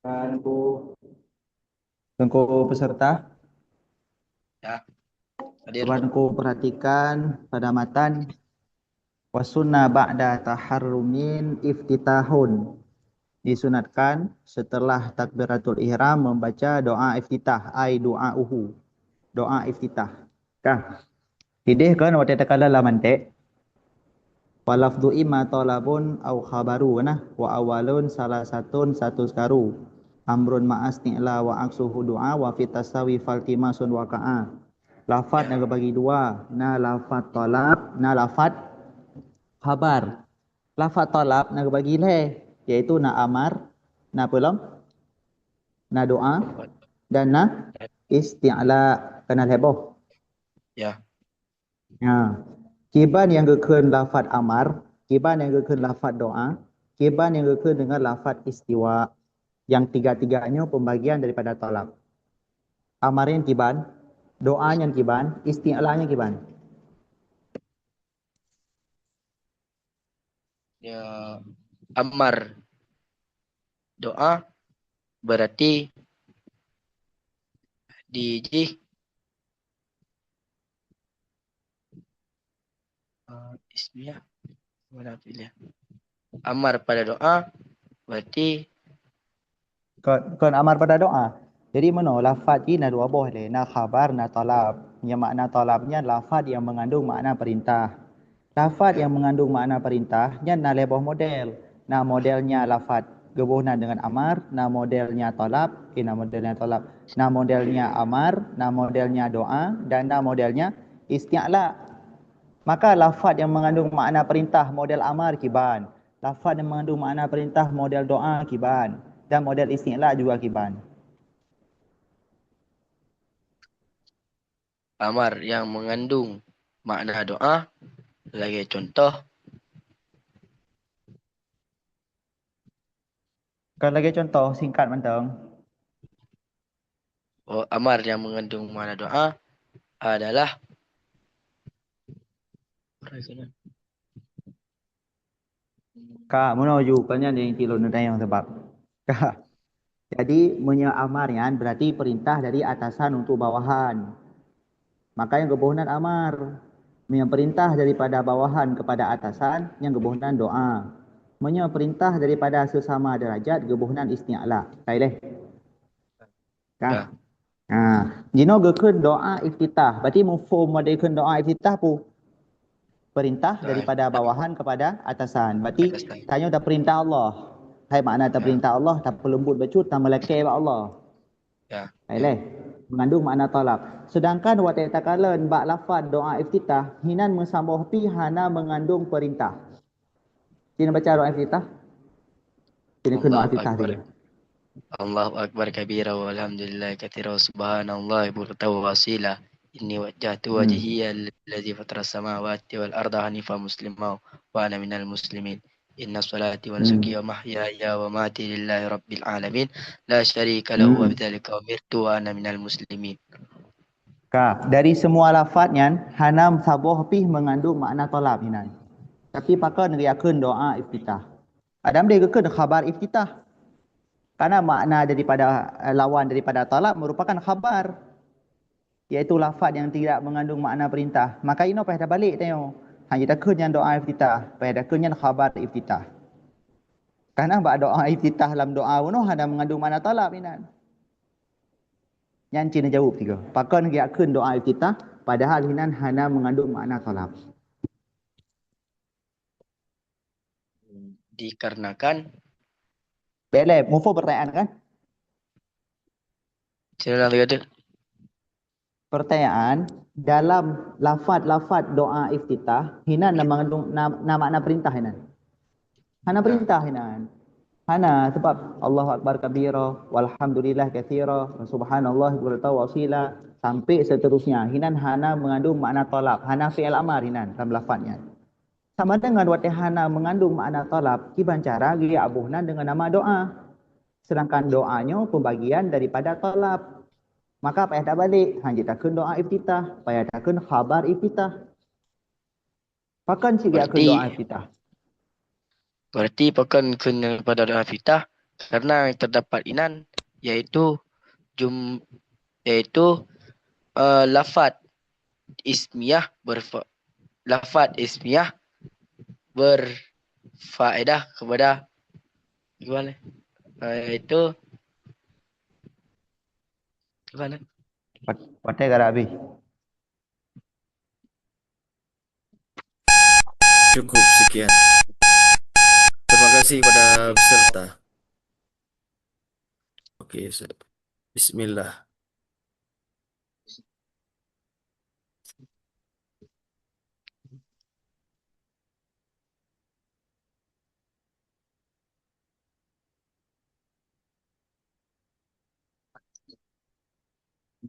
Teungku, Teungku peserta. Ya. Hadir. Cuba Teungku perhatikan pada matan. Wa sunna ba'da taharrumin iftitahun. Disunatkan setelah takbiratul ihram membaca doa iftitah, ai du'a'uhu. Doa iftitah. Kah. Idéh kan watèe takalon lam mantek. Falafdu imma talabun au khabaru, nah, wa awalun salasatun satu sekaru. Amrun ma'as ni'la wa aksuhu du'a wa fit tasawi faltimasun waqa'a. Lafaz na geubagi dua, na lafaz talab, na lafaz khabar. Lafaz talab na geubagi lhèe, yaitu na amar, na peulom, na doa, dan na isti'la, kana lhèe boh. Ya. Ha. Kiban nyang geukheun lafaz amar, kiban nyang geukheun lafaz doa, kiban nyang geukheun dengan lafaz istiwa. Yang tiga-tiga nyoe pembagian daripada talab. Amar nyan kiban, doa nyan kiban, isti'la nyan kiban. Ya, amar doa berarti di jih, eh, ismiyah. Mana pilih? Amar pada doa berarti Kon, kon amar pada doa. Jadi meunoe lafaz jih na dua boh lé, na khabar, na talab. Nyang makna talab nyan lafaz nyang mengandung makna perintah. Lafaz nyang mengandung makna perintah nyan na lhèe boh model. Na modelnya lafaz geuboh nan dengan amar, na modelnya talab, eh, na modelnya talab. Na modelnya amar, na modelnya doa, dan na modelnya isti'la. Maka lafaz nyang mengandung makna perintah model amar kiban. Lafaz nyang mengandung makna perintah model doa kiban dan model isti'la juga kiban. Amar yang mengandung makna doa, lagèe contoh. Kon lagèe contoh singkat mantong. Oh, amar yang mengandung makna doa adalah Ka, meunoe ju, kon nyan nyang cilon neutanyong sabab. Ka. Jadi, meunyoe amar nyan berarti perintah dari atasan untuk bawahan. Maka nyang geuboh nan amar. Meunyoe perintah daripada bawahan kepada atasan, nyang geuboh nan doa. Meunyoe perintah daripada sesama derajat, geuboh nan isti'la. Ka ilèe? Ka? Ya. Ha, jinoe geukheun doa iftitah. Berarti mufhum pada geukheun doa iftitah pu? Perintah Doa daripada iftitah. Bawahan kepada atasan. Berarti Atasan. tanyoe taperintah Allah. Hai makna taperintah Allah, tapeuleumbot bacut, tameulakèe bak Allah. Ya. Hai leh. Mengandung makna talab. Sedangkan watèe takalon bak lafaz doa iftitah, hinan meusaboh pi hana mengandung perintah. Sinoe baca doa iftitah. Sinoe kheun doa Allahu iftitah Akbar. sinoe. Allahu Akbar kabira walhamdulillahi katsira wa subhanallahi bukratan wa asila. Inni wajjahtu Hmm. wajhiya lilladzi fataras samawati wal arda hanifan muslima wa ana minal muslimin. Inna salati wa nusuki wa mahyaya wa mamati lillahi rabbil alamin. La syarika lahu wa Hmm. bidzalika umirtu wa ana minal muslimin. Ka, dari semua lafaz nyan, hana saboh pih mengandung makna talab hinan. Tapi pakon geuyakheun doa iftitah. Adam deh geukheun khabar iftitah. Karena makna daripada, eh, lawan daripada talab merupakan khabar. Yaitu lafaz yang tidak mengandung makna perintah. Maka inoe payah tabalik tanyoe. Hanya takheun nyan doa iftitah, payah takheun nyan khabar iftitah. Karena bak doa iftitah lam doa bunoe hana mengandung makna talab hinan. Nyan cina jaweueb tiga. Pakon geuyakheun doa iftitah, padahal hinan hana mengandung makna talab. Dikarenakan Bèk lé, muphom pertanyaan kan? Sila ulang lagi tu. Pertanyaan, dalam lafaz-lafaz doa iftitah, hinan na mengandung na, na makna perintah hinan. Hana perintah hinan. Hana, sebab Allahu Akbar kabira, walhamdulillah katsira, wa subhanallah bukratan wa asila, sampai seterusnya. Hinan hana mengandung makna talab, hana fi'il amar hinan dalam lafaz nyan. Sama dengan watèe hana mengandung makna talab, kiban cara geuyue boh nan dengan nama doa. Sedangkan doa nyoe pembagian daripada talab. Maka payah tabalek, hanjeuet takheun doa iftitah, payah takheun khabar iftitah. Pakon cit geukheun doa iftitah? Berarti pakon kheun pada doa iftitah? Karena yang terdapat inan yaitu jum-, yaitu, eh, lafaz ismiyah berfa-, lafaz ismiyah berfaedah kepada, gimana? Eh, itu gimana? Pat-, patai gara habis. Cukup sekian. Terima kasih kepada peserta. Okey, se-, bismillah.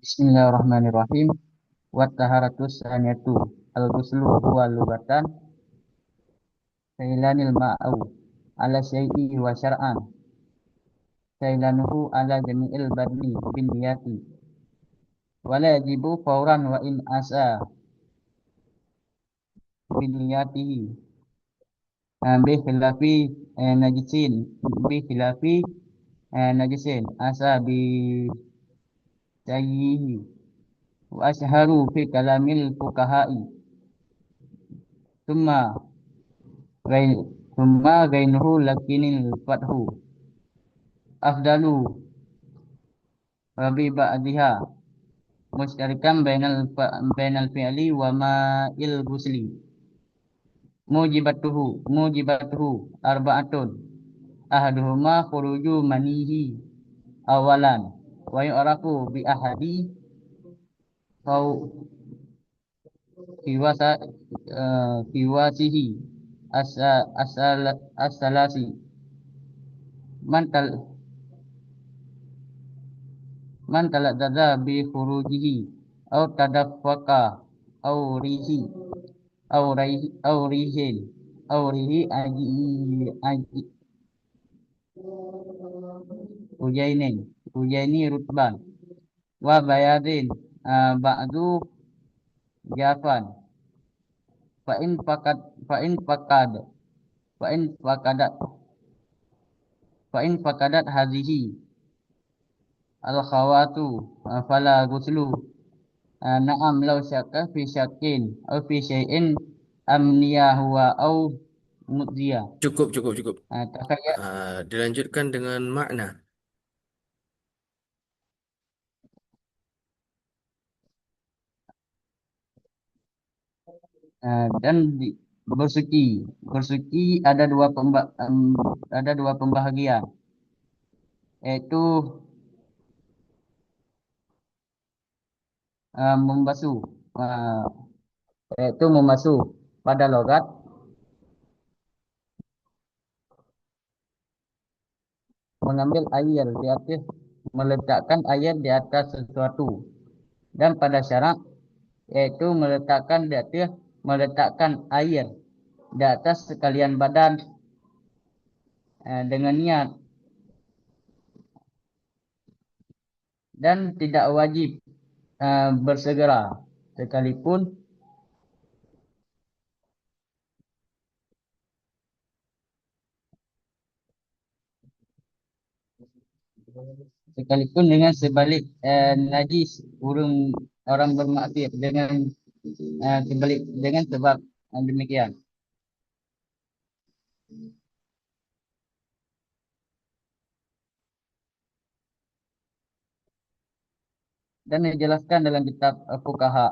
Bismillahirrahmanirrahim. Wat taharatu saniyatu. Al-ghuslu huwa lughatan sailanil ma'u ala syai'i wa syar'an sailanuhu ala jami'il badni bin niyati. Wa la yajibu fauran wa in asa bin niyatihi. Ah, bi khilafi, eh, najisin, bi khilafi, eh, najisin, asa bi sayyihi. Wa asharu fi kalamil fuqaha'i. Thumma ghain-, thumma ghainuhu lakinil fathu afdalu. Wa bi ba'diha mushtarikan bainal fa-, bainal fi'li wa ma'il ghusli. Mujibatuhu, mujibatuhu arba'atun. Ahaduhuma khuruju manihi awalan. Wa yu'rafu bi ahadi khau-, khiwasa-, eh, khiwasihi asa-, asala-, asalasi. Man tal-, man taladzadza bi khurujihi, au tadaffaqa, au rihi, au raihi, au rihin, au rihi aji-, aji-, ujainin, ujaini rutban. Wa bayadin, ah, ba'du jafan. Fa in faqad, fa in faqad, fa in faqadat, fa in faqadat hazihi al khawatu, ah, fala ghuslu. Ah, na'am, lau syakka fi syakkin, au fi syai'in amniya huwa au mudziya. Cukup, cukup, cukup. Ah, takhayya- Ah, dilanjutkan dengan makna. Ah, dan di, bersuci. Bersuci ada dua pemba-, em, ada dua pembahagian, yaitu, ah, membasuh, ah, yaitu membasuh pada logat. Mengambil air di atas, meletakkan air di atas sesuatu. Dan pada syarak, yaitu meletakkan di atas, meletakkan air di atas sekalian badan, eh, dengan niat. Dan tidak wajib, eh, bersegera, sekalipun Sekalipun dengan sebalik, eh, najis ureuëng, orang bermaksiat dengan, eh, sebalik, dengan sebab, eh, demikian. Dan dijelaskan dalam kitab, eh, Fuqaha.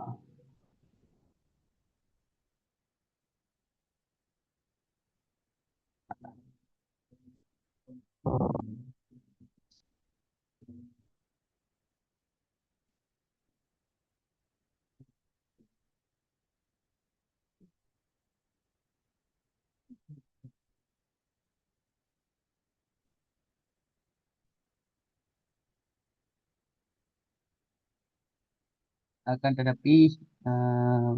Akan tetapi, eh,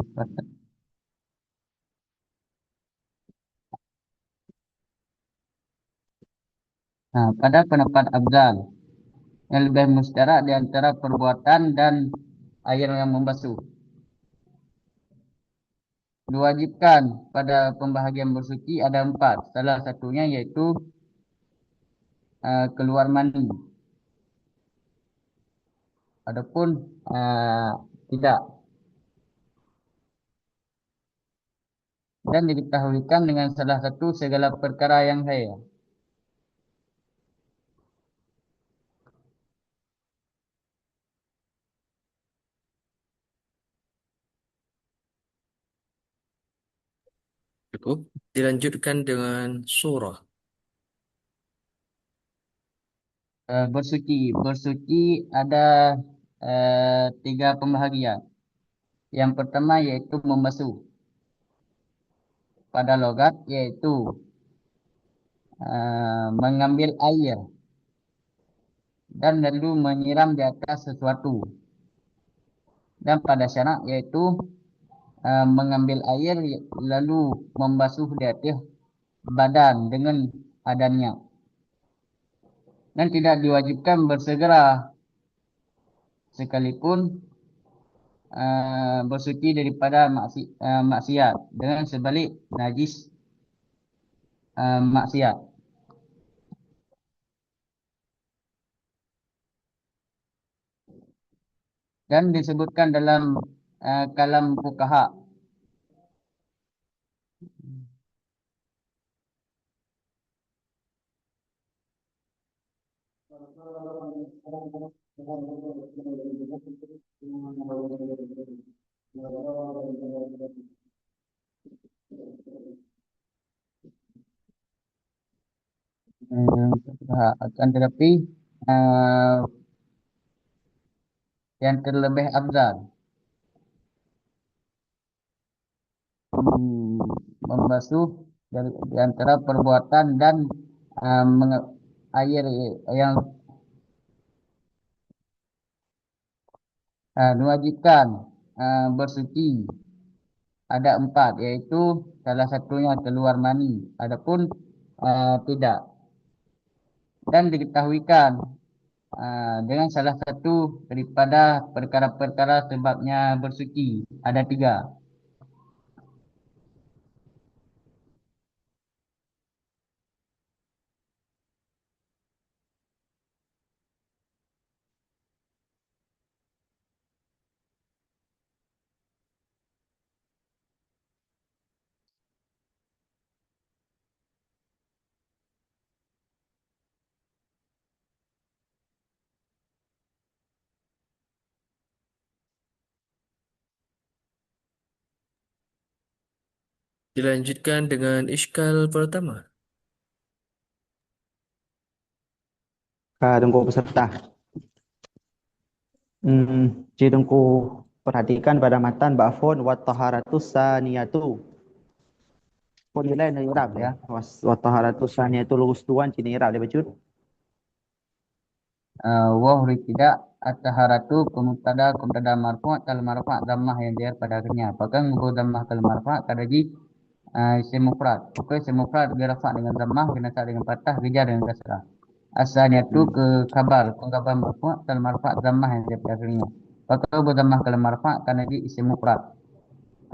Nah, pada pendapat afdal, Yang lebih mustarak di antara perbuatan dan air yang membasuh. Diwajibkan pada pembahagian bersuci ada empat. Salah satunya yaitu, eh, keluar mani. Adapun, eh, tidak. Dan diketahuikan dengan salah satu segala perkara yang haid. Cukup. Dilanjutkan dengan surah. Eh, bersuci. Bersuci ada, eh, tiga pembahagian. Yang pertama yaitu membasuh. Pada logat yaitu, eh, mengambil air dan lalu menyiram di atas sesuatu. Dan pada syarak yaitu, eh, mengambil air lalu membasuh di atas badan dengan adanya. Dan tidak diwajibkan bersegera sekalipun, eh, bersuci daripada maksi-, eh, maksiat dengan sebalik najis, eh, maksiat. Dan disebutkan dalam, eh, kalam fuqaha. Eh, akan tetapi, eh, yang terlebih afdal, hmm, membasuh dari, di antara perbuatan dan, eh, menge-, air yang, eh, mewajibkan, eh, bersuci. Ada empat, yaitu salah satunya keluar mani. Adapun, eh, tidak. Dan diketahuikan, ah, dengan salah satu daripada perkara-perkara sebabnya bersuci. Ada tiga. Dilanjutkan dengan iskal pertama. Ka Teungku peserta. Hmm, cik Teungku perhatikan pada matan bak phon wa taharatus saniyatu. Phon nilai na i'rab ya. Was-, wa taharatus saniyatu lurus tuan cik i'rab dia bacut. Ah, waw ritidak at-taharatu ke mubtada, ke mubtada marfu', tal marfa' dhammah yang dia pada akhirnya. Pakon geuboh dhammah kal marfa' kada jih, ah, isim mufrad. Pakon isim mufrad geurafa' dengan dhammah, geunasab dengan fathah, geujar dengan kasrah. As-saniyatu ke khabar, ke khabar marfu', tal marfa' dhammah yang dia pada akhirnya. Pakon geuboh dhammah kal marfa' kana jih isim mufrad.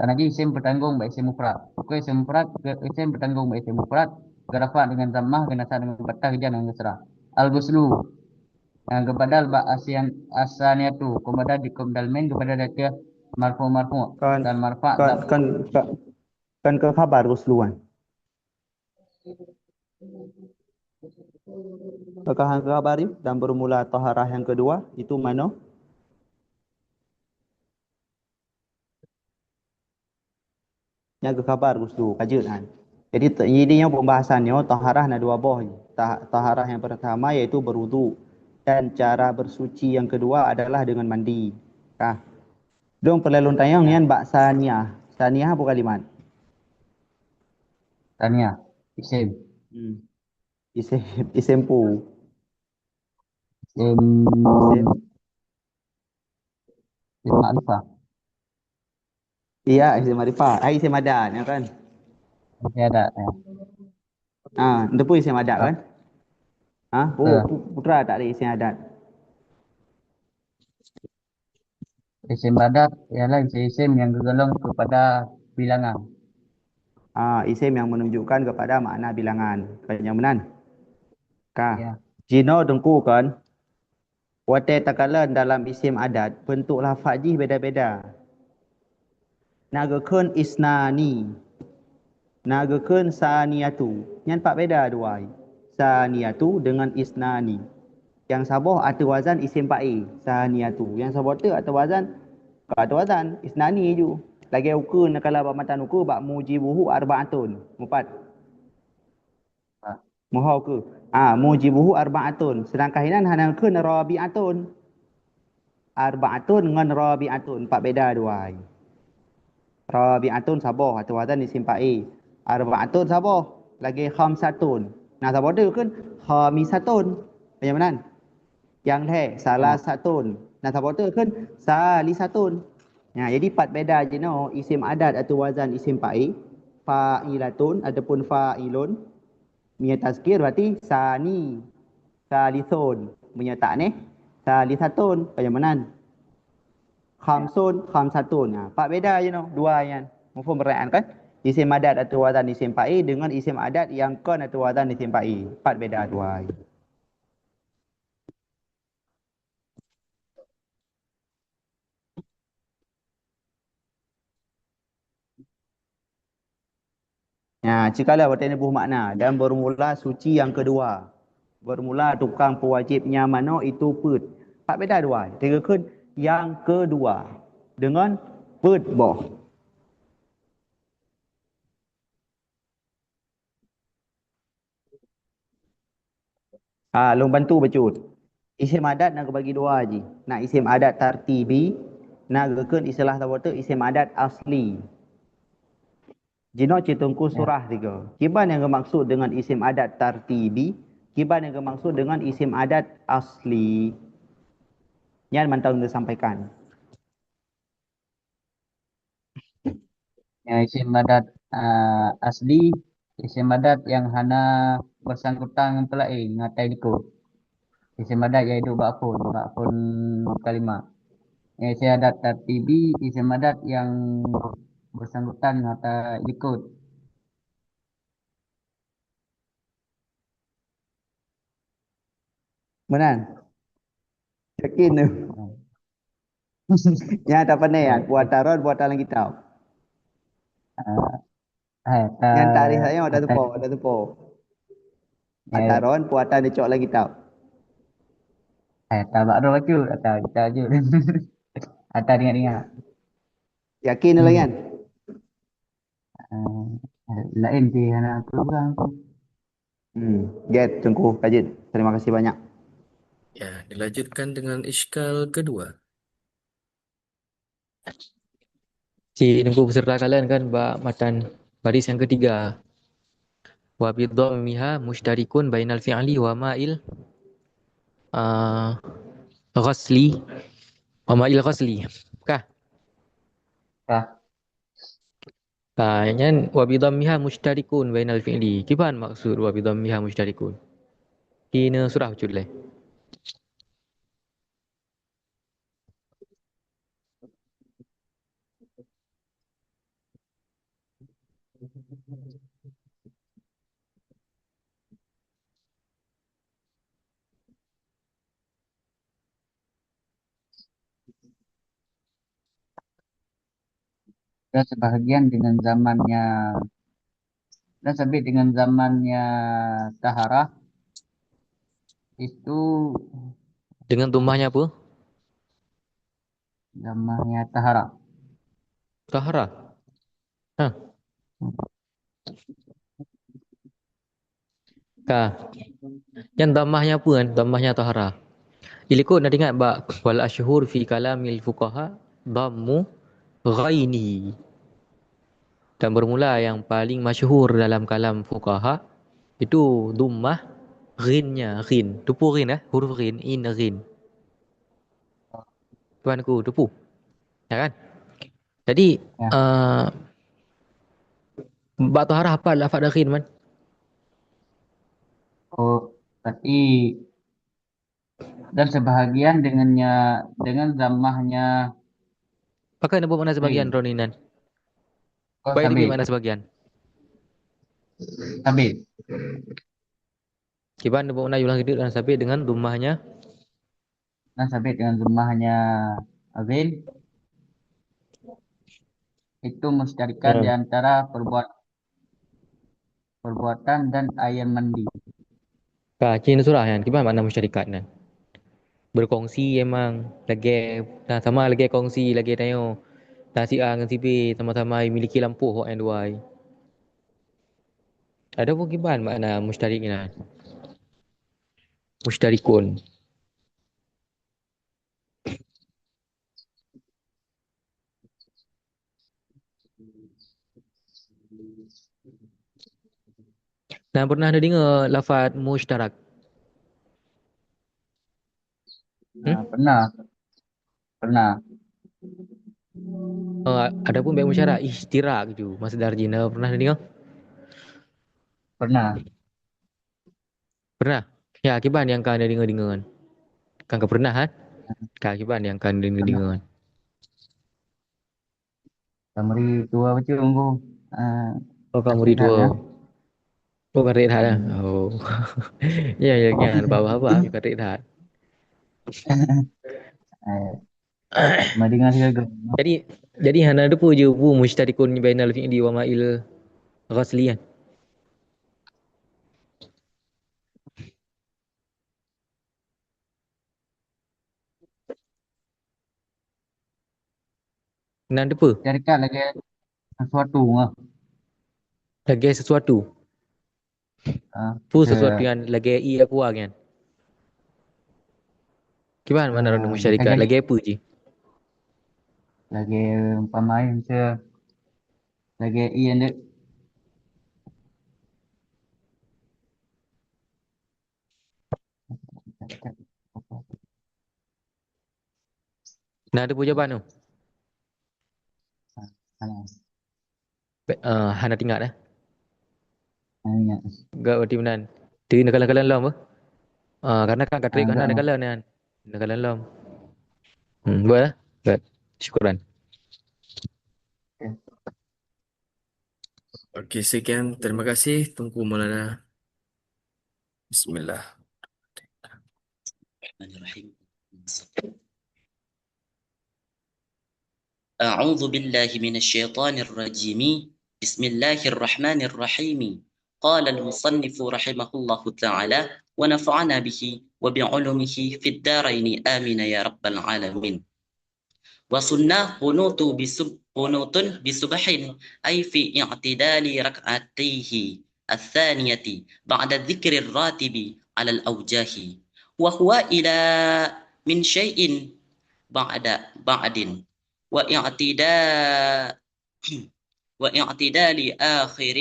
Kana jih isim peutanggong bak isim mufrad. Pakon isim mufrad, ke isim peutanggong bak isim mufrad, geurafa' dengan dhammah, geunasab dengan fathah, geujar dengan kasrah. Al-ghuslu. Nah, geubadal bak asian, as-saniyatu, keubadal di kop dalmen, geubadal di ateueh marfu' marfu'. Kon, dan marfa' kon, dham-, kon, kon, kon ke khabar ghuslu kan? Apakah ke khabar itu dan bermula taharah yang kedua, itu mano? Nyang geukhabar ghuslu, ka jeuet nyan. Jadi, te-, jadi nyoe pembahasan nyoe, taharah na dua boh. Ta-, taharah yang pertama yaitu berwudu dan cara bersuci yang kedua adalah dengan mandi. Ka. Dong peureulée lôn tanyong nyan bak saniyah. Saniyah apa kalimat? Saniyah, isim. Hmm. Isim, isim pu. Isim, isim. Isim makrifah. Iya, isim makrifah. Ai isim adat, ya kan? Isim adat, ya. Ah, itu pun isim adat, kan? Ha, pu-, pu-, putra tak ada isim adat. Isim adat ialah isim-isim yang geugolong kepada bilangan. Ah, isim yang menunjukkan kepada makna bilangan. Kon nyan meunan. Ka. Ya. Jinoe Teungku kan, watée takalon dalam isim adat, bentuk lafaz jih beda-beda. Na geukheun isnani, na geukheun saniyatu. Nyan pat beda dua. Saniyatu dengan isnani. Nyang saboh ateueh wazan isim fa'il, saniyatu. Nyang saboh teuk ateueh wazan, ka ateueh wazan isnani ju. Lagée ukeue, neukala bak matan ukeue, bak mujibuhu arba'atun. Mupat. Muha ukeue. Ah, mujibuhu arba'atun. Sedangkan inan hana kheun rabi'atun. Arba'atun ngon rabi'atun, pat beda dua. Rabi'atun saboh ateueh wazan isim fa'il. Arba'atun saboh, lagée khamsatun. Nah, saboh tu kan khamisatun. Macam mana? Nyang lhée, salasatun. Nah, saboh tu kan salisatun. Nah, jadi pat beda jinoe isim adat ateueh wazan isim fa'il, fa'ilatun ataupun fa'ilun. Meunyoe tazkir berarti sani, salisun. Meunyoe taknis, salisatun. Macam mana? Khamsun, khamsatun. Ha, pat beda jinoe, dua nyan. Mafhum peurayaan kan? Isim adat ateueh wazan isim fa'il dengan isim adat nyang kon ateueh wazan isim fa'il. Pat beda dua. Ya, cikala watée neuboh makna dan bermula suci yang kedua. Bermula tukang peuwajib nyan manoe itu peuet. Pat beda dua. Teukheun yang kedua dengan peuet boh. Ah, lôn bantu bacut. Isim adat na geubagi dua jih. Na isim adat tartibi, na geukheun istilah saboh teuk isim adat asli. Jinoe cit Teungku surah tiga. Kiban nyang geumaksud dengan isim adat tartibi, kiban nyang geumaksud dengan isim adat asli. Nyan mantong disampaikan. Ya, isim adat, ah, asli, isim adat yang hana bersangkutan ngon peulaén, ngon ata likot. Isim adat yang hidup bak phon, bak phon kalimah. Ya, isim adat tartibi, isim adat yang bersangkutan ngon ata likot. Meunan. Yakin tu? Nyan ata pane nyan, buatan ron, buatan lam kitab. Ah, eh, ta-, Nyan tarikh saya ada ta-, teupeu, ada teupeu. Eh. Ata ron, buatan dicok lam kitab. Eh, ata bak droe bacut, ata kitab bacut. Ata ingat-ingat. Yakin lagée nyan? Eh, laén sih hana peurang tu. Hmm, get Teungku Kajit. Terima kasih banyak. Ya, dilanjutkan dengan iskal kedua. Ci Teungku peserta kalian kan bak matan baris yang ketiga. Wa bi dhammiha musytarikun bainal fi'li wa ma'il, ah, ghasli, wa ma'il ghasli. Kah? Kah. Ah, nyan wa bi dhammiha musytarikun bainal fi'li. Kiban maksud wa bi dhammiha musytarikun? Keuneuk surah bacut lé. Dan sebahagian dengan zamannya, dan sabit dengan zamannya taharah itu. Dengan dhammahnya apa? Dhammahnya taharah. Taharah? Hah. Ka. Nyan dhammahnya apa kan? Dhammahnya taharah. Ilikot na ingat bak wal asyhur fi kalamil fuqaha dhammu ghainihi. Dan bermula yang paling masyhur dalam kalam fuqaha itu dhammah ghinnya, ghin. Teupeue ghin, eh? Huruf ghin, in ghin. Tuanku, teupeue. Ya kan? Jadi, Ya. eh, bak taharah apa lafaz ghin, Man? Oh, berarti dan sebahagian dengannya, dengan dhammahnya Pakon neubuet makna sebagian droeneuh nyan? Oh, baik, sabit. Neubuet makna sebagian. Sabit. Kiban neubuet makna ulang hidup dan sabit dengan dhammahnya. Dan sabit dengan dhammahnya Azin. Itu musytarikan di antara perbuat-, perbuatan dan air mandi. Ka, cit na surah nyan, kiban makna musytarikat nyan? Berkongsi emang, lagèe, na sama lagèe kongsi, lagèe tanyoe. Na si A ngon si B sama-sama memiliki lampôh awaknyan dua. Adapun kiban makna musytarik nyan? Musytarikun. Na pernah neudeungoe lafaz musytarak? Hmm? Ah, pernah. Pernah. Oh, adapun bèk musyarak, isytirak ju masdar jih, na pernah neudeungoe? Pernah. Pernah? Ya, kiban nyang ka neudeungoe-deungoe nyan? Kan ka pernah, kan? Ka kiban nyang ka neudeungoe-deungoe nyan? Ka meuri dua bacut, Bu. Ah, oh, ka meuri dua. Oh, ka trép that, ah? Hmm. Oh. Ya, ya, kan. Haba-haba, ka trép that. Eh. Meudeungoe sigoe. Jadi, jadi hana teupeue ju peue musytarikun bainal fi'li wa ma'il ghasli nyan? Hana teupeue? Syarikat lagèe sesuatu, ah. Lagèe sesuatu. Ah, peue se- sesuatu nyan lagèe ié aqua nyan? Kiban makna, ah, musyarikat lagèe, lagèe peue jih? Lagèe umpama miseu lagèe ié nyan. Na teupeue jawaban tu? Hana. Be-, eh, hana teuingat, eh? Hana ingat. Gak berarti meunan. Ti neukalon-kalon lom, eh? Ah, karena kan ka trép, ah, hana neukalon nyan. Neukalon lom. Hmm, buat, eh? Buat. Syukran. Oke. Oke, sekian. Terima kasih, Teungku Maulana. Bismillah. Bismillahirrahmanirrahim. أعوذ بالله من الشيطان الرجيم. بسم الله الرحمن الرحيم. قال المصنف رحمه الله تعالى، ونفعنا به وبعلومه في الدارين، آمين يا رب العالمين. وسن قنوت بصب-، قنوت بصبح، أي في اعتدال ركعتيه الثانية بعد ذكر الراتب على الأوجه، وهو إلى من شيء بعد بعد، واعتدا-، واعتدال آخر،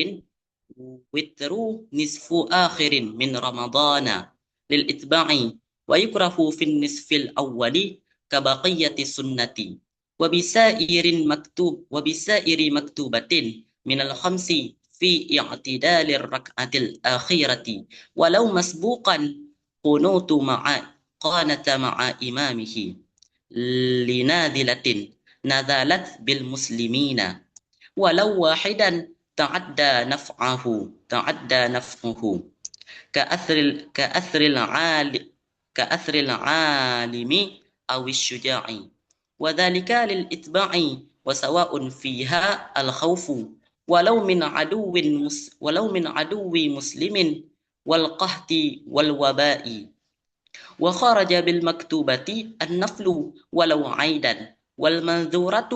وتر نصف آخر من رمضان للإتباع، ويكره في النصف الأول كبقية السنة. وبسائر مكتوب، وبسائر مكتوبة من الخمس في اعتدال الركعة الأخيرة ولو مسبوقا، قنوت مع، قانت مع إمامه لنازلة نزلت بالمسلمين ولو واحدا تعدى نفعه، تعدى نفعه كأثر ال-، كأثر العال-، كأثر العالم أو الشجاع، وذلك للإتباع، وسواء فيها الخوف ولو من عدو مس-، ولو من عدو مسلم والقحط والوباء. وخرج بالمكتوبة النفل ولو عيدا، والمنذورة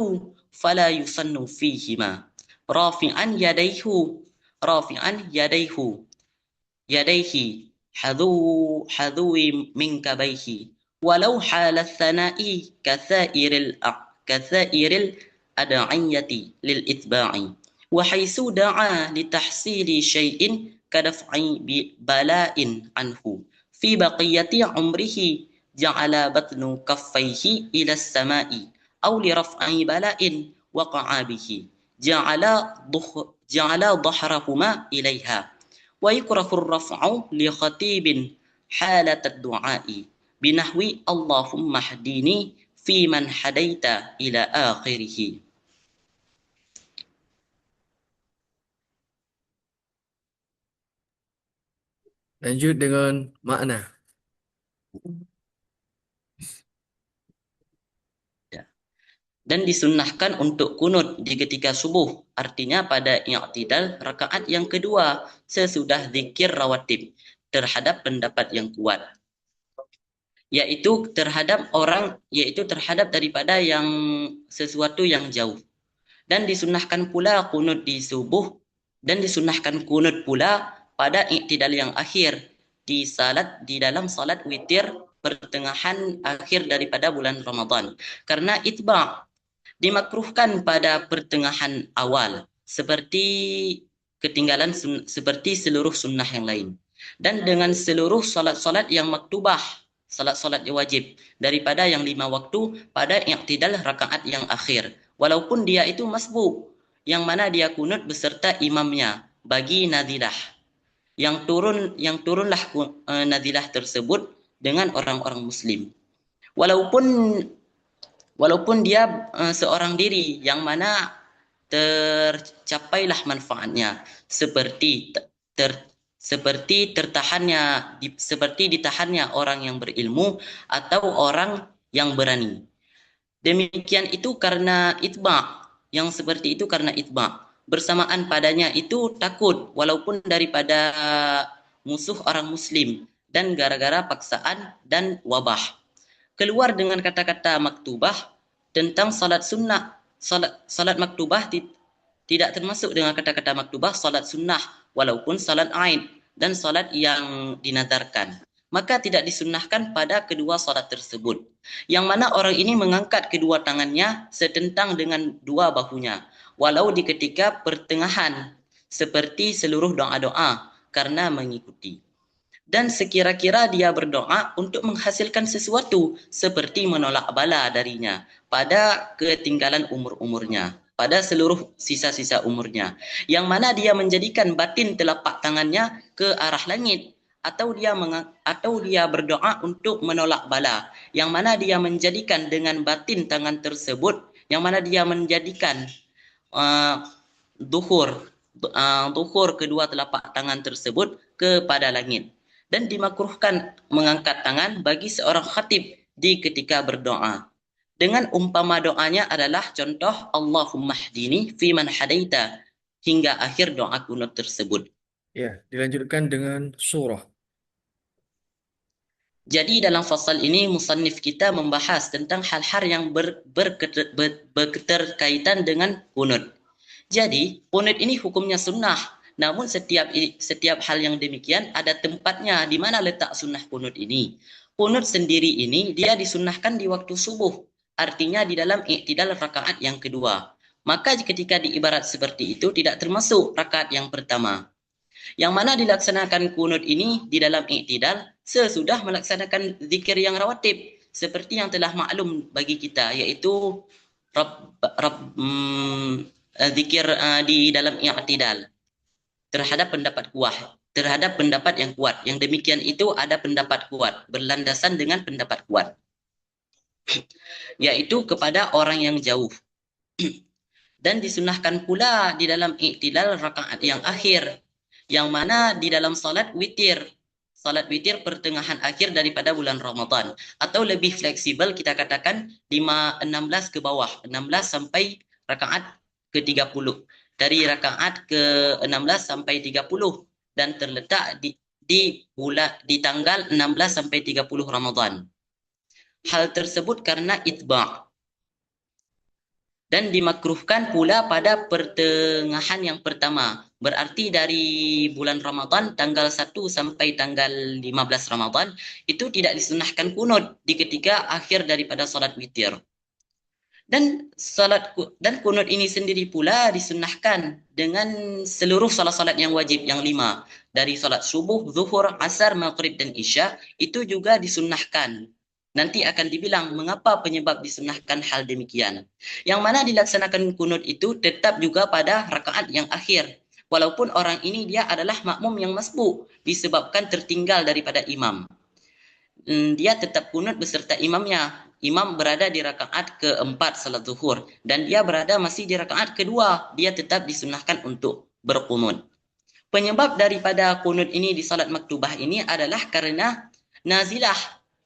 فلا يسن فيهما، رافعا يديه، رافعا يديه، يديه حذو، حذو منكبيه، ولو حال الثناء كسائر الأ-، كسائر الأدعية للإتباع، وحيث دعا لتحصيل شيء كدفع ب-، بلاء عنه في بقية عمره، جعل بطن كفيه إلى السماء، أو لرفع بلاء وقع به، جعل ظه-، جعل ظهرهما إليها، ويكره الرفع لخطيب حالة الدعاء بنحو: اللهم اهدني fi man hadaita ila akhirih. Lanjut dengan makna. Ya. Dan disunnahkan untuk kunut di ketika subuh, artinya pada i'tidal rakaat yang kedua sesudah zikir rawatib, terhadap pendapat yang kuat, yaitu terhadap orang, yaitu terhadap daripada yang sesuatu yang jauh. Dan disunnahkan pula kunut di subuh, dan disunnahkan kunut pula pada i'tidal yang akhir di salat, di dalam salat witir pertengahan akhir daripada bulan Ramadan. Karena itba' dimakruhkan pada pertengahan awal, seperti ketinggalan sun-, seperti seluruh sunnah yang lain. Dan dengan seluruh salat-salat yang maktubah, salat-salat yang wajib, daripada yang lima waktu pada i'tidal rakaat yang akhir, walaupun dia itu masbuk, yang mana dia kunut beserta imamnya bagi nazilah, yang turun, yang turunlah ku-, eh, nazilah tersebut dengan orang-orang muslim. Walaupun, walaupun dia, eh, seorang diri, yang mana tercapailah manfaatnya, seperti te-, ter-, seperti tertahannya, di-, seperti ditahannya orang yang berilmu atau orang yang berani. Demikian itu karena itba', yang seperti itu karena itba'. Bersamaan padanya itu takut, walaupun daripada musuh orang muslim, dan gara-gara paksaan dan wabah. Keluar dengan kata-kata maktubah tentang salat sunnah, salat, salat maktubah ti-, tidak termasuk dengan kata-kata maktubah salat sunnah, walaupun salat aid dan salat yang dinadarkan, maka tidak disunnahkan pada kedua salat tersebut. Yang mana orang ini mengangkat kedua tangannya setentang dengan dua bahunya, walau di ketika pertengahan, seperti seluruh doa-doa, karena mengikuti. Dan sekira-kira dia berdoa untuk menghasilkan sesuatu, seperti menolak bala darinya pada ketinggalan umur-umurnya, pada seluruh sisa-sisa umurnya, yang mana dia menjadikan batin telapak tangannya ke arah langit, atau dia menga-, atau dia berdoa untuk menolak bala, yang mana dia menjadikan dengan batin tangan tersebut, yang mana dia menjadikan, uh, zuhur, uh, zuhur kedua telapak tangan tersebut kepada langit. Dan dimakruhkan mengangkat tangan bagi seorang khatib di ketika berdoa. Dengan umpama doanya adalah contoh, "Allahummahdini fiman hadaita," hingga akhir doa kunut tersebut. Ya, dilanjutkan dengan surah. Jadi, dalam fasal ini, musannif kita membahas tentang hal-hal yang ber-, berketer-, ber-, berketerkaitan dengan kunut. Jadi, kunut ini hukumnya sunnah. Namun, setiap i-, setiap hal yang demikian ada tempatnya di mana letak sunnah kunut ini. Kunut sendiri ini, dia disunnahkan di waktu subuh, artinya di dalam i'tidal rakaat yang kedua. Maka, ketika diibarat seperti itu, tidak termasuk rakaat yang pertama. Yang mana dilaksanakan kunut ini di dalam i'tidal sesudah melaksanakan zikir yang rawatib, seperti yang telah maklum bagi kita, yaitu Rabb-, Rabb-, mm, eh, zikir, eh, di dalam i'tidal terhadap pendapat kuat, terhadap pendapat yang kuat. Yang demikian itu ada pendapat kuat, berlandasan dengan pendapat kuat, yaitu kepada orang yang jauh. Dan disunahkan pula di dalam i'tidal rakaat yang akhir, yang mana di dalam salat witir, salat witir pertengahan akhir daripada bulan Ramadan, atau lebih fleksibel kita katakan lima, enam belas ke bawah, enam belas sampai rakaat ke tiga puluh. Dari rakaat ke enam belas sampai tiga puluh, dan terletak di, di bula-, di tanggal enam belas sampai tiga puluh Ramadan. Hal tersebut karena itba'. Dan dimakruhkan pula pada pertengahan yang pertama, berarti dari bulan Ramadan tanggal satu sampai tanggal lima belas Ramadan, itu tidak disunahkan kunut di ketika akhir daripada salat witir. Dan salat ku-, dan kunut ini sendiri pula disunahkan dengan seluruh salat-salat yang wajib, yang lima, dari salat subuh, zuhur, asar, maghrib, dan isya, itu juga disunahkan. Nanti akan dibilang mengapa penyebab disunahkan hal demikian. Yang mana dilaksanakan kunut itu tetap juga pada rakaat yang akhir, walaupun orang ini dia adalah makmum yang masbuk disebabkan tertinggal daripada imam. Hmm, dia tetap kunut beserta imamnya, imam berada di rakaat keempat salat zuhur dan dia berada masih di rakaat kedua, dia tetap disunnahkan untuk berqunut. Penyebab daripada qunut ini di salat maktubah ini adalah karena nazilah,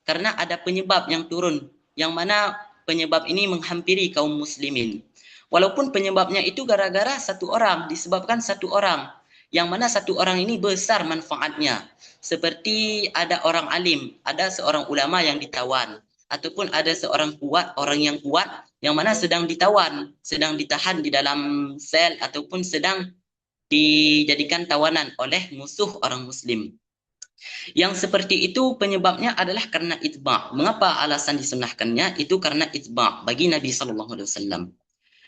karena ada penyebab yang turun, yang mana penyebab ini menghampiri kaum muslimin. Walaupun penyebabnya itu gara-gara satu orang, disebabkan satu orang, yang mana satu orang ini besar manfaatnya. Seperti ada orang alim, ada seorang ulama yang ditawan, ataupun ada seorang kuat, orang yang kuat, yang mana sedang ditawan, sedang ditahan di dalam sel, ataupun sedang dijadikan tawanan oleh musuh orang muslim. Yang seperti itu penyebabnya adalah karena itba'. Mengapa alasan disunnahkannya? Itu karena itba' bagi Nabi sallallahu alaihi wasallam.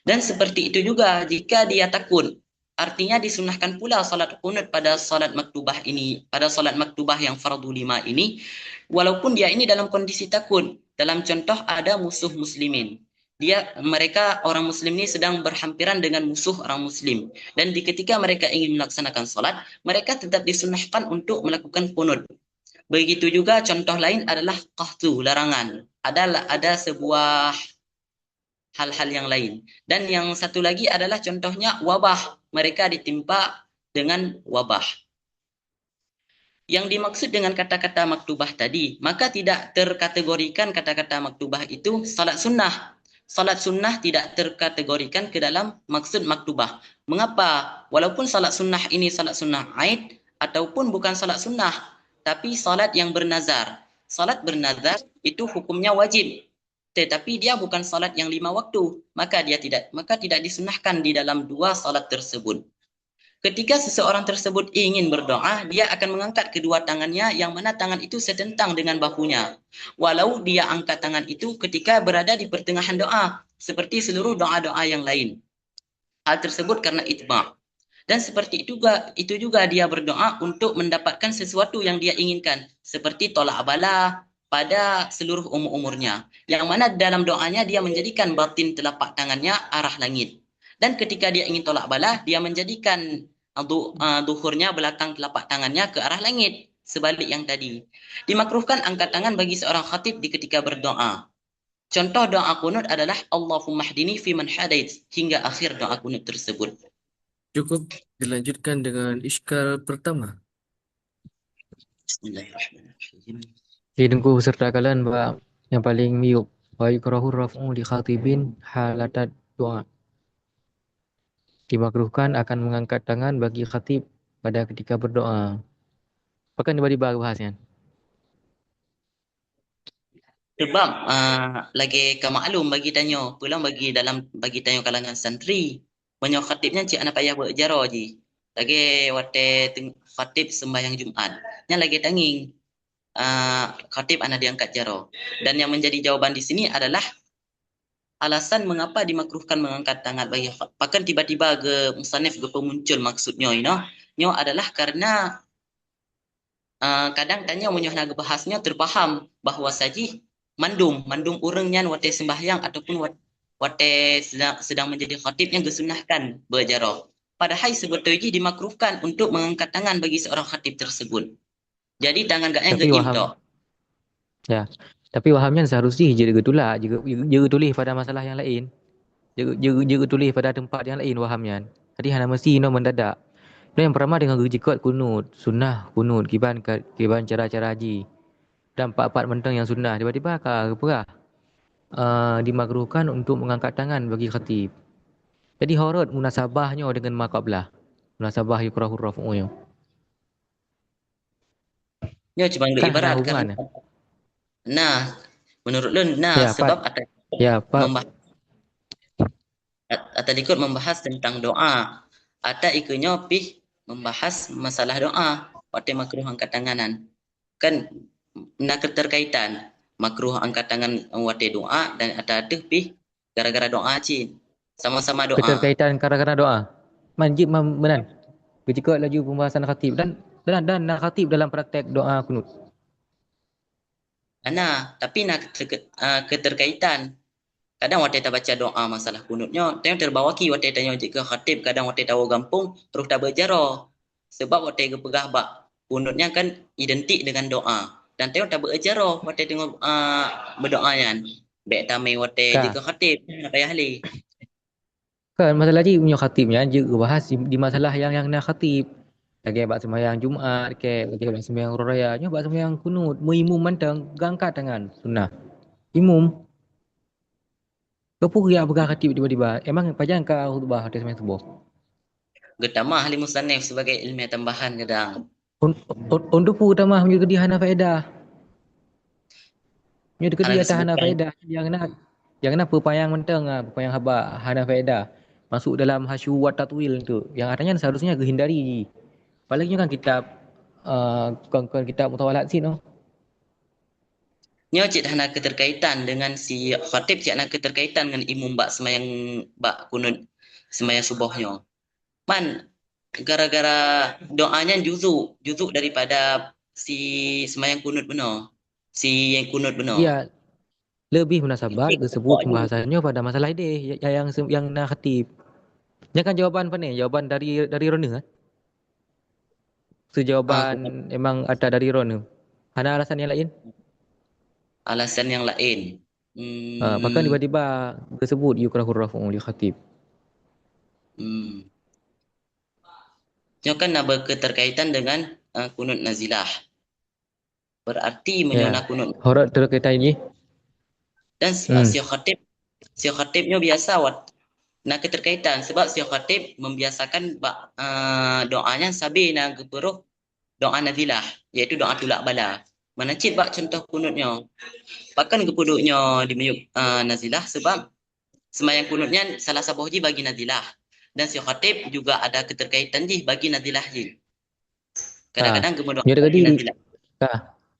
Dan seperti itu juga jika dia takut, artinya disunnahkan pula salat qunut pada salat maktubah ini, pada salat maktubah yang fardu lima ini, walaupun dia ini dalam kondisi takut. Dalam contoh ada musuh muslimin. Dia, mereka orang muslim ni sedang berhampiran dengan musuh orang muslim. Dan di ketika mereka ingin melaksanakan salat, mereka tetap disunnahkan untuk melakukan qunut. Begitu juga contoh lain adalah qahtu, larangan. Ada, ada sebuah hal-hal yang lain. Dan yang satu lagi adalah contohnya wabah. Mereka ditimpa dengan wabah. Yang dimaksud dengan kata-kata maktubah tadi, maka tidak terkategorikan kata-kata maktubah itu salat sunnah. Salat sunnah tidak terkategorikan ke dalam maksud maktubah. Mengapa? Walaupun salat sunnah ini salat sunnah aid ataupun bukan salat sunnah, tapi salat yang bernazar. Salat bernazar itu hukumnya wajib, tetapi dia bukan salat yang lima waktu, maka dia tidak, maka tidak disunnahkan di dalam dua salat tersebut. Ketika seseorang tersebut ingin berdoa, dia akan mengangkat kedua tangannya yang mana tangan itu setentang dengan bahunya. Walau dia angkat tangan itu ketika berada di pertengahan doa, seperti seluruh doa-doa yang lain. Hal tersebut karena itba'. Dan seperti itu juga, itu juga dia berdoa untuk mendapatkan sesuatu yang dia inginkan, seperti tolak bala pada seluruh umur-umurnya. Yang mana dalam doanya dia menjadikan batin telapak tangannya arah langit. Dan ketika dia ingin tolak bala, dia menjadikan du-, ah, duhurnya belakang telapak tangannya ke arah langit, sebalik yang tadi. Dimakruhkan angkat tangan bagi seorang khatib di ketika berdoa. Contoh doa qunut adalah Allahummahdini fiman hadait hingga akhir doa qunut tersebut. Cukup, dilanjutkan dengan iskal pertama. Bismillahirrahmanirrahim. Di Teungku serta kalian bak yang paling miyup, wa yukrahu raf'u li khatibin halatat doa. Dimakruhkan akan mengangkat tangan bagi khatib pada ketika berdoa. Pakon tiba-tiba bahas nyan? Sebab, ah, lagèe ka maklum bagi tanyoe, peulom bagi dalam, bagi tanyoe kalangan santri, meunyoe khatib nyan cit hana payah beuet jaroe jih. Lagèe watèe teung-, khatib sembahyang Jumat, nyan lagèe tangieng, ah, khatib hana diangkat jaroe. Dan yang menjadi jawaban di sini adalah alasan mengapa dimakruhkan mengangkat tangan bagi kha-, pakon tiba-tiba geu-, musannif geupeumunculkan maksud nyoe, you know. Nyoe adalah karena Ah, kadang tanyoe meunyoe hana geubahas nyoe teupaham bahwa sajih mandum, mandum ureuëng nyan watée seumbahyang ataupun wat-, watée sedang, sedang menjadi khatib nyan geusunnahkan beujaroe. Padahai seubeutôi jih dimakruhkan untuk mengangkat tangan bagi seorang khatib tersebut. Jadi tangan gobnyan geucim tok. Ya. Tapi waham nyan seharus jih jeuet geutulak, jeuet, jeuet geutuléh pada masalah nyang laén. Jeuet, jeuet, jeuet geutuléh pada teumpat nyang laén waham nyan. Jadi hana meusti inoe mendadak. Inoe nyang peurama deungon geujikot kunut, sunnah kunut, kiban ka, kiban cara-cara jih. Dan pat-pat mantong nyang sunnah, tiba-tiba ka geupeugah, eh, dimakruhkan untuk mengangkat tangan bagi khatib. Jadi horot munasabah nyoe deungon ma qablah. Munasabah yukrahu raf'u nyoe. Nyoe cuma kan ibarat kan. Nah, menurut lôn, nah, ya, sebab ata-, ya, membah-, at-, ata likot membahas tentang doa. Ata ikeue nyoe pih membahas masalah doa. Watée makruh angkat tanganan. Kan na keterkaitan makruh angkat tangan watée doa dan ata teuh pih gara-gara doa cit. Sama-sama doa. Keterkaitan gara-gara doa. Man jeuet man meunan. Geucikot laju pembahasan khatib dan, dan, dan na khatib dalam praktek doa kunut. Ana, tapi na keterke-, ah, keterkaitan. Kadang watée tabaca doa masalah kunut nyoe, tanyoe terbawaki watée tanyoe jeuet keu khatib, kadang watée tawoe gampông, troh tabeuet jaroe. Sebab watée geupeugah bak kunut nyan kan identik dengan doa. Dan tanyoe tabeuet jaroe watée teungoh, ah, meudoa nyan. Bèk tamè watèe Ka. jeuet keu khatib, hana payah lé. Kan, masalah jih meunyoe khatib nyan jeuet geubahas di, di masalah nyang, nyang na khatib. Lagèe bak seumayang Jumat kèe, lagèe bak seumayang uroe raya. Nyoe bak seumayang kunut, meuimum mantong, geuangkat tangan, sunnah. Imum. Keupeue geujak peugah khatib tiba-tiba? Emang pajan ka khutbah watèe seumayang suboh? Geutamah lé musannif sebagai ilmu tambahan kadang. Un-, un-, untuk peue geutamah meunyoe geudeh hana faedah? Nyoe teukeudi Hana ata hana kesimpulan. faedah, nyang na, nyang na peupanyang mantong, ah, peupanyang haba hana faedah. Masuk dalam hasyu wa tatwil tu. Nyang ata nyan seharusnya geuhindari jih. Apalagi nyoe kan kitab, ah, kon, kon kitab mutawalaat sit noh. Nyoe cit hana keterkaitan dengan si khatib, cit hana keterkaitan ngon imum bak seumayang, bak kunut seumayang suboh nyoe. Man, gara-gara doa nyan juzuk, juzuk daripada si seumayang kunut bunoe. Si kunut bunoe. Iya, leubeh munasabat Juzuk geusebut doa nyan. pembahasan nyoe pada masalah idéh ya-, ya-, yang se-, yang na khatib. Nyan kan jawaban pane? Jawaban dari, dari droeneuh, eh? Seujawaban Ah, emang ata dari droeneuh. Hana alasan nyang laén? Alasan nyang laén. Ah, pakon Hmm. tiba-tiba geusebut yukrahur raf'u li khatib? Hmm. Nyoe kan na berketerkaitan dengan, eh, kunut nazilah. Berarti meunyoe Ya. na kunut Horot terkaitan jih? Dan s-, Hmm. si khatib, si khatib nyoe biasa wat, na keterkaitan sebab si khatib membiasakan bak, eh, doa nyan sabe na geupeurôh doa nazilah, yaitu doa tulak bala. Meunan cit bak contoh kunut nyoe. Pakon geupeuduek nyoe di miyueb, eh, nazilah sebab seumayang kunut nyan salah saboh jih bagi nazilah. Dan si khatib juga ada keterkaitan jih bagi nazilah jih. Kadang-kadang Ha, geumeudoa nyoe tadi bagi di, nazilah. ha,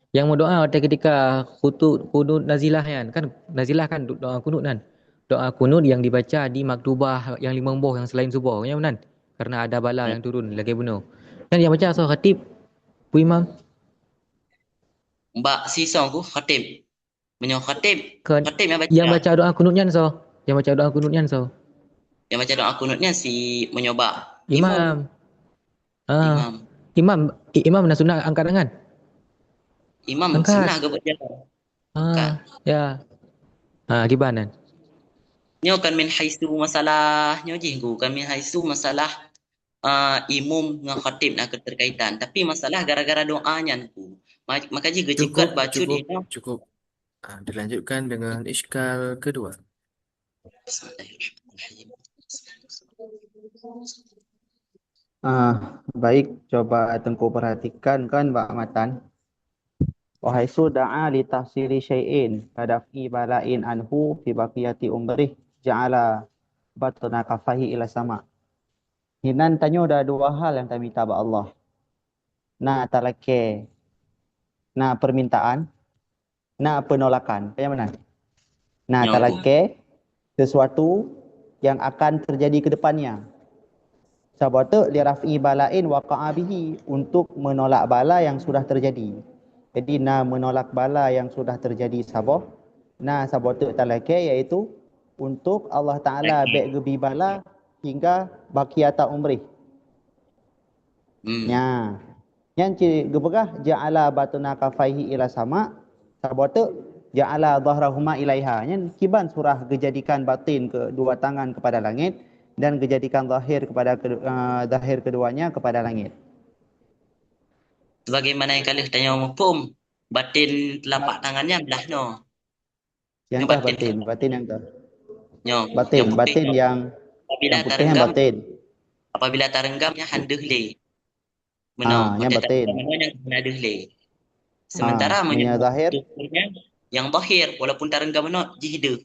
nyang meudoa watèe keutika khutu-, kunut nazilah nyan, kan nazilah kan do-, doa kunut nyan. Doa kunut yang dibaca di maktubah yang limong boh yang selain suboh, nyan meunan. Karena ada bala Hmm. yang turun lagèe bunoe. Nyan nyang baca soe khatib, Abu Imam? Bak sisong ku khatib. Meunyoe khatib, Kon, khatib nyang baca. Nyang baca doa kunut nyan soe? Nyang baca doa kunut nyan soe? Nyang baca doa kunut nyan si meunyoe bak Imam. Imam. Ah. Imam. Imam, i-, imam na sunat angkat tangan? Imam Angkat. sunat geubaca. Ah, Angkat. ya. Ah, kiban nyan. Nyoe kan min haitsu masalah, nyoe jih ku, kan min haitsu masalah, ah, imum ngon khatib na keterkaitan. Tapi masalah gara-gara doa nyan ku. Ma-, maka jih geuceukat Cukup, bacut cukup, inoe. cukup. Ah, dilanjutkan dengan iskal kedua. Bismillahirrahmanirrahim. Ah, baik, coba Teungku perhatikan kan bak matan. Wa haitsu da'a li tahsili syai'in kadaf'i bala'in anhu fi baqiyati umrih ja'ala batna kafaihi ila sama. Hinan tanyoe ada dua hal yang tamita bak Allah. Na talakèe, na permintaan, na penolakan. Payah meunan. Na Nyoe. talakèe sesuatu yang akan terjadi ke depannya. Saboh teuk li raf'i bala'in waqa'a bihi, untuk menolak bala yang sudah terjadi. Jadi na menolak bala yang sudah terjadi saboh, na saboh teuk talakèe, yaitu untuk Allah Taala Lagi. bèk geubi bala hingga baqiyata umrih. Hmm. Nya. Nyan cit geupeugah, "Ja'ala batna kafaihi ila sama," saboh teuk, "Ja'ala dhahrahuma ilaiha." Nyan kiban surah geujadikan batin kedua tangan kepada langit dan geujadikan zahir kepada kedu-, eh, zahir keduanya kepada langit. Sebagaimana nyang ka lheueh tanyoe muphom, batin telapak tangan nyan blah noe. Nyang Nyoe toh batin. batin, batin nyang toh. Nyoe, Batin, nyang putih batin nyoe. yang, Apabila yang putih nyan tareunggam, batin. apabila tareunggam nyan han deuh lé. Meunoe, Ah, nyan watèe batin. tareunggam meunoe nyan hana deuh lé. Sementara Ah, meunyoe meunyoe zahir? tutoe nyan, nyang zahir, walaupun tareunggam meunoe, jih deuh.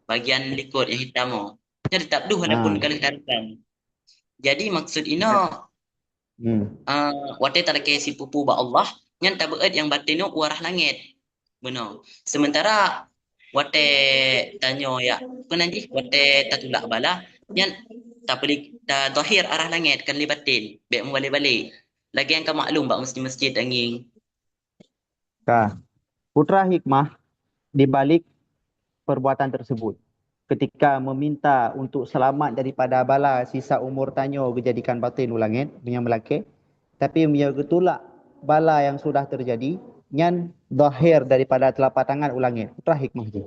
Bagian likot nyang hitam nyoe. Nyan teutap deuh walaupun Ah. ka lheueh tareunggam. Jadi maksud inoe, Hmm. Ah, watèe talakèe sipupu bak Allah, nyan tabeuet nyang batin nyoe u arah langèt. Meunoe. Sementara watèe tanyoe ya, peue nan jih, watèe tatulak bala, nyan tapeulik-, tazahir arah langèt, kon lé batin, bèk meubalek-balek. Lagèe nyang ka maklum bak masjid-masjid tangieng. Ka. Putra hikmah di balik perbuatan tersebut. Ketika meminta untuk selamat daripada bala sisa umur tanyoe geujadikan batin u langèt, meunyoe meulakèe. Tapi meunyoe geutulak bala nyang sudah terjadi, nyan zahir daripada telapak tangan u langèt. Putra hikmah jih.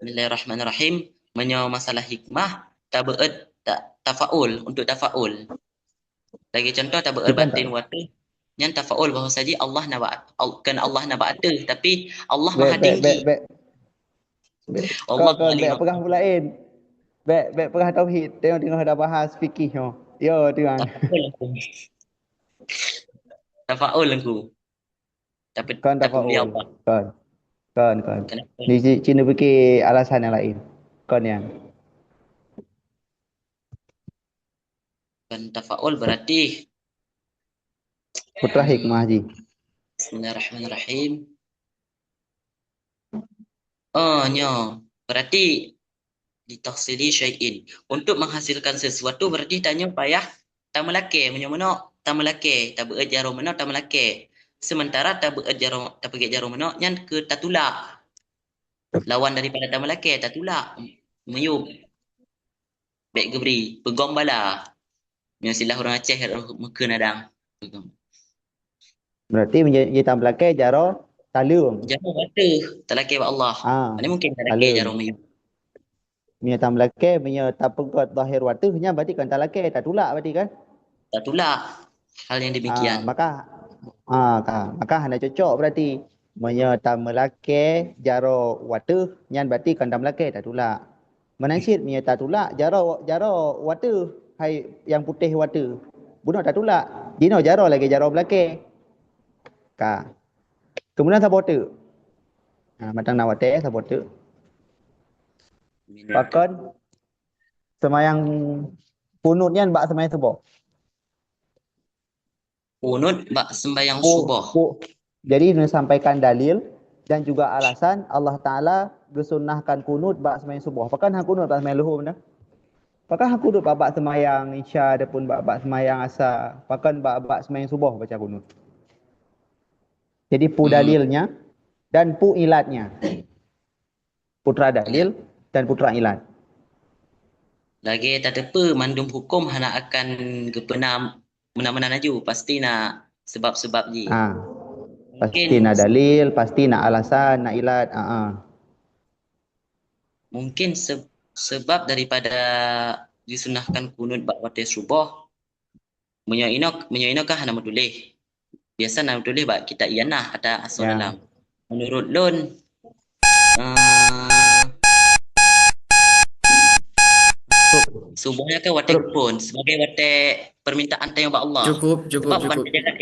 Bismillahirrahmanirrahim. Meunyoe masalah hikmah, tabeuet ta-, tafaul, untuk tafaul. Lagèe contoh, tabeuet batin watèe nyan tafaul bahwa saji Allah na bak, Al-, kan Allah na bak ateueh, tapi Allah maha tinggi. Bèk, bèk, bèk. Bèk, Allah kon, kon, bèk peugah peulaén. Bèk, bèk peugah tauhid. Tengok-tengok ada bahas fikih nyoe. Yo, tuan. Tafaul aku. Tafaul aku. Tapi kon tafaul. Kon. Kon, kon. Kenapa? Ni ci-, ci neupike alasan nyang laén. Kon nyan. Kon tafaul berarti. Putra hikmah ji. Bismillahirrahmanirrahim. Oh, nyoe. Berarti ditahsili syai'in. Untuk menghasilkan sesuatu berarti tanyoe payah tameulakèe. Meunyoe meunoe tameulakèe, tabeuet jaroe meunoe tameulakèe. Sementara tabeuet jaroe, tapeugèt jaroe meunoe nyan keu tatulak. Lawan daripada tameulakèe, tatulak. Meuyueb. Bèk geubri, peugom bala. Nyoe silah ureueng Aceh rôh meukeuen adang. Berarti meunyoe, meunyoe tameulakèe jaroe taleueng. Jaroe watèe talakèe bak Allah. Ah, ini mungkin talakèe taleueng. Jaroe meuyueb. Meunyoe tameulakèe, meunyoe tapeugöt zahir watèe, nyan berarti kon talakèe, tatulak berarti kan? Tatulak hal yang demikian. Ah, maka, ah, ka, maka hana cocok berarti. Meunyoe tameulakèe jaroe watèe, nyan berarti kon tameulakèe, tatulak. Meunan cit meunyoe tatulak jaroe, jaroe watèe, hai nyang putéh watèe. Bunoe tatulak. Jinoe jaroe lagèe jaroe meulakèe. Ka. Keumudian saboh teuk. Ha, mantong na watèe saboh teuk. Pakon seumayang kunut nyan bak seumayang suboh. Kunut bak sembahyang suboh. Jadi, neusampaikan dalil dan juga alasan Allah Taala geusunnahkan kunut bak seumayang suboh. Pakon han kunut bak seumayang luhô meunan? Pakon han kunut bak, bak seumayang Isya ataupun bak, bak seumayang Asa? Pakon bak, bak seumayang suboh baca kunut? Jadi, peue dalilnya dan peue ilatnya? Putra dalil dan putra ilat. Lagèe tateupeue mandum huköm hana akan geupeuna meunan-meunan laju, pasti na sebab-sebab jih. Ha. Pasti na dalil, pasti na alasan, na ilat. Ha, ha. Mungkin se-, sebab daripada disunahkan kunut bak watèe suboh, meunyoe inoe, meunyoe inoe kan hana meutuléh. Biasa na meutuléh bak kitab Ianah atau Asoe Dalam. Menurut lôn, eh, suboh nyan kan watèe phôn, sebagai watèe permintaan tanyoe bak Allah. Cukup, cukup, cukup. Sebab bukan saja kat